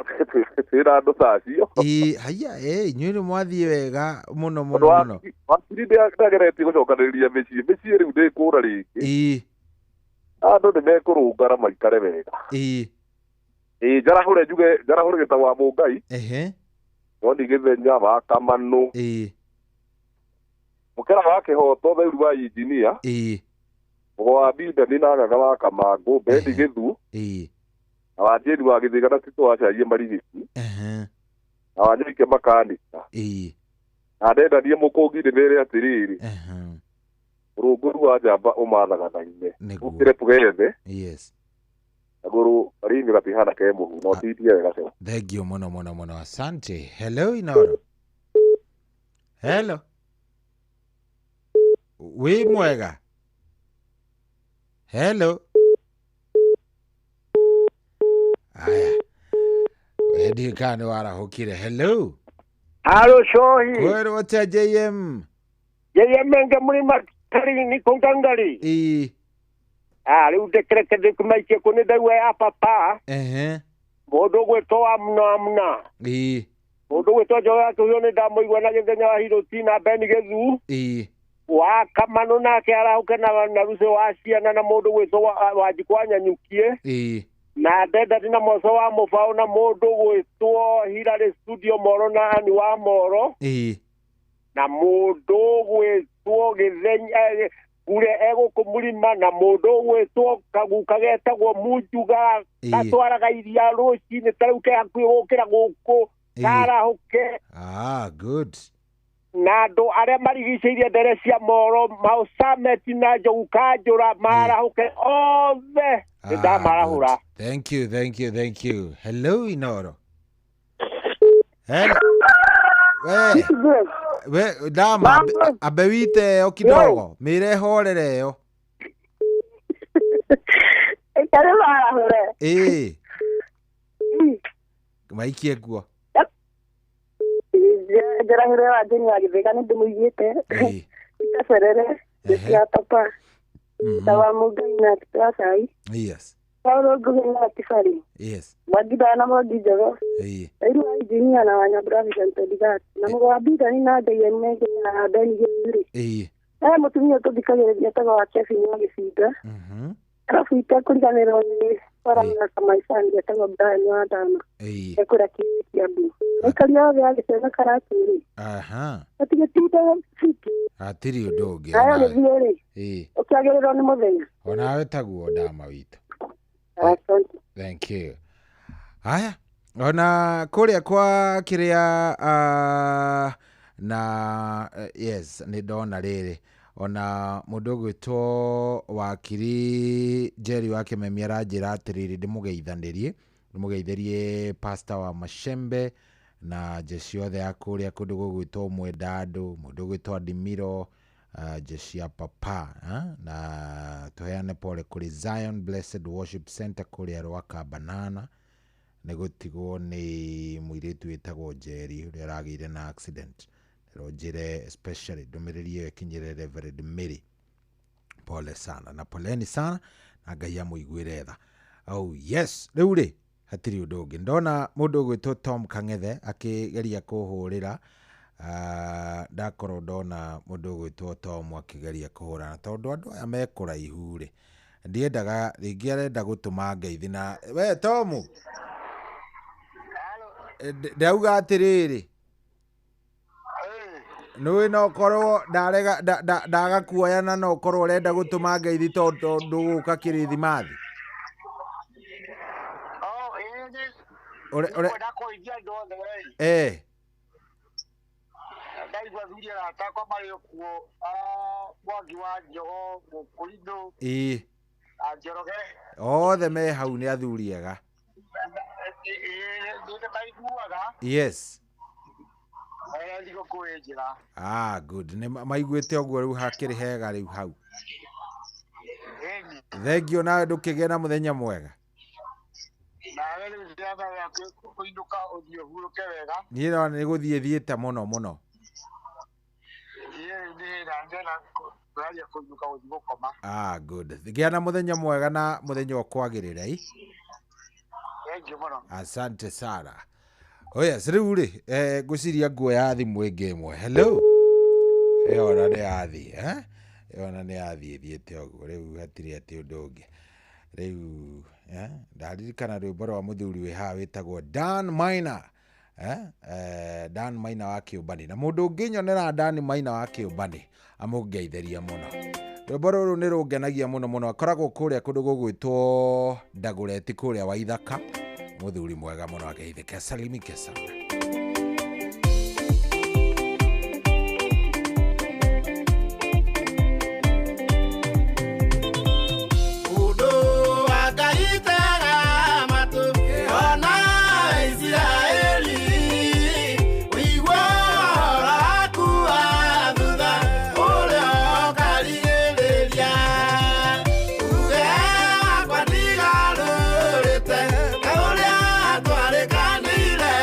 twĩna andũ ta acio. Ĩĩ, haya, ĩ, inyuĩ nĩ mwathiĩ wega mũno mũno Tondũ mũno. Wakiri ndĩageretie gũcokanĩrĩria mĩciĩ, mĩciĩ rĩu ndĩkũra rĩngĩ. Ĩĩ. Andũ nĩ mekũrũngara maikare wega. Ĩĩ. Ĩĩ, njarahũre njuge, njarahũre gĩtau wa Mũngai. Ehe. Joni Gĩthenya wa Kamanũ. Ĩĩ. Mũkera wa Kĩhoto Theuru wa injinia. Ĩĩ. Mũgo wa Bindani na Gaga wa Kamangũ, Bendi Gĩthu. Ĩĩ. Na wa Jane wa Gĩthĩga na Tito wa Carie Marigiti. Ehe. Na wa Nyoike Makanika. Ĩĩ. Na ndendanie Mũkũngi ndĩmere atĩrĩrĩ. Ehe. Ũrũngũru wa njamba ũmathaga na ime. Nĩguo. Ũkĩre tũgethe. Yes. Agũrũ ringi gatihana ke mũhu no titie wega ceo. Thank you mũno mũno mũno. Asante. Hello Inoro. Hello. Wĩ mwega? Hello. Aya. We ndiũĩ kana nĩ warahũkire. Hello. Halo Shohi. Kwĩrwo atĩa JM? JM enge mũrima tarini kũngangali. Ĩĩ. Ah, rĩu ndekereke ndĩkũmaikie kũ nĩ ndaigua ya papa. Ehe. Mũndũ ũgwĩtwo Amna Amna. Ĩĩ. Mũndũ ũgwĩtwo Njogu ya Kĩhuyo nĩ ndamũigua na Gĩthenya wa Hiroti na Beni Gĩthu. Ĩĩ. Wa Kamanũ nake arahũke na Rucĩ wa ciana na mũndũ ũgwĩtwo Wanjikũ wa Nyanyukie. Ĩĩ. Na Ndendati na Moco wa Mũbaũ na mũndũ ũgwĩtwo Hilary Studio Moro na Ani wa Moro. Ĩĩ. Na mũndũ ũgwĩtwo Gĩthenya Kure egũkũ mũrima na mũndũ ũgwĩtwo kaguka getagwo Munjuga gatwaraga iria rũcinĩ ta rĩu ke hakuhĩ gũkĩra gũkũ karahũke. Ah, good. Na andũ arĩa marigicĩirie ndere cia Moro Mausameti na Njogu Kanjũra marahũke othe nĩ ndamarahũra. Thank you, thank you, thank you. Hello Inoro. Hello. We. We dama ambe wite ĩyo kidogo mĩre horere ĩyo. Ĩkarĩ marahũre. Ĩĩ. Maikie nguo. Njarahũre wa Jane wa Gĩthĩga nĩ ndĩmũiguĩte. Ĩĩ. Gacerere ya papa. Tawa Mũngai na Tito wa Cai. Yes. Paulo Ngugi na Tifari. Yes. Mwangi na Mwangi Njogo. Ĩĩ. Rairu wa injinia na Wanyambura Vincent Odigati. Na Mũgo wa Bindani na JM Menge na Beni Gĩthuri. Ĩĩ. He mũtumia tũthikagĩrĩria etagwo wa Kevin wa Gĩcinga. Arabu itekũriganĩrwo nĩ Farana Kamaicani etagwo Brian wa Ndama. Ĩĩ. Ekũrĩa Kiambu. Aikari othe a Gĩcega Karatina-rĩ. Aha. Matigĩtinda fiti. Hatirĩ ũndũ ũngĩ. Nayo gĩthiĩ rĩ. Ĩĩ. Ũkĩagĩrĩrwo nĩ mũthenya. Onawe taguo ndama witũ. Asante. Thank you. Haya, ona kũrĩa kwa kĩrĩa na yes nĩ ndona rĩrĩ ona mũndũ ũgwĩtwo wakiri Jerry wa Kĩmemi aranjĩra atĩrĩrĩ ndĩmũgeithĩrie pastor wa Mashembe na jeshi yothe ya kũrĩa kũndũ gũgwĩtwo Mwendandũ, mũndũ ũgwĩtwo Adimiro, jeshi ya papa na tũheane pole kũrĩ Zion Blessed Worship Center kũrĩa Rwaka Banana nĩ gũtigwo nĩ mũirĩtu wĩtagwo Njeri ũrĩa ũragĩire na accident. Rero njĩre especially ndũmĩrĩri ĩyo ĩkinyĩre Reverend Mary. Pole sana na poleni sana na Ngai amũiguĩre tha. Oh yes, rĩu rĩ hatirĩ ũndũ ũngĩ. Ndona mũndũ ũgwĩtwo Tom Kang'ethe akĩgeria kũhũrĩra ndakorwo ndona mũndũ ũgwĩtwo Tom akĩgeria kũhũra na tondũ andũ aya me kũraihu rĩ ndiendaga rĩngĩ arenda gũtũma ngeithi na we Tomu ndauga atĩrĩrĩ nĩũĩ no ũkorwo ndarega ndaga kuoya na no ũkorwo ũrenda gũtũma ngeithi tondũ ndũgũka kĩrĩthimathi. Ndaigua thuri arata akwa marĩ o kuo, Mwangi wa Njogo, Mũkũrinũ, Ĩĩ. Njoroge. Othe me hau nĩ athuri ega. Nĩ maiguaga. Yes. Thigũkũ ĩ njega. Ah, good. Nĩ maiguĩte ũguo rĩu hakĩrĩ hega rĩu hau. Thengiũ nawe ndũkĩgĩe na mũthenya mwega. Nawe rĩu ndĩramenya kũinũka ũthiĩ ũhurũke wega. Niĩ no nĩ gũthiĩ thiĩte mũno mũno. Niĩ rĩu nĩ ndĩrenda Tũraria kũinũka gũthiĩ gũkoma. Ah, good. Gĩa na mũthenya mwega na mũthenya ũkwagĩrĩra i. Thank you mũno. Asante sana. Oh yes, rĩu rĩ, ngwĩciria nguoya thimũ ĩngĩ ĩmwe. Hello. Ĩyo ona nĩ yathiĩ, eh? Ĩyo ona nĩ yathiĩ ĩthiĩte ũguo, rĩu hatirĩ atĩ ũndũ ũngĩ. Rĩu, eh? Ndaririkana rwĩmbo rwa mũthuri wĩ haha wĩtagwo Dan Maina. Eh? Dan Maina wa Kĩũmbani. Na mũndũ ũngĩnyonera Dan Maina wa Kĩũmbani, amũngeithĩrie mũno. Rwĩmbo rũrũ nĩ rũngenagia mũno mũno. Akoragwo kũrĩa kũndũ gũgwĩtwo Ndagũreti kũrĩa Waithaka. Mũthuri mwega mũno ageithĩke, salimike sana. Mũndũ wa Ngai tega matũ, ona Isiraeli, ũigue ũhoro waku wa thutha, ũrĩa ũkarigĩrĩria. Uuge wakwa ndigarũrĩte, ta ũrĩa twarĩkanĩire.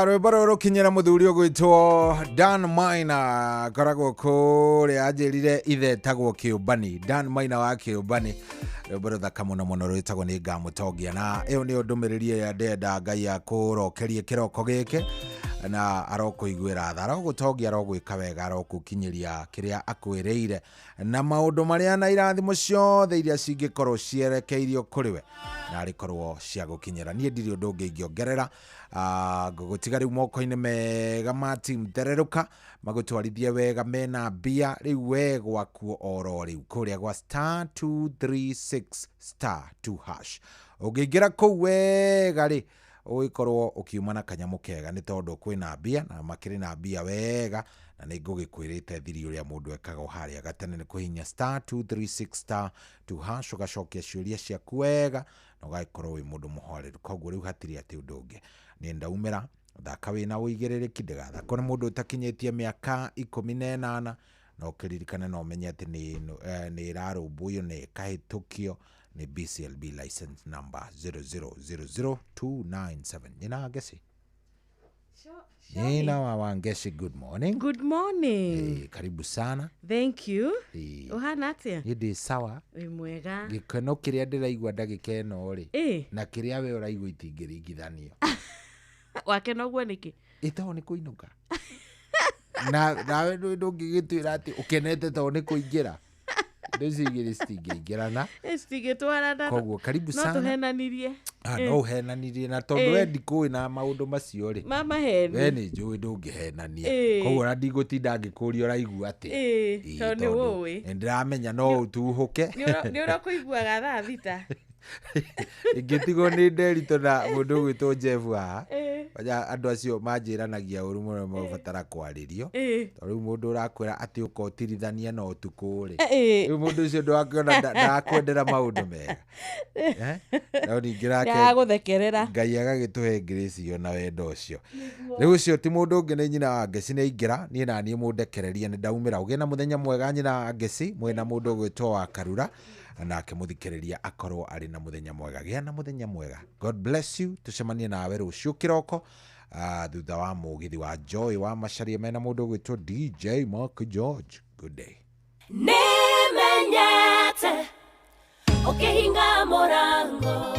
Rwĩmbo rũrũ rũkinyĩra mũthuri ũgwĩtwo Dan Maina, akoragwo kũrĩa, anjĩrire ithe etagwo Kĩũmbani. Dan Maina wa Kĩũmbani, rwĩmbo rũthaka mũno mũno rwĩtagwo nĩ ngamũtongia. Na ĩyo nĩyo ndũmĩrĩri ĩrĩa ndĩrenda Ngai akũrokerie kĩroko gĩkĩ, na arokũiguĩra tha, arogũtongia, arogwĩka wega, arokũkinyĩria kĩrĩa akwĩrĩire na maũndũ marĩa na irathimo ciothe iria cingĩkorwo cierekeirio kũrĩ we, na arĩkorwo cia gũkinyĩra. Niĩ ndirĩ ũndũ ũngĩ ingĩongerera. Ngũgũtiga rĩu moko-inĩ mega ma team Thererũka, magũtwarithie wega mena mbia rĩu we gwakuo oro rĩu kũrĩa gwa star 236 star 2 hash. Ũngĩingĩra kũu wega rĩ, ũgĩkorwo ũkiuma na kanyamũ kega, nĩ tondũ kwĩna mbia na makĩrĩ na mbia wega, na nĩ ngũgĩkwĩrĩte thiri ũrĩa mũndũ ekaga o harĩa gatene nĩ kũhihinya star 236 star 2 hash, ũgacokia ciũria ciaku wega na ũgagĩkorwo wĩ mũndũ mũhoreru. Koguo rĩu hatirĩ atĩ ũndũ ũngĩ, nĩ ndaumĩra thaka wĩna ũigĩrĩrĩki, ndĩgathakwo nĩ mũndũ ũtakinyĩtie mĩaka 18, na ũkĩririkane na ũmenye atĩ nĩ ĩrarũmbũiyo na ĩkahĩtũkio nĩ BCLB license number 0000297. Nyina Ngeci, Nyina wa Wangeci, good morning. Good morning. Karibu sana. Thank you. Ũhana atĩa? Niĩ ndĩ sawa. Wĩ mwega. Gĩkeno kĩrĩa ndĩraigua ndagĩka ĩno rĩ, na kĩrĩa we ũraigua itingĩringithanio. Wakena ũguo nĩkĩ? Ĩ tondũ nĩ kũinũka. Nawe ndũngĩgĩtwĩra atĩ ũkenete tondũ nĩ kũingĩra. Indo icio igĩrĩ citingĩingĩrana. Citingĩtwarana. Koguo karibu sana. No tũhenanirie. No ũhenanirie, na tondũ we ndikũĩ na maũndũ macio rĩ, Ma maheni. We nĩ njũĩ ndũngĩhenania. Koguo ona ndigũtinda ngĩkũria ũraigua atĩa. Tondũ nĩ ũĩ. Nĩ ndĩramenya no ũtuhũke. Nĩ ũrakũiguaga thaa thita. Ingĩtigwo nĩ Nderitũ na mũndũ ũgwĩtwo Jeff haha, andũ acio manjĩranagia ũru mũno, mabatara kwarĩrio. Tondũ rĩu mũndũ ũrakwĩra atĩ ũka ũtirithania na ũtukũ rĩ, rĩu mũndũ ũcio ndwakĩona ndakwendera maũndũ mega. No ningĩ nake Ndagũthekerera. Ngai agagĩtũhe grace iyo na wendo ũcio. Rĩu ũcio ti mũndũ ũngĩ nĩ nyina wa Ngeci nĩ aingĩra, niĩ na niĩ mũndekererie nĩ ndaumĩra. Ũgĩe na mũthenya mwega nyina wa Ngeci, mwĩna mũndũ ũgwĩtwo wa Karura, nake mũthikĩrĩria akorwo arĩ na mũthenya mwega. Gĩa na mũthenya mwega. God bless you. Tũcemanie nawe rũciũ kĩroko, thutha wa mũgithi wa Joy wa Macharia mena mũndũ ũgwĩtwo DJ Mark George. Good day. Nimenyete ũkĩhinga mũrango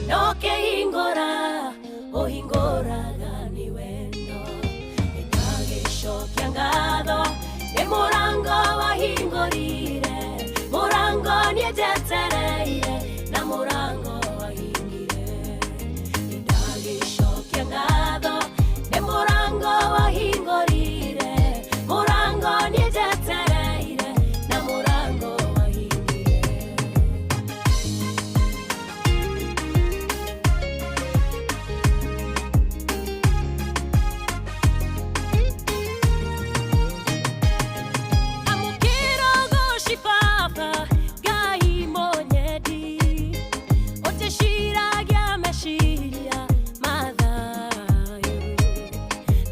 na ũkĩhingũra, ũhingũraga nĩ wendo. Nĩndagĩcokia ngatho nĩ mũrango wahingũrire, mũrango nĩnjetereire na mũrango wahingire. Nĩndagĩcokia ngatho nĩ mũrango wahingũrire, mũrango nĩnjetereire na mũrango wahingire. Amũkĩra ũgoci Baba Ngai mũnyendi, ũtĩciragia meciria mathayo,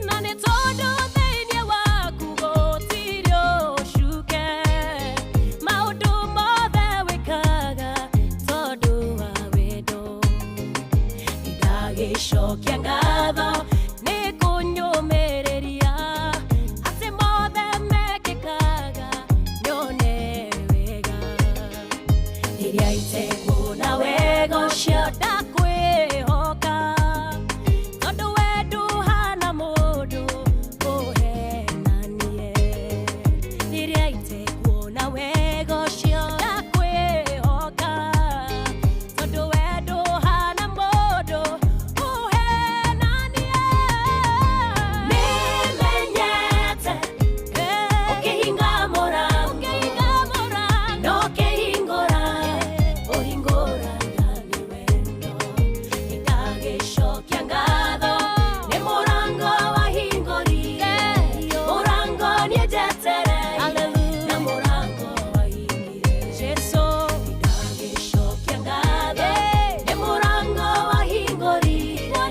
na nĩ tondũ thĩinĩ waku gũtirĩ ũcuke, maũndũ mothe wĩkaga tondũ wa wendo. Nĩndagĩcokia ngatho nĩ kũnyũmĩrĩria atĩ mothe mekĩkaga nyone wega. Rĩrĩa itekuona wega ũcio ndakwĩhoka, tondũ we ndũhana mũndũ ũhenanie. Rĩrĩa itekuona wega ũcio ndakwĩhoka, tondũ we ndũhana mũndũ ũhenanie. Nĩmenyete ũkĩhinga mũrango na ũkĩhingũra, ũhingũraga nĩ wendo. Nĩndagĩcokia ngatho nĩ mũrango wahingũrire, mũrango nĩnjetereire na mũrango wahingire. Jesũ, nĩndagĩcokia ngatho nĩ mũrango wahingũrire,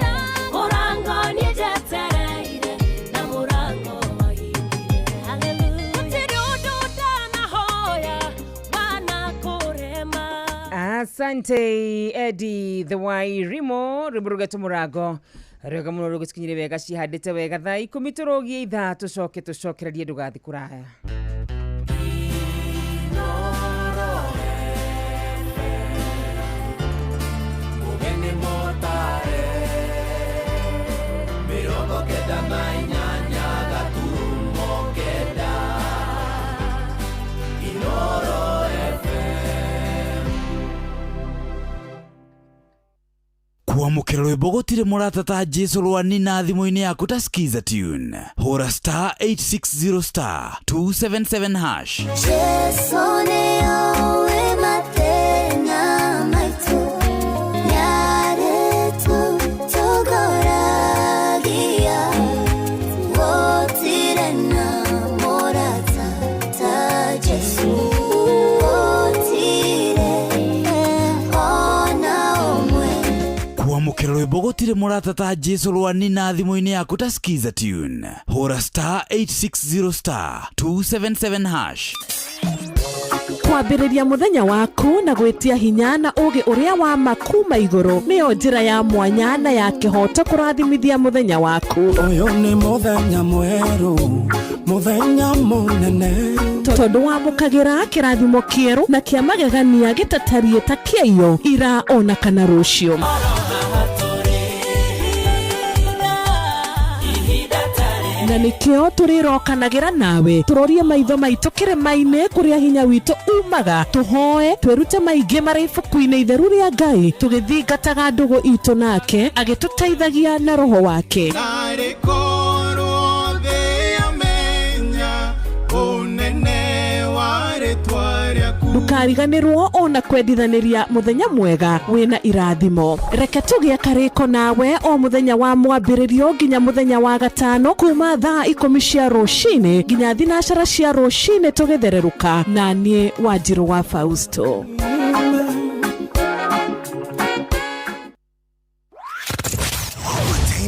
mũrango nĩnjetereire na mũrango wahingire. Gũtirĩ ũndũ ndanahoya wanakũrema. Asante Eddie the Wairimo rwimbo rũgetwo mũrango. Rwega mũno rũgĩcikinyire wega cihandĩte wega thaa 10 tũrũgie ithaa tũcoke tũcokererie ndũgathiĩ kũraya. Kwamũkĩra rwĩmbo gũtirĩ mũrata ta Jesu rwani na thimũ-inĩ yaku ta Skiza Tune. Hũra star 860 star 277 hash. Jesu nĩoĩ mathĩna maitũ, nĩarĩtũtongoragia, gũtirĩ na mũrata ta Jesu, gũtirĩ ona ũmwe. Kwamũkĩra rwĩmbo gũtirĩ mũrata ta Jesu rwani na thimũ-inĩ yaku ta Skiza Tune. Hũra star 860 star 277 hash. Kwambĩrĩria mũthenya waku na gwĩtia hinya na ũũgĩ ũrĩa wa ma kuma igũrũ nĩyo njĩra ya mwanya na ya kĩhooto kũrathimithia mũthenya waku. Ũyũ nĩ mũthenya mwerũ, mũthenya mũnene, tondũ wamũkagĩra kĩrathimo kĩerũ na kĩa magegania gĩtatariĩ ta kĩaiyo ira ona kana rũciũ. Na nĩkĩo tũrĩrokanagĩra nawe tũrorie maitho maitũ kĩrĩma-inĩ kũrĩa hinya witũ umaga, tũhoe twĩrute maingĩ marĩ ibuku-inĩ itheru rĩa Ngai tũgĩthingataga ndũgũ itũ nake agĩtũteithagia na roho wake. Narĩ korwo thĩ yamenya ũnene wa rĩtwa rĩaku. Ndũkariganĩrwo ona kwendithanĩria mũthenya mwega wĩna irathimo. Reke tũgĩe karĩko nawe o mũthenya wa mwambĩrĩrio nginya mũthenya wa gatano kuma thaa 10 cia rũcinĩ nginya 9 cia rũcinĩ tũgĩthererũka na niĩ Wanjirũ wa Fausto.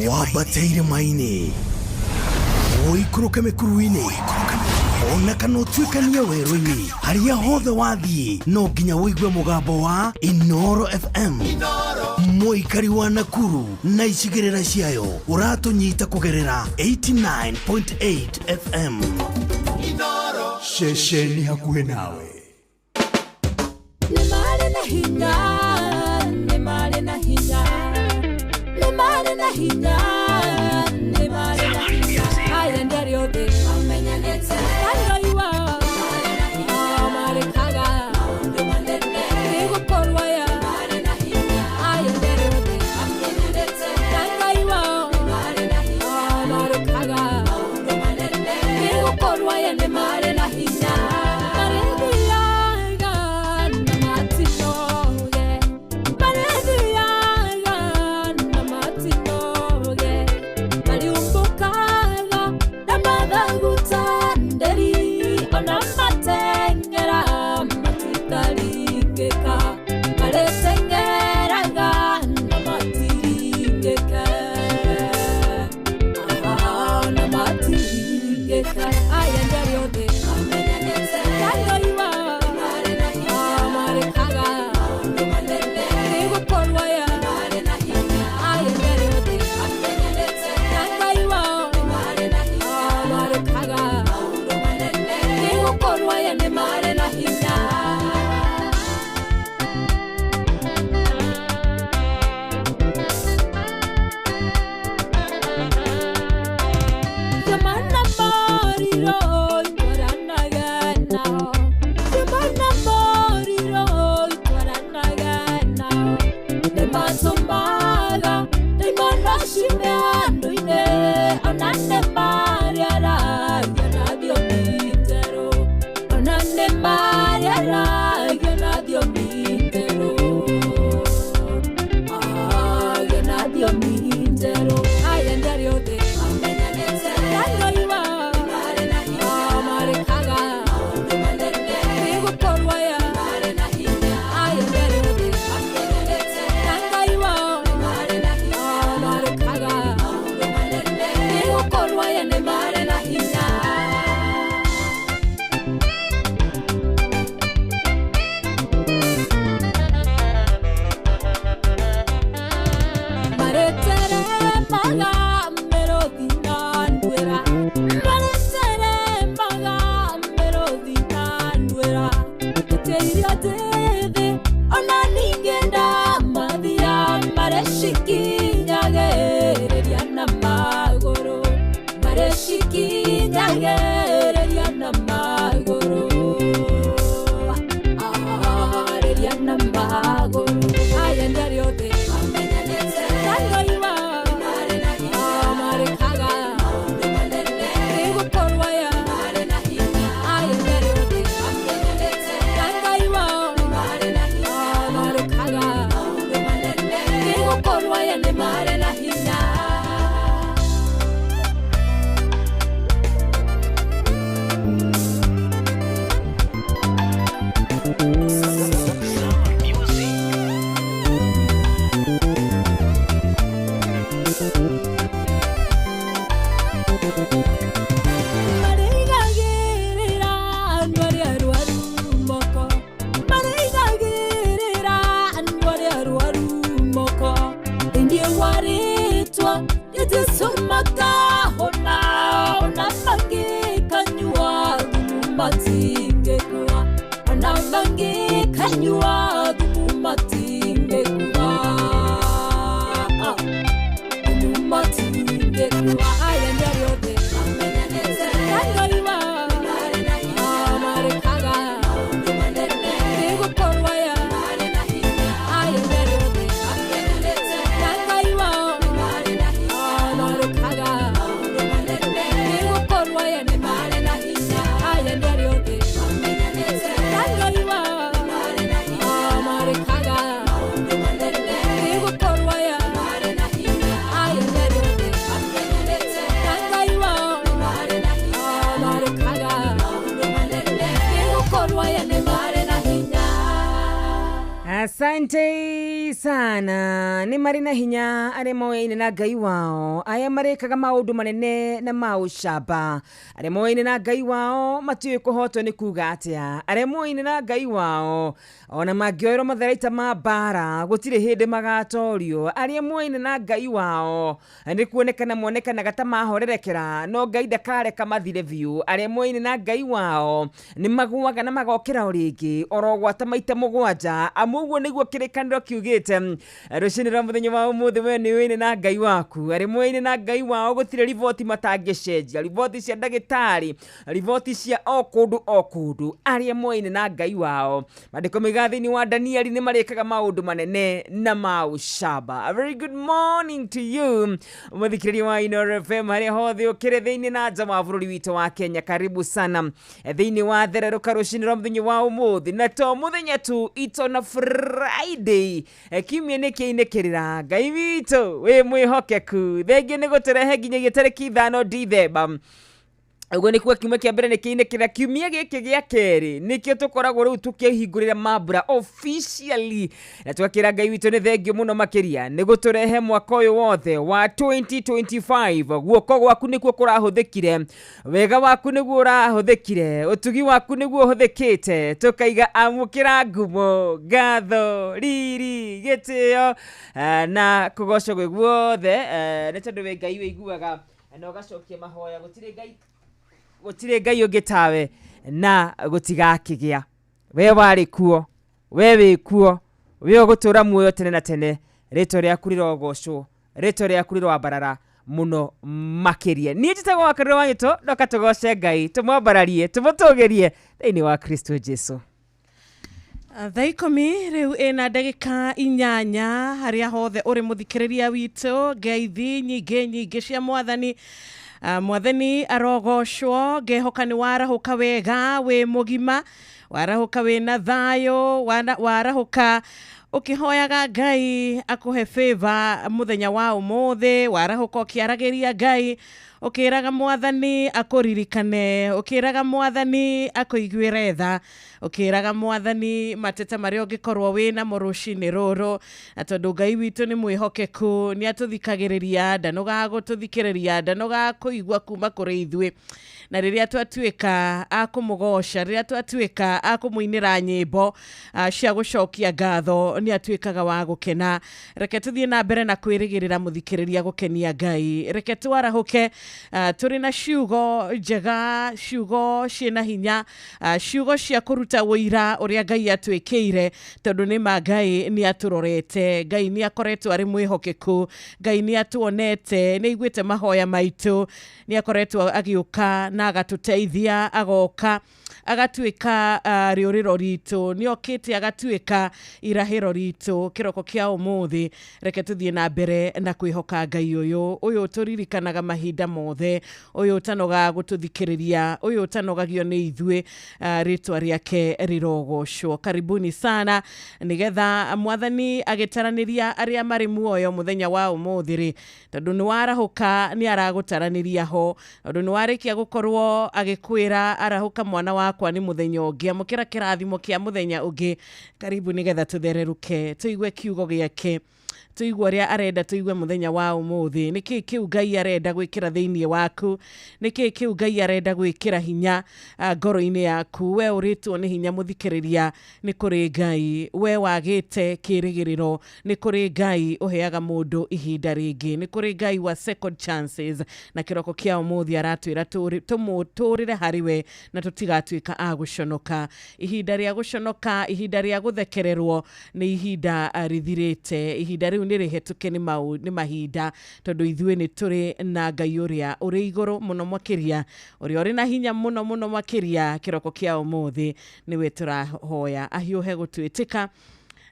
Wambateire maini ũikũrũke mĩkuru-inĩ ona kana ũtuĩkanie werũ-inĩ, harĩa hothe wathiĩ no nginya ũigue mũgambo wa Inoro FM. Mũikari wa Nakuru na icigĩrĩra ciayo ũratũnyita kũgerera 89.8 FM. Ceceni hakuhĩ nawe. Nĩ marĩ na hinya, nĩ marĩ na hinya, nĩ marĩ na hinya, nĩ marĩ na hinya. Aya nĩ arĩa othe mamenyanĩte na Ngai wao, marĩkaga maũndũ manene, nĩgũkorwo aya marĩ na hinya. Aya nĩ arĩa othe mamenyanĩte na Ngai wao, marĩkaga maũndũ manene, nĩgũkorwo aya nĩ marĩ na hinya. Marĩthiaga na matinoge, marĩthiaga na matinoge, mariumbũkaga na mathagu ta nderi, ona mateng'era matikaringĩka, marĩteng'eraga na matiringĩke, na matiringĩke. Aya nĩ arĩa othe mamenyanĩte na Ngai wao, marĩkaga maũndũ manene, nĩgũkorwo aya marĩ na hinya. Aya nĩ arĩa othe mamenyanĩte na Ngai wao, marĩkaga maũndũ manene, nĩgũkorwo aya nĩ marĩ na hinya. Jamana moriro itwaranaga nao, jamana moriro itwaranaga nao, nĩmatũmaga ndaimono ciume andũ-inĩ, ona nĩmarĩaragia na thiomi njerũ, ona nĩmarĩaragia Matingĩkua ona mangĩkanyua thumu matingĩkua thumu matingĩkua aya nĩ arĩa othe mamenyanĩte na Ngai wao marĩkaga maũndũ manene nĩgũkorwo aya aya nĩ arĩa othe mamenyanĩte na Ngai wao marĩkaga maũndũ manene nĩgũkorwo aya nĩ marĩ na hinya aya nĩ arĩa othe mamenyanĩte na Ngai wao marĩkaga maũndũ manene nĩgũkorwo aya aya nĩ arĩa othe mamenyanĩte na Ngai wao marĩkaga maũndũ manene nĩgũkorwo aya nĩ marĩ na hinya. Asante sana nĩ marĩ na hinya arĩa moyaine na Ngai wao aya marĩkaga maũndũ manene na ma ũcamba arĩa moyaine na Ngai wao matiũĩ kũhotwo nĩ kuga atĩa arĩa moyaine na Ngai wao ona mangĩoerwo matharaita ma mbara gũtirĩ hĩndĩ magatorio arĩa moyaine na Ngai wao nĩ kuonekana monekanaga ta mahorerekera no Ngai ndakareka mathire biũ arĩa moyaine na Ngai wao nĩ magũaga na magokĩra o rĩngĩ oro gwata maita mũgwanja amu ũguo nĩguo kĩrĩkanĩro kiugĩte rũcinĩ rwa mũthenya wa ũmũthĩ we nĩ ũĩne na Ngai waku arĩa moyaine na Ngai wao gũtirĩ riboti matangĩcenjia riboti cia ndagĩtarĩ riboti cia o kũndũ o kũndũ arĩa moyaine na Ngai wao maandĩko maigaga thĩinĩ wa Danieli nĩ marĩkaga maũndũ manene na ma ũcamba. A very good morning to you mũthikĩrĩria wa Inooro FM harĩa hothe ũkĩrĩ thĩinĩ na nja wa bũrũri witũ wa Kenya karibu sana thĩinĩ wa thererũka rũcinĩ rwa mũthenya wa ũmũthĩ na to mũthenya tu it's on a Friday kiumia nĩ kĩinĩkĩrĩra Ngai witũ wĩ mwĩhokeku thengiũ nĩ gũtũrehe nginyagia tarĩki 5 Dithemba ũguo nĩ kuga kiumia kĩa mbere nĩ kĩinĩkĩrĩra kiumia gĩkĩ gĩa kerĩ nĩkĩo tũkoragwo rĩu tũkĩhingũrĩra mambura officially na tũgakĩra Ngai witũ nĩ thengio mũno makĩria nĩ gũtũrehe mwaka ũyũ wothe wa 2025 guoko gwaku nĩkuo kũrahũthĩkire wega waku nĩguo ũrahũthĩkire ũtugi waku nĩguo ũhũthĩkĩte tũkaiga amũkĩra ngumo ngatho riri gĩtĩo na kũgocwo gwĩ guothe nĩ tondũ wĩ Ngai wĩiguaga na ũgacokia mahoya gũtirĩ Ngai ũngĩ tawe na gũtigakĩgĩa we warĩ kuo we wĩ kuo we ũgũtũra muoyo tene na tene rĩtwa rĩaku rĩrogocwo rĩtwa rĩaku rĩroambarara mũno makĩria niĩ njĩtagwo Wakarũra wa Gĩtũ ndoka tũgoce Ngai tũmwambararie tũmũtũgĩrie thĩinĩ wa Kristo Jesu. Thaa 10 rĩu ĩna ndagĩka 8 harĩa hothe ũrĩ mũthikĩrĩria witũ ngeithi nyingĩ nyingĩ cia mwathani mwathani arogocwo ngehoka nĩ warahũka wega wĩ mũgima warahũka wĩna thayũ warahũka ũkĩhoyaga Ngai akũhe favor mũthenya wa ũmũthĩ warahũka ũkĩaragĩria Ngai ũkĩraga mwathani akũririkane ũkĩraga mwathani akũiguĩre tha ũkĩraga mwathani mateta marĩa ũngĩkorwo wĩnamo rũcinĩ rũrũ na tondũ Ngai witũ nĩ mwĩhokeku nĩ atũthikagĩrĩria ndanogaga gũtũthikĩrĩria ndanogaga kũigua kuma kũrĩ ithuĩ na rĩrĩa twatuĩka a kũmũgoca rĩrĩa twatuĩka a kũmũinĩra nyĩmbo cia gũcokia ngatho nĩ atuĩkaga wa gũkena reke tũthiĩ na mbere na kwĩrĩgĩrĩra mũthikĩrĩria gũkenia Ngai reke twarahũke tũrĩ na ciugo njega ciugo ciĩna hinya ciugo cia kũruta ũira ũrĩa Ngai atwĩkĩire tondũ nĩ ma Ngai nĩ atũrorete Ngai nĩ akoretwo arĩ mwĩhokeku Ngai nĩ atuonete nĩ aiguĩte mahoya maitũ nĩ akoretwo agĩũka na agatũteithia agoka agatuĩka rĩũrĩro ritũ nĩ okĩte agatuĩka irahĩro ritũ kĩroko kĩa ũmũthĩ reke tũthiĩ na mbere na kwĩhoka Ngai ũyũ ũyũ tũririkanaga mahinda mothe ũyũ ũtanogaga gũtũthikĩrĩria ũyũ ũtanogagio nĩ ithuĩ rĩtwa rĩake rĩrogocwo karibuni sana nĩgetha mwathani agĩtaranĩria arĩa marĩ muoyo mũthenya wa ũmũthĩ rĩ tondũ nĩ warahũka nĩ aragũtaranĩria ho tondũ nĩ warĩkia gũkorwo agĩkwĩra arahũka mwana wakwa nĩ mũthenya ũngĩ amũkĩra kĩrathimo kĩa mũthenya ũngĩ karibu nĩgetha tũthererũke tũigue kiugo gĩake Tũigue ũrĩa arenda tũigue mũthenya wa ũmũthĩ. Nĩkĩ kĩu Ngai arenda gwĩkĩra thĩinĩ waku? Nĩkĩ kĩu Ngai arenda gwĩkĩra hinya ngoro-inĩ yaku? We ũrĩtwo nĩ hinya mũthikĩrĩria, nĩ kũrĩ Ngai. We wagĩte kĩrĩgĩrĩro, nĩ kũrĩ Ngai ũheaga mũndũ ihinda rĩngĩ, nĩ kũrĩ Ngai wa second chances. Na kĩroko kĩa ũmũthĩ aratwĩra tũrĩre harĩ we na tũtigatuĩka a gũconoka. Ihinda rĩa gũconoka, ihinda rĩa gũthekererwo nĩ ihinda rĩthirĩte. Ihinda rĩu nĩ rĩhetũke nĩ mahinda, tondũ ithuĩ nĩ tũrĩ na Ngai ũrĩa ũrĩ igũrũ mũno makĩria, ũrĩa ũrĩ na hinya mũno mũno makĩria. Kĩroko kĩa ũmũthĩ nĩwe tũrahoya ahiũhe gũtwĩtĩka,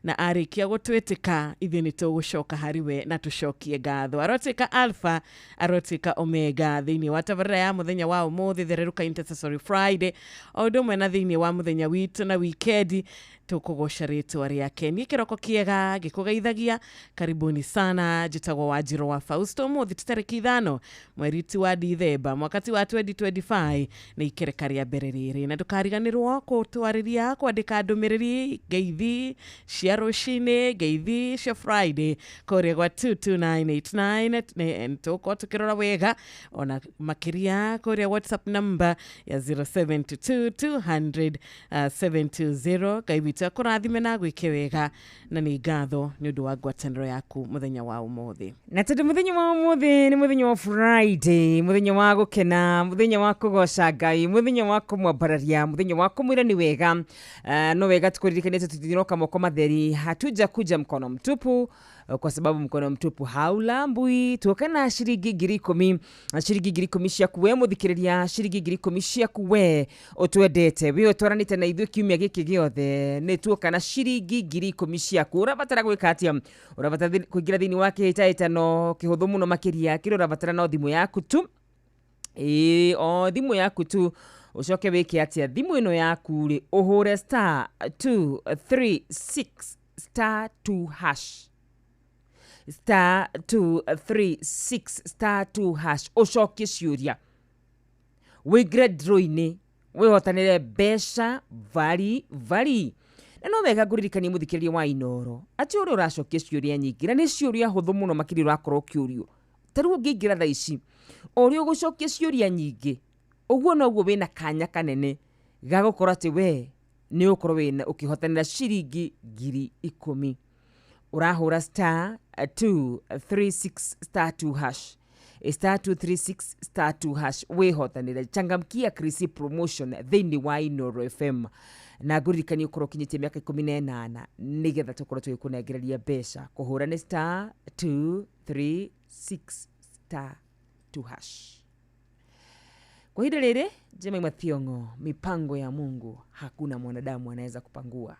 na arĩkia gũtwĩtĩka ithuĩ nĩ tũgũcoka harĩ we na tũcokie ngatho. Arotuĩka Alpha, arotuĩka Omega thĩinĩ wa tabarĩra ya mũthenya wa ũmũthĩ, Thererũka Intercessory Friday, o ũndũ ũmwe na thĩinĩ wa mũthenya witũ na wikendi tũkũgoca rĩtwa rĩake. Niĩ kĩroko kĩega ngĩkũgeithagia, karibuni sana. Njĩtagwo Wanjirũ wa Fausto. Ũmũthĩ ti tarĩki 5 mweri ti wa Dithemba mwaka ti wa 2025, nĩ ikereka rĩa mbere rĩrĩ, na ndũkariganĩrwo kũtwarĩria kwandĩka ndũmĩrĩri ngeithi cia rũcinĩ, ngeithi cia Friday kũrĩa gwa 22989, tũgũkorwo tũkĩrora wega ona makĩria kũrĩa WhatsApp number ya 072 200 720. Ngai witũ akũrathime na agwĩke wega, na nĩ ngatho nĩ ũndũ wa ngwatanĩro yaku mũthenya wa ũmũthĩ. Na tondũ mũthenya wa ũmũthĩ nĩ mũthenya wa Friday, mũthenya wa gũkena, mũthenya wa kũgoca Ngai, mũthenya wa kũmwambararia, mũthenya wa kũmwĩra nĩ wega. No wega tũkũririkanie atĩ tũtinoka moko matheri, hatuja kuja mkono mtupu, kwa sababu mkono mtupu haulambwi. Tuoka na ciringi 10,000, ciringi 10,000 ciaku we mũthikĩrĩria, ciringi 10,000 ciaku we ũtwendete, we ũtwaranĩte na ithuĩ kiumia gĩkĩ gĩothe, nĩ tuoka na ciringi 10,000 ciaku. Ũrabatara gwĩka atĩa? Ũrabatara kũingĩra thĩinĩ wa kĩhĩtahĩtano kĩhũthũ mũno makĩria, kĩrĩa ũrabatara no thimũ yaku tu. Ĩĩ, o thimũ yaku tu. Ũcoke wĩke atĩa? Thimũ ĩno yaku rĩ, ũhũre star 236 star 2 hash, star 236 star 2 hash, ũcokie ciũria, wĩingĩre draw-inĩ, wĩhotanĩre mbeca vari vari. Na no wega ngũririkanie mũthikĩrĩria wa Inooro atĩ ũrĩa ũracokia ciũria nyingĩ, na nĩ ciũria hũthũ mũno makĩria ũrakorwo ũkĩũrio. Ta rĩu ũngĩingĩra thaa ici, o ũrĩa ũgũcokia ciũria nyingĩ, ũguo noguo wĩna kanya kanene ga gũkorwo atĩ we nĩ ũgũkorwo wĩna ũkĩhotanĩra ciringi 10,000. Ũrahũra star 236 star 2 hash, star 236 star 2 hash, wĩhotanĩre. Changamkia Krisi promotion thĩinĩ wa Inooro FM. Na ngũririkanie ũkorwo ũkinyĩtie mĩaka 18 nĩgetha tũkorwo tũgĩkũnengereria mbeca. Kũhũra nĩ star 236 star 2 hash. Kwa ihinda rĩrĩ, Jemima Thiong'o, mipango ya Mungu hakuna mwanadamu anaweza kupangua.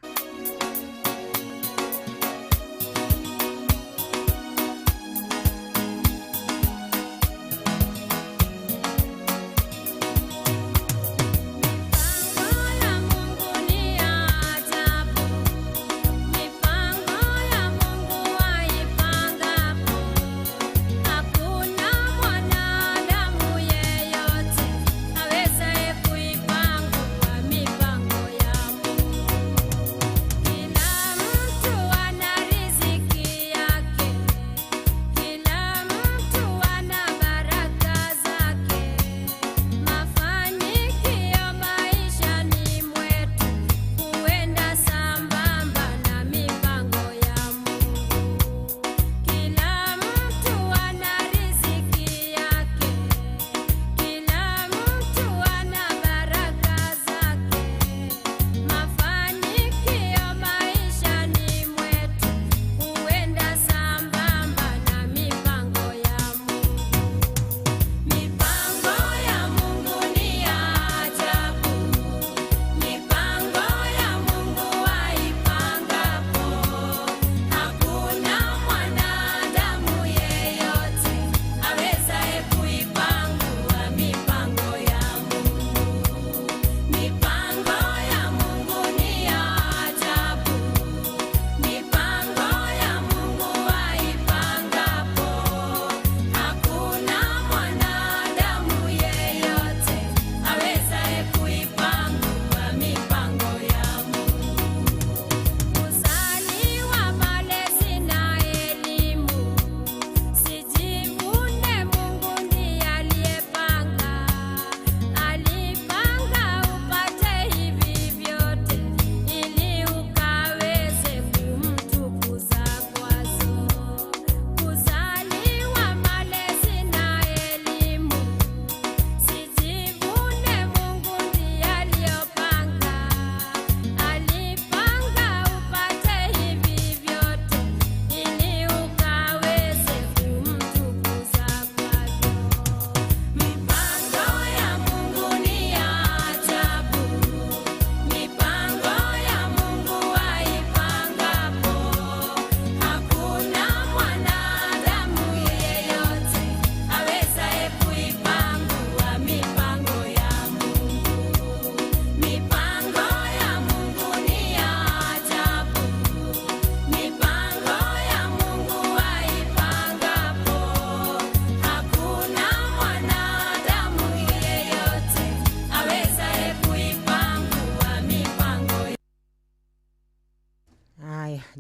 Mipango ya Mungu.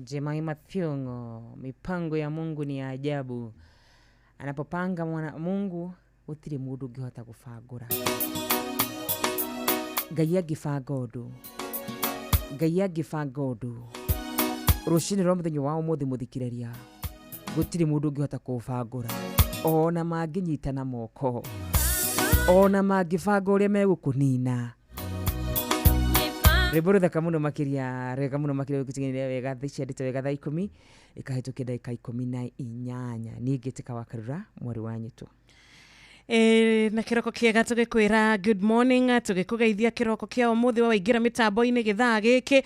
Jemima Thiong'o, mipango ya Mungu ni ya ajabu. Anapopanga mwana Mungu gutiri mundu ungihota gubangura. Ngai angibanga undu, Ngai angibanga undu rucini rwa muthenya wa umuthi muthikiriria gutiri mundu ungihota kuubangura ona manginyitana moko ona mangibanga uria megukunina. Rwĩmbo rũthaka mũno makĩria rwega mũno makĩria gũkinyĩria wega ciandĩte wega thaa 10 ikahĩtũkia ndagĩka 18. Niĩ ngĩtĩka wa Karura mwarĩ wa nyitũ. Na kiroko kiega tugikwira good morning, tugikugeithia kiroko kia umuthi wa waingira mitambo-ini githaa giki,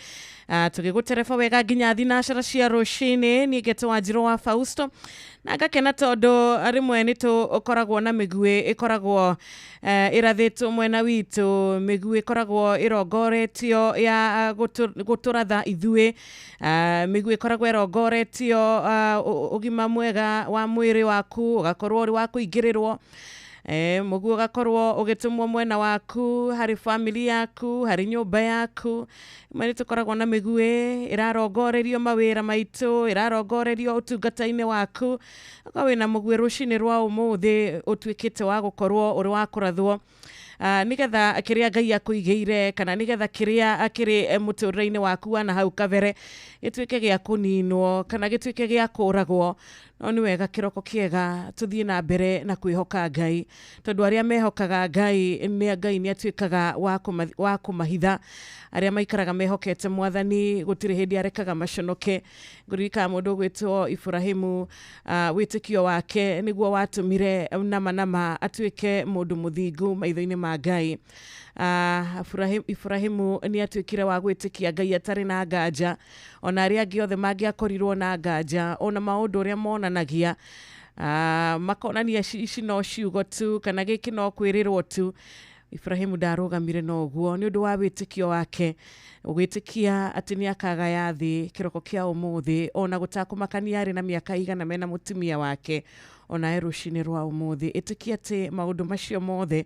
tugigutereba wega nginya thinacara cia rucini. Niĩ ngetwo Wanjirũ wa Fausto na ngakena tondu rimwe ni tukoragwo na mĩguĩ ĩkoragwo ĩrathĩtwo mwena witũ, mĩguĩ ĩkoragwo ĩrongoretio ya gũtũratha ithuĩ, mĩguĩ ĩkoragwo ĩrongoretio ũgima mwega wa mwĩrĩ waku ũgakorwo ũrĩ wa kũingĩrĩrwo, mũguo ũgakorwo ũgĩtũmwo mwena waku harĩ family yaku harĩ nyũmba yaku. Imwe nĩ tũkoragwo na mĩguĩ ĩrarongorerio mawĩra maitũ, ĩrarongorerio ũtungata-inĩ waku. Okorwo wĩna mũguĩ rũcinĩ rwa ũmũthĩ ũtuĩkĩte wa gũkorwo ũrĩ wa kũrathwo, nigetha kĩrĩa Ngai akũigĩire kana nigetha kĩrĩa kĩrĩ mũtũrĩre-inĩ waku wa na hau kabere gĩtuĩke gĩa kũninwo kana gĩtuĩke gĩa kũragwo. No nĩ wega kĩroko kĩega tũthiĩ na mbere na kwĩhoka Ngai, tondũ arĩa mehokaga Ngai nĩ Ngai nĩ atuĩkaga wa kũmahitha. Arĩa maikaraga mehokete Mwathani gũtirĩ hĩndĩ arekaga maconoke. Ngũririkana mũndũ ũgwĩtwo Ibrahimu, wĩtĩkio wake nĩguo watũmire nama nama atuĩke mũndũ mũthingu maitho-inĩ ma Ngai. Ibrahimu nĩ atuĩkire wa gwĩtĩkia Ngai atarĩ na nganja, ona arĩa angĩ othe mangĩakorirwo na nganja, ona maũndũ ũrĩa monanagia makonania ici no ciugo tu kana gĩkĩ no kwĩrĩrwo tu. Ibrahimu ndarũgamire na ũguo nĩ ũndũ wa wĩtĩkio wake, ũgwĩtĩkia atĩ nĩ akagaya thĩ kĩroko kĩa ũmũthĩ, ona gũtakũmakania arĩ na mĩaka igana mena mũtumia wake, ona rũcinĩ rwa ũmũthĩ. Ĩtĩkia atĩ maũndũ macio mothe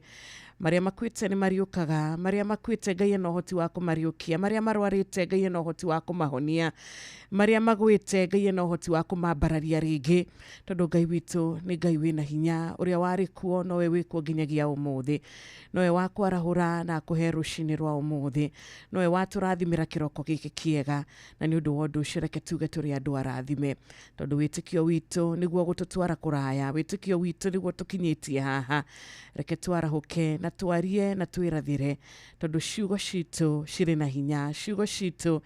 marĩa makuĩte nĩ mariũkaga, marĩa makuĩte Ngai ena ũhoti wa kũmariũkia, marĩa marwarĩte Ngai ena ũhoti wa kũmahonia, marĩa magwĩte Ngai ena ũhoti wa kũmambararia rĩngĩ, tondũ Ngai witũ nĩ Ngai wĩna hinya, ũrĩa warĩ kuo nowe wĩkuo nginyagia ũmũthĩ, nowe wa kwarahũra na akũhe rũcinĩ rwa ũmũthĩ, nowe watũrathimĩra kĩroko gĩkĩ kĩega. Na nĩ ũndũ wa ũndũ ũcio reke tuge tũrĩ andũ arathime, tondũ wĩtĩkio witũ nĩguo gũtũtwara kũraya, wĩtĩkio witũ nĩguo tũkinyĩtie haha. Reke twarahũke na twarie na twĩrathĩre, tondũ ciugo citũ cirĩ na hinya, ciugo citũ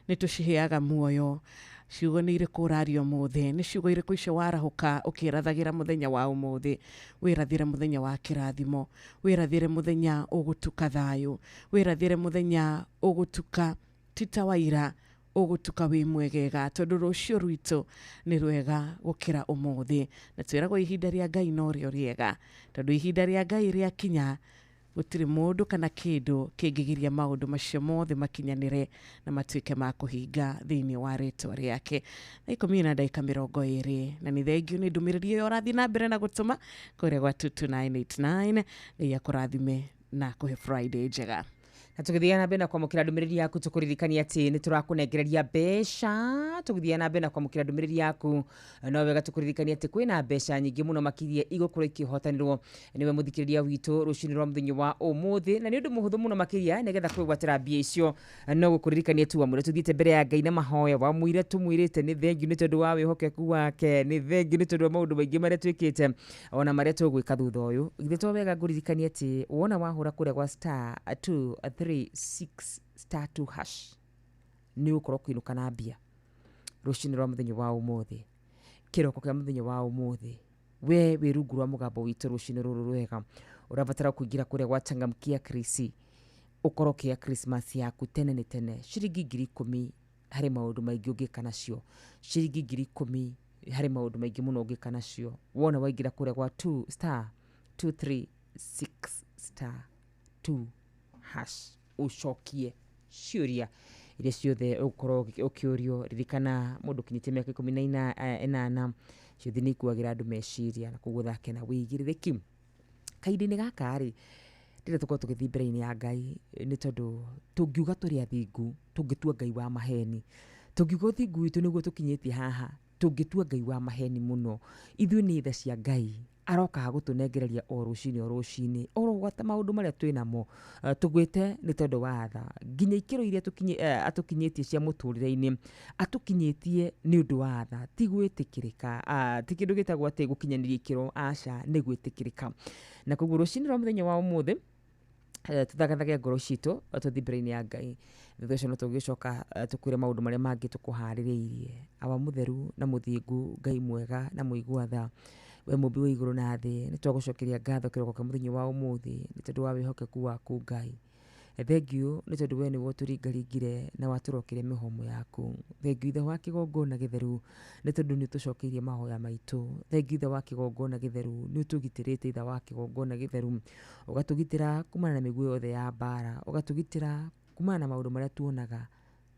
nĩ tũciheaga muoyo. Ciugo nĩ irĩkũ ũraria ũmũthĩ? Nĩ ciugo irĩkũ icio warahũka ũkĩrathagĩra mũthenya wa ũmũthĩ? Wĩrathĩre mũthenya wa kĩrathimo, wĩrathĩre mũthenya ũgũtuka thayũ, wĩrathĩre mũthenya ũgũtuka ti ta wa ira, ũgũtuka wĩ mwegega, tondũ rũciũ rwitũ nĩ rwega gũkĩra ũmũthĩ. Na twĩragwo ihinda rĩa Ngai norĩo rĩega, tondũ ihinda rĩa Ngai rĩakinya gũtirĩ mũndũ kana kĩndũ kĩngĩgiria maũndũ macio mothe makinyanĩre na matuĩke ma kũhinga thĩinĩ wa rĩtwa rĩake. Na 10:20 na nĩ thengio nĩ ndũmĩrĩri ĩyo ũrathiĩ na mbere na gũtũma kũrĩa gwa 22989. Ngai akũrathime na kũhe Friday njega. Na tũgĩthiĩ na mbere na kwamũkĩra ndũmĩrĩri yaku, tũkũririkania atĩ nĩ tũrakũnengereria mbeca. Tũgĩthiĩ na mbere na kwamũkĩra ndũmĩrĩri yaku, no wega tũkũririkania atĩ kwĩna mbeca nyingĩ mũno makĩria igũkorwo ikĩhotanĩrwo nĩwe mũthikĩrĩria witũ rũcinĩ rwa mũthenya wa ũmũthĩ, na nĩ ũndũ mũhũthũ mũno makĩria nĩgetha kwĩgwatĩra mbia icio. No gũkũririkania tu wamwĩra tũthiĩte mbere ya Ngai na mahoya, wamwĩra tũmwĩrĩte nĩ thengiũ nĩ tondũ wa wĩhokeku wake, nĩ thengiũ nĩ tondũ wa maũndũ maingĩ marĩa twĩkĩte ona marĩa tũgwĩka thutha ũyũ. Githĩ to wega ngũririkania atĩ wona wahũra kũrĩa gwa *236 *2 hash nĩ ũgũkorwo ũkĩinũka na mbia rũcinĩ rwa mũthenya wa ũmũthĩ, kĩroko kĩa mũthenya wa ũmũthĩ. We wĩ rungu rwa mũgambo witũ rũcinĩ rũrũ rwega, ũrabatara kũingĩra kũrĩa gwa Changamkia Krisi, ũkorwo ũkĩoya Christmas yaku tene nĩ tene. Ciringi 10,000 harĩ maũndũ maingĩ ũngĩka nacio, ciringi 10,000 harĩ maũndũ maingĩ mũno ũngĩka nacio. Wona waingĩra kũrĩa gwa 2 *236 *2 hash ũcokie ciũria iria ciothe ũgũkorwo ũkĩũrio. Ririkana mũndũ ũkinyĩtie mĩaka 18 ciothe nĩ ikuagĩra andũ meciria, na koguo thake na wĩigĩrĩrĩki. Kahinda-inĩ gaka rĩ, rĩrĩa tũkorwo tũgĩthiĩ mbere-inĩ ya Ngai, nĩ tondũ tũngiuga tũrĩ athingu, tũngĩtua Ngai wa maheni, Tũngiuga ũthingu witũ nĩguo tũkinyĩtie haha, tũngĩtua Ngai wa maheni mũno. Ithuĩ nĩ tha cia Ngai arokaga gũtũnengereria o rũcinĩ o rũcinĩ, oro gwata maũndũ marĩa twĩ namo tũgwĩte nĩ tondũ wa tha. Nginya ikĩro iria atũkinyĩtie cia mũtũrĩre-inĩ, atũkinyĩtie nĩ ũndũ wa tha, ti gwĩtĩkĩrĩka, ti kĩndũ gĩtagwo atĩ gũkinyanĩria ikĩro, aca, nĩ gwĩtĩkĩrĩka. Na koguo rũcinĩ rwa mũthenya wa ũmũthĩ tũthagathage ngoro citũ tũthiĩ mbere-inĩ ya Ngai. Thutha ũcio no tũgĩcoka tũkwĩre maũndũ marĩa mangĩ tũkũharĩrĩirie. Awa mũtheru na mũthingu, Ngai mwega na mũigua tha, we mũmbi wa igũrũ na thĩ, nĩ twagũcokeria ngatho kĩroko kĩa mũthenya wa ũmũthĩ nĩ tondũ wa wĩhokeku waku Ngai. Thengiũ nĩ tondũ we nĩwe ũtũringaringire na watũrokire mĩhũmũ yaku. Thengiũ Ithe wa kĩgongona gĩtheru nĩ tondũ nĩ ũtũcokeirie mahoya maitũ. Thengiũ Ithe wa kĩgongona gĩtheru nĩ ũtũgitĩrĩte Ithe wa kĩgongona gĩtheru, ũgatũgitĩra kumana na mĩguĩ yothe ya mbara, ũgatũgitĩra kumana na maũndũ marĩa tuonaga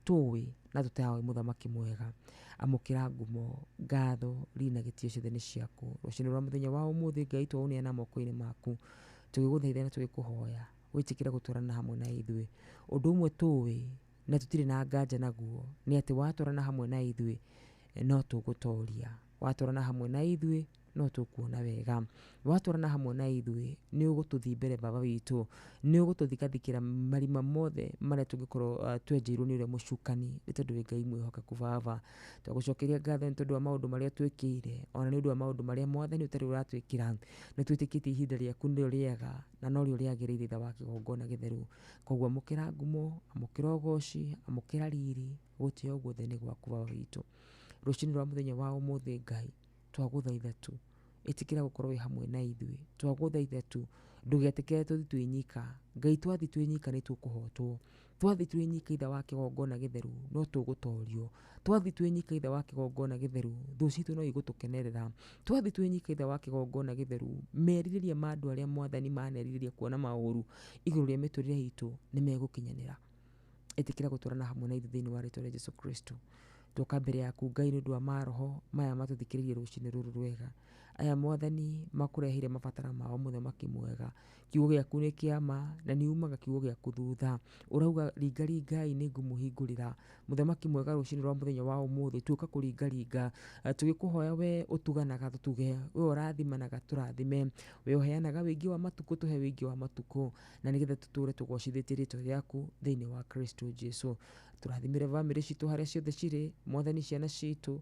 tũĩ na tũtaoĩ. Mũthamaki mwega, amũkĩra ngumo, ngatho, riri na gĩtĩo ciothe nĩ ciaku. Rũcinĩ rwa mũthenya wa ũmũthĩ Ngai twaũneana moko-inĩ maku, tũgĩgũthaitha na tũgĩkũhoya wĩtĩkĩre gũtwarana hamwe na ithuĩ. Ũndũ ũmwe tũĩ na tũtirĩ na nganja naguo nĩ atĩ watwarana hamwe na ithuĩ no tũgũtoria, watwarana hamwe na ithuĩ no tũkuona wega, watwarana hamwe na ithuĩ nĩ ũgũtũthiĩ mbere Baba witũ, nĩ ũgũtũthikathikĩra marima mothe marĩa tũngĩkorwo twenjeirwo nĩ ũrĩa mũcukani, nĩ tondũ wĩ Ngai mwĩhokeku Baba. Twagũcokeria ngatho nĩ tondũ wa maũndũ marĩa twĩkĩire, ona nĩ ũndũ wa maũndũ marĩa Mwathani ũtarĩ ũratwĩkĩra. Nĩ twĩtĩkĩtie ihinda rĩaku nĩrĩo rĩega na norĩo rĩagĩrĩire Ithe wa kĩgongona gĩtheru. Koguo amũkĩra ngumo, amũkĩra ũgoci, amũkĩra riri, gũtĩo guothe nĩ gwaku Baba witũ. Rũcinĩ rwa mũthenya wa ũmũthĩ Ngai twagũthaitha tu ĩtĩkĩra gũkorwo wĩ hamwe na ithuĩ. Twagũthaitha tu ndũgetĩkĩre tũthiĩ twĩ nyika. Ngai twathiĩ twĩ nyika nĩ tũkũhotwo, twathiĩ twĩ nyika Ithe wa kĩgongona gĩtheru no tũgũtorio, twathiĩ twĩ nyika Ithe wa kĩgongona gĩtheru thũ citũ no igũtũkenerera, twathiĩ twĩ nyika Ithe wa kĩgongona gĩtheru merirĩria ma andũ arĩa Mwathani manerirĩria kuona maũru igũrũ rĩa mĩtũrĩre itũ nĩ megũkinyanĩra. Ĩtĩkĩra gũtwarana hamwe na ithuĩ thĩinĩ wa rĩtwa rĩa Jesu Kristo. Twoka mbere yaku Ngai nĩ ũndũ wa maroho maya matũthikĩrĩirie rũcinĩ rũrũ rwega. Aya Mwathani makũreheire mabatara mao mũthamaki mwega. Kiugo gĩaku nĩ kĩa ma na nĩ umaga kiugo gĩaku thutha. Ũrauga ringaringai nĩ ngũmũhingũrĩra. Mũthamaki mwega rũcinĩ rwa mũthenya wa ũmũthĩ tuoka kũringaringa tũgĩkũhoya we ũtuganaga tũtuge, we ũrathimanaga tũrathime, we ũheanaga wĩingĩ wa matukũ tũhe wĩingĩ wa matukũ, na nĩgetha tũtũre tũgocithĩtie rĩtwa rĩaku thĩinĩ wa Kristo Jesu. Tũrathimĩre bamĩrĩ citũ harĩa ciothe cirĩ, Mwathani ciana citũ,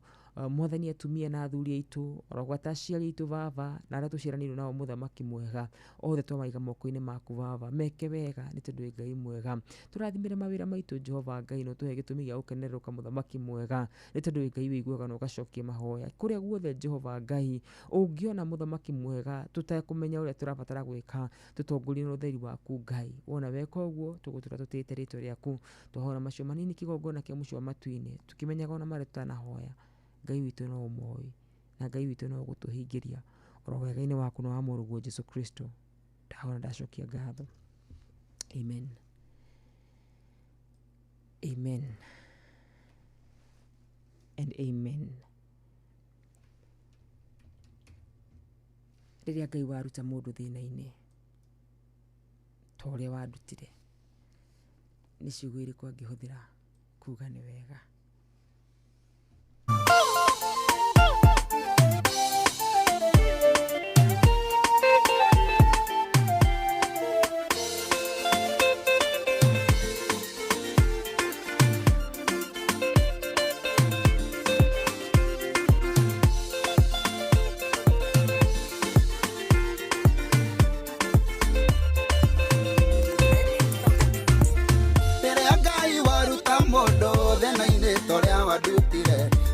Mwathani atumia na athuri aitũ, oro gwata aciari aitũ Baba na arĩa tũciaranĩirwo nao mũthamaki mwega, othe twamaiga moko-inĩ maku Baba, meke wega nĩ tondũ wĩ Ngai mwega. Tũrathimĩre mawĩra maitũ Jehova Ngai na ũtũhe gĩtũmi gĩa gũkenerũka mũthamaki mwega, nĩ tondũ wĩ Ngai wĩiguaga na ũgacokia mahoya. Kũrĩa guothe Jehova Ngai ũngĩona mũthamaki mwega tũtekũmenya ũrĩa tũrabatara gwĩka, tũtongorie na ũtheri waku Ngai. Wona weka ũguo tũgũtũra tũtĩĩte rĩtwa rĩaku. Twahora macio manini kĩgongona kĩa mũciĩ wa matu-inĩ, tũkĩmenyaga ona marĩa tũtanahoya Ngai witũ no ũmoĩ na Ngai witũ no ũgũtũhingĩria oro wega-inĩ waku na wa mũrũguo Jesu Kristo. Ndahora ndacokia ngatho. Amen. Amen. And amen. Rĩrĩa Ngai waruta mũndũ thĩna-inĩ ta ũrĩa wandutire, nĩ ciugo irĩkũ angĩhũthĩra kuga nĩ wega?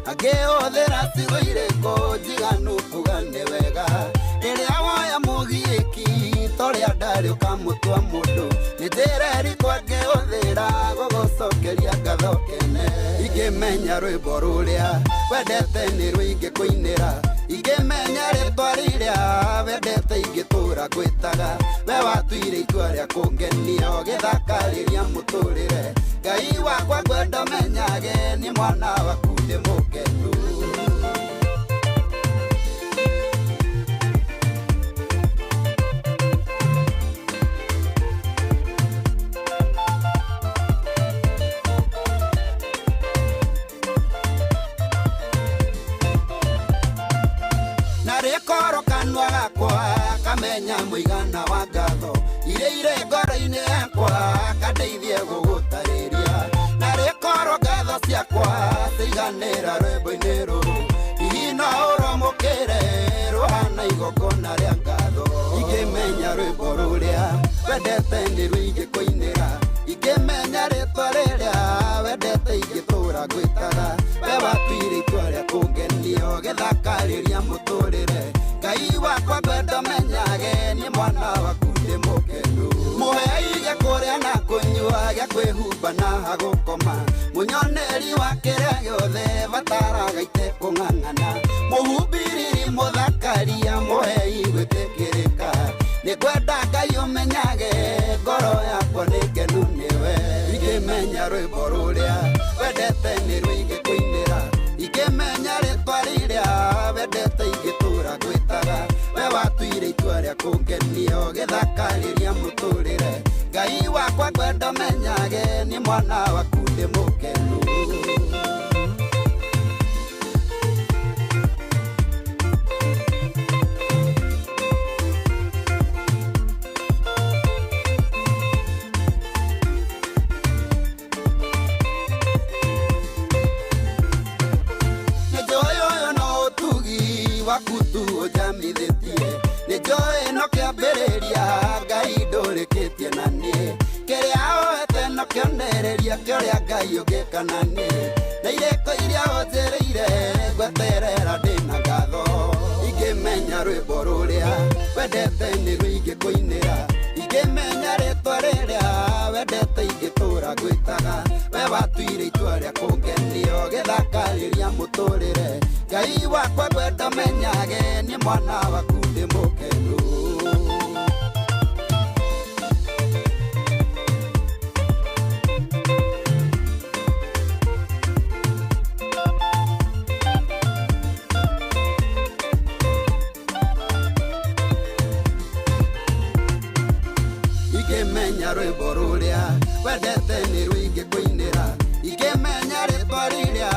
Angĩhũthĩra ciugo irĩkũ njiganu kuga nĩ wega? Rĩrĩa woya mũgiĩki torĩa ndarĩ ũkamũtua mũndũ, nĩ njĩra ĩrĩkũ angĩhũthĩra gũgũcokeria ngatho kene? Ingĩmenya rwĩmbo rũrĩa wendete nĩ rũingĩkũinĩra, ingĩmenya rĩtwa rĩrĩa wendete ingĩtũra ngwĩtaga. We watuire itua rĩa kũngenia ũgĩthakarĩria mũtũrĩre. Ngai wakwa ngwenda menyage nĩ mwana waku ndĩ mũkenu. Mũigana wa ngatho iria irĩ ngoro-inĩ yakwa kandeithie gũgũtarĩria na rĩkorwo ngatho ciakwa ciiganĩra rwĩmbo-inĩ rũrũ hihi no ũrwamũkĩre rũhana igongona rĩa ngatho ingĩmenya rwĩmbo rũrĩa wendete nĩruo ingĩkũinĩra ingĩmenya rĩtwa rĩrĩa wendete ingĩtũra ngwĩtaga we watuire itua rĩa kũngenio gĩthakarĩria mũtũrĩre Ngai wakwa ngwenda menyage nĩ mwana waku ndĩ mũkenu mũhei gĩa kũrĩa na kũnyua gĩa kwĩhumba na hagũkoma mũnyoneri wa kĩrĩa gĩothe bataraga itekũng'ang'ana mũhumbĩrĩri mũthakaria mũhei gwĩtĩkĩrĩka nĩngwenda Ngai ũmenyage ngoro yakwa nĩ ngenu nĩwe ingĩmenya rwĩmbo rũrĩa wendete nĩruo ingĩkũinĩra ingĩmenya rĩtwa rĩrĩa wendete ingĩtũra ngwĩtaga we watuire itua rĩa kũngenio gĩthakarĩria mũtũrĩre Ngai wakwa ngwenda menyage nĩ mwana waku ndĩ mũkenu. Wakutu ũnjamithĩtie nĩ njũĩ no kĩambĩrĩria Ngai ndũrĩkĩtie na niĩ kĩrĩa oete no kĩonereria kĩũrĩa Ngai ũngĩka na niĩ na irĩko iria ũnjĩrĩire ngweterera ndĩna ngatho ingĩmenya rwĩmbo rũrĩa wendete nĩruo ingĩkũinĩra ingĩmenya rĩtwa rĩrĩa wendete ingĩtũra ngwĩtaga we watuire itua rĩa kũngenio gĩthakarĩria mũtũrĩre Ngai wakwa ngwenda menyage nĩ mwana waku ndĩ mũkenu. Ingĩmenya rwĩmbo rũrĩa wendete nĩruo ingĩkũinĩra ingĩmenya rĩtwa rĩrĩa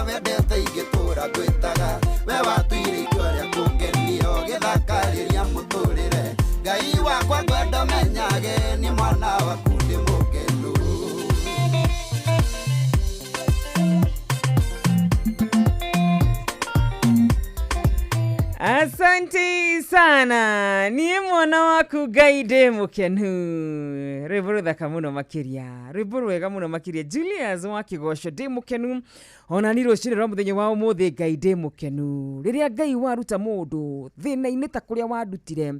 wendete ingĩtũra ngwĩtaga we watuire itua rĩa kũngenio gĩthakarĩria mũtũrĩre Ngai wakwa ngwenda menyage nĩ mwana waku ndĩ mũkenu. Asante sana ni mwana waku Ngai ndĩ mũkenu rwĩmbo rũthaka mũno makĩria rwĩmbo rwega mũno makĩria Julius wa Kĩgoco ndĩ mũkenu ona ni rũcinĩ rwa mũthenya wa ũmũthĩ Ngai ndĩ mũkenu rĩrĩa Ngai waruta mũndũ thĩna-inĩ ta kũrĩa wandutire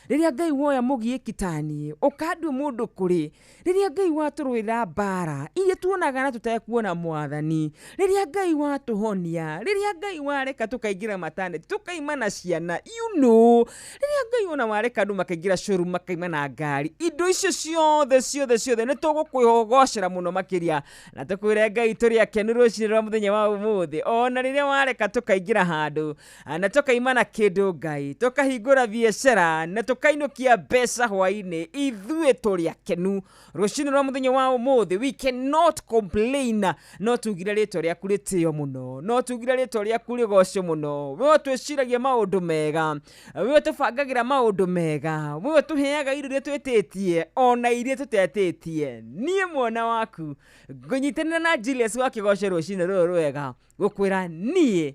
rĩrĩa Ngai woya mũgiĩki tani ũkandua mũndũ kũrĩ rĩrĩa Ngai watũrũĩra mbara iria tuonaga na tũtekuona mwathani rĩrĩa Ngai watũhonia rĩrĩa Ngai wareka tũkaingĩra maternity tũkaima na ciana you know rĩrĩa Ngai ona wareka andũ makaingĩra showroom makaima na ngari indo icio ciothe ciothe ciothe nĩ tũgũkwĩgocera mũno makĩria na tũkwĩre Ngai tũrĩ akenu rũcinĩ rwa mũthenya wa ũmũthĩ ona rĩrĩa wareka tũkaingĩra handũ na tũkaima na kĩndũ Ngai tũkahingũra biacara na tũkainũkia mbeca hwainĩ ithuĩ tũrĩ akenu rũcinĩ rwa mũthenya wa ũmũthĩ we cannot complain no tugire rĩtwa rĩaku rĩtĩo mũno no tugire rĩtwa rĩaku rĩgocwo mũno we twĩciragia maũndũ mega we tũbangagĩra maũndũ mega we tũheaga irio iria twĩtĩtie ona iria tũtetĩtie niĩ mwana waku ngũnyitanĩra na Julius wa Kĩgoco rũcinĩ rũrũ rwega gũkwĩra niĩ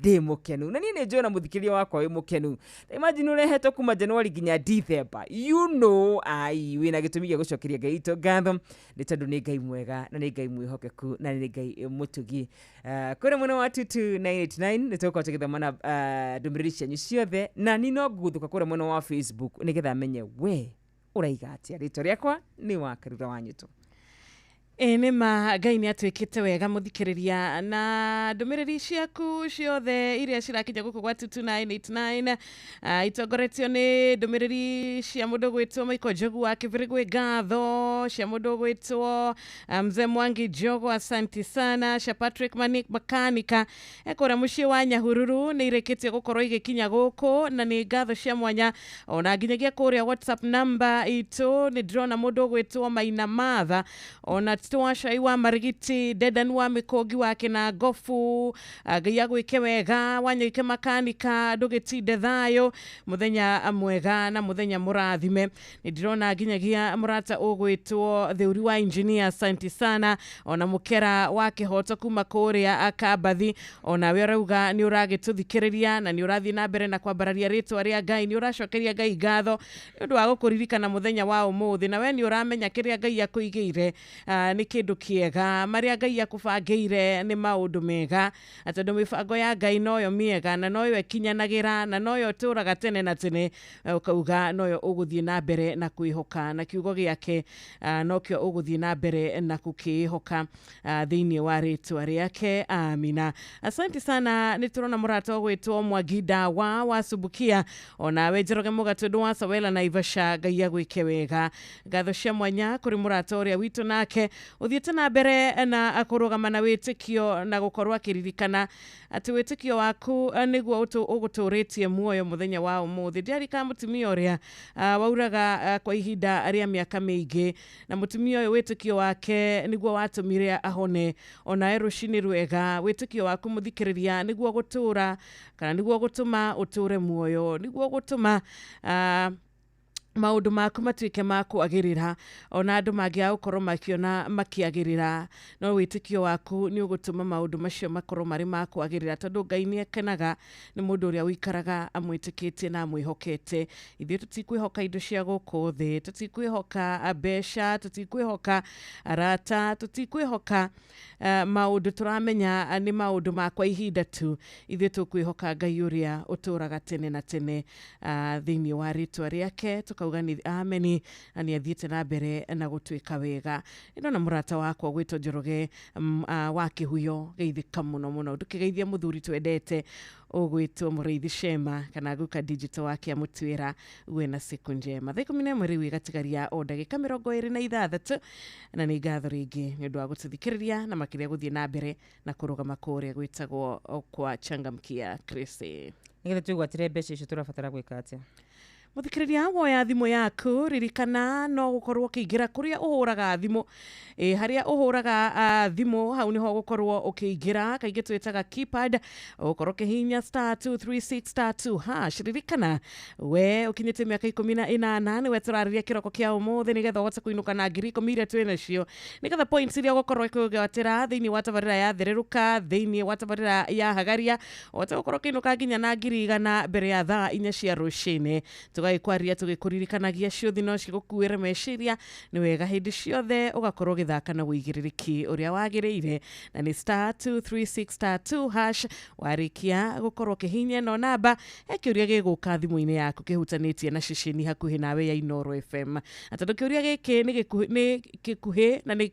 ndĩ mũkenu na niĩ nĩ njũĩ na mũthikĩria wakwa wĩ mũkenu. Imagine ũrehetwo kuma January nginya December, you know ai wĩna gĩtũmi gĩa gũcokeria Ngai witũ ngatho nĩ tondũ nĩ Ngai mwega na nĩ Ngai mwĩhokeku na nĩ Ngai mũtugi. Kũrĩ mwena wa 22989 nĩ tũgũkorwo tũgĩthoma na ndũmĩrĩri cianyu ciothe na niĩ no ngũgũthũka kũrĩa mwena wa Facebook nĩgetha menye we ũraiga atĩa. Rĩtwa rĩakwa nĩ wa Karura wa Nyũtũ. Ĩ nĩ ma Ngai nĩ atwĩkĩte wega mũthikĩrĩria na ndũmĩrĩri ciaku ciothe iria cirakinya gũkũ gwa 22989 itongoretio nĩ ndũmĩrĩri cia mũndũ gwĩtwo Michael Njogu wa Kĩbĩrĩgwĩ ngatho, cia mũndũ gwĩtwo Mzee Mwangi Njogu asanti sana, cia Patrick Manik Makanika ekũrĩa mũciĩ wa Nyahururu nĩ irĩkĩtie gũkorwo igĩkinya gũkũ na nĩ ngatho cia mwanya ona nginyagia kũrĩa WhatsApp number itũ nĩ ndĩrona mũndũ gwĩtwo Maina Matha ona Tito wa Cai wa Marigiti, Dedan wa Mĩkũngi wa Kĩnangobu, Ngai agwĩke wega, Wanyoike makanika ndũgĩtinde thayũ, mũthenya mwega na mũthenya mũrathime. Nĩ ndĩrona nginyagia mũrata ũgwĩtwo Theuri wa engineer, asante sana, ona Mũkera wa Kĩhoto kuma kũrĩa Kambathi, onawe ũrauga nĩ ũragĩtũthikĩrĩria na nĩ ũrathiĩ na mbere na kwambararia rĩtwa rĩa Ngai, nĩ ũracokeria Ngai ngatho nĩ ũndũ wa gũkũririkana mũthenya wa ũmũthĩ, na we nĩ ũramenya kĩrĩa Ngai akũigĩire nĩ kĩndũ kĩega, marĩa Ngai akũbangĩire nĩ maũndũ mega, tondũ mĩbango ya Ngai noyo mĩega na noyo ĩkinyanagĩra na noyo ĩtũraga tene na tene, ũkauga noyo ũgũthiĩ na mbere na kwĩhoka na kiugo gĩake nokĩo ũgũthiĩ na mbere na gũkĩĩhoka thĩinĩ wa rĩtwa rĩake. Amina. Asante sana. Nĩ tũrona mũrata ũgwĩtwo Mwagida wa Subukia, onawe Njoroge Mũgatũndũ wa Sawela na Ivasha, Ngai agwĩke wega. Ngatho cia mwanya kũrĩ mũrata ũrĩa witũ nake ũthiĩte na mbere na kũrũgama na wĩtĩkio na gũkorwo akĩririkana atĩ wĩtĩkio waku nĩguo ũgũtũrĩtie muoyo mũthenya wa ũmũthĩ. Ndiarika mũtumia ũrĩa wauraga kwa ihinda rĩa mĩaka mĩingĩ, na mũtumia ũyũ wĩtĩkio wake nĩguo watũmire ahone. Onawe rũcinĩ rwega, wĩtĩkio waku mũthikĩrĩria nĩguo gũtũra kana nĩguo gũtũma ũtũre muoyo, nĩguo gũtũma maũndũ maku matuĩke ma kwagĩrĩra, ona andũ mangĩaga gũkorwo makĩona makĩagĩrĩra, no wĩtĩkio waku nĩ ũgũtũma maũndũ macio makorwo marĩ ma kwagĩrĩra, tondũ Ngai nĩ akenaga nĩ mũndũ ũrĩa ũikaraga amwĩtĩkĩtie na amwĩhokete. Ithuĩ tũtikwĩhoka indo cia gũkũ thĩ, tũtikwĩhoka mbeca, tũtikwĩhoka arata, tũtikwĩhoka maũndũ tũramenya nĩ maũndũ ma kwa ihinda tu. Ithuĩ tũkwĩhoka Ngai ũrĩa ũtũraga tene na tene thĩinĩ wa rĩtwa rĩake, tukauga ni ameni, na nĩ athiĩte na mbere na gũtuĩka wega. Ndona mũrata wakwa gwĩtwo Njoroge wa Kĩhuyo, geithĩka mũno mũno, ndũkĩgeithia mũthuri twendete ũgwĩtwo Mũrĩithi Shema kana Guka Digital wake amũtuĩra uwe na siku njema. Thaa 11 rĩu ĩgatigaria o ndagĩka 26, na nĩ ngatho rĩngĩ nĩ ũndũ wa gũtũthikĩrĩria na makĩria gũthiĩ na mbere na kũrũgama kũrĩa gwĩtagwo kwa Changamkia Krisi. Nĩgetha twĩgwatĩre mbeca icio tũrabatara gwĩka atĩa? Mũthikĩrĩria, woya thimũ yaku, ririkana no gũkorwo ũkĩingĩra kũrĩa ũhũraga thimũ, harĩa ũhũraga thimũ hau nĩho ũgũkorwo ũkĩingĩra, kaingĩ twĩtaga keypad, ũgũkorwo ũkĩhihinya *236*2#. Ririkana we ũkinyĩte mĩaka 18 nĩwe tũrarĩria kĩroko kĩa ũmũthĩ, nĩgetha ũhote kũinũka na 10,000 iria twĩ nacio, nĩgetha points iria ũgũkorwo ũkĩgwatĩra thĩinĩ wa tabarĩra ya Thererũka, thĩinĩ wa tabarĩra ya Hagaria, ũhote gũkorwo ũkĩinũka nginya na 100,000 mbere ya thaa 4 cia rũcinĩ. Tũgagĩkwaria tũgĩkũririkanagia ciũthi no cigũkuĩre meciria, nĩ wega hĩndĩ ciothe ũgakorwo ũgĩthaka na ũigĩrĩrĩki ũrĩa wagĩrĩire, na nĩ *236*2#. Warĩkia gũkorwo ũkĩhihinya ĩno namba, he kĩũria gĩgũka thimũ-inĩ yaku kĩhutanĩtie na ceceni hakuhĩ nawe ya Inooro FM, na tondũ kĩũria gĩkĩ nĩ gĩkuhĩ na nĩ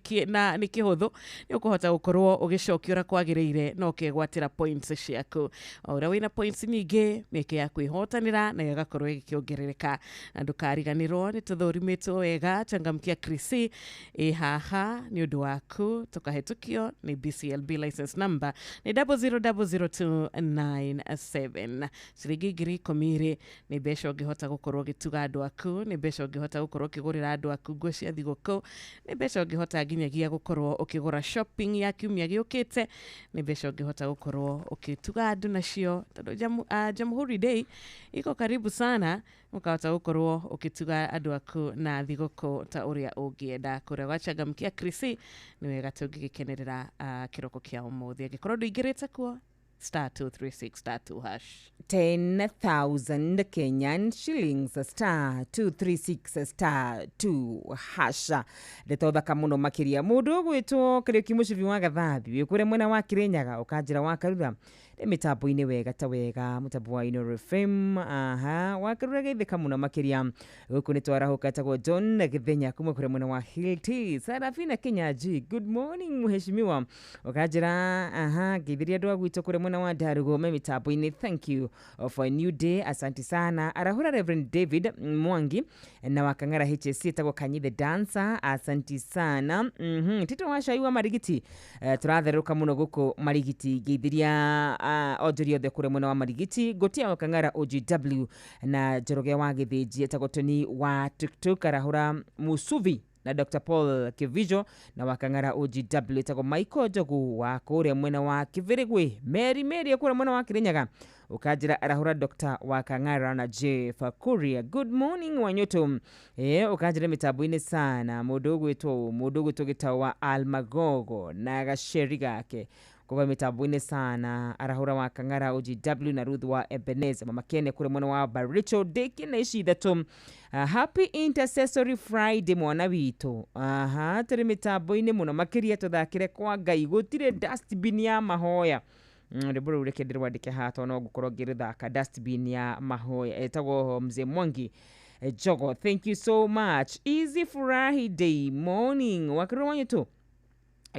kĩhũthũ, nĩ ũkũhota gũkorwo ũgĩcokia ũrĩa kwagĩrĩire na ũkegwatĩra points ciaku. O ũrĩa wĩna points nyingĩ, mĩeke ya kwĩhotanĩra nayo ĩgakorwo ĩgĩkĩongerereka. Na ndũkariganĩrwo nĩ tũthũrimĩtwo wega Changamkia Krisi ĩ haha nĩ ũndũ waku, tũkahĩtũkio nĩ BCLB license number nĩ 000297. Ciringi 10,000 rĩ nĩ mbeca ũngĩhota gũkorwo ũgĩtuga andũ aku, nĩ mbeca ũngĩhota gũkorwo ũkĩgũrĩra andũ aku nguo cia thigũkũ, nĩ mbeca ũngĩhota nginyagia gũkorwo ũkĩgũra shopping ya kiumia gĩũkĩte, nĩ mbeca ũngĩhota gũkorwo ũkĩtuga andũ nacio, tondũ Jamhuri Day iko karibu sana, ũkahota gũkorwo ũkĩtuga andũ aku na thigũkũ ta ũrĩa ũngĩenda. Kũrĩa gwa Changamkia Krisi nĩ wega tũngĩgĩkenerera kĩroko kĩa ũmũthĩ. Angĩkorwo ndũingĩrĩte kuo, *236*2#. 10,000 Kenyan shillings, *236*2#. Ndeto thaka mũno makĩria. Mũndũ ũgwĩtwo Kariũki Mũcibi wa Gathambi wĩ kũrĩa mwena wa Kĩrĩnyaga ũkanjĩra wa Karura nĩ mĩtambo-inĩ wega ta wega, mũtambo wa Inooro FM. Aha, wa Karura geithĩka mũno makĩria. Gũkũ nĩ twarahũka, etagwo John Gĩthenya kuma kũrĩa mwena wa Hilti. Sarafina Kinyanjui, good morning mheshimiwa, ũkanjĩra aha, ngeithirie andũ a gwitũ kũrĩa mwena wa Ndarugo me mĩtambo-inĩ, thank you for a new day, asante sana. Arahura Reverend David Mwangi na wa Kang'ara HSC etagwo Kanyi the dancer, asanti sana. Tito wa Cai wa Marigiti, tũratherũka mũno gũkũ Marigiti, ngeithiria onjoria othe kũrĩa mwena wa Marigiti, Ngũtia wa Kang'ara OGW na Njoroge wa Gĩthĩnji etagwo Tony wa Tuktuk. Arahura Musuvi Na Dr Paul Kivijo na Wakang'ara OGW etagwo Michael Njogu wa kũrĩa mwena wa Kĩbĩrĩgwĩ. Mary Mary kũrĩa mwena wa Kĩrĩnyaga ũkanjĩra arahũra Dr Wakang'ara na J Fakuria. Good morning Wanyoto, ũkanjĩra mĩtambo-inĩ sana mũndũ ũgwĩtwo mũndũ ũgwĩtwo Gĩtaũ wa Almagogo na gaceri gake kuva mitambo-inĩ sana arahũra wa Kang'ara OGW na Ruth wa Ebeneza, Mama Kene kũrĩa mwena wa Baricho Deki na ici ithatũ. Happy Intercessory Friday mwana witũ. Aha, tũrĩ mĩtambo-inĩ mũno makĩria tũthakĩre kwa Ngai gũtirĩ dustbin ya mahoya. Rwĩmbo rũu reke ndĩrwandĩke haha tondũ no ngũkorwo ngĩrũthaka. Dustbin ya mahoya etagwo Mzee Mwangi Jogo, thank you so much. Easy Friday morning wakirwo wanyu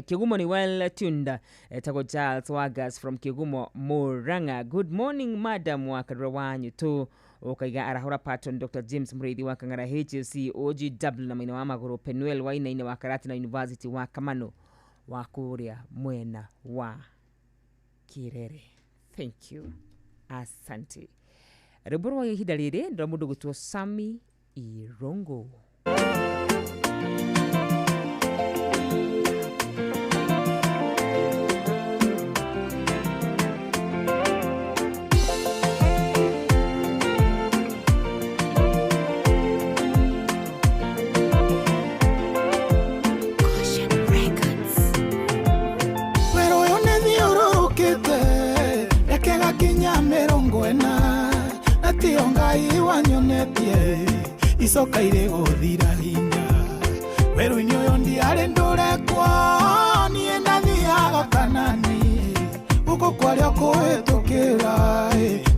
Kigumo ni well tuned. Etagwo Charles Wagas from Kigumo Murang'a. Good morning madam wakirwo wanyu tu ukaiga arahũra patron Dr James Muriithi wa Kang'ara HC OGW na maina wa magũrũ Penuel Wainaina wa Karatina University wa Kamano wa kũrĩa mwena wa Kirere. Thank you, asante. Rwĩmbo rwa ihinda rĩrĩ ndĩra mũndũ gwĩtwo Sami Irongo. Wero ũyũ nĩ thiũrũrũkĩte reke gakinya 40 na tiyo Ngai wanyonetie icoka irĩ gũthira hinya. Werũ-inĩ ũyũ ndiarĩ ndũrekwo niĩ ndathiaga Kanani gũkũ kwarĩa kũhĩtũkĩra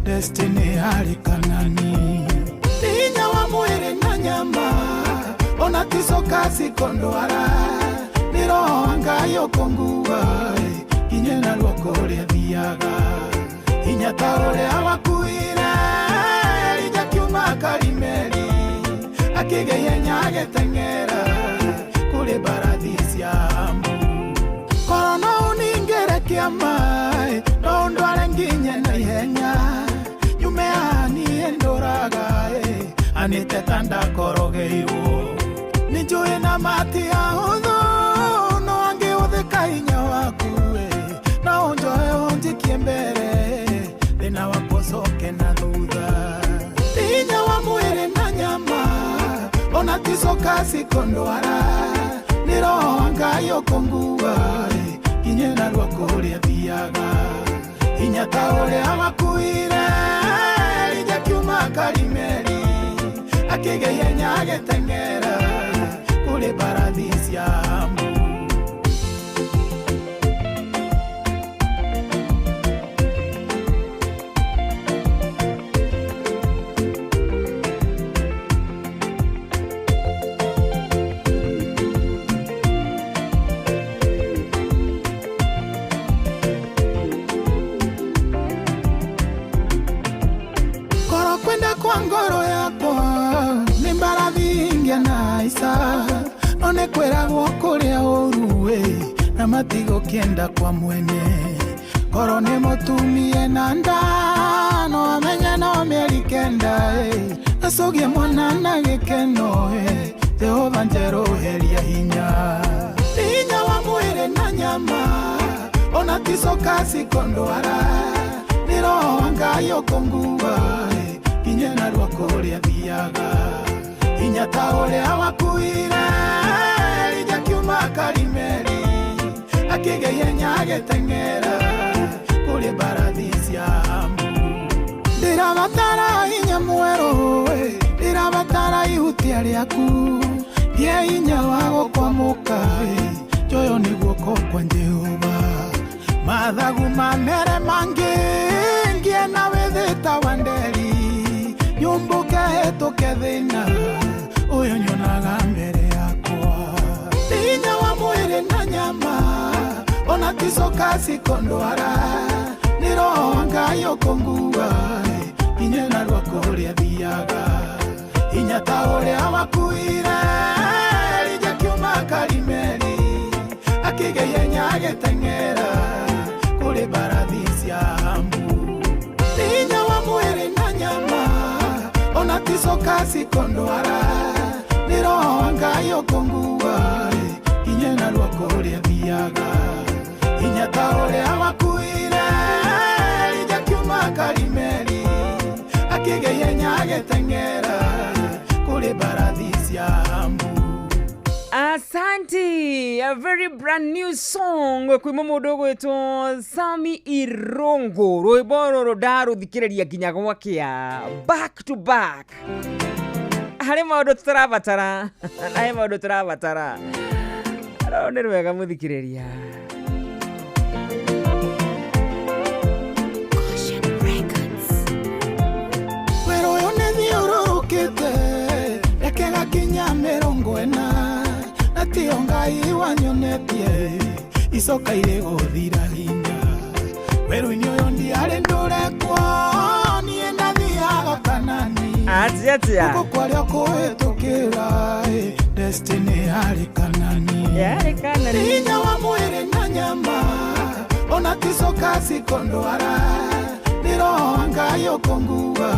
destiny yarĩ Kanani. Ti hinya wa mwĩrĩ na nyama ona ticoka cikondwara nĩ roho wa Ngai ũkũngua nginye na ruoko ũrĩa thiaga hinya ta ũrĩa wakuire Elija kiuma Karimeli akĩgĩa ihenya agĩteng'era kũrĩ mbarathi cia Amu. Korwo no ũningĩre kĩama no ũndware nginye na ihenya nyume haha niĩ ndũraga anĩte ta ndakorogeirwo. Nĩ njũĩ na mati ahũthũ no angĩhũthĩka hinya waku no ũnjoe ũnjikie mbere thĩna wakwa ũcoke na thutha. Ti hinya wa mwĩrĩ na nyama ona ticoka cikondwara nĩ roho wa Ngai ũkũngua nginye na ruoko ũrĩa thiaga hinya ta ũrĩa wakuire Elija kiuma Karimeli akĩgĩa ihenya agĩteng'era kũrĩ mbarathi cia Amu. Korwo kwenda kwa ngoro yakwa nĩ mbarathi ingĩana ica no nĩ kwĩragwo kũrĩa ũru na matigũkĩenda kwa mwene. Korwo nĩ mũtumie na nda no amenye no mĩeri 9 acũgie mwana na gĩkeno Jehova njerũheria hinya. Ti hinya wa mwĩrĩ na nyama ona ticoka cikondwara nĩ roho wa Ngai ũkũngua nginye na ruoko ũrĩa thiaga hinya ta ũrĩa wakuire Elija kiuma Karimeli akĩgĩa ihenya agĩteng'era kũrĩ mbarathi cia Amu. Ndĩrabatara hinya mwerũ ndĩrabatara ihutia rĩaku ngĩe hinya wa gũkwamũka njoyo nĩ guoko kwa Jehova. Mathagu mamere mangĩ ngĩe na wĩthĩ ta wa nderi nyũmbũke hĩtũke thĩna ũyũ nyonaga mbere yakwa. Ti hinya wa mwĩrĩ na nyama ona ticoka cikondwara nĩ roho wa Ngai ũkũngua nginye na ruoko ũrĩa thiaga hinya ta ũrĩa wakuire Elija kiuma Karimeli akĩgĩa ihenya agĩteng'era kũrĩ mbarathi cia Amu. Ti hinya wa mwĩrĩ na nyama ona ticoka cikondwara nĩ Nĩ roho wa Ngai ũkũngua nginye narua kũrĩa thiaga. Hinya ta ũrĩa wakuire Elija kiuma Karimeli, akĩgĩa ihenya agĩteng'era kũrĩ mbarathi cia Ahabu. Asante, a very brand new song kwima mundu ugwitwo Sami Irungu. Rwimbo ruru ndaruthikiriria nginya gwakia back to back. Hari maundu tutarabatara na he maundu turabatara. Rũrũ nĩ rwega muthikiriria. Wĩra ũyũ nĩ thiũrũrũkĩte reke gakinya 40 na tiyo Ngai wanyonetie icoka irĩ gũthira hinya. Werũ-inĩ ũyũ ndiarĩ ndũrekwo niĩ ndathiaga Kanani. Atia Gũkũ kwarĩa kũhĩtũkĩra destiny yarĩ Kanani. Yarĩ Kanani. Hinya wa mwĩrĩ na nyama ona ticoka cikondwara. Nĩ roho wa Ngai ũkũngua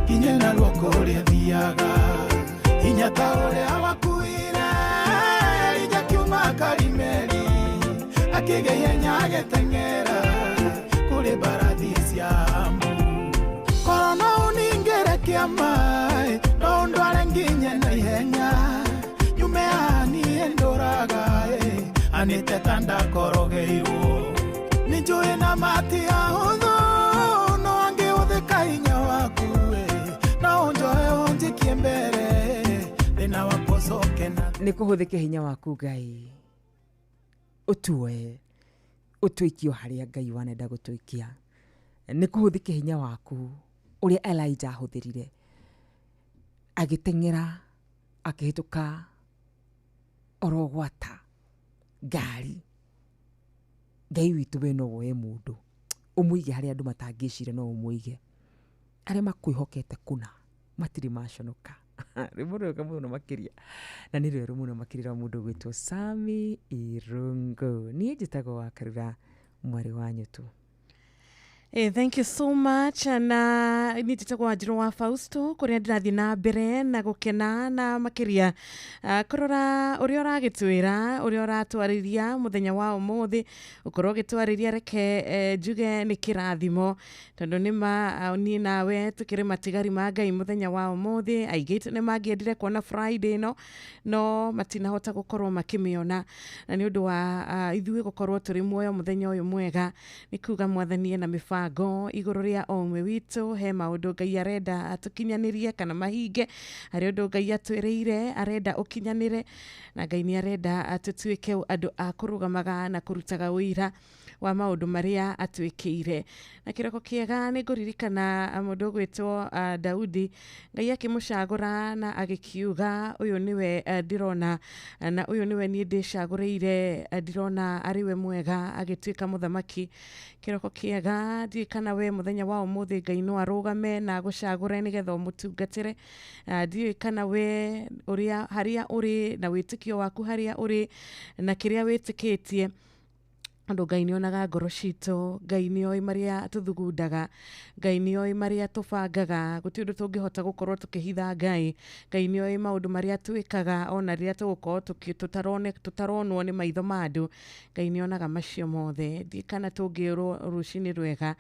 nginye narua kũrĩa thiaga. Hinya ta ũrĩa wakuire Elija kiuma Karimeli, akĩgĩa ihenya agĩteng'era kũrĩ mbarathi cia Ahabu. Korwo no ũningĩre kĩama no ũndware nginye na ihenya, nyume haha niĩ ndũraga anĩte ta ndakorogeirwo. Nĩ njũĩ na mati ahũthũ no angĩhũthĩka hinya waku no ũnjoe ũnjikie mbere thĩna wakwa ũcoke na nĩ kũhũthĩke hinya waku Ngai ũtuoe ũtũikio harĩa Ngai wanenda gũtũikia. Nĩ kũhũthĩke hinya waku ũrĩa Elijah ahũthĩrire agĩteng'era akĩhĩtũka oro gwata ngari. Ngai witũ we no woe mũndũ ũmũige harĩa andũ matangĩcira, no ũmũige arĩa makwĩhokete kũna matirĩ maconoka. Rwĩmbo rwega mũno makĩria na nĩ rwerũ mũno makĩria rwa mũndũ ũgwĩtwo Sami Irungu. Niĩ njĩtagwo wa Karura mwarĩ wa Nyũtũ. Hey, thank you so much. Na niĩ njĩtagwo Wanjirũ wa Fausto kũrĩa ndĩrathiĩ na mbere na gũkena na makĩria kũrora ũrĩa ũragĩtwĩra ũrĩa ũratwarĩria mũthenya wa ũmũthĩ ũkorwo ũgĩtwarĩria reke njuge nĩ kĩrathimo tondũ nĩma niĩ nawe tũkĩrĩ matigari ma Ngai mũthenya wa ũmũthĩ. Aingĩ aitũ nĩ mangĩendire kuona Friday ĩno no matinahota gũkorwo makĩmĩona, na nĩ ũndũ wa ithuĩ gũkorwo tũrĩ muoyo mũthenya ũyũ mwega nĩ kuga Mwathani ena mĩbango igũrũ rĩa o ũmwe witũ. He maũndũ Ngai arenda atũkinyanĩrie kana mahinge, harĩ ũndũ Ngai atwĩrĩire arenda ũkinyanĩre, na Ngai nĩ arenda tũtuĩke andũ a kũrũgamaga na kũrutaga ũira wa maũndũ marĩa atwĩkĩire. Na kĩroko kĩega nĩ ngũririkana mũndũ ũgwĩtwo Daudi. Ngai akĩmũcagũra na agĩkiuga ũyũ nĩwe ndĩrona na ũyũ nĩwe niĩ ndĩcagũrĩire, ndĩrona arĩ we mwega, agĩtuĩka mũthamaki. Kĩroko kĩega ndiũĩ kana we mũthenya wa ũmũthĩ Ngai no arũgame na agũcagũre nĩgetha ũmũtungatĩre. Ndiũĩ kana we ũrĩa harĩa ũrĩ na wĩtĩkio waku harĩa ũrĩ na kĩrĩa wĩtĩkĩtie. Andũ Ngai nĩonaga ngoro citũ, Ngai nĩoĩ marĩa tũthugundaga, Ngai nĩoĩ marĩa tũbangaga, gũtirĩ ũndũ tũngĩhota gũkorwo tũkĩhitha Ngai. Ngai nĩoĩ maũndũ marĩa twĩkaga ona rĩrĩa tũgũkorwo tũtaronwo nĩ maitho ma andũ. Ngai nĩonaga macio mothe. Ndiũĩ kana tũngĩrwo rũcinĩ rwega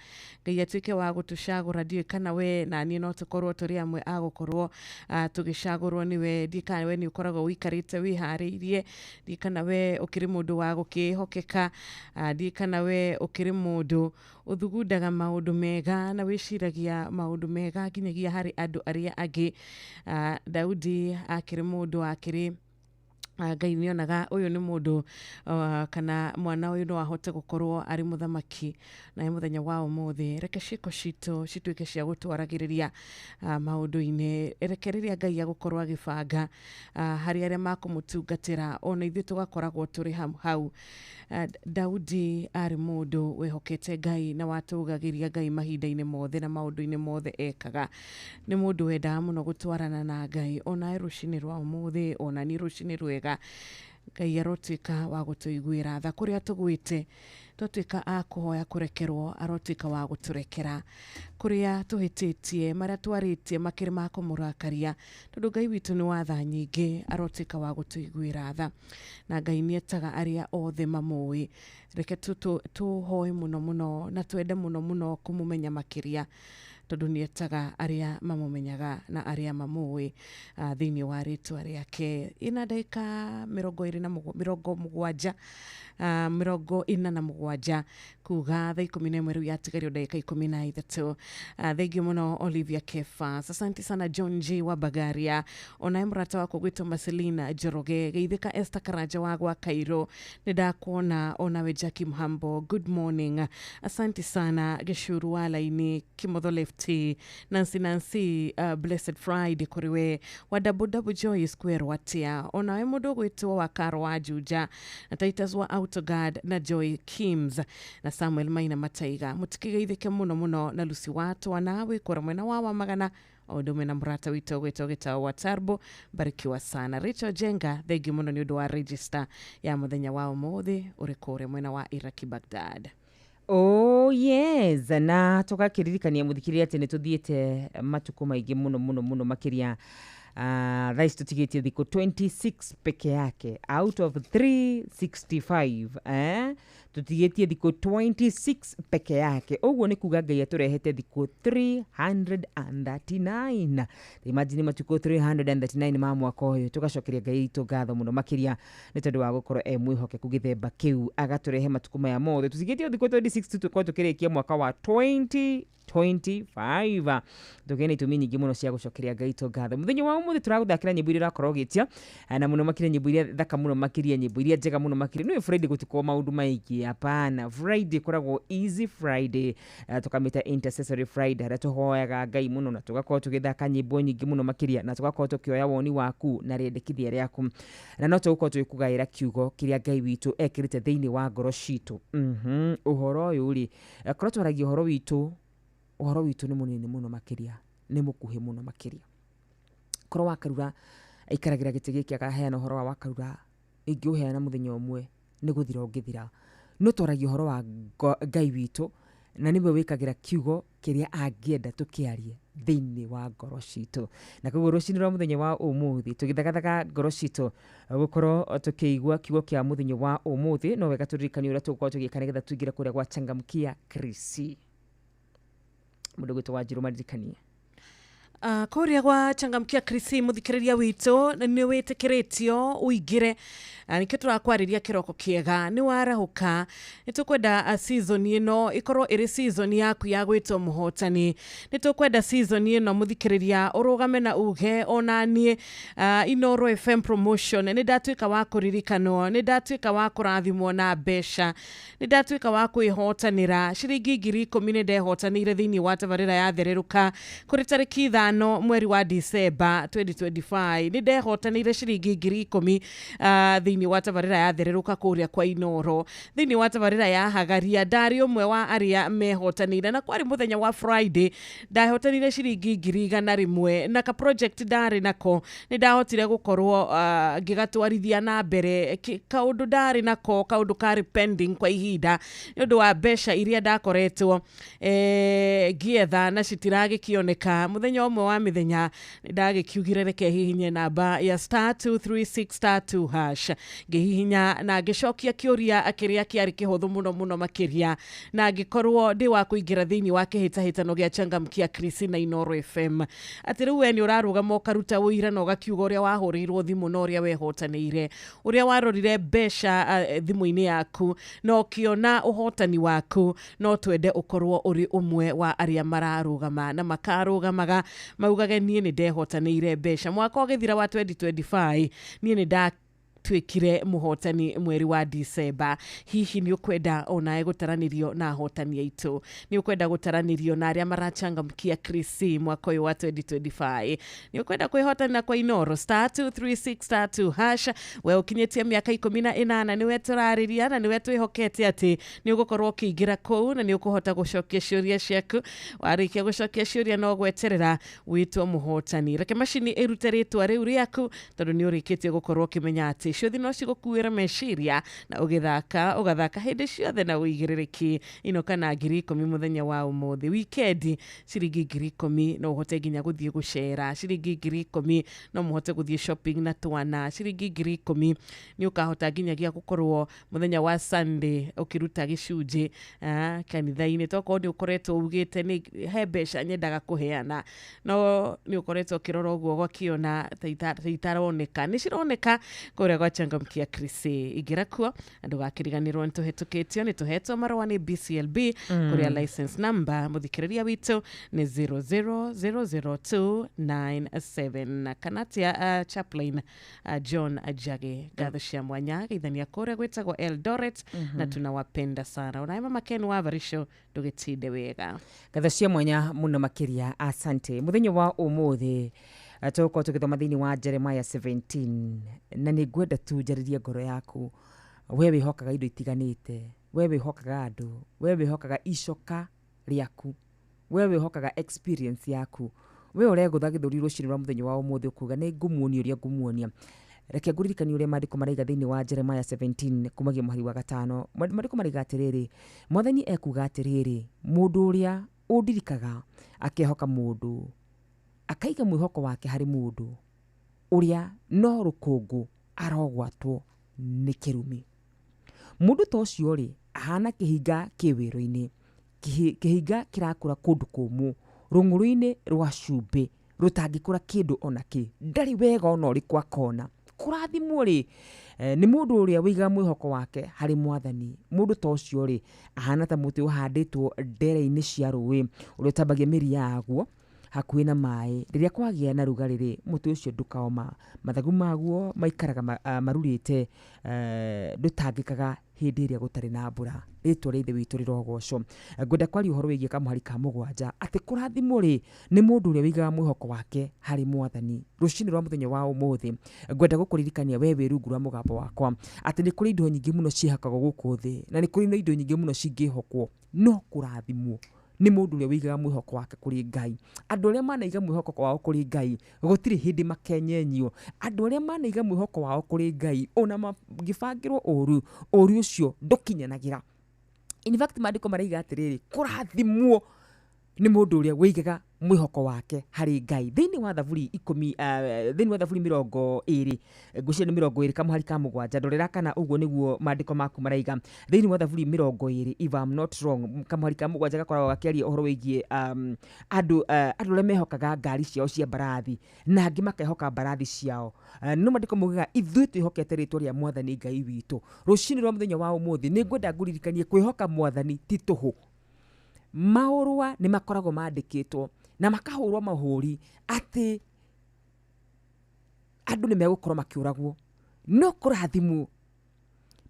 Ngai atuĩke wa gũtũcagũra, ndiũĩ kana we na niĩ no tũkorwo tũrĩ amwe a gũkorwo tũgĩcagũrwo nĩwe. Ndiũĩ kana we nĩ ũkoragwo ũikarĩte wĩharĩirie, ndiũĩ kana we ũkĩrĩ mũndũ wa gũkĩhokeka, ndiũĩ kana we ũkĩrĩ mũndũ ũthugundaga maũndũ mega na wĩciragia maũndũ mega nginyagia harĩ andũ arĩa angĩ. Daudi akĩrĩ mũndũ akĩrĩ Ngai nĩonaga ũyũ nĩ mũndũ kana mwana ũyũ no ahote gũkorwo arĩ mũthamaki. Na mũthenya wa ũmũthĩ reke ciĩko citũ cituĩke cia gũtwaragĩrĩria maũndũ-inĩ. Reke rĩrĩa Ngai agũkorwo agĩbanga harĩ arĩa makũmũtungatĩra ona ithuĩ tũgakoragwo tũrĩ hau. Daudi arĩ mũndũ wehokete Ngai na watũgagĩria Ngai mahinda-inĩ mothe na maũndũ-inĩ mothe ekaga. Nĩ mũndũ wendaga mũno gũtwarana na Ngai ona rũcinĩ rwa ũmũthĩ ona niĩ rũcinĩ rwega. Ngai arotuĩka wa gũtũiguĩra tha kũrĩa tũgwĩte Twatuĩka a kũhoya kũrekerwo, arotuĩka wa gũtũrekera kũrĩa tũhĩtĩtie, marĩa twarĩtie makĩrĩ ma kũmũrakaria, tondũ Ngai witũ nĩ wa tha nyingĩ, arotuĩka wa gũtũiguĩra tha. Na Ngai nĩetaga arĩa othe mamũĩ. Reke tũhoe mũno mũno na twende mũno mũno kũmũmenya makĩria, tondũ nĩetaga arĩa mamũmenyaga na arĩa mamũĩ thĩinĩ wa rĩtwa rĩake. Ina ndagĩka 27, 47 kuga thaa 11 rĩu yatigario ndagĩka 13. Thengiũ mũno Olivia Kefas, asante sana John J wa Bagaria, onaye mũrata wakwa gwĩtwo Marcelina Njoroge, geithĩka Esther Karanja wa gwa Kairo, nĩ ndakuona onawe Jackie Mhambo, good morning, asante sana Gĩcuru wa Laini, Kimotho Lefty, Nancy Nancy, blessed Friday kũrĩ we wa Double Double Joy Square watia, onawe mũndũ ũgwĩtwo wa Karo wa Juja na Titus wa Autoguard na Joy Kims na Samuel Maina Mataiga, mũtikigeithĩke mũno mũno na Lucy Watwa nawe kũra mwena wa Wamagana, o ũndũ ũmwe na mũrata witũ ũgwĩtwo Gĩtao wa Tarbo, barikiwa sana. Rachel Jenga, thengiũ mũno nĩ ũndũ wa register ya mũthenya wa ũmũthĩ ũrĩ kũrĩa mwena wa Iraki Baghdad. Oh yes, na tũgakĩririkania mũthikĩrĩria atĩ nĩ tũthiĩte matukũ maingĩ mũno mũno mũno makĩria. Thaa ici tũtigĩtie thikũ 26 peke yake out of 365, tũtigĩtie thikũ 26 peke yake, ũguo nĩ kuga Ngai atũrehete thikũ 339. Imagine matukũ 339 ma mwaka ũyũ, tũgacokeria Ngai witũ ngatho mũno makĩria nĩ tondũ wa gũkorwo e mwĩhokeku gĩthemba kĩu, agatũrehe matukũ maya mothe. Tũtigĩtie thikũ 26 tu tũkorwo tũkĩrĩkia mwaka wa 2025. Tũkĩgĩa na itũmi nyingĩ mũno cia gũcokeria Ngai witũ ngatho. Mũthenya wa ũmũthĩ tũragũthakĩra nyĩmbo iria ũrakorwo ũgĩtia, na mũno makĩria nyĩmbo iria thaka mũno makĩria, nyĩmbo iria njega mũno makĩria. Nĩ Friday gũtikorwo maũndũ maingĩ, hapana. Friday ĩkoragwo easy Friday, tũkamĩta intercessory Friday, harĩa tũhoyaga Ngai mũno na tũgakorwo tũgĩthaka nyĩmbo nyingĩ mũno makĩria, na tũgakorwo tũkĩoya woni waku na rĩendekithia rĩaku, na no tũgũkorwo tũgĩkũgaĩra kiugo kĩrĩa Ngai witũ ekĩrĩte thĩinĩ wa ngoro citũ. Ũhoro ũyũ rĩ, korwo twaragia ũhoro witũ, ũhoro witũ nĩ mũnini mũno makĩria, nĩ mũkuhĩ mũno makĩria. Korwo Wakarura aikaragĩra gĩtĩ gĩkĩ akaheana ũhoro wa Wakarura, ingĩũheana mũthenya ũmwe nĩ gũthira ũngĩthira. No twaragia ũhoro wa Ngai witũ, na nĩwe wĩkagĩra kiugo kĩrĩa angĩenda tũkĩarie thĩinĩ wa ngoro citũ. Na koguo rũcinĩ rwa mũthenya wa ũmũthĩ tũgĩthagathaga ngoro citũ gũkorwo tũkĩigua kiugo kĩa mũthenya wa ũmũthĩ, no wega tũririkanie ũrĩa tũgũkorwo tũgĩka nĩgetha tũingĩre kũrĩa gwa Changamkia Krisi. Mũndũ gwĩtwo Wanjirũ maririkanie. Kũrĩa gwa Changamkia Krisi, mũthikĩrĩria witũ nĩ wĩtĩkĩrĩtio ũingĩre, nĩkĩo tũrakwarĩria kĩroko kĩega, nĩ warahũka, nĩ tũkwenda season ĩno ĩkorwo ĩrĩ season yaku ya gwĩtwo mũhotani. Nĩ tũkwenda season ĩno mũthikĩrĩria ũrũgame na uge ona niĩ Inooro FM promotion nĩ ndatuĩka wa kũririkanwo, nĩ ndatuĩka wa kũrathimwo na mbeca, nĩ ndatuĩka wa kwĩhotanĩra ciringi 10,000 nĩ ndehotanĩire thĩinĩ wa tabarĩra ya Thererũka kũrĩ tarĩki 5 mweri wa December 2025. Nĩ ndehotanĩire ciringi 10,000 thĩinĩ wa tabarĩra ya Thererũka kũrĩa kwa Inooro. Thĩinĩ wa tabarĩra ya Hagaria ndarĩ ũmwe wa arĩa mehotanĩire, na kwarĩ mũthenya wa Friday ndahotanire ciringi 100,000, na ka project ndarĩ nako nĩ ndahotire gũkorwo ngĩgatwarithia na mbere. Kaũndũ ndarĩ nako, kaũndũ karĩ pending kwa ihinda nĩ ũndũ wa mbeca iria ndakoretwo ngĩetha na citiragĩkĩoneka. Mũthenya ũmwe wa mĩthenya ndagĩkiugire reke hihinye namba ya *236*2 hash, ngĩhihinya na ngĩcokia kĩũria kĩrĩa kĩarĩ kĩhũthũ mũno mũno makĩria, na ngĩkorwo ndĩ wa kũingĩra thĩinĩ wa kĩhĩtahĩtano gĩa Changamkia Krisi na Inooro FM. Atĩ rĩu we nĩ ũrarũgama ũkaruta ũira na ũgakiuga ũrĩa wahũrĩirwo thimũ na ũrĩa wehotanĩire, ũrĩa warorire mbeca thimũ-inĩ yaku na ũkĩona ũhotani waku. No twende ũkorwo ũrĩ ũmwe wa arĩa mararũgama na makarũgamaga maugage niĩ nĩ ndehotanĩire mbeca. Mwaka ũgĩthira wa 2025 niĩ nĩ ndatuĩkire mũhotani mweri wa December. Hihi nĩ ũkwenda onawe gũtaranĩrio na ahotani aitũ? Nĩ ũkwenda gũtaranĩrio na arĩa marachangamkia Krisi mwaka ũyũ wa 2025? Nĩ ũkwenda kwĩhotanĩra kwa Inooro? *236*2 hash. We ũkinyĩtie mĩaka 18 nĩwe tũrarĩria na nĩwe twĩhokete atĩ nĩ ũgũkorwo ũkĩingĩra kũu na nĩ ũkũhota gũcokia ciũria ciaku. Warĩkia gũcokia ciũria no gweterera wĩtwo mũhotani. Reke macini ĩrute rĩtwa rĩu rĩaku, tondũ nĩ ũrĩkĩtie gũkorwo ũkĩmenya atĩ Atĩ ciothe no cigũkuĩre meciria na ũgĩthaka ũgathaka hĩndĩ ciothe na ũigĩrĩrĩki. Ino kana 10,000 mũthenya wa ũmũthĩ. Wikendi ciringi 10,000 no ũhote nginya gũthiĩ gũcera. Ciringi 10,000 no mũhote gũthiĩ shopping na twana. Ciringi 10,000 nĩ ũkahota nginyagia gũkorwo mũthenya wa Sunday ũkĩruta gĩcunjĩ kanitha-inĩ. Tokorwo nĩ ũkoretwo ugĩte nĩ he mbeca nyendaga kũheana, no nĩ ũkoretwo ũkĩrora ũguo ũgakĩona ta itaroneka. Nĩ cironeka kũrĩa gwa Changamkia Krisi. Ingĩra kuo na ndũgakĩriganĩrwo nĩ tũhetũkĩtio, nĩ tũhetwo marũa nĩ BCLB kũrĩa license number mũthikĩrĩria witũ nĩ 0000297. Kana atia Chaplain John Njagi, ngatho cia mwanya geithania kũrĩa gwĩtagwo Eldoret na tunawapenda sana. Onawe Mama Ken wa Varisho ndũgĩtinde wega. Ngatho cia mwanya mũno makĩria, asante. Mũthenya wa ũmũthĩ tũgũkorwo tũgĩthoma thĩinĩ wa Jeremiah 17, na nĩ ngwenda tu njarĩrie ngoro yaku. We wĩhokaga indo itiganĩte, we wĩhokaga andũ, we wĩhokaga icoka rĩaku, we wĩhokaga experience yaku, we ũregũtha gĩthũri rũcinĩ rwa mũthenya wa ũmũthĩ ũkuga nĩ ngũmuonia ũrĩa ngũmuonia. Reke ngũririkanie ũrĩa maandĩko maraiga thĩinĩ wa Jeremiah 17 kumagia mũhari wa 5. Maandĩko maraiga atĩrĩrĩ, Mwathani ekuga atĩrĩrĩ, mũndũ ũrĩa ũndirikaga akehoka mũndũ, akaiga mwĩhoko wake harĩ mũndũ ũrĩa no rũkũngũ arogwatwo nĩ kĩrumi. Mũndũ ta ũcio rĩ, ahana kĩhinga kĩ wĩrũ-inĩ, kĩhinga kĩrakũra kũndũ kũmũ, rũng'ũrũ-inĩ rwa cumbĩ rũtangĩkũra kĩndũ ona kĩ, ndarĩ wega ona ũrĩkũ akona. Kũrathimwo rĩ, nĩ mũndũ ũrĩa wĩigaga mwĩhoko wake harĩ Mwathani. Mũndũ ta ũcio rĩ, ahana ta mũtĩ ũhandĩtwo ndere-inĩ cia rũĩ, ũrĩa ũtambagia mĩri yaguo hakuhĩ na maĩ. Rĩrĩa kwagĩa na rugarĩ rĩ, mũtĩ ũcio ndũkaoma, mathagu maguo maikaraga marurĩte, ndũtangĩkaga hĩndĩ ĩrĩa gũtarĩ na mbura. Rĩtwa rĩa Ithe witũ rĩrogocwo. Ngwenda kwaria ũhoro wĩgiĩ kamũhari ka 7, atĩ kũrathimwo rĩ, nĩ mũndũ ũrĩa wĩigaga mwĩhoko wake harĩ Mwathani. Rũcinĩ rwa mũthenya wa ũmũthĩ ngwenda gũkũririkania we wĩ rungu rwa mũgambo wakwa atĩ nĩ kũrĩ indo nyingĩ mũno ciĩhokagwo gũkũ thĩ, na nĩ kũrĩ na indo nyingĩ mũno cingĩhokwo, no kũrathimwo nĩ mũndũ ũrĩa wĩigaga mwĩhoko wake kũrĩ Ngai. Andũ arĩa manaiga mwĩhoko wao kũrĩ Ngai gũtirĩ hĩndĩ makenyenyio. Andũ arĩa manaiga mwĩhoko wao kũrĩ Ngai ona mangĩbangĩrwo ũru, ũru ũcio ndũkinyanagĩra. In fact maandĩko maraiga atĩrĩrĩ, kũrathimwo nĩ mũndũ ũrĩa wĩigaga mwĩhoko wake harĩ Ngai. Thĩinĩ wa Thaburi 10, thĩinĩ wa Thaburi 20, ngwĩciria nĩ 20 kamũhari ka 7, ndorera kana ũguo nĩguo maandĩko maku maraiga. Thĩinĩ wa Thaburi 20, if I'm not wrong, kamũhari ka 7 gakoragwo gakĩaria ũhoro wĩgiĩ andũ arĩa mehokaga ngari ciao cia mbarathi na angĩ makehoka mbarathi ciao. No maandĩko maugaga ithuĩ twĩhokete rĩtwa rĩa Mwathani Ngai witũ. Rũcinĩ rwa mũthenya wa ũmũthĩ nĩ ngwenda ngũririkanie kwĩhoka Mwathani ti tũhũ. Maũrũa nĩ makoragwo mandĩkĩtwo na makahũrwo mahũri atĩ andũ nĩ megũkorwo makĩũragwo, no kũrathimwo.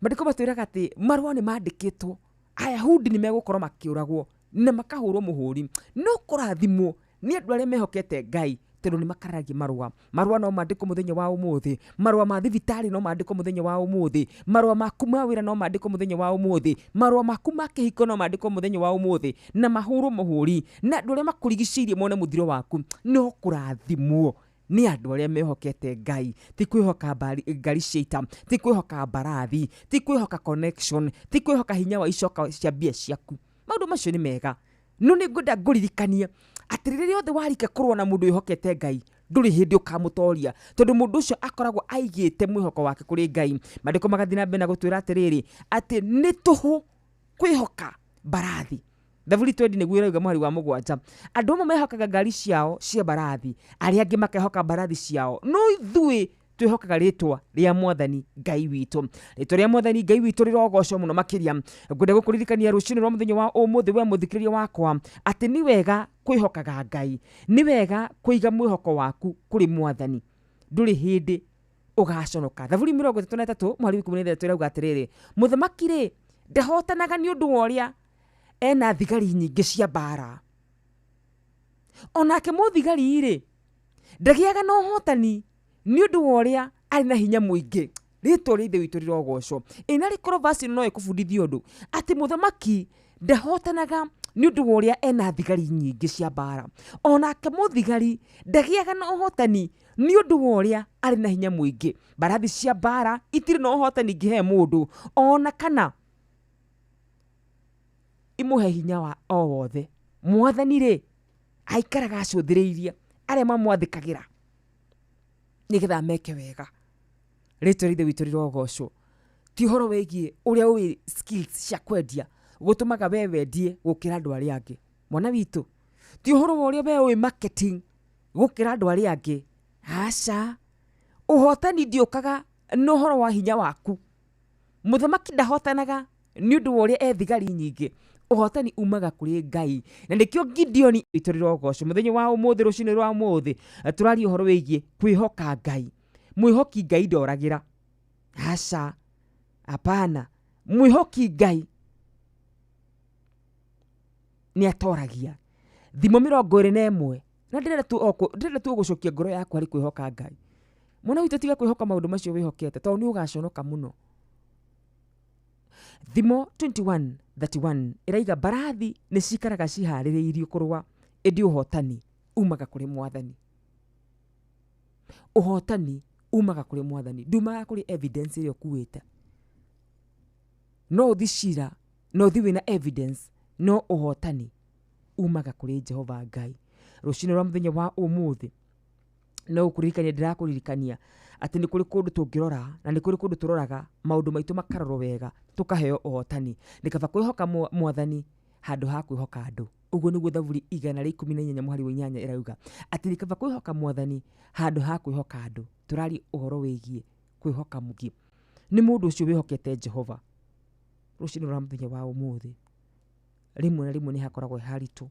Maandĩko matwĩraga atĩ marũa nĩ mandĩkĩtwo, Ayahudi nĩ megũkorwo makĩũragwo na makahũrwo mũhũri, no kũrathimwo nĩ andũ arĩa mehokete Ngai, tondũ nĩ makararagia marũa. Marũa no mandĩkwo mũthenya wa ũmũthĩ, marũa ma thibitarĩ no mandĩkwo mũthenya wa ũmũthĩ, marũa maku ma wĩra no mandĩkwo mũthenya wa ũmũthĩ, marũa maku ma kĩhiko no mandĩkwo mũthenya wa ũmũthĩ, na mahũrwo mũhũri, na andũ arĩa makũrigicĩirie mone mũthiro waku. No kũrathimwo nĩ andũ arĩa mehokete Ngai. Ti kwĩhoka ngari cia ita, ti kwĩhoka mbarathi, ti kwĩhoka connection, ti kwĩhoka hinya wa icoka cia mbia ciaku. Maũndũ macio nĩ mega, no nĩ ngwenda ngũririkanie atĩ rĩrĩa rĩothe warika kũrũa na mũndũ wĩhokete Ngai, ndũrĩ hĩndĩ ũkamũtoria, tondũ mũndũ ũcio akoragwo aigĩte mwĩhoko wake kũrĩ Ngai. Maandĩko magathiĩ na mbere na gũtwĩra atĩrĩrĩ, atĩ nĩ tũhũ kwĩhoka mbarathi. Thaburi 20 nĩguo ĩrauga mũhari wa 7, andũ amwe mehokaga ngari ciao cia mbarathi, arĩa angĩ makehoka mbarathi ciao, no ithuĩ twĩhokaga rĩtwa rĩa Mwathani Ngai witũ. Rĩtwa rĩa Mwathani Ngai witũ rĩrogocwo mũno makĩria. Ngwenda gũkũririkania rũcinĩ rwa mũthenya wa ũmũthĩ, we mũthikĩrĩria wakwa, atĩ nĩ wega kwĩhokaga Ngai, nĩ wega kũiga mwĩhoko waku kũrĩ Mwathani, ndũrĩ hĩndĩ ũgaconoka. Thaburi 33 mũhari wa 13 ĩrauga atĩrĩrĩ, mũthamaki rĩ ndahotanaga nĩ ũndũ wa ũrĩa ena thigari nyingĩ cia mbara, onake mũthigari rĩ ndagĩaga na ũhotani nĩ ũndũ wa ũrĩa arĩ na hinya mũingĩ. Rĩtwa rĩa Ithe witũ rĩrogocwo. Ĩ na rĩkorwo verse ĩno no ĩkũbundithie ũndũ, atĩ mũthamaki ndahotanaga nĩ ũndũ wa ũrĩa ena thigari nyingĩ cia mbara, onake mũthigari ndagĩaga na ũhotani Nĩ ũndũ wa ũrĩa arĩ na hinya mũingĩ. Mbarathi cia mbara itirĩ na ũhotani ingĩhe mũndũ ona kana imũhe hinya wa o wothe. Mwathani rĩ aikaraga acũthĩrĩirie arĩa mamwathĩkagĩra nĩgetha meke wega. Rĩtwa rĩa Ithe witũ rĩrogocwo. Ti ũhoro wĩgiĩ ũrĩa ũĩ skills cia kwendia gũtũmaga we wendie gũkĩra andũ arĩa angĩ. Mwana witũ, ti ũhoro wa ũrĩa we ũĩ marketing gũkĩra andũ arĩa angĩ. Aca, ũhotani ndiũkaga na ũhoro wa hinya waku. Mũthamaki ndahotanaga nĩ ũndũ wa ũrĩa e thigari nyingĩ. Ũhotani umaga kũrĩ Ngai. Na nĩkĩo Gideoni witũ rĩrogocwo. Mũthenya wa ũmũthĩ, rũcinĩ rwa ũmũthĩ, tũraria ũhoro wĩgiĩ kwĩhoka Ngai. Mwĩhoki Ngai ndoragĩra. Aca, hapana. Mwĩhoki Ngai nĩ atoragia. Thimo 21. Na ndĩrenda tu gũcokia ngoro yaku harĩ kwĩhoka Ngai. Mwana witũ, tiga kwĩhoka maũndũ macio wĩhokete tondũ nĩ ũgaconoka mũno. Thimo 21:31 ĩraiga mbarathi nĩ cikaraga ciharĩrĩirio kũrũa, ĩndĩ ũhotani umaga kũrĩ Mwathani. Ũhotani umaga kũrĩ Mwathani, ndumaga kũrĩ evidence ĩrĩa ũkuĩte. No ũthi cira, no ũthi wĩna evidence, no ũhotani umaga kũrĩ Jehova Ngai. Rũcinĩ rwa mũthenya wa ũmũthĩ no gũkũririkania, ndĩrakũririkania atĩ nĩ kũrĩ kũndũ tũngĩrora na nĩ kũrĩ kũndũ tũroraga maũndũ maitũ makarorwo wega tũkaheo ũhotani. Nĩ kaba kwĩhoka Mwathani handũ ha kwĩhoka andũ. Ũguo nĩguo Thaburi 118 mũhari wa 8 ĩrauga atĩ nĩ kaba kwĩhoka Mwathani handũ ha kwĩhoka andũ. Tũraria ũhoro wĩgiĩ kwĩhoka mũngĩ. Nĩ mũndũ ũcio wĩhokete Jehova. Rũcinĩ rwa mũthenya wa ũmũthĩ rĩmwe na rĩmwe nĩ hakoragwo he haritũ.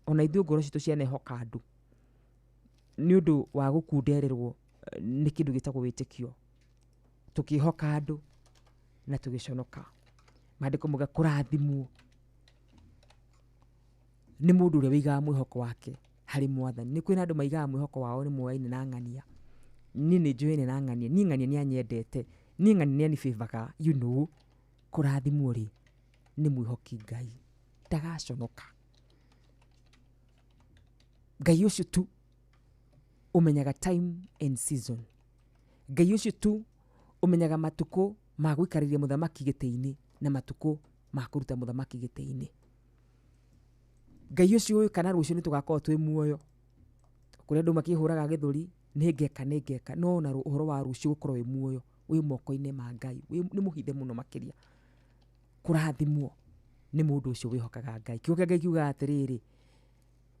Ona ithuĩ ngoro citũ cianehoka andũ nĩ ũndũ wa gũkundererwo nĩ kĩndũ gĩtagwo wĩtĩkio. Tũkĩhoka andũ na tũgĩconoka. Maandĩko mauga kũrathimwo nĩ mũndũ ũrĩa wĩigaga mwĩhoko wake harĩ Mwathani. Nĩ kwĩna andũ maigaga mwĩhoko wao nĩ moyaine na ng'ania. Niĩ nĩ njũyaine na ng'ania. Niĩ ng'ania nĩ anyendete. Niĩ ng'ania nĩ anibĩbaga. You know, kũrathimwo rĩ nĩ mwĩhoki Ngai. Ndagaconoka. Ngai ũcio tu ũmenyaga time and season. Ngai ũcio tu ũmenyaga matukũ ma gũikarĩria mũthamaki gĩtĩ-inĩ na matukũ ma kũruta mũthamaki gĩtĩ-inĩ. Ngai ũcio ũyũ kana rũciũ nĩ tũgakorwo twĩ muoyo. Kũrĩa andũ makĩhũraga gĩthũri, nĩ ngeka, no ona ũhoro wa rũciũ gũkorwo wĩ muoyo wĩ moko-inĩ ma Ngai, nĩ mũhithe mũno makĩria. Kũrathimwo nĩ mũndũ ũcio wĩhokaga Ngai. Kiugo kĩa Ngai kiugaga atĩrĩrĩ,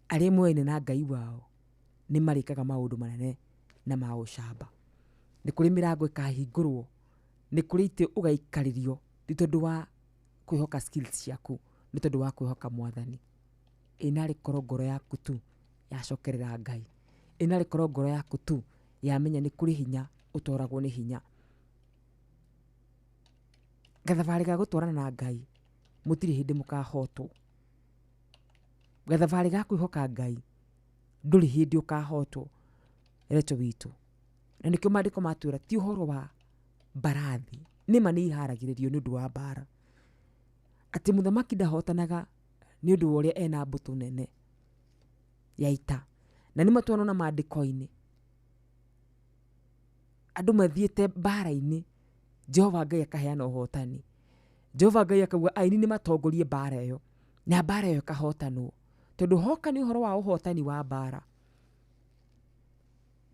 arĩa moyaine na Ngai wao nĩ marĩkaga maũndũ manene na ma ũcamba. Nĩ kũrĩ mĩrango ĩkahingũrwo, nĩ kũrĩ itĩ ũgaikarĩrio, ti tondũ wa kwĩhoka skills ciaku, nĩ tondũ wa kwĩhoka Mwathani. Ĩ narĩ korwo ngoro yaku tu yacokerera Ngai. Ĩ narĩ korwo ngoro yaku tu yamenya nĩ kũrĩ hinya ũtoragwo nĩ hinya. Gathabarĩ ga gũtwarana na Ngai mũtirĩ hĩndĩ mũkahotwo. Gathabarĩ ga kwĩhoka Ngai ndũrĩ hĩndĩ ũkahotwo. Reto witũ. Na nĩkĩo maandĩko matwĩra ti ũhoro wa mbarathi, nĩma nĩ iharagĩrĩrio nĩ ũndũ wa mbara. Atĩ mũthamaki ndahotanaga nĩ ũndũ wa ũrĩa ena mbũtũ nene ya ita. Na nĩma tuonona maandĩko-inĩ andũ mathiĩte mbara-inĩ, Jehova Ngai akaheana ũhotani. Jehova Ngai akauga aini nĩ matongorie mbara ĩyo, na mbara ĩyo ĩkahotanwo. Tondũ hoka nĩ ũhoro wa ũhotani wa mbara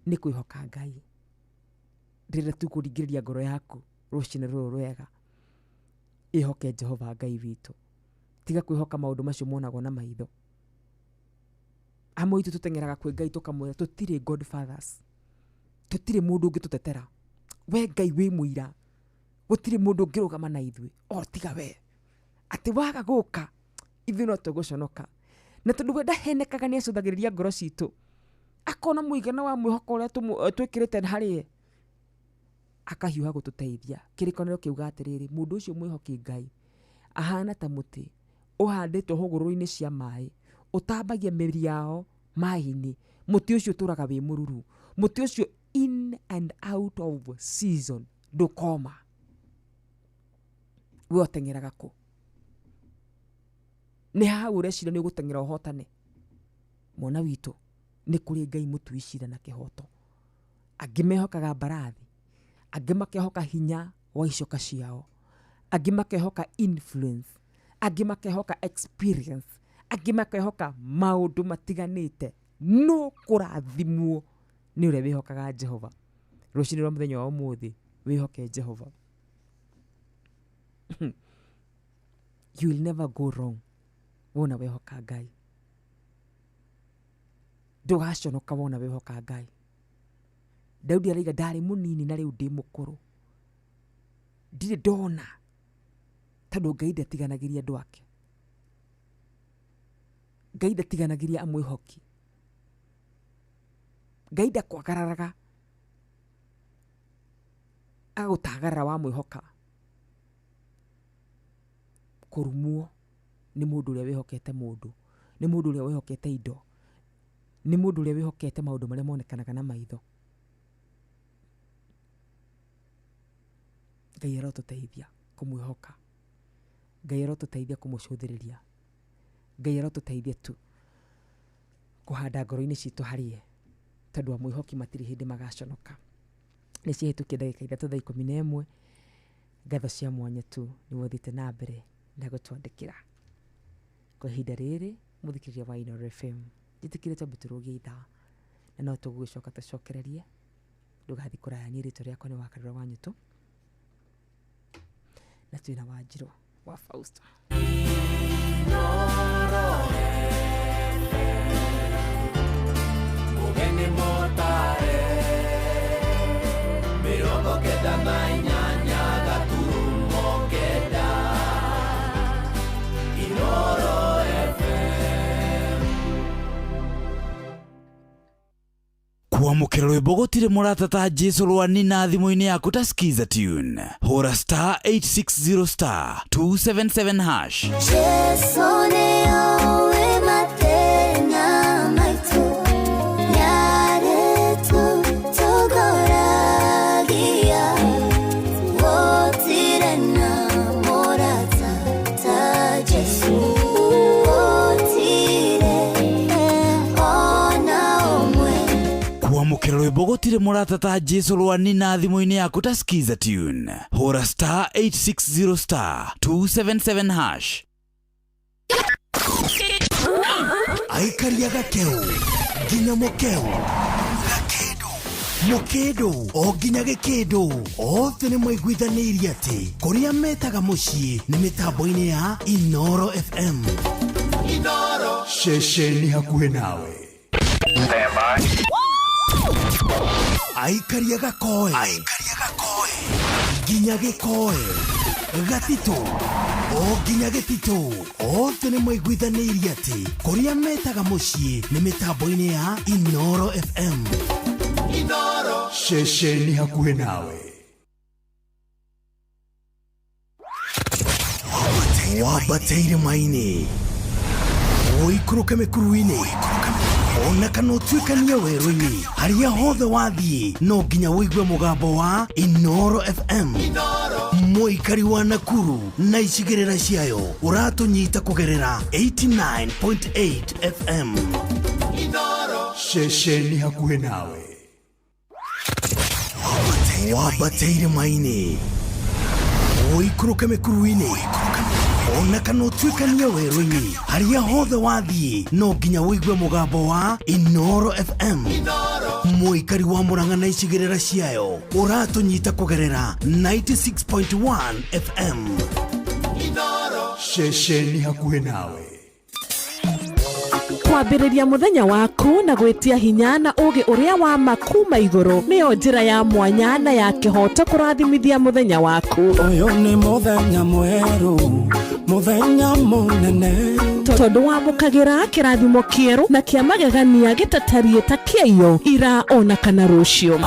nĩ kwĩhoka Ngai. Ndĩrenda tu kũringĩrĩria ngoro yaku rũcinĩ rũrũ rwega, ĩhoke Jehova Ngai witũ. Tiga kwĩhoka maũndũ macio monagwo na maitho. Amwe aitũ tũteng'eraga kwĩ Ngai tũkamwĩra tũtirĩ godfathers, tũtirĩ mũndũ ũngĩtũtetera. We Ngai wĩ mũira, gũtirĩ mũndũ ũngĩrũgama na ithuĩ o tiga we. Atĩ waga gũka ithuĩ no tũgũconoka. Na tondũ we ndahenekaga nĩ acũthagĩrĩria ngoro citũ, akona mũigana wa mwĩhoko ũrĩa twĩkĩrĩte harĩ ye, akahiũha gũtũteithia. Kĩrĩkanĩro kĩuga atĩrĩrĩ, mũndũ ũcio mwĩhoki Ngai ahana ta mũtĩ ũhandĩtwo hũgũrũrũ-inĩ cia maĩ, ũtambagia mĩri yao maĩ-inĩ. Mũtĩ ũcio ũtũraga wĩ mũruru. Mũtĩ ũcio in and out of season ndũkoma. We ũteng'eraga kũ? Nĩ hau ũreciria nĩ ũgũteng'era ũhotane? Mwana witũ, nĩ kũrĩ Ngai mũtui cira na kĩhoto. Angĩ mehokaga mbarathi, angĩ makehoka hinya wa icoka ciao, angĩ makehoka influence, angĩ makehoka experience, angĩ makehoka maũndũ matiganĩte. No kũrathimwo nĩ ũrĩa wĩhokaga Jehova. Rũcinĩ rwa mũthenya wa ũmũthĩ wĩhoke Jehova. You will never go wrong wona wehoka Ngai. Ndũgaconoka wona wehoka Ngai. Daudi araiga ndarĩ mũnini na rĩu ndĩ mũkũrũ, ndirĩ ndona, tondũ Ngai ndatiganagĩria andũ ake. Ngai ndatiganagĩria amwĩhoki. Ngai ndakwagararaga agagũtagarara wamwĩhoka. Kũrumwo nĩ mũndũ ũrĩa wĩhokete mũndũ, nĩ mũndũ ũrĩa wĩhokete indo, nĩ mũndũ ũrĩa wĩhokete maũndũ marĩa monekanaga na maitho. Ngai arotũteithia kũmwĩhoka. Ngai arotũteithia kũmũcũthĩrĩria. Ngai arotũteithia tu kũhanda ngoro-inĩ citũ harĩ ye, tondũ amwĩhoki matirĩ hĩndĩ magaconoka. Nĩ ciahĩtũkia ndagĩka 3 thaa 11. Ngatho cia mwanya tu nĩ wothiĩte na mbere na gũtwandĩkĩra. Kwa ihinda rĩrĩ mũthikĩrĩria wa Inooro FM, njĩtĩkĩre twambe tũrũgie ithaa na no tũgũgĩcoka tũcokererie. Ndũgathiĩ kũraya, niĩ rĩtwa rĩakwa nĩ Wakarura wa Nyũtũ na twĩna Wanjirũ wa Fausto. Mũgeni mũtare 98.9 Inooro FM. Kwamũkĩra rwĩmbo gũtirĩ mũrata ta Jesu rwani na thimũ-inĩ yaku ta Skiza Tune. Hũra star 860 star 277 hash. Jesu nĩoĩ mathĩna maitũ, nĩarĩtũtongoragia. Gũtirĩ na mũrata ta Jesu, gũtirĩ ona ũmwe. Kwamũkĩra rwĩmbo gũtirĩ mũrata ta Jesu rwani na thimũ-inĩ yaku ta Skiza Tune. Hũra star 860 star 277 hash. Aikaria gakeu nginya mũkeu, mũkĩndũ o nginya gĩkĩndũ, othe nĩ maiguithanĩirie atĩ kũrĩa metaga mũciĩ nĩ mĩtambo-inĩ ya Inooro FM. Inooro. Ceceni hakuhĩ nawe. Aikaria gakoe nginya gĩkoe, gatitũ o nginya gĩtitũ, othe nĩ maiguithanĩirie atĩ kũrĩa metaga mũciĩ nĩ mĩtambo-inĩ ya Inooro FM. Inooro. Ceceni hakuhĩ nawe. Wambate irĩma-inĩ, ũikũrũke mĩkuru-inĩ, ona kana ũtuĩkanie werũ-inĩ, harĩa hothe wathiĩ no nginya ũigue mũgambo wa Inooro FM. Mũikari wa Nakuru na icigĩrĩra ciayo ũratũnyita kũgerera 89.8 FM. Inooro. Ceceni hakuhĩ nawe. Wambate irĩma-inĩ, ũikũrũke mĩkuru-inĩ, ona kana ũtuĩkanie werũ-inĩ, harĩa hothe wathiĩ no nginya ũigue mũgambo wa Inooro FM. Mũikari wa Murang'a na icigĩrĩra ciayo ũratũnyita kũgerera 96.1 FM. Inooro. Ceceni hakuhĩ nawe. Kwambĩrĩria mũthenya waku na gwĩtia hinya na ũũgĩ ũrĩa wa ma kuma igũrũ nĩyo njĩra ya mwanya na ya kĩhooto kũrathimithia mũthenya waku. Ũyũ nĩ mũthenya mwerũ, mũthenya mũnene, tondũ wamũkagĩra kĩrathimo kĩerũ na kĩa magegania gĩtatariĩ ta kĩaiyo ira ona kana rũciũ.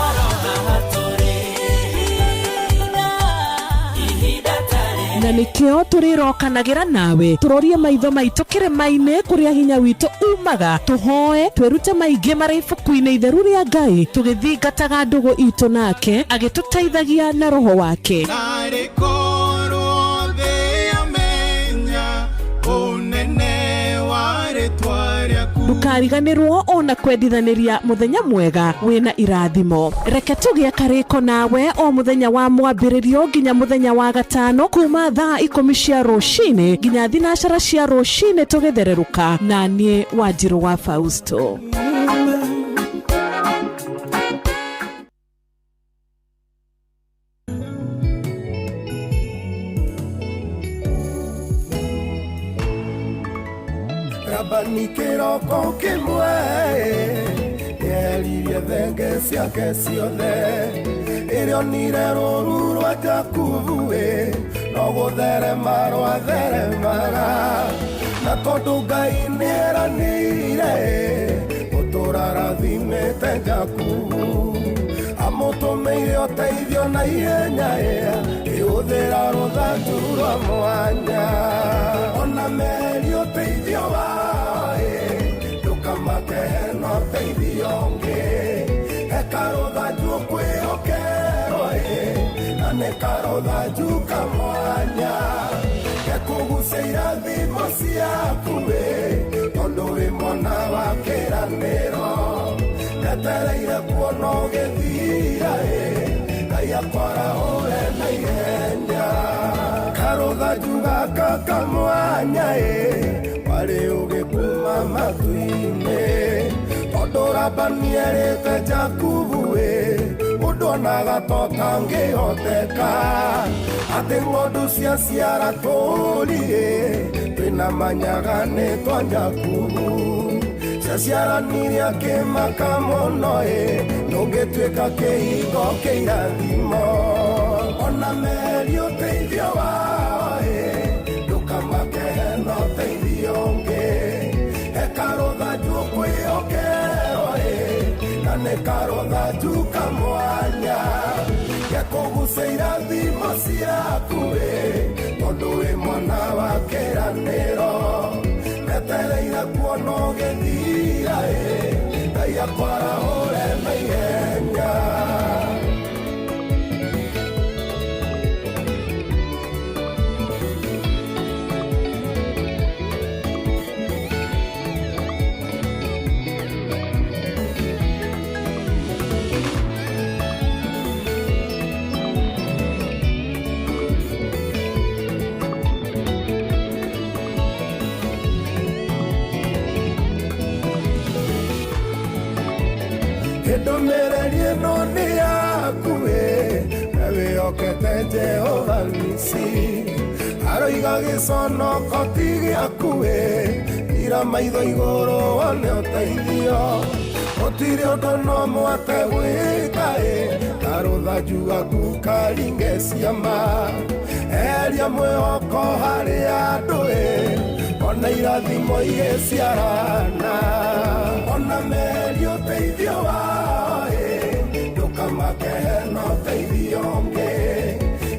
Na nĩkĩo tũrĩrokanagĩra nawe tũrorie maitho maitũ kĩrĩma-inĩ kũrĩa hinya witũ umaga, tũhoe twĩrute maingĩ marĩ ibuku-inĩ itheru rĩa Ngai, tũgĩthingataga ndũgũ itũ nake agĩtũteithagia na roho wake. Narĩ korwo thĩ yamenya ũnene wa rĩtwa rĩaku. Ndũkariganĩrwo ona Ona kwendithanĩria mũthenya mwega wĩna irathimo. Reke tũgĩe karĩko nawe o mũthenya wa mwambĩrĩrio nginya mũthenya wa gatano kuma thaa 10 cia rũcinĩ nginya 9 cia rũcinĩ tũgĩthererũka na niĩ Wanjirũ wa Fausto. Rabani kĩroko kĩmwe nĩeririe thenge ciake ciothe ĩrĩa onire rũru rwa Jakubu ĩ no gũtherema rwatheremaga na tondũ Ngai nĩeranĩire gũtũũra rathimĩte Jakubu amũtũmĩire ũteithio na ihenya ĩhũthĩra rũthanju rwa mwanya ona meri ũteithio wao ndũkamake hena ũteithio ũngĩ he karũthanju ũkwĩhokerwo na nĩ karũthanju kamwanya gekũgucia irathimo ciaku tondũ wĩ mwana wa kĩĩranĩro ndetereire kuona ũgĩthira Ngai akwarahũre na ihenya karũthanju gaka kamwanya warĩ ũgĩkuma matu-inĩ tondũ Labani erĩte Jakubu ũndũ onaga ta ũtangĩhoteka atĩ ng'ondu ciaciara tũũri twĩna manyaga nĩ twa Jakubu ciaciaranirie akĩmaka mũno ndũngĩtuĩka kĩhingo kĩa irathimo ona meri ũteithio wao ndũkamake hena ũteithio ũngĩ he karũthanju ũkwĩhokerwo na nĩ karũthanju kamwanya gekũgucia irathimo ciaku tondũ wĩ mwana wa kĩĩranĩro ndetereire kuona ũgĩthira Ngai akwarahũre na ihenya. Ndũmĩrĩri ĩno nĩ yaku na wĩhokete Jehova Nisi aroiga gĩconoko ti gĩaku ira maitho igũrũ wone ũteithio gũtirĩ ũndũ no mwate gwĩka karũthanju gaku karinge ciama eheria mwĩhoko harĩ andũ ona irathimo igĩciarana ona meri ũteithio wao ndũkamake hena ũteithio ũngĩ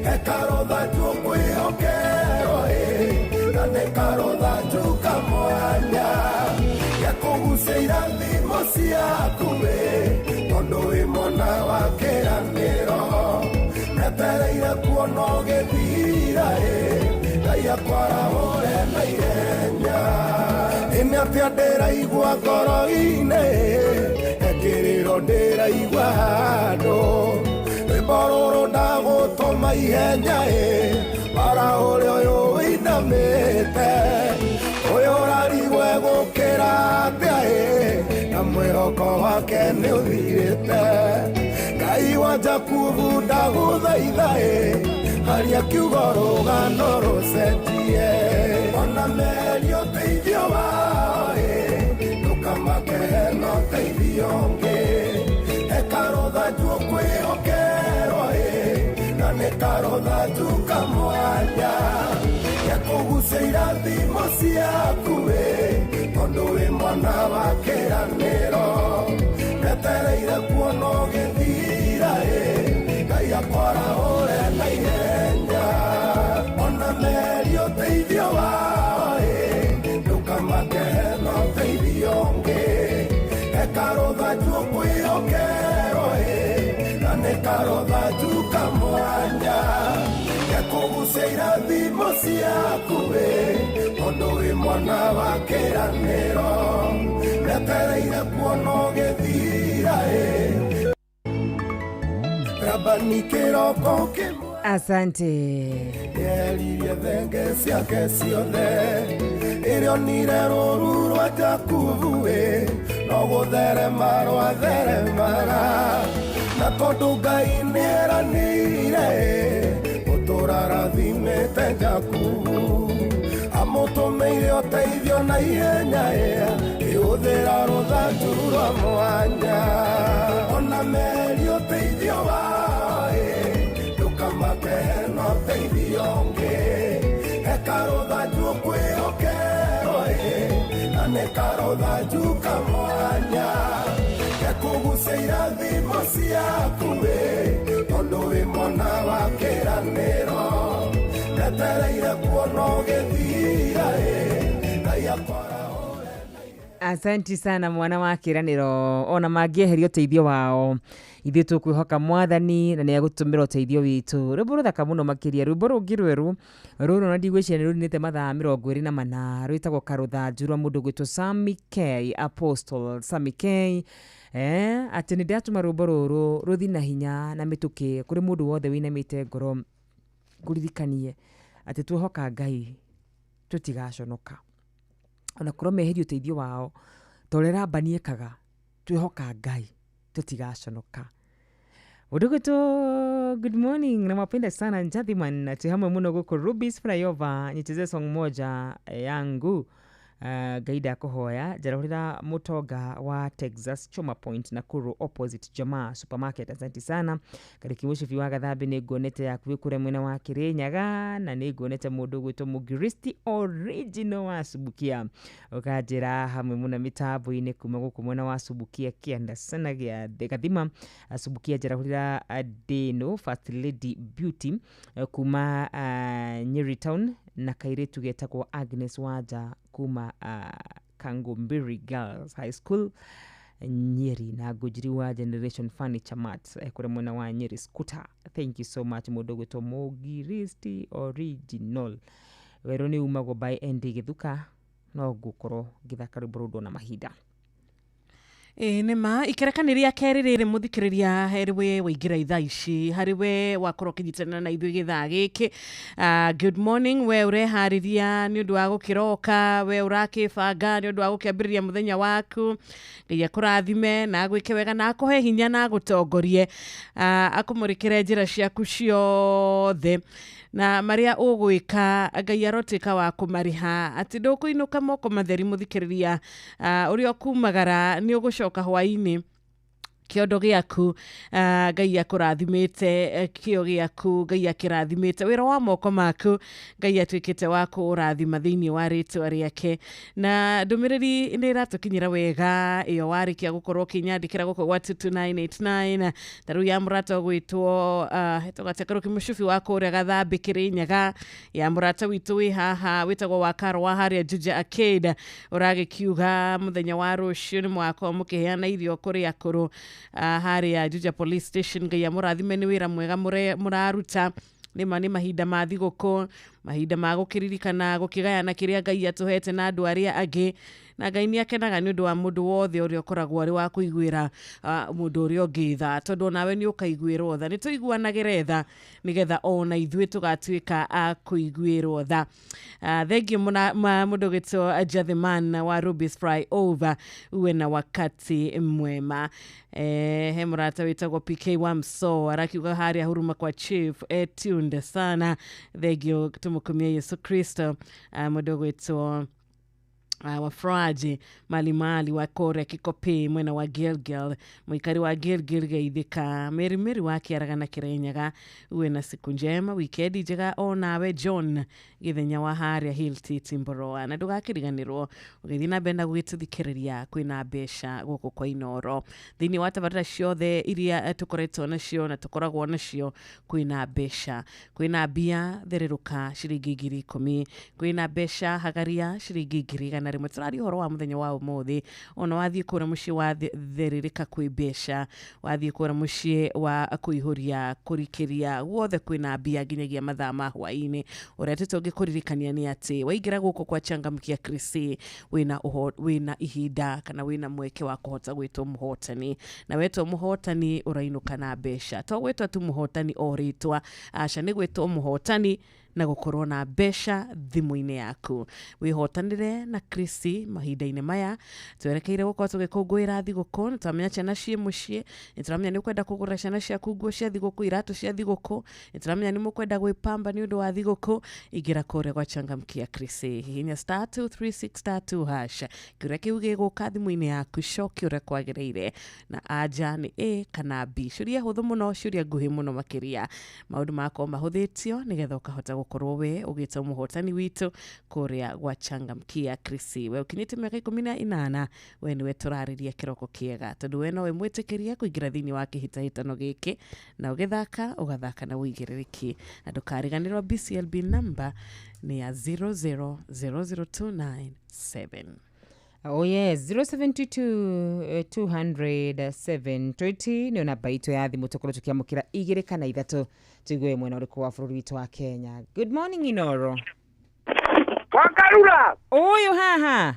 he karũthanju ũkwĩhokerwo na nĩ karũthanju kamwanya gekũgucia irathimo ciaku tondũ wĩ mwana wa kĩĩranĩro ndetereire kuona ũgĩthira Ngai akwarahũre na ihenya ĩnĩ atĩa ndĩraigua ngoro-inĩ ekĩrĩro ndĩraigua handũ rwĩmbo rũrũ ndagũtũma ihenya warahũre ũyũ wĩinamĩte ũyũ ũrarigwo egũkĩra atĩa na mwĩhoko wake nĩ ũthirĩte Ngai wa Jakubu ndagũthaitha haria kiugo rũgano rũcenjie ona meri ũteithio wao ndũkamake hena ũteithio ũngĩ he karũthanju ũkwĩhokerwo na nĩ karũthanju kamwanya gekũgucia irathimo ciaku tondũ wĩ mwana wa kĩĩranĩro ndetereire kuona ũgĩthira Ngai akwarahũre na ihenya ona meri ũteithio wao ndũkamake hena ũteithio ũngĩ he karũthanju ũkwĩhokerwo na nĩ karũthanju kamwanya gekũgucia irathimo ciaku tondũ wĩ mwana wa kĩĩranĩro. Ndetereire kuona ũgĩthira ĩ Rabani kĩroko kĩmwe Asante. Yeririe thenge ciake ciothe ĩrĩa onire rũru rwa Jakubu ĩ no gũtherema rwatheremaga na tondũ Ngai nĩeranĩire ĩ gũtũũra arathimĩte Jakubu amũtũmĩire ũteithio na ihenya ĩ ĩhũthĩra rũthanju rwa mwanya ona merie ũteithio wao ĩ ndũkamake hena ũteithio ũngĩ he karũthanju kwĩhokerwo ĩ na nĩ karũthanju kamwanya gekũgucia irathimo ciaku ĩ tondũ wĩ mwana wa kĩranĩro ndetereire kuona ũgĩthira ĩ Ngai akwara. Asanti sana mwana wa kĩranĩro ona mangĩeheria ũteithio wao ithuĩ tũkwĩhoka mwathani na nĩ egũtũmĩra ũteithio witũ. Rwĩmbo rũthaka mũno makĩria, rwĩmbo rũngĩ rwerũ rũrũ na ndigwĩciria nĩ rũninĩte mathaa 24, rwĩtagwo karũthanju rwa mũndũ gwĩtwo Sammy K, Apostle Sammy K. Atĩ nĩ ndatũma rwĩmbo rũrũ rũthi na hinya na mĩtũkĩ kũrĩ mũndũ wothe wĩinamĩte ngoro, ngũririkanie atĩ twehoka Ngai tũtigaconoka ona korwo meherie ũteithio wao ta ũrĩa Labani ekaga, twĩhoka Ngai tũtigaconoka. Mũndũ gwĩtwo good morning, nawapenda sana Njathiman, twĩ hamwe mũno gũkũ Rubis Flyover, nicheze song moja yangu. Ngai ndakũhoya njarahũrĩra mũtonga wa Texas Choma Point Nakuru opposite Jamaa Supermarket. Asante sana. Kariki mũcibi wa Gathambi nĩ nguonete yaku wĩ kũrĩa mwena wa Kĩrĩnyaga, na nĩ nguonete mũndũ ũgwĩtwo Mũgiristi original wa Subukia, ũkanjĩra hamwe mũno mĩtambo-inĩ kuma gũkũ mwena wa Subukia kĩanda sana gĩa Gathima. Subukia njarahũrĩra Deno First Lady Beauty kuma Nyeri Town, na kairĩtu getagwo Agnes Wanja kuma Kangumbiri Girls High School Nyeri, na Ngũnjiri wa Generation Furniture Mart kũrĩa mwena wa Nyeri Scooter. Thank you so much mũndũ ũgwĩtwo Mũgiristi original. Werũ nĩ umagwo by Andy Gĩthuka, no ngũkorwo ngĩthaka rwĩmbo rũu ndona mahinda. Ĩĩ nĩ ma ikereka nĩ rĩa kerĩ rĩrĩ mũthikĩrĩria harĩ we waingĩra ithaa ici, harĩ we wakorwo ũkĩnyitanĩra na ithuĩ gĩthaa gĩkĩ. Good morning we ũreharĩria nĩ ũndũ wa gũkĩroka, we ũrakĩbanga nĩ ũndũ wa gũkĩambĩrĩria mũthenya waku. Ngai akũrathime na agwĩke wega na akũhe hinya na agũtongorie, akũmũrĩkĩre njĩra ciaku ciothe na marĩa ũgwĩka Ngai arotuĩka wa kũmarĩha atĩ ndũkũinũka moko matheri mũthikĩrĩria. Ũrĩa ũkumagara nĩ ũgũcoka hwaĩ-inĩ kĩondo gĩaku Ngai akũrathimĩte, kĩo gĩaku Ngai akĩrathimĩte, wĩra wa moko maku Ngai atuĩkĩte wa kũũrathima thĩinĩ wa rĩtwa rĩake. Na ndũmĩrĩri nĩ ĩratũkinyĩra wega ĩyo warĩkia gũkorwo ũkĩnyandĩkĩra gũkũ gwa 22989 ta rĩu ya mũrata ũgwĩtwo hetagwo atĩa Karuki Mũcubi wa kũrĩa Gathambĩ Kĩrĩnyaga, ya mũrata witũ wĩ haha wĩtagwo wa Karo wa harĩa Juja Arcade, ũragĩkiuga mũthenya wa rũciũ nĩ mũgakorwo mũkĩheana irio kũrĩ akũrũ harĩa Juja Police Station. Ngai amũrathime nĩ wĩra mwega mũraruta. Nĩma nĩ mahinda ma thigũkũ, mahinda ma gũkĩririkana gũkĩgayana kĩrĩa Ngai atũhete na andũ arĩa angĩ, na Ngai nĩ akenaga nĩ ũndũ wa mũndũ wothe ũrĩa ũkoragwo arĩ wa kũiguĩra mũndũ ũrĩa ũngĩ tha, tondũ onawe nĩ ũkaiguĩrwo tha. Nĩ tũiguanagĩre tha nĩgetha ona ithuĩ tũgatuĩka a kũiguĩrwo tha. Thengiũ mũndũ ũgwĩtwo Jathiman wa Rubis Flyover, uwe na wakati mwema. He mũrata wĩtagwo PK Wamso arakiuga harĩa Huruma kwa Chief tunde sana. Thengiũ tũmũkumie Yesu Kristo. Mũndũ ũgwĩtwo wafraji malimali wa kore Kikopi mwena wa Gilgil, mwikari wa Gilgil geithika Meri Meri wa Kĩaraga na Kĩrĩnyaga, uwe na siku njema, wikendi njega onawe John Gĩthenya wa harĩa Hilti Timboroa. Na ndũgakĩriganĩrwo ũgĩthiĩ na mbere na gũgĩtũthikĩrĩria kwĩna mbeca gũkũ kwa Inooro thĩinĩ wa tabarĩra ciothe iria tũkoretwo nacio na tũkoragwo nacio, kwĩna mbeca, kwĩna mbia thererũka ciringi 10,000, kwĩna mbeca hagaria ciringi 100,000 101. Tũraria ũhoro wa mũthenya wa ũmũthĩ, ona wathiĩ kũrĩa mũciĩ wa therereka kwĩ mbeca, wathiĩ kũrĩa mũciĩ wa kũihũria kũrikĩria guothe kwĩna mbia nginyagia mathaa ma hwaĩ-inĩ. Ũrĩa tũtũngĩkũririkania nĩ atĩ waingĩra gũkũ kwa Changamkia Krisi wĩna ihinda kana wĩna mweke wa kũhota gwĩtwo mũhotani, na wetwo mũhotani ũrainũka na mbeca. To gwĩtwo tu mũhotani o rĩtwa, aca, nĩ gwĩtwo mũhotani na gũkorwo na mbeca thimũ-inĩ yaku. Wĩhotanĩre na Krisi mahinda-inĩ maya twerekeire gũkorwo tũgĩkũngũĩra thigũkũ. Nĩ twamenya ciana ciĩ mũciĩ, nĩ tũramenya nĩ ũkwenda kũgũrĩra ciana ciaku nguo cia thigũkũ, iratũ cia thigũkũ, nĩ tũramenya nĩ mũkwenda gwĩpamba nĩ ũndũ wa thigũkũ. Ingĩra kũrĩa gwa Changamkia Krisi, hihinya *236*2#, kĩũria kĩu gĩgũka thimũ-inĩ yaku, cokia ũrĩa kwagĩrĩire, na anja nĩ A kana B. Ciũria hũthũ mũno, ciũria nguhĩ mũno makĩria, maũndũ magakorwo mahũthĩtio nĩgetha ũkahota gũkorwo we ũgĩtwo mũhotani witũ kũrĩa gwa Changamkia Krisi. We ũkinyĩte mĩaka 18, we nĩwe tũrarĩria kĩroko kĩega, tondũ we nowe mwĩtĩkĩrie kũingĩra thĩinĩ wa kĩhĩtahĩtano gĩkĩ, na ũgĩthaka ũgathaka na ũigĩrĩrĩki, na ndũkariganĩrwo BCLB number nĩ ya 0000297. Oh yes, 072 200 720 nä namba itå ya thimå tå korwo tå kä amå kä ra igä rä kana ithatå tå mwena å rä kå wa bå rå ri witå wa Kenya. Good morning Inoro. Wakarura å yå haha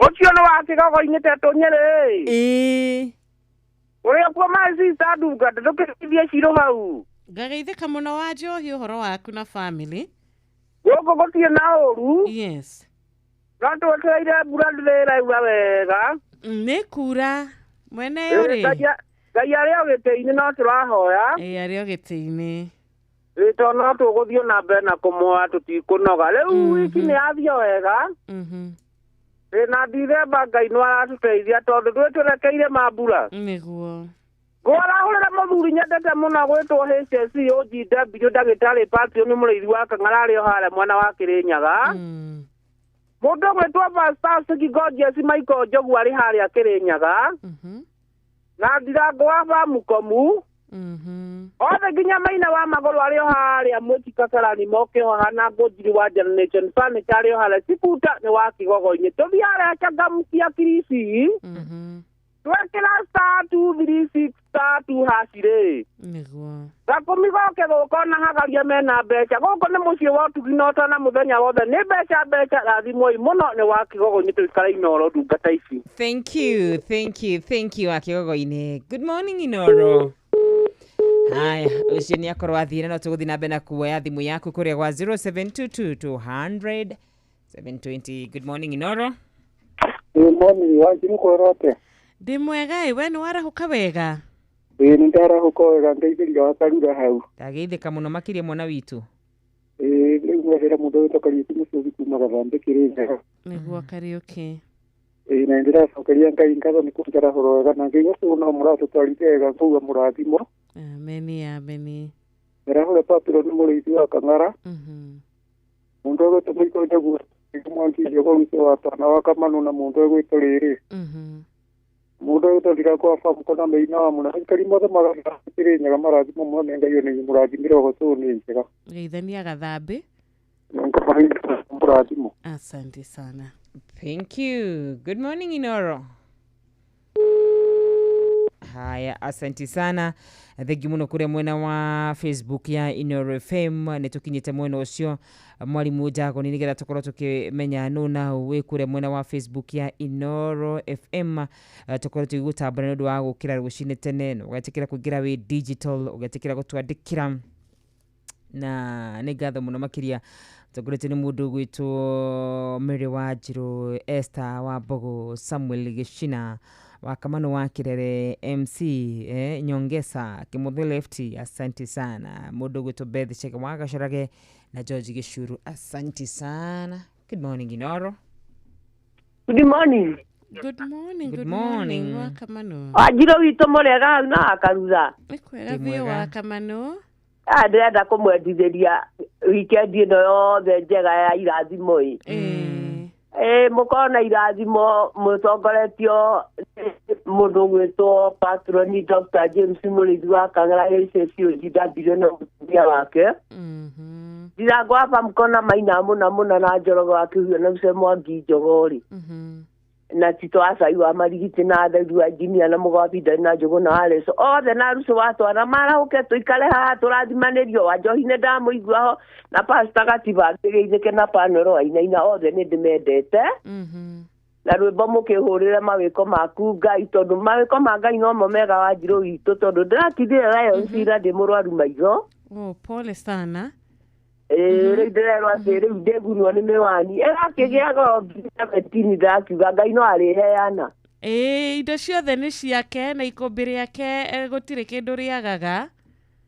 å cio nä wa kä gogo-inä tetå nyerä ä å rä a kuo my sister ndungata ndå kä ithie cirå hau. Ngageithĩka mũno wa njohi, ũhoro waku na family? Gũkũ gũtirĩ na ũru. Yes. No twetereire mbura ndĩraura wega. Nĩ kura mwene yo rĩ. Ngai arĩ o gĩtĩ-inĩ no tũrahoya. Ĩ arĩ o gĩtĩ-inĩ. Ĩ tondũ no tũgũthiĩ na mbere na kũmũhoya tũtikũnoga. Rĩu wiki nĩ yathiĩ wega. Ĩ na Ndithemba Ngai nĩ aratũteithia tondũ ndwĩtũrekeire mambura. Nĩguo. Ngwarahũrĩra mũthuri nyendete mũno gwĩtwo HSC OGW ndagĩtarĩ Patio nĩ mũrĩithi wa Kang'ara arĩ o harĩa mwena wa Kĩrĩnyaga. Mũndũ gwĩtwo Pastor Gorgeous Michael Njogu arĩ harĩa Kĩrĩnyaga. Na Ndirango wa Bamukomu. Othe nginya Maina wa Magũrũ arĩ o harĩa Mwĩti Kasarani moke ho, na Ngũnjiri wa Generation Furniture arĩ o harĩa Sikuta nĩ wa Kĩgogo-inĩ. Tũthiĩ harĩa Changamkia Kirisi. Twekĩra *236*2# rĩ. Nĩguo. Gakũmi goke gũka ona hagaria mena mbeca. Gũkũ nĩ mũciĩ wa ũtugi na ũtana mũthenya wothe nĩ mbeca mbeca, rathimwoi mũno nĩ wa Kĩgogo-inĩ tũikare Inoro ndungata ici. Thank you, thank you, thank you wa Kĩgogo-inĩ. Good morning Inoro. Haya, ũcio nĩ akorwo athire, no tũgũthiĩ na mbere na kuoya thimũ yaku kũrĩa gwa 0722 200 720. Good morning Inoro. Good morning, Wanjiru kwĩrwo atĩa? Ndĩ mwega ĩ, we nĩ warahũka wega? Ĩĩ nĩ ndarahũka wega, ngeithĩria wa Karura hau. Ndageithĩka mũno makĩria mwana witũ. Ĩĩ rĩu mwehera mũndũ wĩtwo Kariũki Mũcũthi kuma Gathambĩ Kĩrĩnyaga. Nĩguo Kariũki. Ĩĩ na nĩndĩracokeria Ngai ngatho nĩ kũnjarahũra wega, na Ngai ũcio no mũratũtwarithia wega ngauga mũrathimwo. Ameni, ameni. Ndarahũra Papiro nĩ mũrĩithi wa Kang'ara. Mũndũ ũgwĩtwo Michael Njogu Mwangi Njogu witũ wa Tana wa Kamanu, na mũndũ ũgwĩtwo rĩrĩ mũndũ ũgwĩtwo Ndirango wa Bamuko na Maina wa Mũna. Aikari mothe Kĩrĩnyaga marathimwo mũno nĩ Ngai nĩ mũrathimire ũhoro nĩ njega. Geithania Gathambĩ. Mũrathimwo. Asante sana. Thank you. Good morning Inoro. Haya, asante sana. Thengi muno kuria mwena wa Facebook ya Inoro FM. Nĩ tũkinyĩte mwena ũcio mwarimu Jagoni nĩgetha tũkorwo tũkĩmenya nũ na wĩ kũrĩa mwena wa Facebook ya Inoro FM. Tũkorwo tũgĩgũtambũra nĩ ũndũ wa gũkĩra rũcinĩ tene, na ũgetĩkĩra kũingĩra wĩ digital, ũgetĩkĩra gũtwandĩkĩra, na nĩ ngatho mũno makĩria. Tũkoretwo nĩ mũndũ ũgwĩtwo Mary Wanjiru, Esther wa Mbogo, Samuel Gĩcina wa Kamano wa Kirere, MC Nyongesa Kimotho Lefty, asante sana. Mũndũ ũgwĩtwo Beth Chege wa Gacarage na George Gĩcuru, asante sana. Good morning Inoro. Good morning. Good morning, good morning wa Kamano. Wanjiru witũ mũrĩega hau na wa Karura. Nĩ kwega biũ wa Kamano. Ndĩrenda kũmwendithĩria wikendi ĩno yothe njega ya irathimo ĩ. Mũkorwo na irathimo mũtongoretio mũndũ ũgwĩtwo Patroni Dr. James Mũrĩithi wa Kang'ara HSC OGW na mũtumia wake. Ndirango aba mkona maina mũna mũna na Njoroge wa Kĩhuyo na Mce Mwangi Njogori. Na Tito Acai wa Marigiti na Theru wa Engineer na Mũgwabinda na Njũgũ na Areco othe na Aruco wa Twana marahũke tũikare haha tũrathimanĩrio. Wa Njohi nĩ ndamũigua ho na Pastor Gatiba ngĩgeithĩke na Panoro Wainaina othe nĩ ndĩmendete. Na rwĩmbo mũkĩhũrĩre mawĩko maku Ngai tondũ mawĩko ma Ngai nomo mega wa Njirũ witũ tondũ ndĩratindire Lions ira ndĩ mũrwaru maitho. Oh, pole sana. Rĩu ndĩrerwo atĩ rĩu ndĩgunwo nĩ mĩwani ĩgakĩgĩa goro 17 ndakiuga Ngai no arĩheana. Indo ciothe nĩ ciake na ikũmbĩ rĩake gũtirĩ kĩndũ rĩagaga.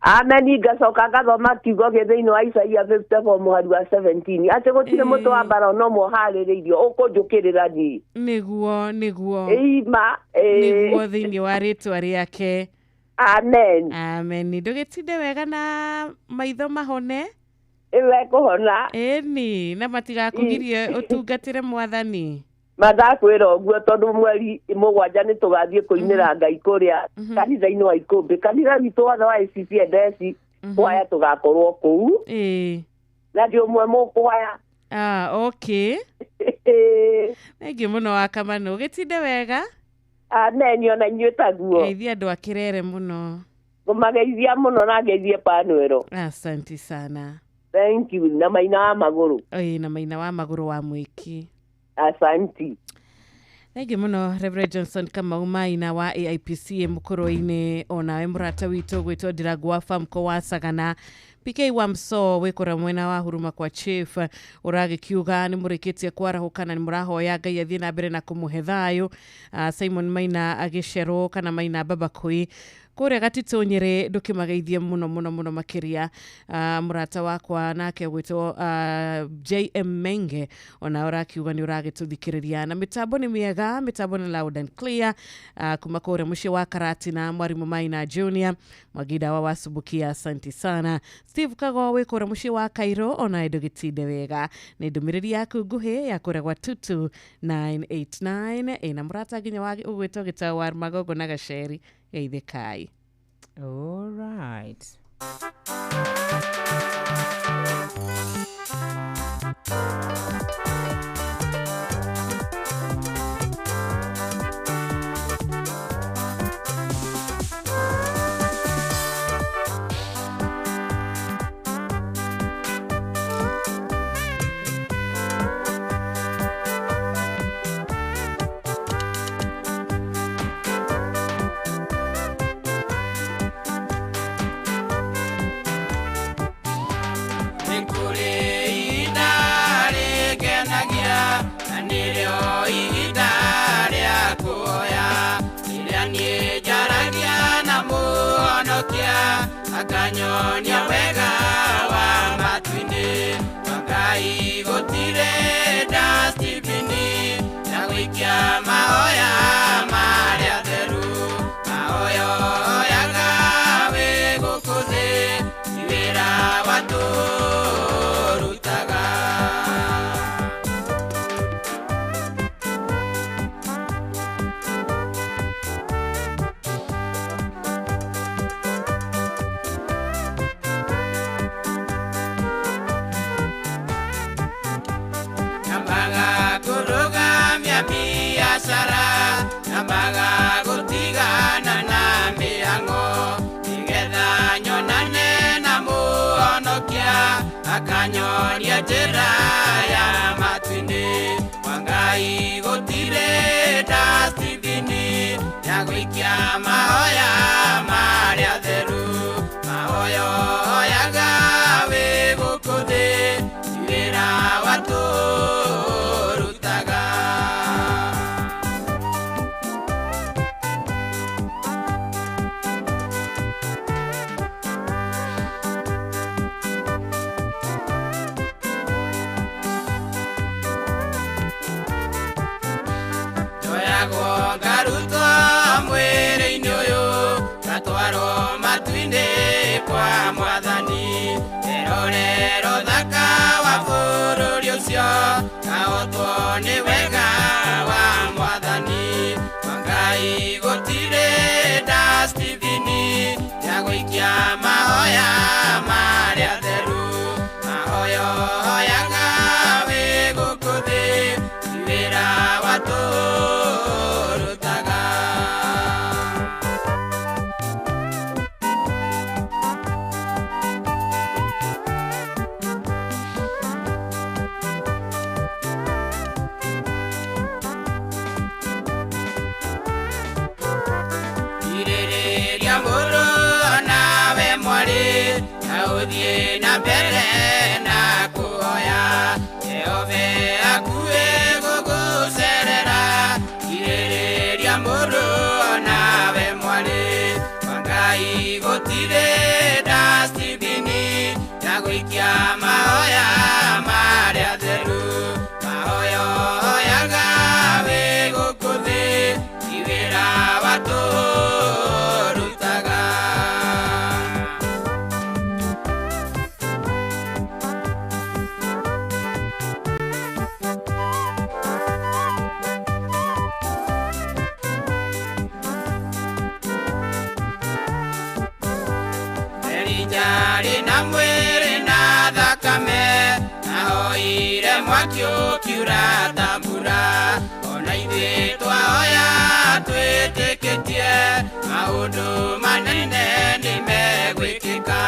Ameni. Ngacoka ngathoma kiugo gĩ thĩinĩ wa Isaia 54 mũhari wa 17 atĩ gũtirĩ mũtĩ wa mbara no mwoharĩrĩirio ũkũnjũkĩrĩra niĩ. Nĩguo nĩguo. Ĩima. Nĩguo thĩinĩ wa rĩtwa rĩake. Amen. Amen. Ndũgĩtinde wega na maitho mahone. Ĩwe kũhona. Ĩni na matigakũgirie ũtungatĩre Mwathani. Mandakwĩra ũguo tondũ mweri 7 nĩ tũgathiĩ kũinĩra Ngai kũrĩa kanitha-inĩ wa Ikũmbĩ. Kanitha witũ wothe wa ACC Endesi kwaya tũgakorwo kũu. Na ndi ũmwe mũkwaya. Ah, okay. Thengiũ mũno wa Kamanu. Ũgĩtinde wega. Amen. Ona inyuĩ taguo. Geithia andũ a Kĩrere mũno. Ngũmageithia mũno na ngeithie Panuelo. Asante sana. Thank you. Na maina wa magũrũ. Ĩĩ, na maina wa magũrũ wa mwĩki. Asante. Thengiũ mũno Reverend Johnson Kamau Maina wa AIPCA mũkũrũ-inĩ onawe mũrata witũ gwĩtwo Ndirango wa Famco wa Sagana PK wa Mso wĩkũra mwena wa Huruma kwa Chief ũragĩkiuga nĩ mũrĩkĩtie kwarahũka na nĩ mũrahoya Ngai athiĩ na mbere na kũmũhe thayũ. Simon Maina agĩcerwo kana Maina Babakoi kũrĩa Gatitũ Nyĩrĩ ndũkĩmageithie mũno mũno mũno makĩria. Mũrata wakwa nake gwĩtwo JM Menge ona ũrakiuga nĩ ũragĩtũthikĩrĩria na mĩtambo nĩ mĩega, mĩtambo nĩ loud and clear. Kuma kũrĩa mũciĩ wa Karatina Mwarimũ Maina Junior Mwaginda wa Wasubukia, asante sana. Steve Kago wĩ kũrĩa mũciĩ wa Cairo ona ndũgĩtinde wega. Nĩ ndũmĩrĩri yaku nguhĩ ya kũrĩa gwa 22989 ĩna mũrata nginya wa ũgwĩtwo Gĩtaũ wa Magongo na Gaceri geithĩkai. All right. Akanyonia wega wa matu-inĩ wa Ngai gũtirĩ dustbin ya gũikia mahoya marĩa theru. Mahoya oyaga wĩ gũkũ thĩ ti wĩra wa tũrutaga. Biashara nyambaga gũtigana na mĩhang'o nĩgetha nyonane na Mũhonokia akanyonia njĩra ya matu-inĩ kwa Ngai gũtirĩ dustbin ya gũikia mahoya marĩa theru. Mahoya oyaga wĩ gũkũ thĩ ti wĩra wa tũrutaga. Ngarutwo mwĩrĩ-inĩ ũyũ ngatwarwo matu-inĩ kwa Mwathani erorero thaka wa bũrũri ũcio kahotwo nĩ wega wa Mwathani wa Ngai gũtirĩ dustbin ya gũikia mahoya marĩa theru. Mahoya thĩ ti wĩra wa tũrutaga. Irĩrĩria mũrũ nawe mwarĩ na ũthiĩ na mbere na kũhoya Jehova akuĩ gũgũcerera. Irĩrĩria mũrũ nawe mwarĩ kwa Ngai gũtirĩ dastibini ya gũikia mahoya marĩa theru. Mahoya hoyaga wĩ gũkũ thĩ ti wĩra wa tũrutaga. Elijah na mwĩrĩ na thakame ahoire mwaki ũkiura ta mbura. Ona ithuĩ twahoya twĩtĩkĩtie maũndũ manene nĩ megwĩkĩka.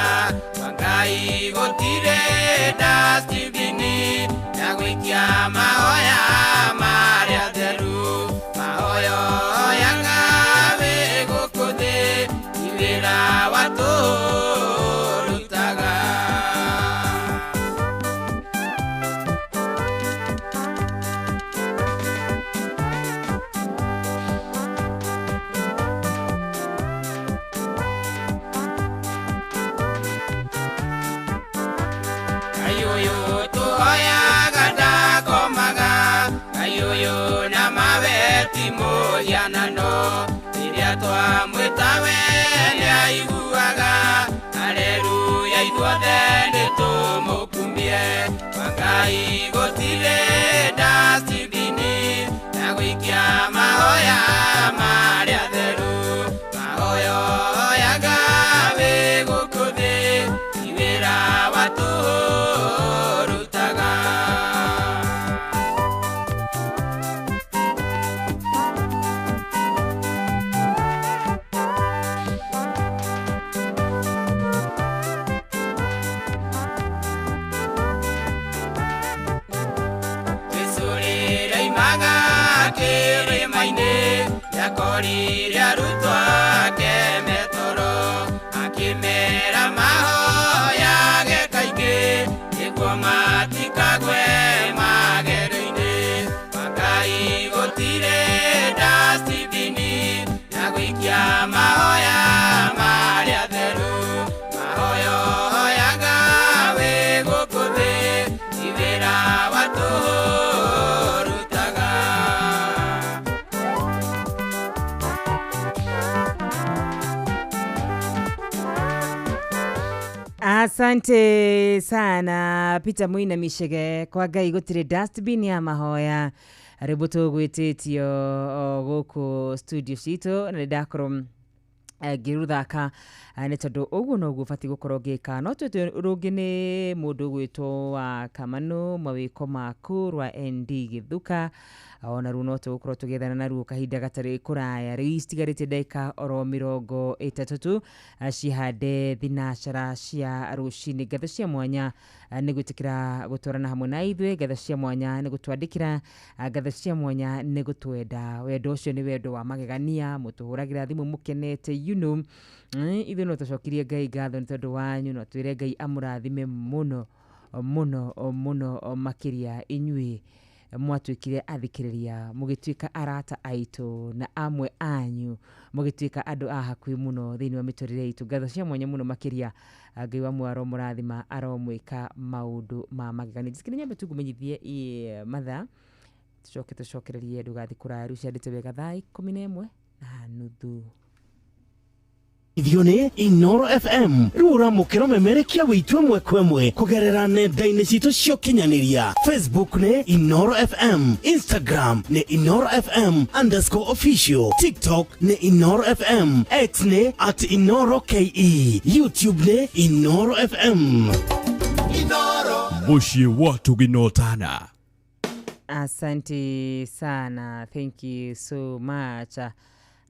Kwa Ngai gũtirĩ dastibini ya gũikia mahoya marĩa theru. Mahoya hoyaga wĩ gũkũ thĩ ti wĩra wa tũrutaga. Ngai ũyũ tũhoyaga ndakomaga, Ngai ũyũ na mawe ti mũhianano. Rĩrĩa twamwĩta we nĩaiguaga, Haleluya ithuothe nĩtũmũkumie. Kwa Ngai gũtirĩ dastibini ya gũikia mahoya marĩa theru. Mahoya hoyaga wĩ gũkũ thĩ ti wĩra wa tũrutaga. Jesũ rĩrĩa oimaga kĩrĩma-inĩ nĩakorire arutwo ake me toro, akĩmera mahoyage kaingĩ nĩguo matikagwe magerio-inĩ. Kwa Ngai gũtirĩ dastibini ya gũikia mahoya marĩa theru. Mahoya hoyaga wĩ gũkũ thĩ ti wĩra wa tũrutaga. Asante sana Peter Muina Micege. Kwa Ngai gũtirĩ dustbin ya mahoya rĩmbo tũgwĩtĩtio o gũkũ studio citũ na nĩndakorwo ngĩrũthaka nĩ tondũ ũguo noguo batiĩ gũkorwo ngĩka. No twĩtwe rũngĩ nĩ mũndũ ũgwĩtwo wa Kamanu mawĩko maku rwa ND Gĩthuka, ona ruo no tũgũkorwo tũgĩethana naruo kahinda gatarĩ kũraya. Rĩu citigarĩte ndagĩka oro 30 tu cihande thinacara cia rũcinĩ. Ngatho cia mwanya nĩ gwĩtĩkĩra gũtwarana hamwe na ithuĩ, ngatho cia mwanya nĩ gũtwandĩkĩra, ngatho cia mwanya nĩ gũtwenda. Wendo ũcio nĩ wendo wa magegania, mũtũhũragĩra thimũ mũkenete you know. Ithuĩ no tũcokirie Ngai ngatho nĩ tondũ wanyu, no twĩre Ngai amũrathime mũno mũno mũno makĩria inyuĩ mwatuĩkire athikĩrĩria, mũgĩtuĩka arata aitũ na amwe anyu mũgĩtuĩka andũ a hakuhĩ mũno thĩinĩ wa mĩtũrĩre itũ. Ngatho cia mwanya mũno makĩria, Ngai wa muoyo aromũrathima, aromwĩka maũndũ ma magegania. Njĩtĩkĩria nyambe tu ngũmenyithie mathaa tũcoke tũcokererie ndũgathiĩ kũraya. Rĩu ciandĩte wega thaa 11:30. Ithio nĩ Inoro FM rĩu ũramũkĩra memerekia wĩitũ ĩmwe kwa ĩmwe kũgerera nenda-inĩ citũ cia ũkinyanĩria. Facebook nĩ Inoro FM, Instagram nĩ Inoro FM _official, TikTok nĩ Inoro FM, X nĩ @InoroKE, YouTube nĩ Inoro FM. Mũciĩ wa Tũginotana. Asante sana, thank you so much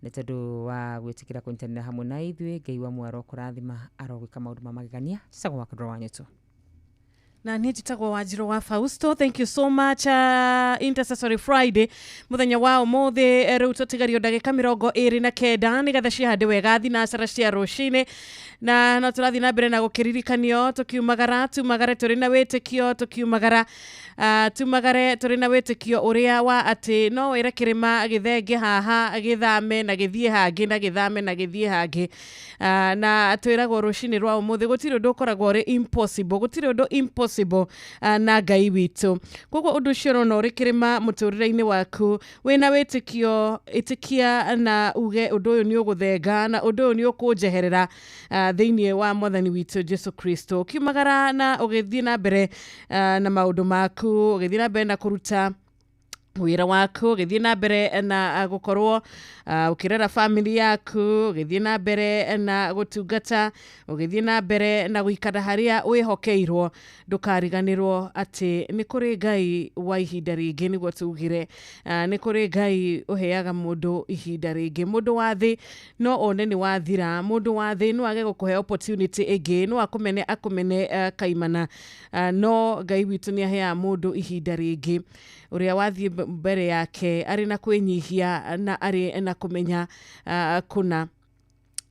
nä tondå wa gwä tä kä ra kå nyitanä hamwe na ithuä. Ngai wa mwaro kå rathima arogwä ka maå ndå ma magegania. Cicagwo wa kåndå wa nyetå. Na niä njĩtagwo Wanjirũ wa Fausto. Thank you so much. Intercessory Friday mũthenya wa ũmũthĩ, rĩu tũtigario ndagĩka 29 nĩgetha cihande wega thinacara cia rũcinĩ, na no tũrathiĩ na mbere na gũkĩririkanio tũkiumagara tumagare tũrĩ na wĩtĩkio, tũkiumagara tumagare tũrĩ na wĩtĩkio ũrĩa wa atĩ no wĩre kĩrĩma gĩthenge haha gĩthame na gĩthiĩ hangĩ na gĩthame na gĩthiĩ hangĩ. Na twĩragwo rũcinĩ rwa ũmũthĩ gũtirĩ ũndũ ũkoragwo ũrĩ impossible, gũtirĩ ũndũ impossible na Ngai witũ. Koguo ũndũ ũcio ũrona ũrĩ kĩrĩma mũtũrĩre-inĩ waku, wĩna wĩtĩkio, ĩtĩkia na uge ũndũ ũyũ nĩ ũgũthenga na ũndũ ũyũ nĩ ũkũnjeherera thĩinĩ wa mwathani witũ Jesu Kristo. Ũkiumagara na ũgĩthiĩ na mbere na maũndũ maku, ũgĩthiĩ na mbere na kũruta wĩra waku, ũgĩthiĩ na mbere na gũkorwo ũkĩrera family yaku, ũgĩthiĩ na mbere na gũtungata, ũgĩthiĩ na mbere na gũikara harĩa wĩhokeirwo, ndũkariganĩrwo atĩ nĩ kũrĩ Ngai wa ihinda rĩngĩ, nĩguo tugire. Nĩ kũrĩ Ngai ũheaga mũndũ ihinda rĩngĩ. Mũndũ wa thĩ no one nĩ wathira, mũndũ wa thĩ no age gũkũhe opportunity ĩngĩ, no akũmene akũmene kaimana, no Ngai witũ nĩ aheaga mũndũ ihinda rĩngĩ. Ũrĩa wathiĩ mbere yake arĩ na kwĩnyihia na arĩ na kũmenya kũna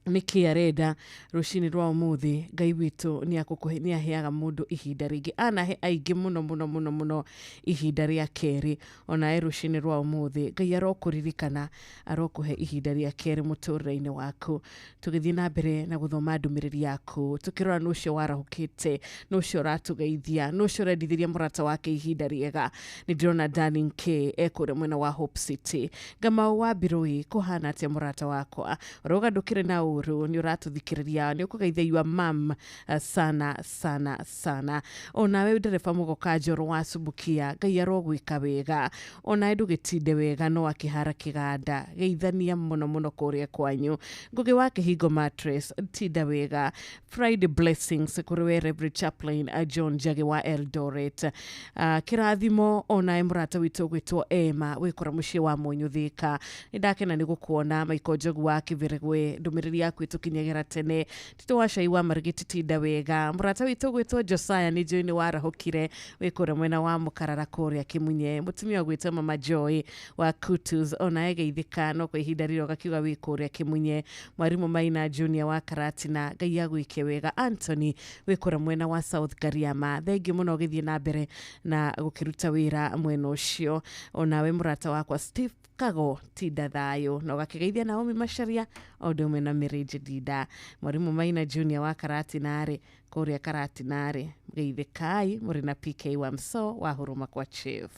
nĩkĩ arenda, rũcinĩ rwa ũmũthĩ Ngai witũ nĩ aheaga mũndũ ihinda rĩngĩ. Anahe aingĩ mũno mũno mũno mũno ihinda rĩa kerĩ. Onawe rũcinĩ rwa ũmũthĩ Ngai arokũririkana, arokũhe ihinda rĩa kerĩ mũtũrĩre-inĩ waku. Tũgĩthiĩ na mbere na gũthoma ndũmĩrĩri yaku, tũkĩrora nũ ũcio warahũkĩte, nũ ũcio ũratũgeithia, nũ ũcio ũrendithĩria mũrata wake ihinda rĩega. Nĩ ndĩrona Darling K ekũrĩa mwena wa Hope City. Ngamau wa Mbirũi, kũhana atĩa mũrata wakwa? Ũrauga ndũkĩrĩ na ũru, nĩ ũratũthikĩrĩria, nĩ ũkũgeithia your mam sana sana sana. Onawe ndereba mũgoka Njoro wa Subukia, Ngai arogwĩka wega. Onawe ndũgĩtinde wega no akĩhara kĩganda, geithania mũno mũno kũrĩa kwanyu. Ngũgĩ wa Kĩhingo Mattress, tinda wega. Friday blessings kũrĩ we Reverend Chaplain John Njagi wa Eldoret. Kĩrathimo onawe mũrata witũ ũgwĩtwo Emma wĩkũra mũciĩ wa Mũnyũ Thĩka, nĩ ndakena nĩ gũkuona. Michael Njogu wa Kĩbĩrĩgwe, ndũmĩrĩri yaku ĩtũkinyagĩra tene. Tito wa Cai wa Marigiti, tinda wega. Mũrata witũ ũgwĩtwo Josiah nĩ njũĩ nĩ warahũkire, wĩkũra mwena wa Mũkarara kũrĩa Kĩmunye. Mũtumia ũgwĩtwo Mama Joy wa Kutus onawe geithĩka no kwa ihinda rĩrĩ ũgakiuga wĩ kũrĩa Kĩmunye. Mwarimũ Maina Junior wa Karatina, Ngai agwĩke wega. Anthony wĩkũra mwena wa South Gariama, thengiũ mũno ũgĩthiĩ na mbere na gũkĩruta wĩra mwena ũcio. Onawe mũrata wakwa Steve Kago, tinda thayũ na ũgakĩgeithia Naomi Macharia o ũndũ ũmwe na Mary Jedida. Mwarimũ Maina Junior wa Karatinarĩ kũrĩa Karatinarĩ, geithĩkai mũrĩ na PK wa Mso wa Huruma kwa Chief.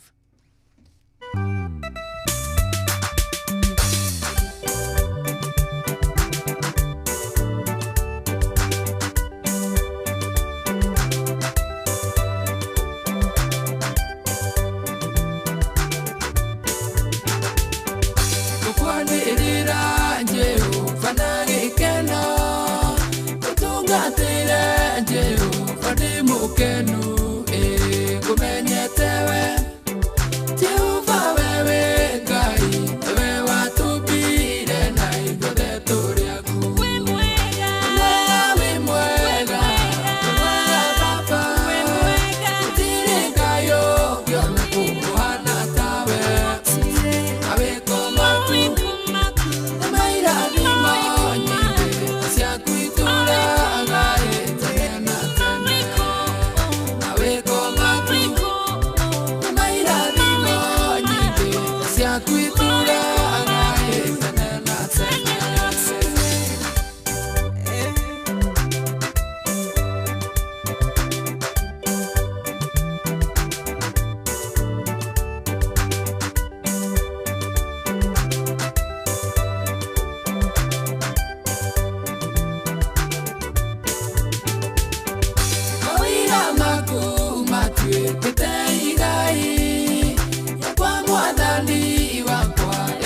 Matuĩkĩte igai kwa mwathani wakwa.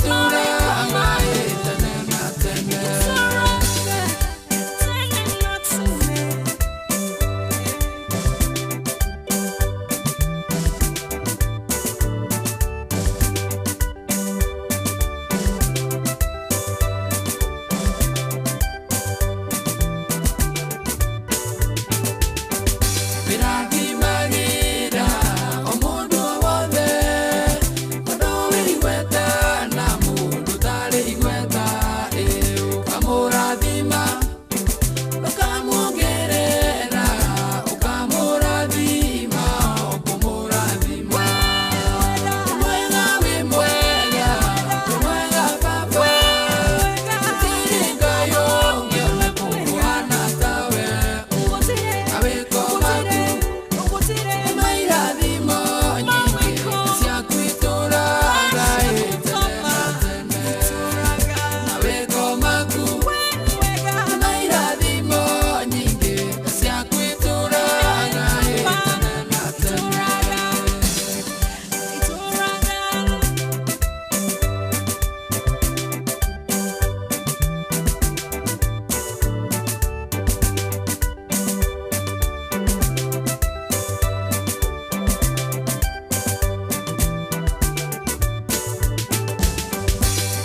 itũraga tene na tene. Wĩrathimagĩra o mũndũ wothe, mũndũ wĩ igweta na mũndũ ũtarĩ igweta, ĩ ũkamũrathima, ũkamuongerera, ũkamũrathima, ũkũmũrathima. Wĩ mwega, wĩ mwega, wĩ mwega Baba, gũtirĩ Ngai ũngĩ ona kũhana tawe. Mawĩko maku nĩ mairathimo nyingĩ ciaku itũraga tene na tene. Mawĩko maku nĩ mairathimo nyingĩ ciaku itũraga tene na tene.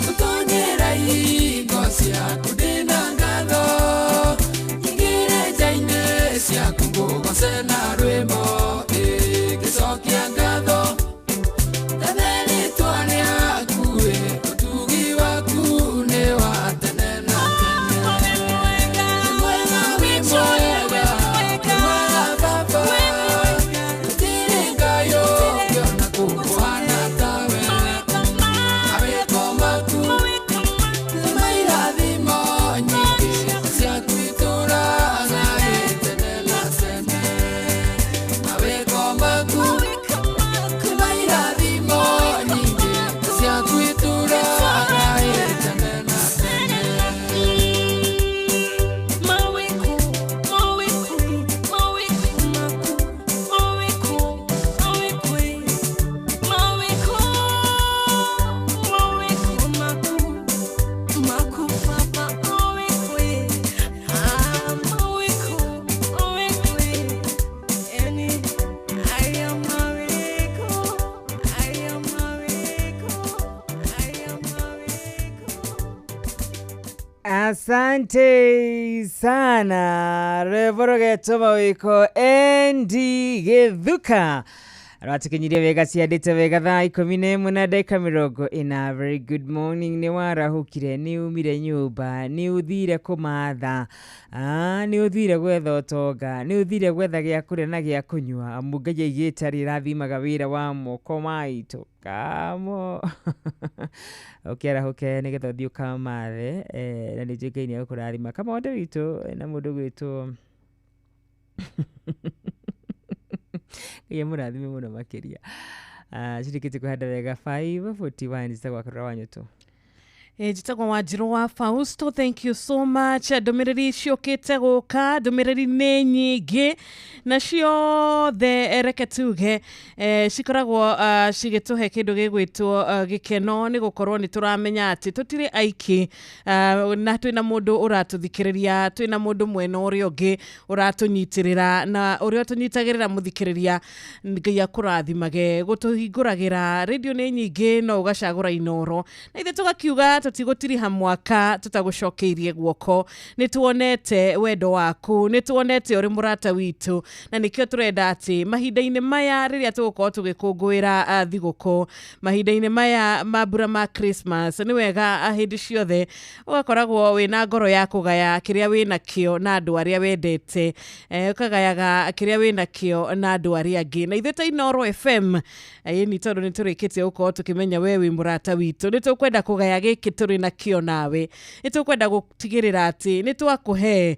Gũtonyera ihingo ciaku ndĩna ngatho, nyingĩre nja-inĩ ciaku ngũgoce na rwĩmbo, ĩ ngĩcokia ngatho ngathe rĩtwa rĩaku, ĩ ũtugi waku nĩ wa tene na tene. Wĩ mwega, wĩ mwega, wĩ mwega Baba, gũtirĩ Ngai ũngĩ ona kũhana tawe. Mawĩko maku nĩ mairathimo nyingĩ ciaku itũraga tene na tene. Mawĩko maku nĩ mairathimo nyingĩ ciaku itũraga tene na tene. Asante sana rwĩmbo rũgetwo mawĩko Andy Gĩthuka rwatũkinyirie wega ciandĩte wega thaa 11 na ndagĩka 40. Very good morning. Nĩ warahũkire, nĩ umire nyũmba, nĩ ũthire kũmatha, nĩ ũthire gwetha ũtonga, nĩ ũthire gwetha gĩa kũrĩa na gĩa kũnyua, amu Ngai aigĩte arĩrathimaga wĩra wa moko maitũ kamo ũkĩarahũke nĩgetha ũthiĩ ũkamathe, na nĩ njũĩ Ngai nĩ egũkũrathima. Kamonde witũ na mũndũ gwĩtwo Ngai amũrathime mũno makĩria. Cirĩkĩtie kũhanda wega 5:41 njĩtagwo Akarora wa Nyũtũ. Njĩtagwo Wanjirũ wa Fausto, thank you so much. Ndũmĩrĩri ciũkĩte gũka, ndũmĩrĩri nĩ nyingĩ na ciothe reke tuge cikoragwo cigĩtũhe kĩndũ gĩgwĩtwo gĩkeno, nĩ gũkorwo nĩ tũramenya atĩ tũtirĩ aiki, na twĩna mũndũ ũratũthikĩrĩria, twĩna mũndũ mwena ũrĩa ũngĩ ũratũnyitĩrĩra, na ũrĩa ũtũnyitagĩrĩra mũthikĩrĩria, Ngai akũrathimage. Gũtũhingũragĩra radio nĩ nyingĩ no ũgacagũra Inoro, na ithuĩ tũgakiuga tũtigũtiriha mwaka tũtagũcokeirie guoko. Nĩ tuonete wendo waku, nĩ tuonete ũrĩ mũrata witũ, na nĩkĩo tũrenda atĩ mahinda-inĩ maya rĩrĩa tũgũkorwo tũgĩkũngũĩra thigũkũ, mahinda-inĩ maya mambura ma Christmas, nĩ wega hĩndĩ ciothe ũgakoragwo wĩna ngoro ya kũgaya kĩrĩa wĩnakĩo na andũ arĩa wendete, ũkagayaga kĩrĩa wĩnakĩo na andũ arĩa angĩ. Na ithuĩ ta Inoro FM ĩni, tondũ nĩ tũrĩkĩtie gũkorwo tũkĩmenya we wĩ mũrata witũ, nĩ tũkwenda kũgaya gĩkĩ gĩkĩ tũrĩ nakĩo nawe nĩ tũkwenda gũtigĩrĩra atĩ nĩ twakũhe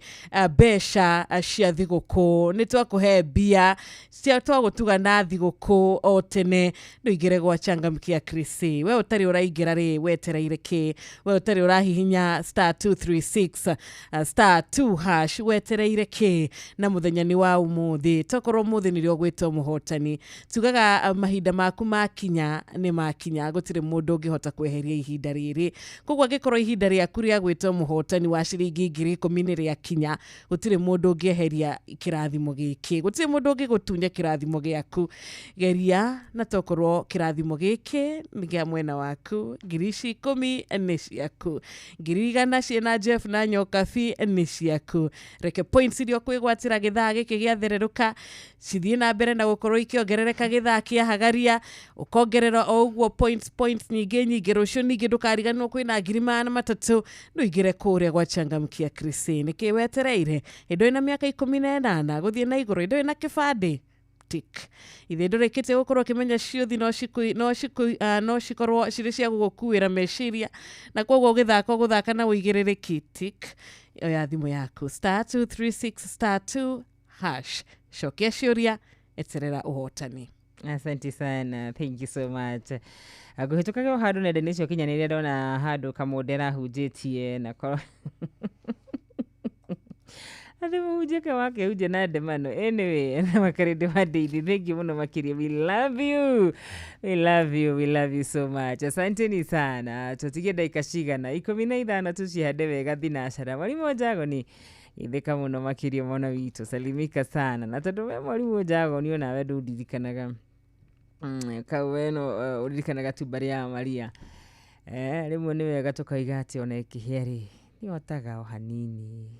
mbeca cia thigũkũ, nĩ twakũhe mbia cia twagũtuga na thigũkũ o tene. Ndũingĩre gwa Changamkia Krisi. We ũtarĩ ũraingĩra rĩ, wetereire kĩ? We ũtarĩ ũrahihinya star 236 star 2 hash, wetereire kĩ? Na mũthenya nĩ wa ũmũthĩ, tokorwo ũmũthĩ nĩrĩo gwĩtwo mũhotani. Tugaga mahinda maku makinya nĩ makinya, gũtirĩ mũndũ ũngĩhota kweheria ihinda rĩrĩ. Koguo angĩkorwo ihinda rĩaku rĩa gwĩtwo mũhotani wa ciringi 10,000 nĩ rĩakinya, gũtirĩ mũndũ ũngĩeheria kĩrathimo gĩkĩ, gũtirĩ mũndũ ũngĩgũtunya kĩrathimo gĩaku. Geria na tokorwo kĩrathimo gĩkĩ nĩ kĩa mwena waku. 10,000 nĩ ciaku, 100,000 ciĩna Jeff na Nyokabi nĩ ciaku. Reke points iria ũkwĩgwatĩra gĩthaa gĩkĩ gĩathererũka cithiĩ na mbere na gũkorwo ikĩongerereka gĩthaa kĩahagaria, ũkongerera o ũguo points nyingĩ nyingĩ. Rũciũ ningĩ ndũkariganĩrwo kwĩna 300,000. Ndũingĩre kũrĩa gwa Changamkia Krisi. Nĩkĩ wetereire? Hĩndĩ ĩna mĩaka 18 gũthiĩ na igũrũ, hĩndĩ ĩna kĩbandĩ tik ithe ndũrĩkĩtie gũkorwo ũkĩmenya ciũthi no cikorwo cirĩ cia gũgũkuĩra meciria, na koguo ũgĩthaka ũgũthaka na ũigĩrĩrĩki. Tik oya thimũ yaku star 236 star 2 hash, cokia ciũria, eterera ũhotani. Asante sana, thank you so much. Ngũhĩtũkaga o handũ nenda-inĩ cia ũkinyanĩria ndona handũ kamũndera ahunjĩtie na korwo athi mũhunjia wake hunjia na ndemano. Anyway, na makarĩndĩ wa Daily, thank you mũno makĩria. We love you, we love you, we love you so much. Asanteni sana. Tũtigie ndagĩka cigana 15 tũcihande wega thinacara. Mwarimũ Njagoni ithĩka mũno makĩria mwana witũ, salimika sana. Na tondũ we mwarimũ Njagoni onawe ndũndirikanaga kau we no ũririkanaga tu mbarĩ ya Maria. Rĩmwe nĩ wega tũkaiga atĩ ona ĩkĩhĩa rĩ nĩhotaga o hanini.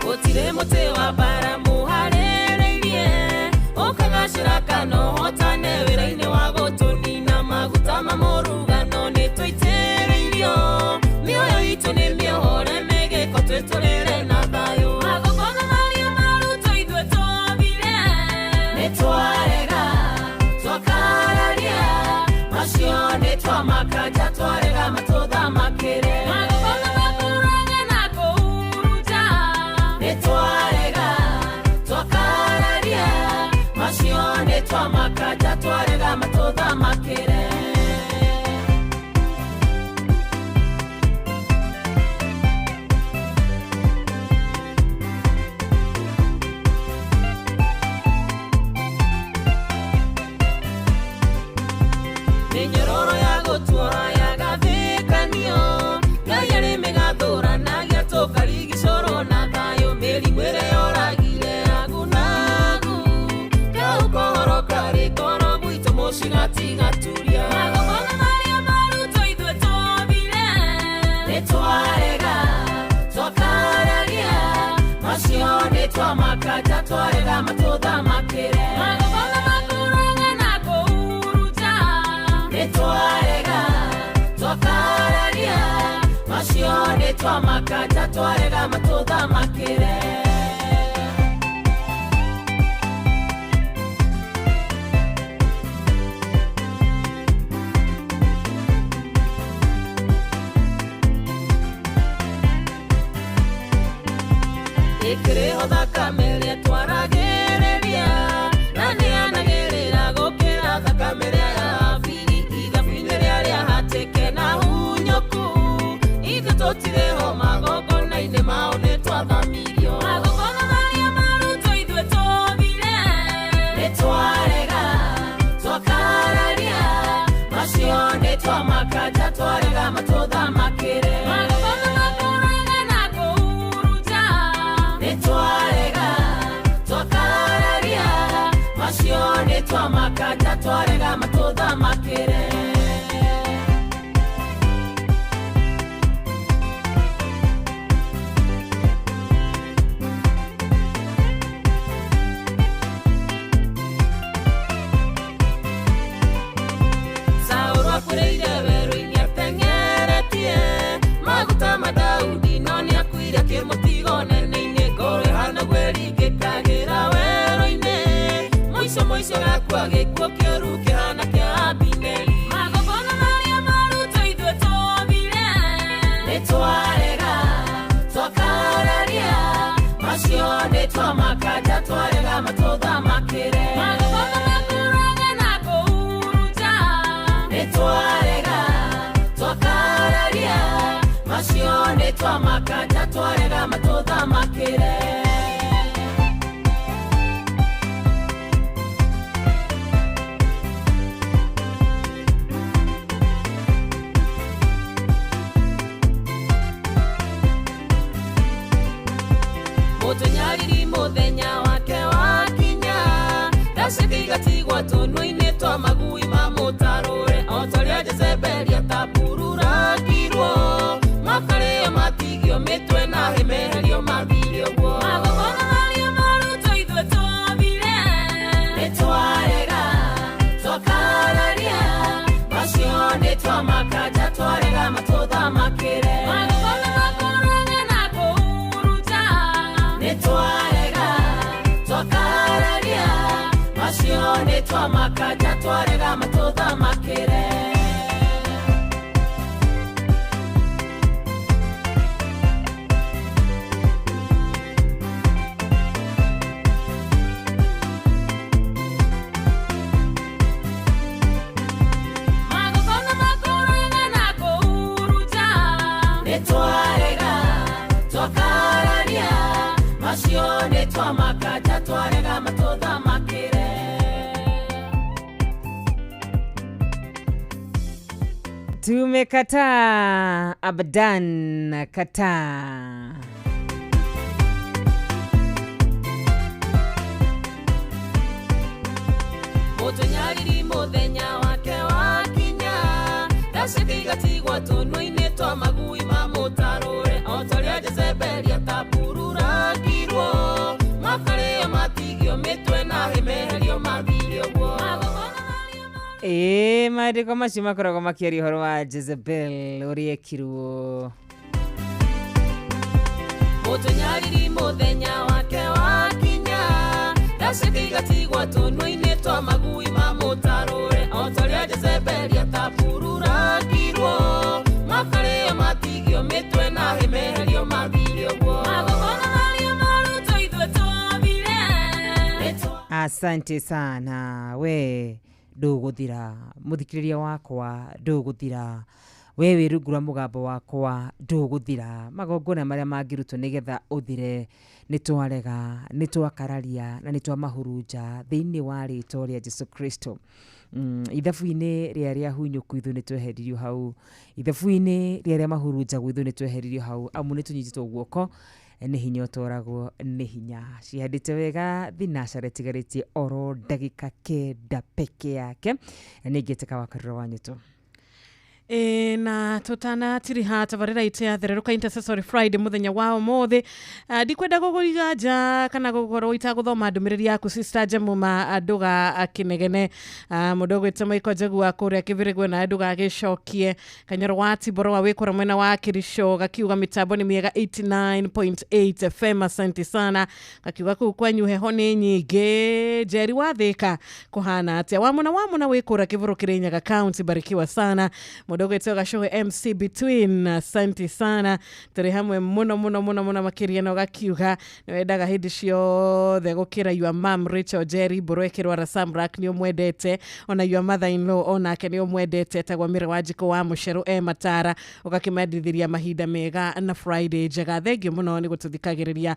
Gũtirĩ mũtĩ wa mbara mũharĩrĩirie ũkagacĩra kana ũhotane wĩra-inĩ wa gũtũnina maguta ma mũrugano nĩ tũitĩrĩirio mĩoyo itũ nĩ mĩohore mĩgĩko twĩtũrĩre na thayũ. Magongona marĩa marutwo ithuĩ twagire nĩ twarega twakararia macio nĩ twamakanja twarega matũthamakĩre. Magongona makũraga na kũhurunja nĩ twarega twakararia macio nĩ twamakanja twarega matũthamakĩre. Mĩnyororo ya gũtuoha yagathĩkanio Ngai arĩ mĩgathũranagia tũkarigicũrwo na thayũ mĩrimũ ĩrĩa yoragire agunagu kau kohoro karĩ ngoro gwitũ mũcigatiga-turia. Magongona marĩa marutwo ithuĩ twagire nĩ twarega twakararia macio nĩ twamakanja twarega matũthamakĩre. Magongona makũraga na kũhurunja nĩ twarega twakararia macio nĩ twamakanja twarega matũthamakĩre. Ĩkĩrĩho thakame ĩrĩa twaragĩrĩria na nĩanagĩrĩra gũkĩra thakame ĩrĩa ya Habili ithabu-inĩ rĩrĩa rĩahatĩke na hunyũku ithuĩ tũtirĩho magongona-inĩ mao nĩ twathamirio. Magongona marĩa marutwo ithuĩ twagire nĩ twarega twakararia macio nĩ twamakanja twarega matũthamakĩre. Magongona makũraga na kũhurunja nĩ twarega twakararia macio nĩ twamakanja twarega matũthamakĩre. Twakararia macio nĩ twamakanja twarega matũthamakĩre. Mũtũnyariri mũthenya wake wakinya, ndacĩkĩigatigwo tũnua-inĩ twa magui ma mũtarũre, o ta ũrĩa Jezebeli atapururagirwo, makarĩo matigio mĩtwe na hĩmeherio mathire ũguo. Magongona marĩa marutwo ithuĩ twathire, nĩ twarega twakararia, macio nĩ twamakanja twarega matũthamakĩre. Magongona makũrage na kũhuruta, nĩ twarega twakararia, macio nĩ twamakanja twarega matũthamakĩre. Magongona makũrage na kũhuruta, nĩ twarega twakararia, macio nĩ twamakanja twarega matũthamakĩre. Tumekataa abadan kataa. Mũtũnyariri mũthenya wake wakinya, ndacĩkĩigatigwo tũnua-inĩ twa magui ma mũtarũre, o ta ũrĩa Jezebeli atapururagirwo, makarĩo matigio mĩtwe na hĩmeherio mathire ũguo. Ĩĩ maandĩko macio makoragwo makĩaria ũhoro wa Jezebel ũrĩa ekirwo. Mũtũnyariri mũthenya wake wakinya, ndacĩkĩigatigwo tũnua-inĩ twa magui ma mũtarũre, o ta ũrĩa Jezebeli atapururagirwo, makarĩo matigio mĩtwe na hĩmeherio mathire ũguo. Magongona marĩa marutwo ithuĩ twathire, Asante sana we ndũgũthira mũthikĩrĩria wakwa, ndũgũthira we wĩ rungu rwa mũgambo wakwa, ndũgũthira. Magongona marĩa mangĩrutwo nĩgetha ũthire nĩ twarega, nĩ twakararia na nĩ twamahurunja thĩinĩ wa rĩtwa rĩa Jesu Kristo. Ithabu-inĩ rĩa rĩa hunyũku ithuĩ nĩ tweheririo hau, ithabu-inĩ rĩa rĩa mahurunjagwo ithuĩ nĩ tweheririo hau, amu nĩ tũnyitĩtwo guoko nĩ hinya ũtoragwo nĩ hinya. Cihandĩte wega thinacara ĩtigarĩtie oro ndagĩka 9 peke yake, na nĩ ngĩtĩka wa Karura wa Nyũtũ. Na tutanatiriha tabarĩra itũ ya thererũka Intercessory Friday mũthenya wa ũmũthĩ. Ndikwenda gũgũiga nja kana gũkorwo itagũthoma ndũmĩrĩri yaku sister Jemuma ndũga kĩnegene, mũndũ ũgwĩtwo Maiko Njegu wa kũrĩa Kĩbĩrĩgwe nawe ndũgagĩcokie. Kanyoro wa Tiboro wa wĩkũra mwena wa Kĩricho gakiuga mĩtambo nĩ mĩega 89.8 FM, asante sana. Gakiuga kũu kwanyu heho nĩ nyingĩ. Njeri wa Thĩka kũhana atĩa? Wamũna wĩkũra Kĩbũrũ Kĩrĩnyaga County, barikiwa sana. Mũndũ ũgwĩtwo Gacohe MC Between, asante sana, tũrĩ hamwe mũno mũno mũno mũno makĩria. Na ũgakiuga nĩ wendaga hĩndĩ ciothe gũkĩra your mom Rachel Jerry Mbũrũ ĩkĩrwara Samrak nĩ ũmwendete, ona your mother in law onake nĩ ũmwendete, etagwo Mĩre wa Njikũ wa Mũcerũ e Matara. Ũgakĩmendithĩria mahinda mega na Friday njega. Thengio mũno nĩ gũtũthikagĩrĩria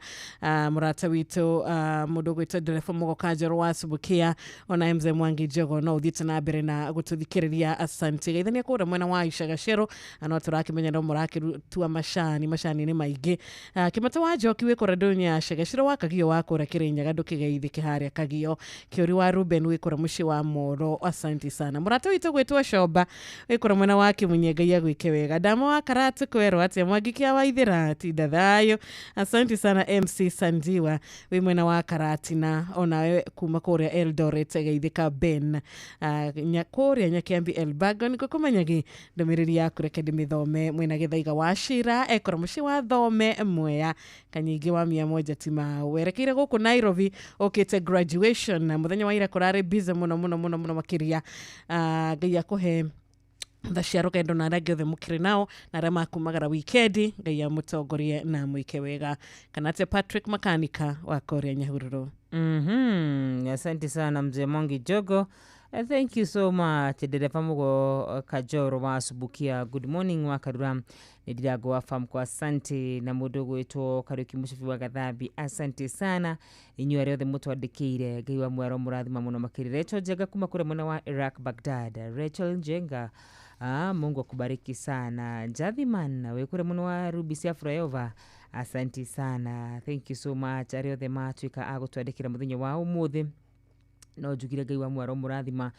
mũrata witũ, mũndũ ũgwĩtwo Ndereba Mũgoka Njerũ wa Subukia, ona MZ Mwangi Njogo no ũthiĩte na mbere na gũtũthikĩrĩria, asante. Geithania kũrĩa mwena wa Icagacero no tũrakĩmenya no mũrakĩtua macani nĩ maingĩ. Kĩmata wa Njoki wĩ kũrĩa ndũnyũ ya Cegecero wa Kagio wa kũrĩa Kĩrĩnyaga ndũkĩgeithĩke harĩa Kagio. Kĩũri wa Ruben wĩ kũrĩa mũciĩ wa Moro, asante sana. Mũrata witũ gwĩtwo Comba wĩ kũrĩa mwena wa Kĩmunye, Ngai agwĩke wega. Ndama wa Karatu kwerwo atĩa Mwangi kĩa Waithĩra tinda thayũ, asante sana. MC Sandiwa wĩ mwena wa Karatina onawe kuma kũrĩa Eldoret geithĩka Ben kũrĩa Nyakĩambi Elbagon ngũkũmenyagi ndũmĩrĩri yaku reke ndĩmĩthome. Mwena Gĩthaiga wa Cira ekora mũciĩ wa Thome Mwea Kanyingĩ wa 100 Timau werekeire gũkũ Nairobi ũkĩte graduation na mũthenya wa ira kũrarĩ busy mũno mũno mũno mũno makĩria. Ngai akũhe tha cia rũgendo na arĩa angĩ othe mũkĩrĩ nao na arĩa makumagara wikendi, Ngai amũtongorie na amwĩke wega. Kana atĩa Patrick Makanika wa kũrĩa Nyahururu. Asante sana mzee Mwangi Jogo. Thank you so much ndereba mugo Kajoro wa Subukia. Good morning wa Karura nĩ ndirango wa Famco, asante. Na mũndũ ũgwĩtwo Kariũki Mũcibi wa Gathambi, asante sana inyuĩ arĩa othe mũtwandĩkĩire. Ngai wa mwero mũrathima mũno makĩria. Rachel Njenga kuma kũrĩa mwena wa Iraq Baghdad. Rachel Njenga, Mungu akubariki sana. Njathiman wĩ kũrĩa mwena wa Rubisia Flyover, asanti sana, thank you so much arĩa othe matuĩka a gũtwandĩkĩra mũthenya wa ũmũthĩ. No njugire Ngai wa mwaro mũrathima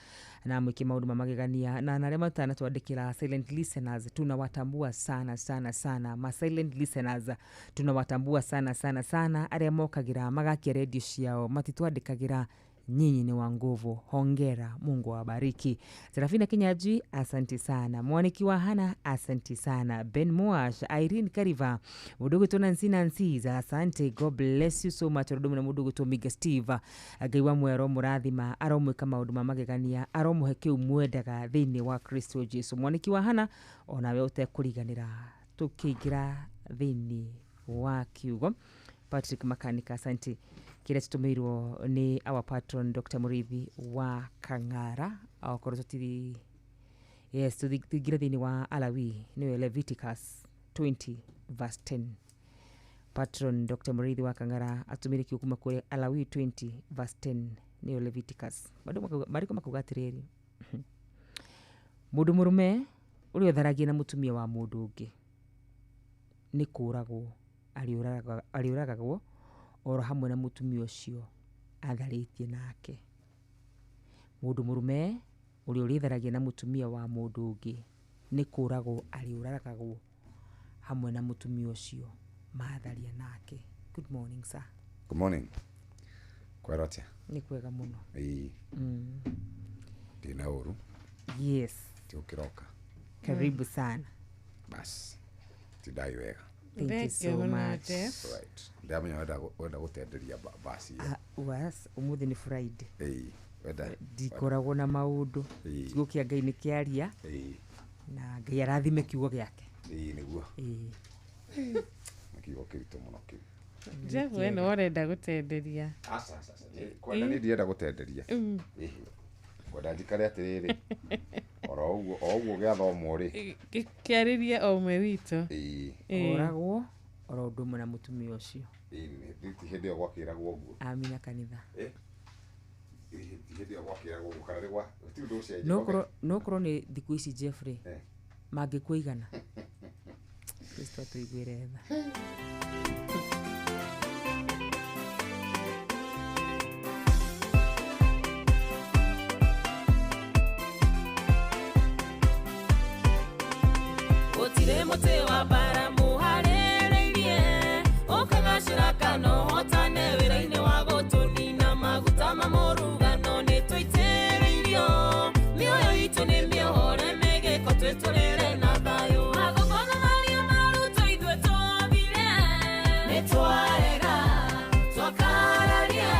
na mwĩke maũndũ ma magegania. Na arĩa matanatwandĩkĩra, silent listeners, tunawatambua sana sana sana. Ma silent listeners tunawatambua sana sana sana, arĩa mokagĩra magakia redio ciao matitwandĩkagĩra. Nyinyi ni wa nguvu, hongera, Mungu awabariki. Serafina Kinyaji, asanti sana. Mwaniki wa Hana, asanti sana. Ben Moash, Irene Kariva, mudugu to Nancy Nancy, asante, God bless you so much. Rudumu na mudugu to Miga Steve, Ngai wa mwero mũrathima, aromwĩka maũndũ ma magegania, aromũhe kĩu mwendaga thĩinĩ wa Kristo Jesu. Mwaniki wa Hana, onawe ũtekũriganĩra, tũkĩingĩra thĩinĩ wa kiugo. Patrick Makanika, asante. Kĩrĩa tũtũmĩirwo nĩ our patron Dr. Mũrĩithi wa Kang'ara, okorwo tũtiri, yes, tũingĩre thĩinĩ wa Alawi, nĩwe Leviticus 20 verse 10. Patron Dr. Mũrĩithi wa Kang'ara atũmĩire kiugo kuma kũrĩ Alawi 20 verse 10, nĩyo Leviticus. Marĩko makauga atĩrĩrĩ, mũndũ mũrũme ũrĩa ũtharagia na mũtumia wa mũndũ ũngĩ nĩ kũũragwo arĩũragagwo oro hamwe na mũtumia ũcio atharĩtie nake. Mũndũ mũrũme ũrĩa ũrĩtharagia na mũtumia wa mũndũ ũngĩ nĩ kũũragwo arĩũragagwo hamwe na mũtumia ũcio matharia nake. Good morning sir. Good morning. Kwero atia? Nĩ kwega mũno. Ĩĩ. Ndina ũru. Yes. Ti ũkĩroka. Karibu sana. Bas. Tidai wega. Thank you so much. Right. Ndamenya wenda gũtenderia basi ĩyo. Was ũmũthĩ nĩ Friday. Ĩĩ. Wenda. Ndikoragwo na maũndũ. Kiugo kĩa Ngai nĩ kĩaria. Ĩĩ. Na Ngai arathime kiugo gĩake. Ĩĩ nĩguo. Ĩĩ. Nĩ kiugo kĩritũ mũno kĩu. Jeff, we nĩ ũrenda gũtenderia. Aca aca aca. Kwenda nĩ ndirenda gũtenderia. Ĩĩ. Kwenda njikare atĩrĩrĩ. Oro ũguo o ũguo gĩathomwo rĩ. Kĩarĩrie o ũmwe witũ. Ĩĩ. Oragwo oro ũndũ ũmwe na mũtumia ũcio. Ĩĩ ti hĩndĩ ĩyo gwakĩragwo ũguo. Amina kanitha. Ĩ ti hĩndĩ ĩyo gwakĩragwo ũguo kana nĩ gwa ti ũndũ ũcenjia. No korwo nĩ thikũ ici Jeffrey mangĩkũigana. Kristo atũiguĩre tha. Gũtirĩ mũtĩ wa mbara mũharĩrĩirie ũkagacĩra kana ũhotane wĩra-inĩ wa gũtũnina maguta ma mũrugano nĩ tũitĩrĩirio mĩoyo itũ nĩ mĩohore mĩgĩko twĩtũrĩre na thayũ. Magongona marĩa marutwo ithuĩ twathire nĩ twarega twakararia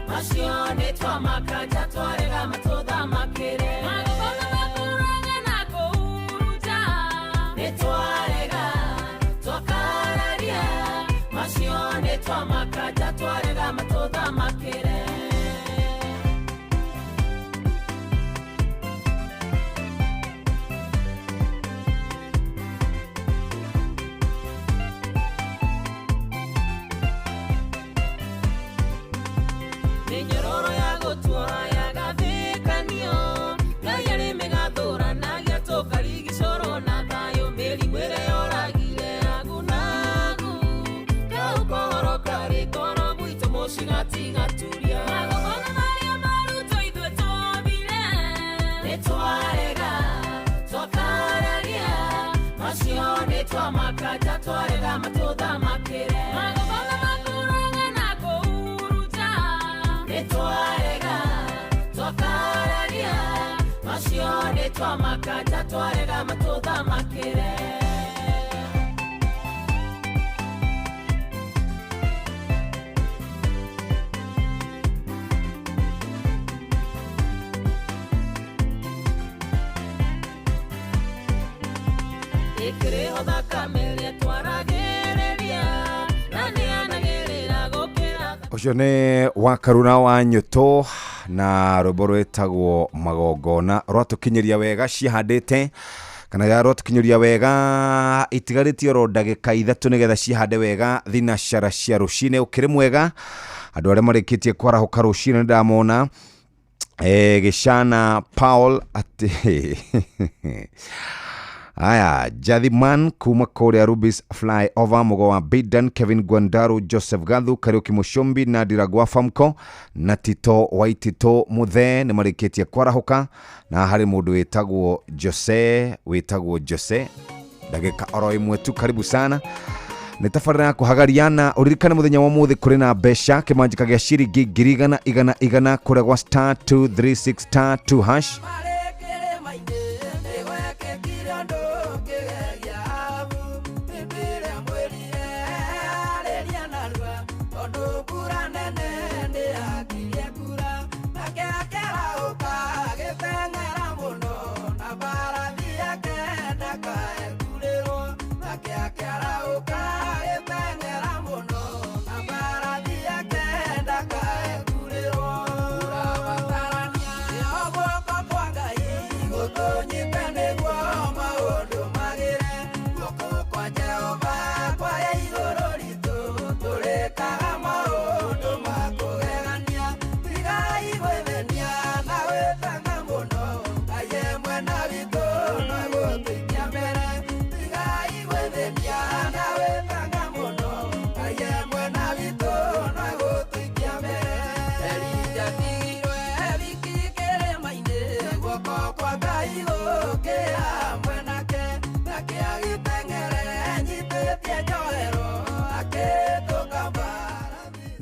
macio nĩ twamakanja twarega matũthamakĩre. Magongona makũraga na kũhurunja nĩ twarega twakararia macio nĩ twamakanja twarega matũthamakĩre. Mĩnyororo ya gũtuoha yagathĩkanio Ngai arĩ mĩgathũranagia tũkarigicũrwo na thayũ mĩrimũ ĩrĩa yoragire agunagu kau kohoro karĩ ngoro gwitũ mũcigatigaturia. Magongona marĩa marutwo ithuĩ twathire nĩ twarega twakararia macio nĩ twamakanja twarega matũthamakĩre. Magongona makũraga na kũhurunja nĩ twarega twakararia macio nĩ twamakanja twarega matũthamakĩre. Ĩkĩrĩho thakame ĩrĩa twaragĩrĩria na nĩanagĩrĩra gũkĩra Ũcio nĩ wa Karura wa Nyũtũ Na rwĩmbo rwĩtagwo magongona rwatũkinyĩria wega cihandĩte kana rwatũkinyĩria wega itigarĩtie oro ndagĩka 3 nĩgetha cihande wega thinacara cia rũcinĩ. Ũkĩrĩ mwega andũ arĩa marĩkĩtie kwarahũka rũcinĩ nĩndamona Gĩcana Paul atĩ aya Jathiman kuma kũrĩa Rubis Flyover, Mũgo wa Bidan, Kevin Gwandaru, Joseph Gathu, Kariuki Mushumbi na Ndiragwa Famco na Tito Waitito Muthe nĩ marĩkĩtie kwarahũka, na harĩ mũndũ wĩtagwo Jose ndagĩka oro ĩmwe tu. Karibu sana nĩ tabarĩra ya kũhagariana. Ũririkane mũthenya wa ũmũthĩ kũrĩ na mbeca kĩmanjĩka gĩa ciringi 1,000 igana igana kũrĩa gwa star 236 star 2 hash.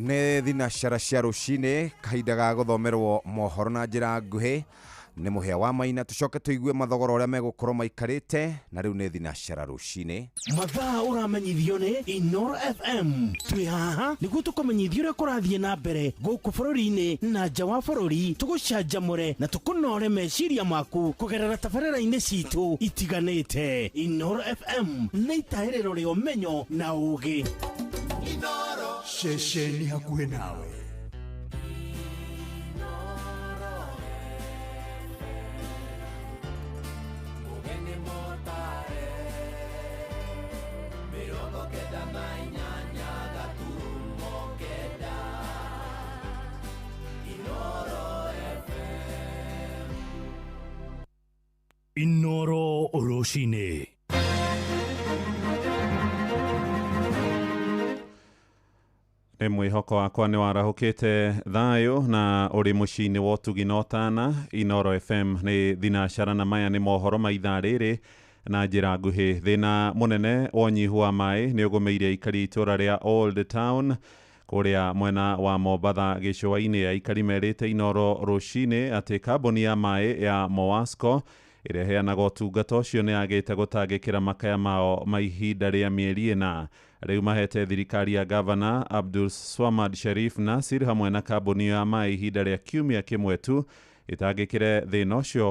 Nĩ thinacara cia rũcinĩ, kahinda ga gũthomerwo mohoro na njĩra nguhĩ nĩ Mũhĩa wa Maina. Tũcoke tũigue mathogora ũrĩa megũkorwo maikarĩte, na rĩu nĩ thinacara rũcinĩ. Mathaa ũramenyithio nĩ Inoro FM. Twĩ haha nĩguo tũkũmenyithio ũrĩa kũrathiĩ na mbere gũkũ bũrũri-inĩ na nja wa bũrũri, tũgũcanjamũre na tũkũnore meciria maku kũgerera tabarĩra-inĩ citũ itiganĩte. Inoro FM nĩ itahĩrĩro rĩa ũmenyo na ũũgĩ. Ceceni hakuhĩ nawe. Inoro rũcinĩ. Nĩ mwĩhoko wakwa nĩ warahũkĩte thayũ na ũrĩ mũciĩ-inĩ wa ũtugi na ũtana. Inoro FM nĩ thinacara na maya nĩ mohoro ma ithaa rĩrĩ na njĩra nguhĩ. Thĩna mũnene wa ũnyihu wa maĩ nĩ ũgũmĩire aikari itũra rĩa Old Town kũrĩa mwena wa Mombatha gĩcũa-inĩ. Aikari merĩte Inoro rũcinĩ atĩ kambuni ya maĩ ya Mowasco ĩrĩa ĩheanaga ũtungata ũcio nĩ yagĩte gũtangĩkĩra makaya mao ma ihinda rĩa mĩeri 4. Rĩu mahete thirikari ya Gavana Abdul Swamad Sharif Nasir hamwe na kambuni ya maĩ ihinda rĩa kiumia kĩmwe tu ĩtangĩkĩre thĩna ũcio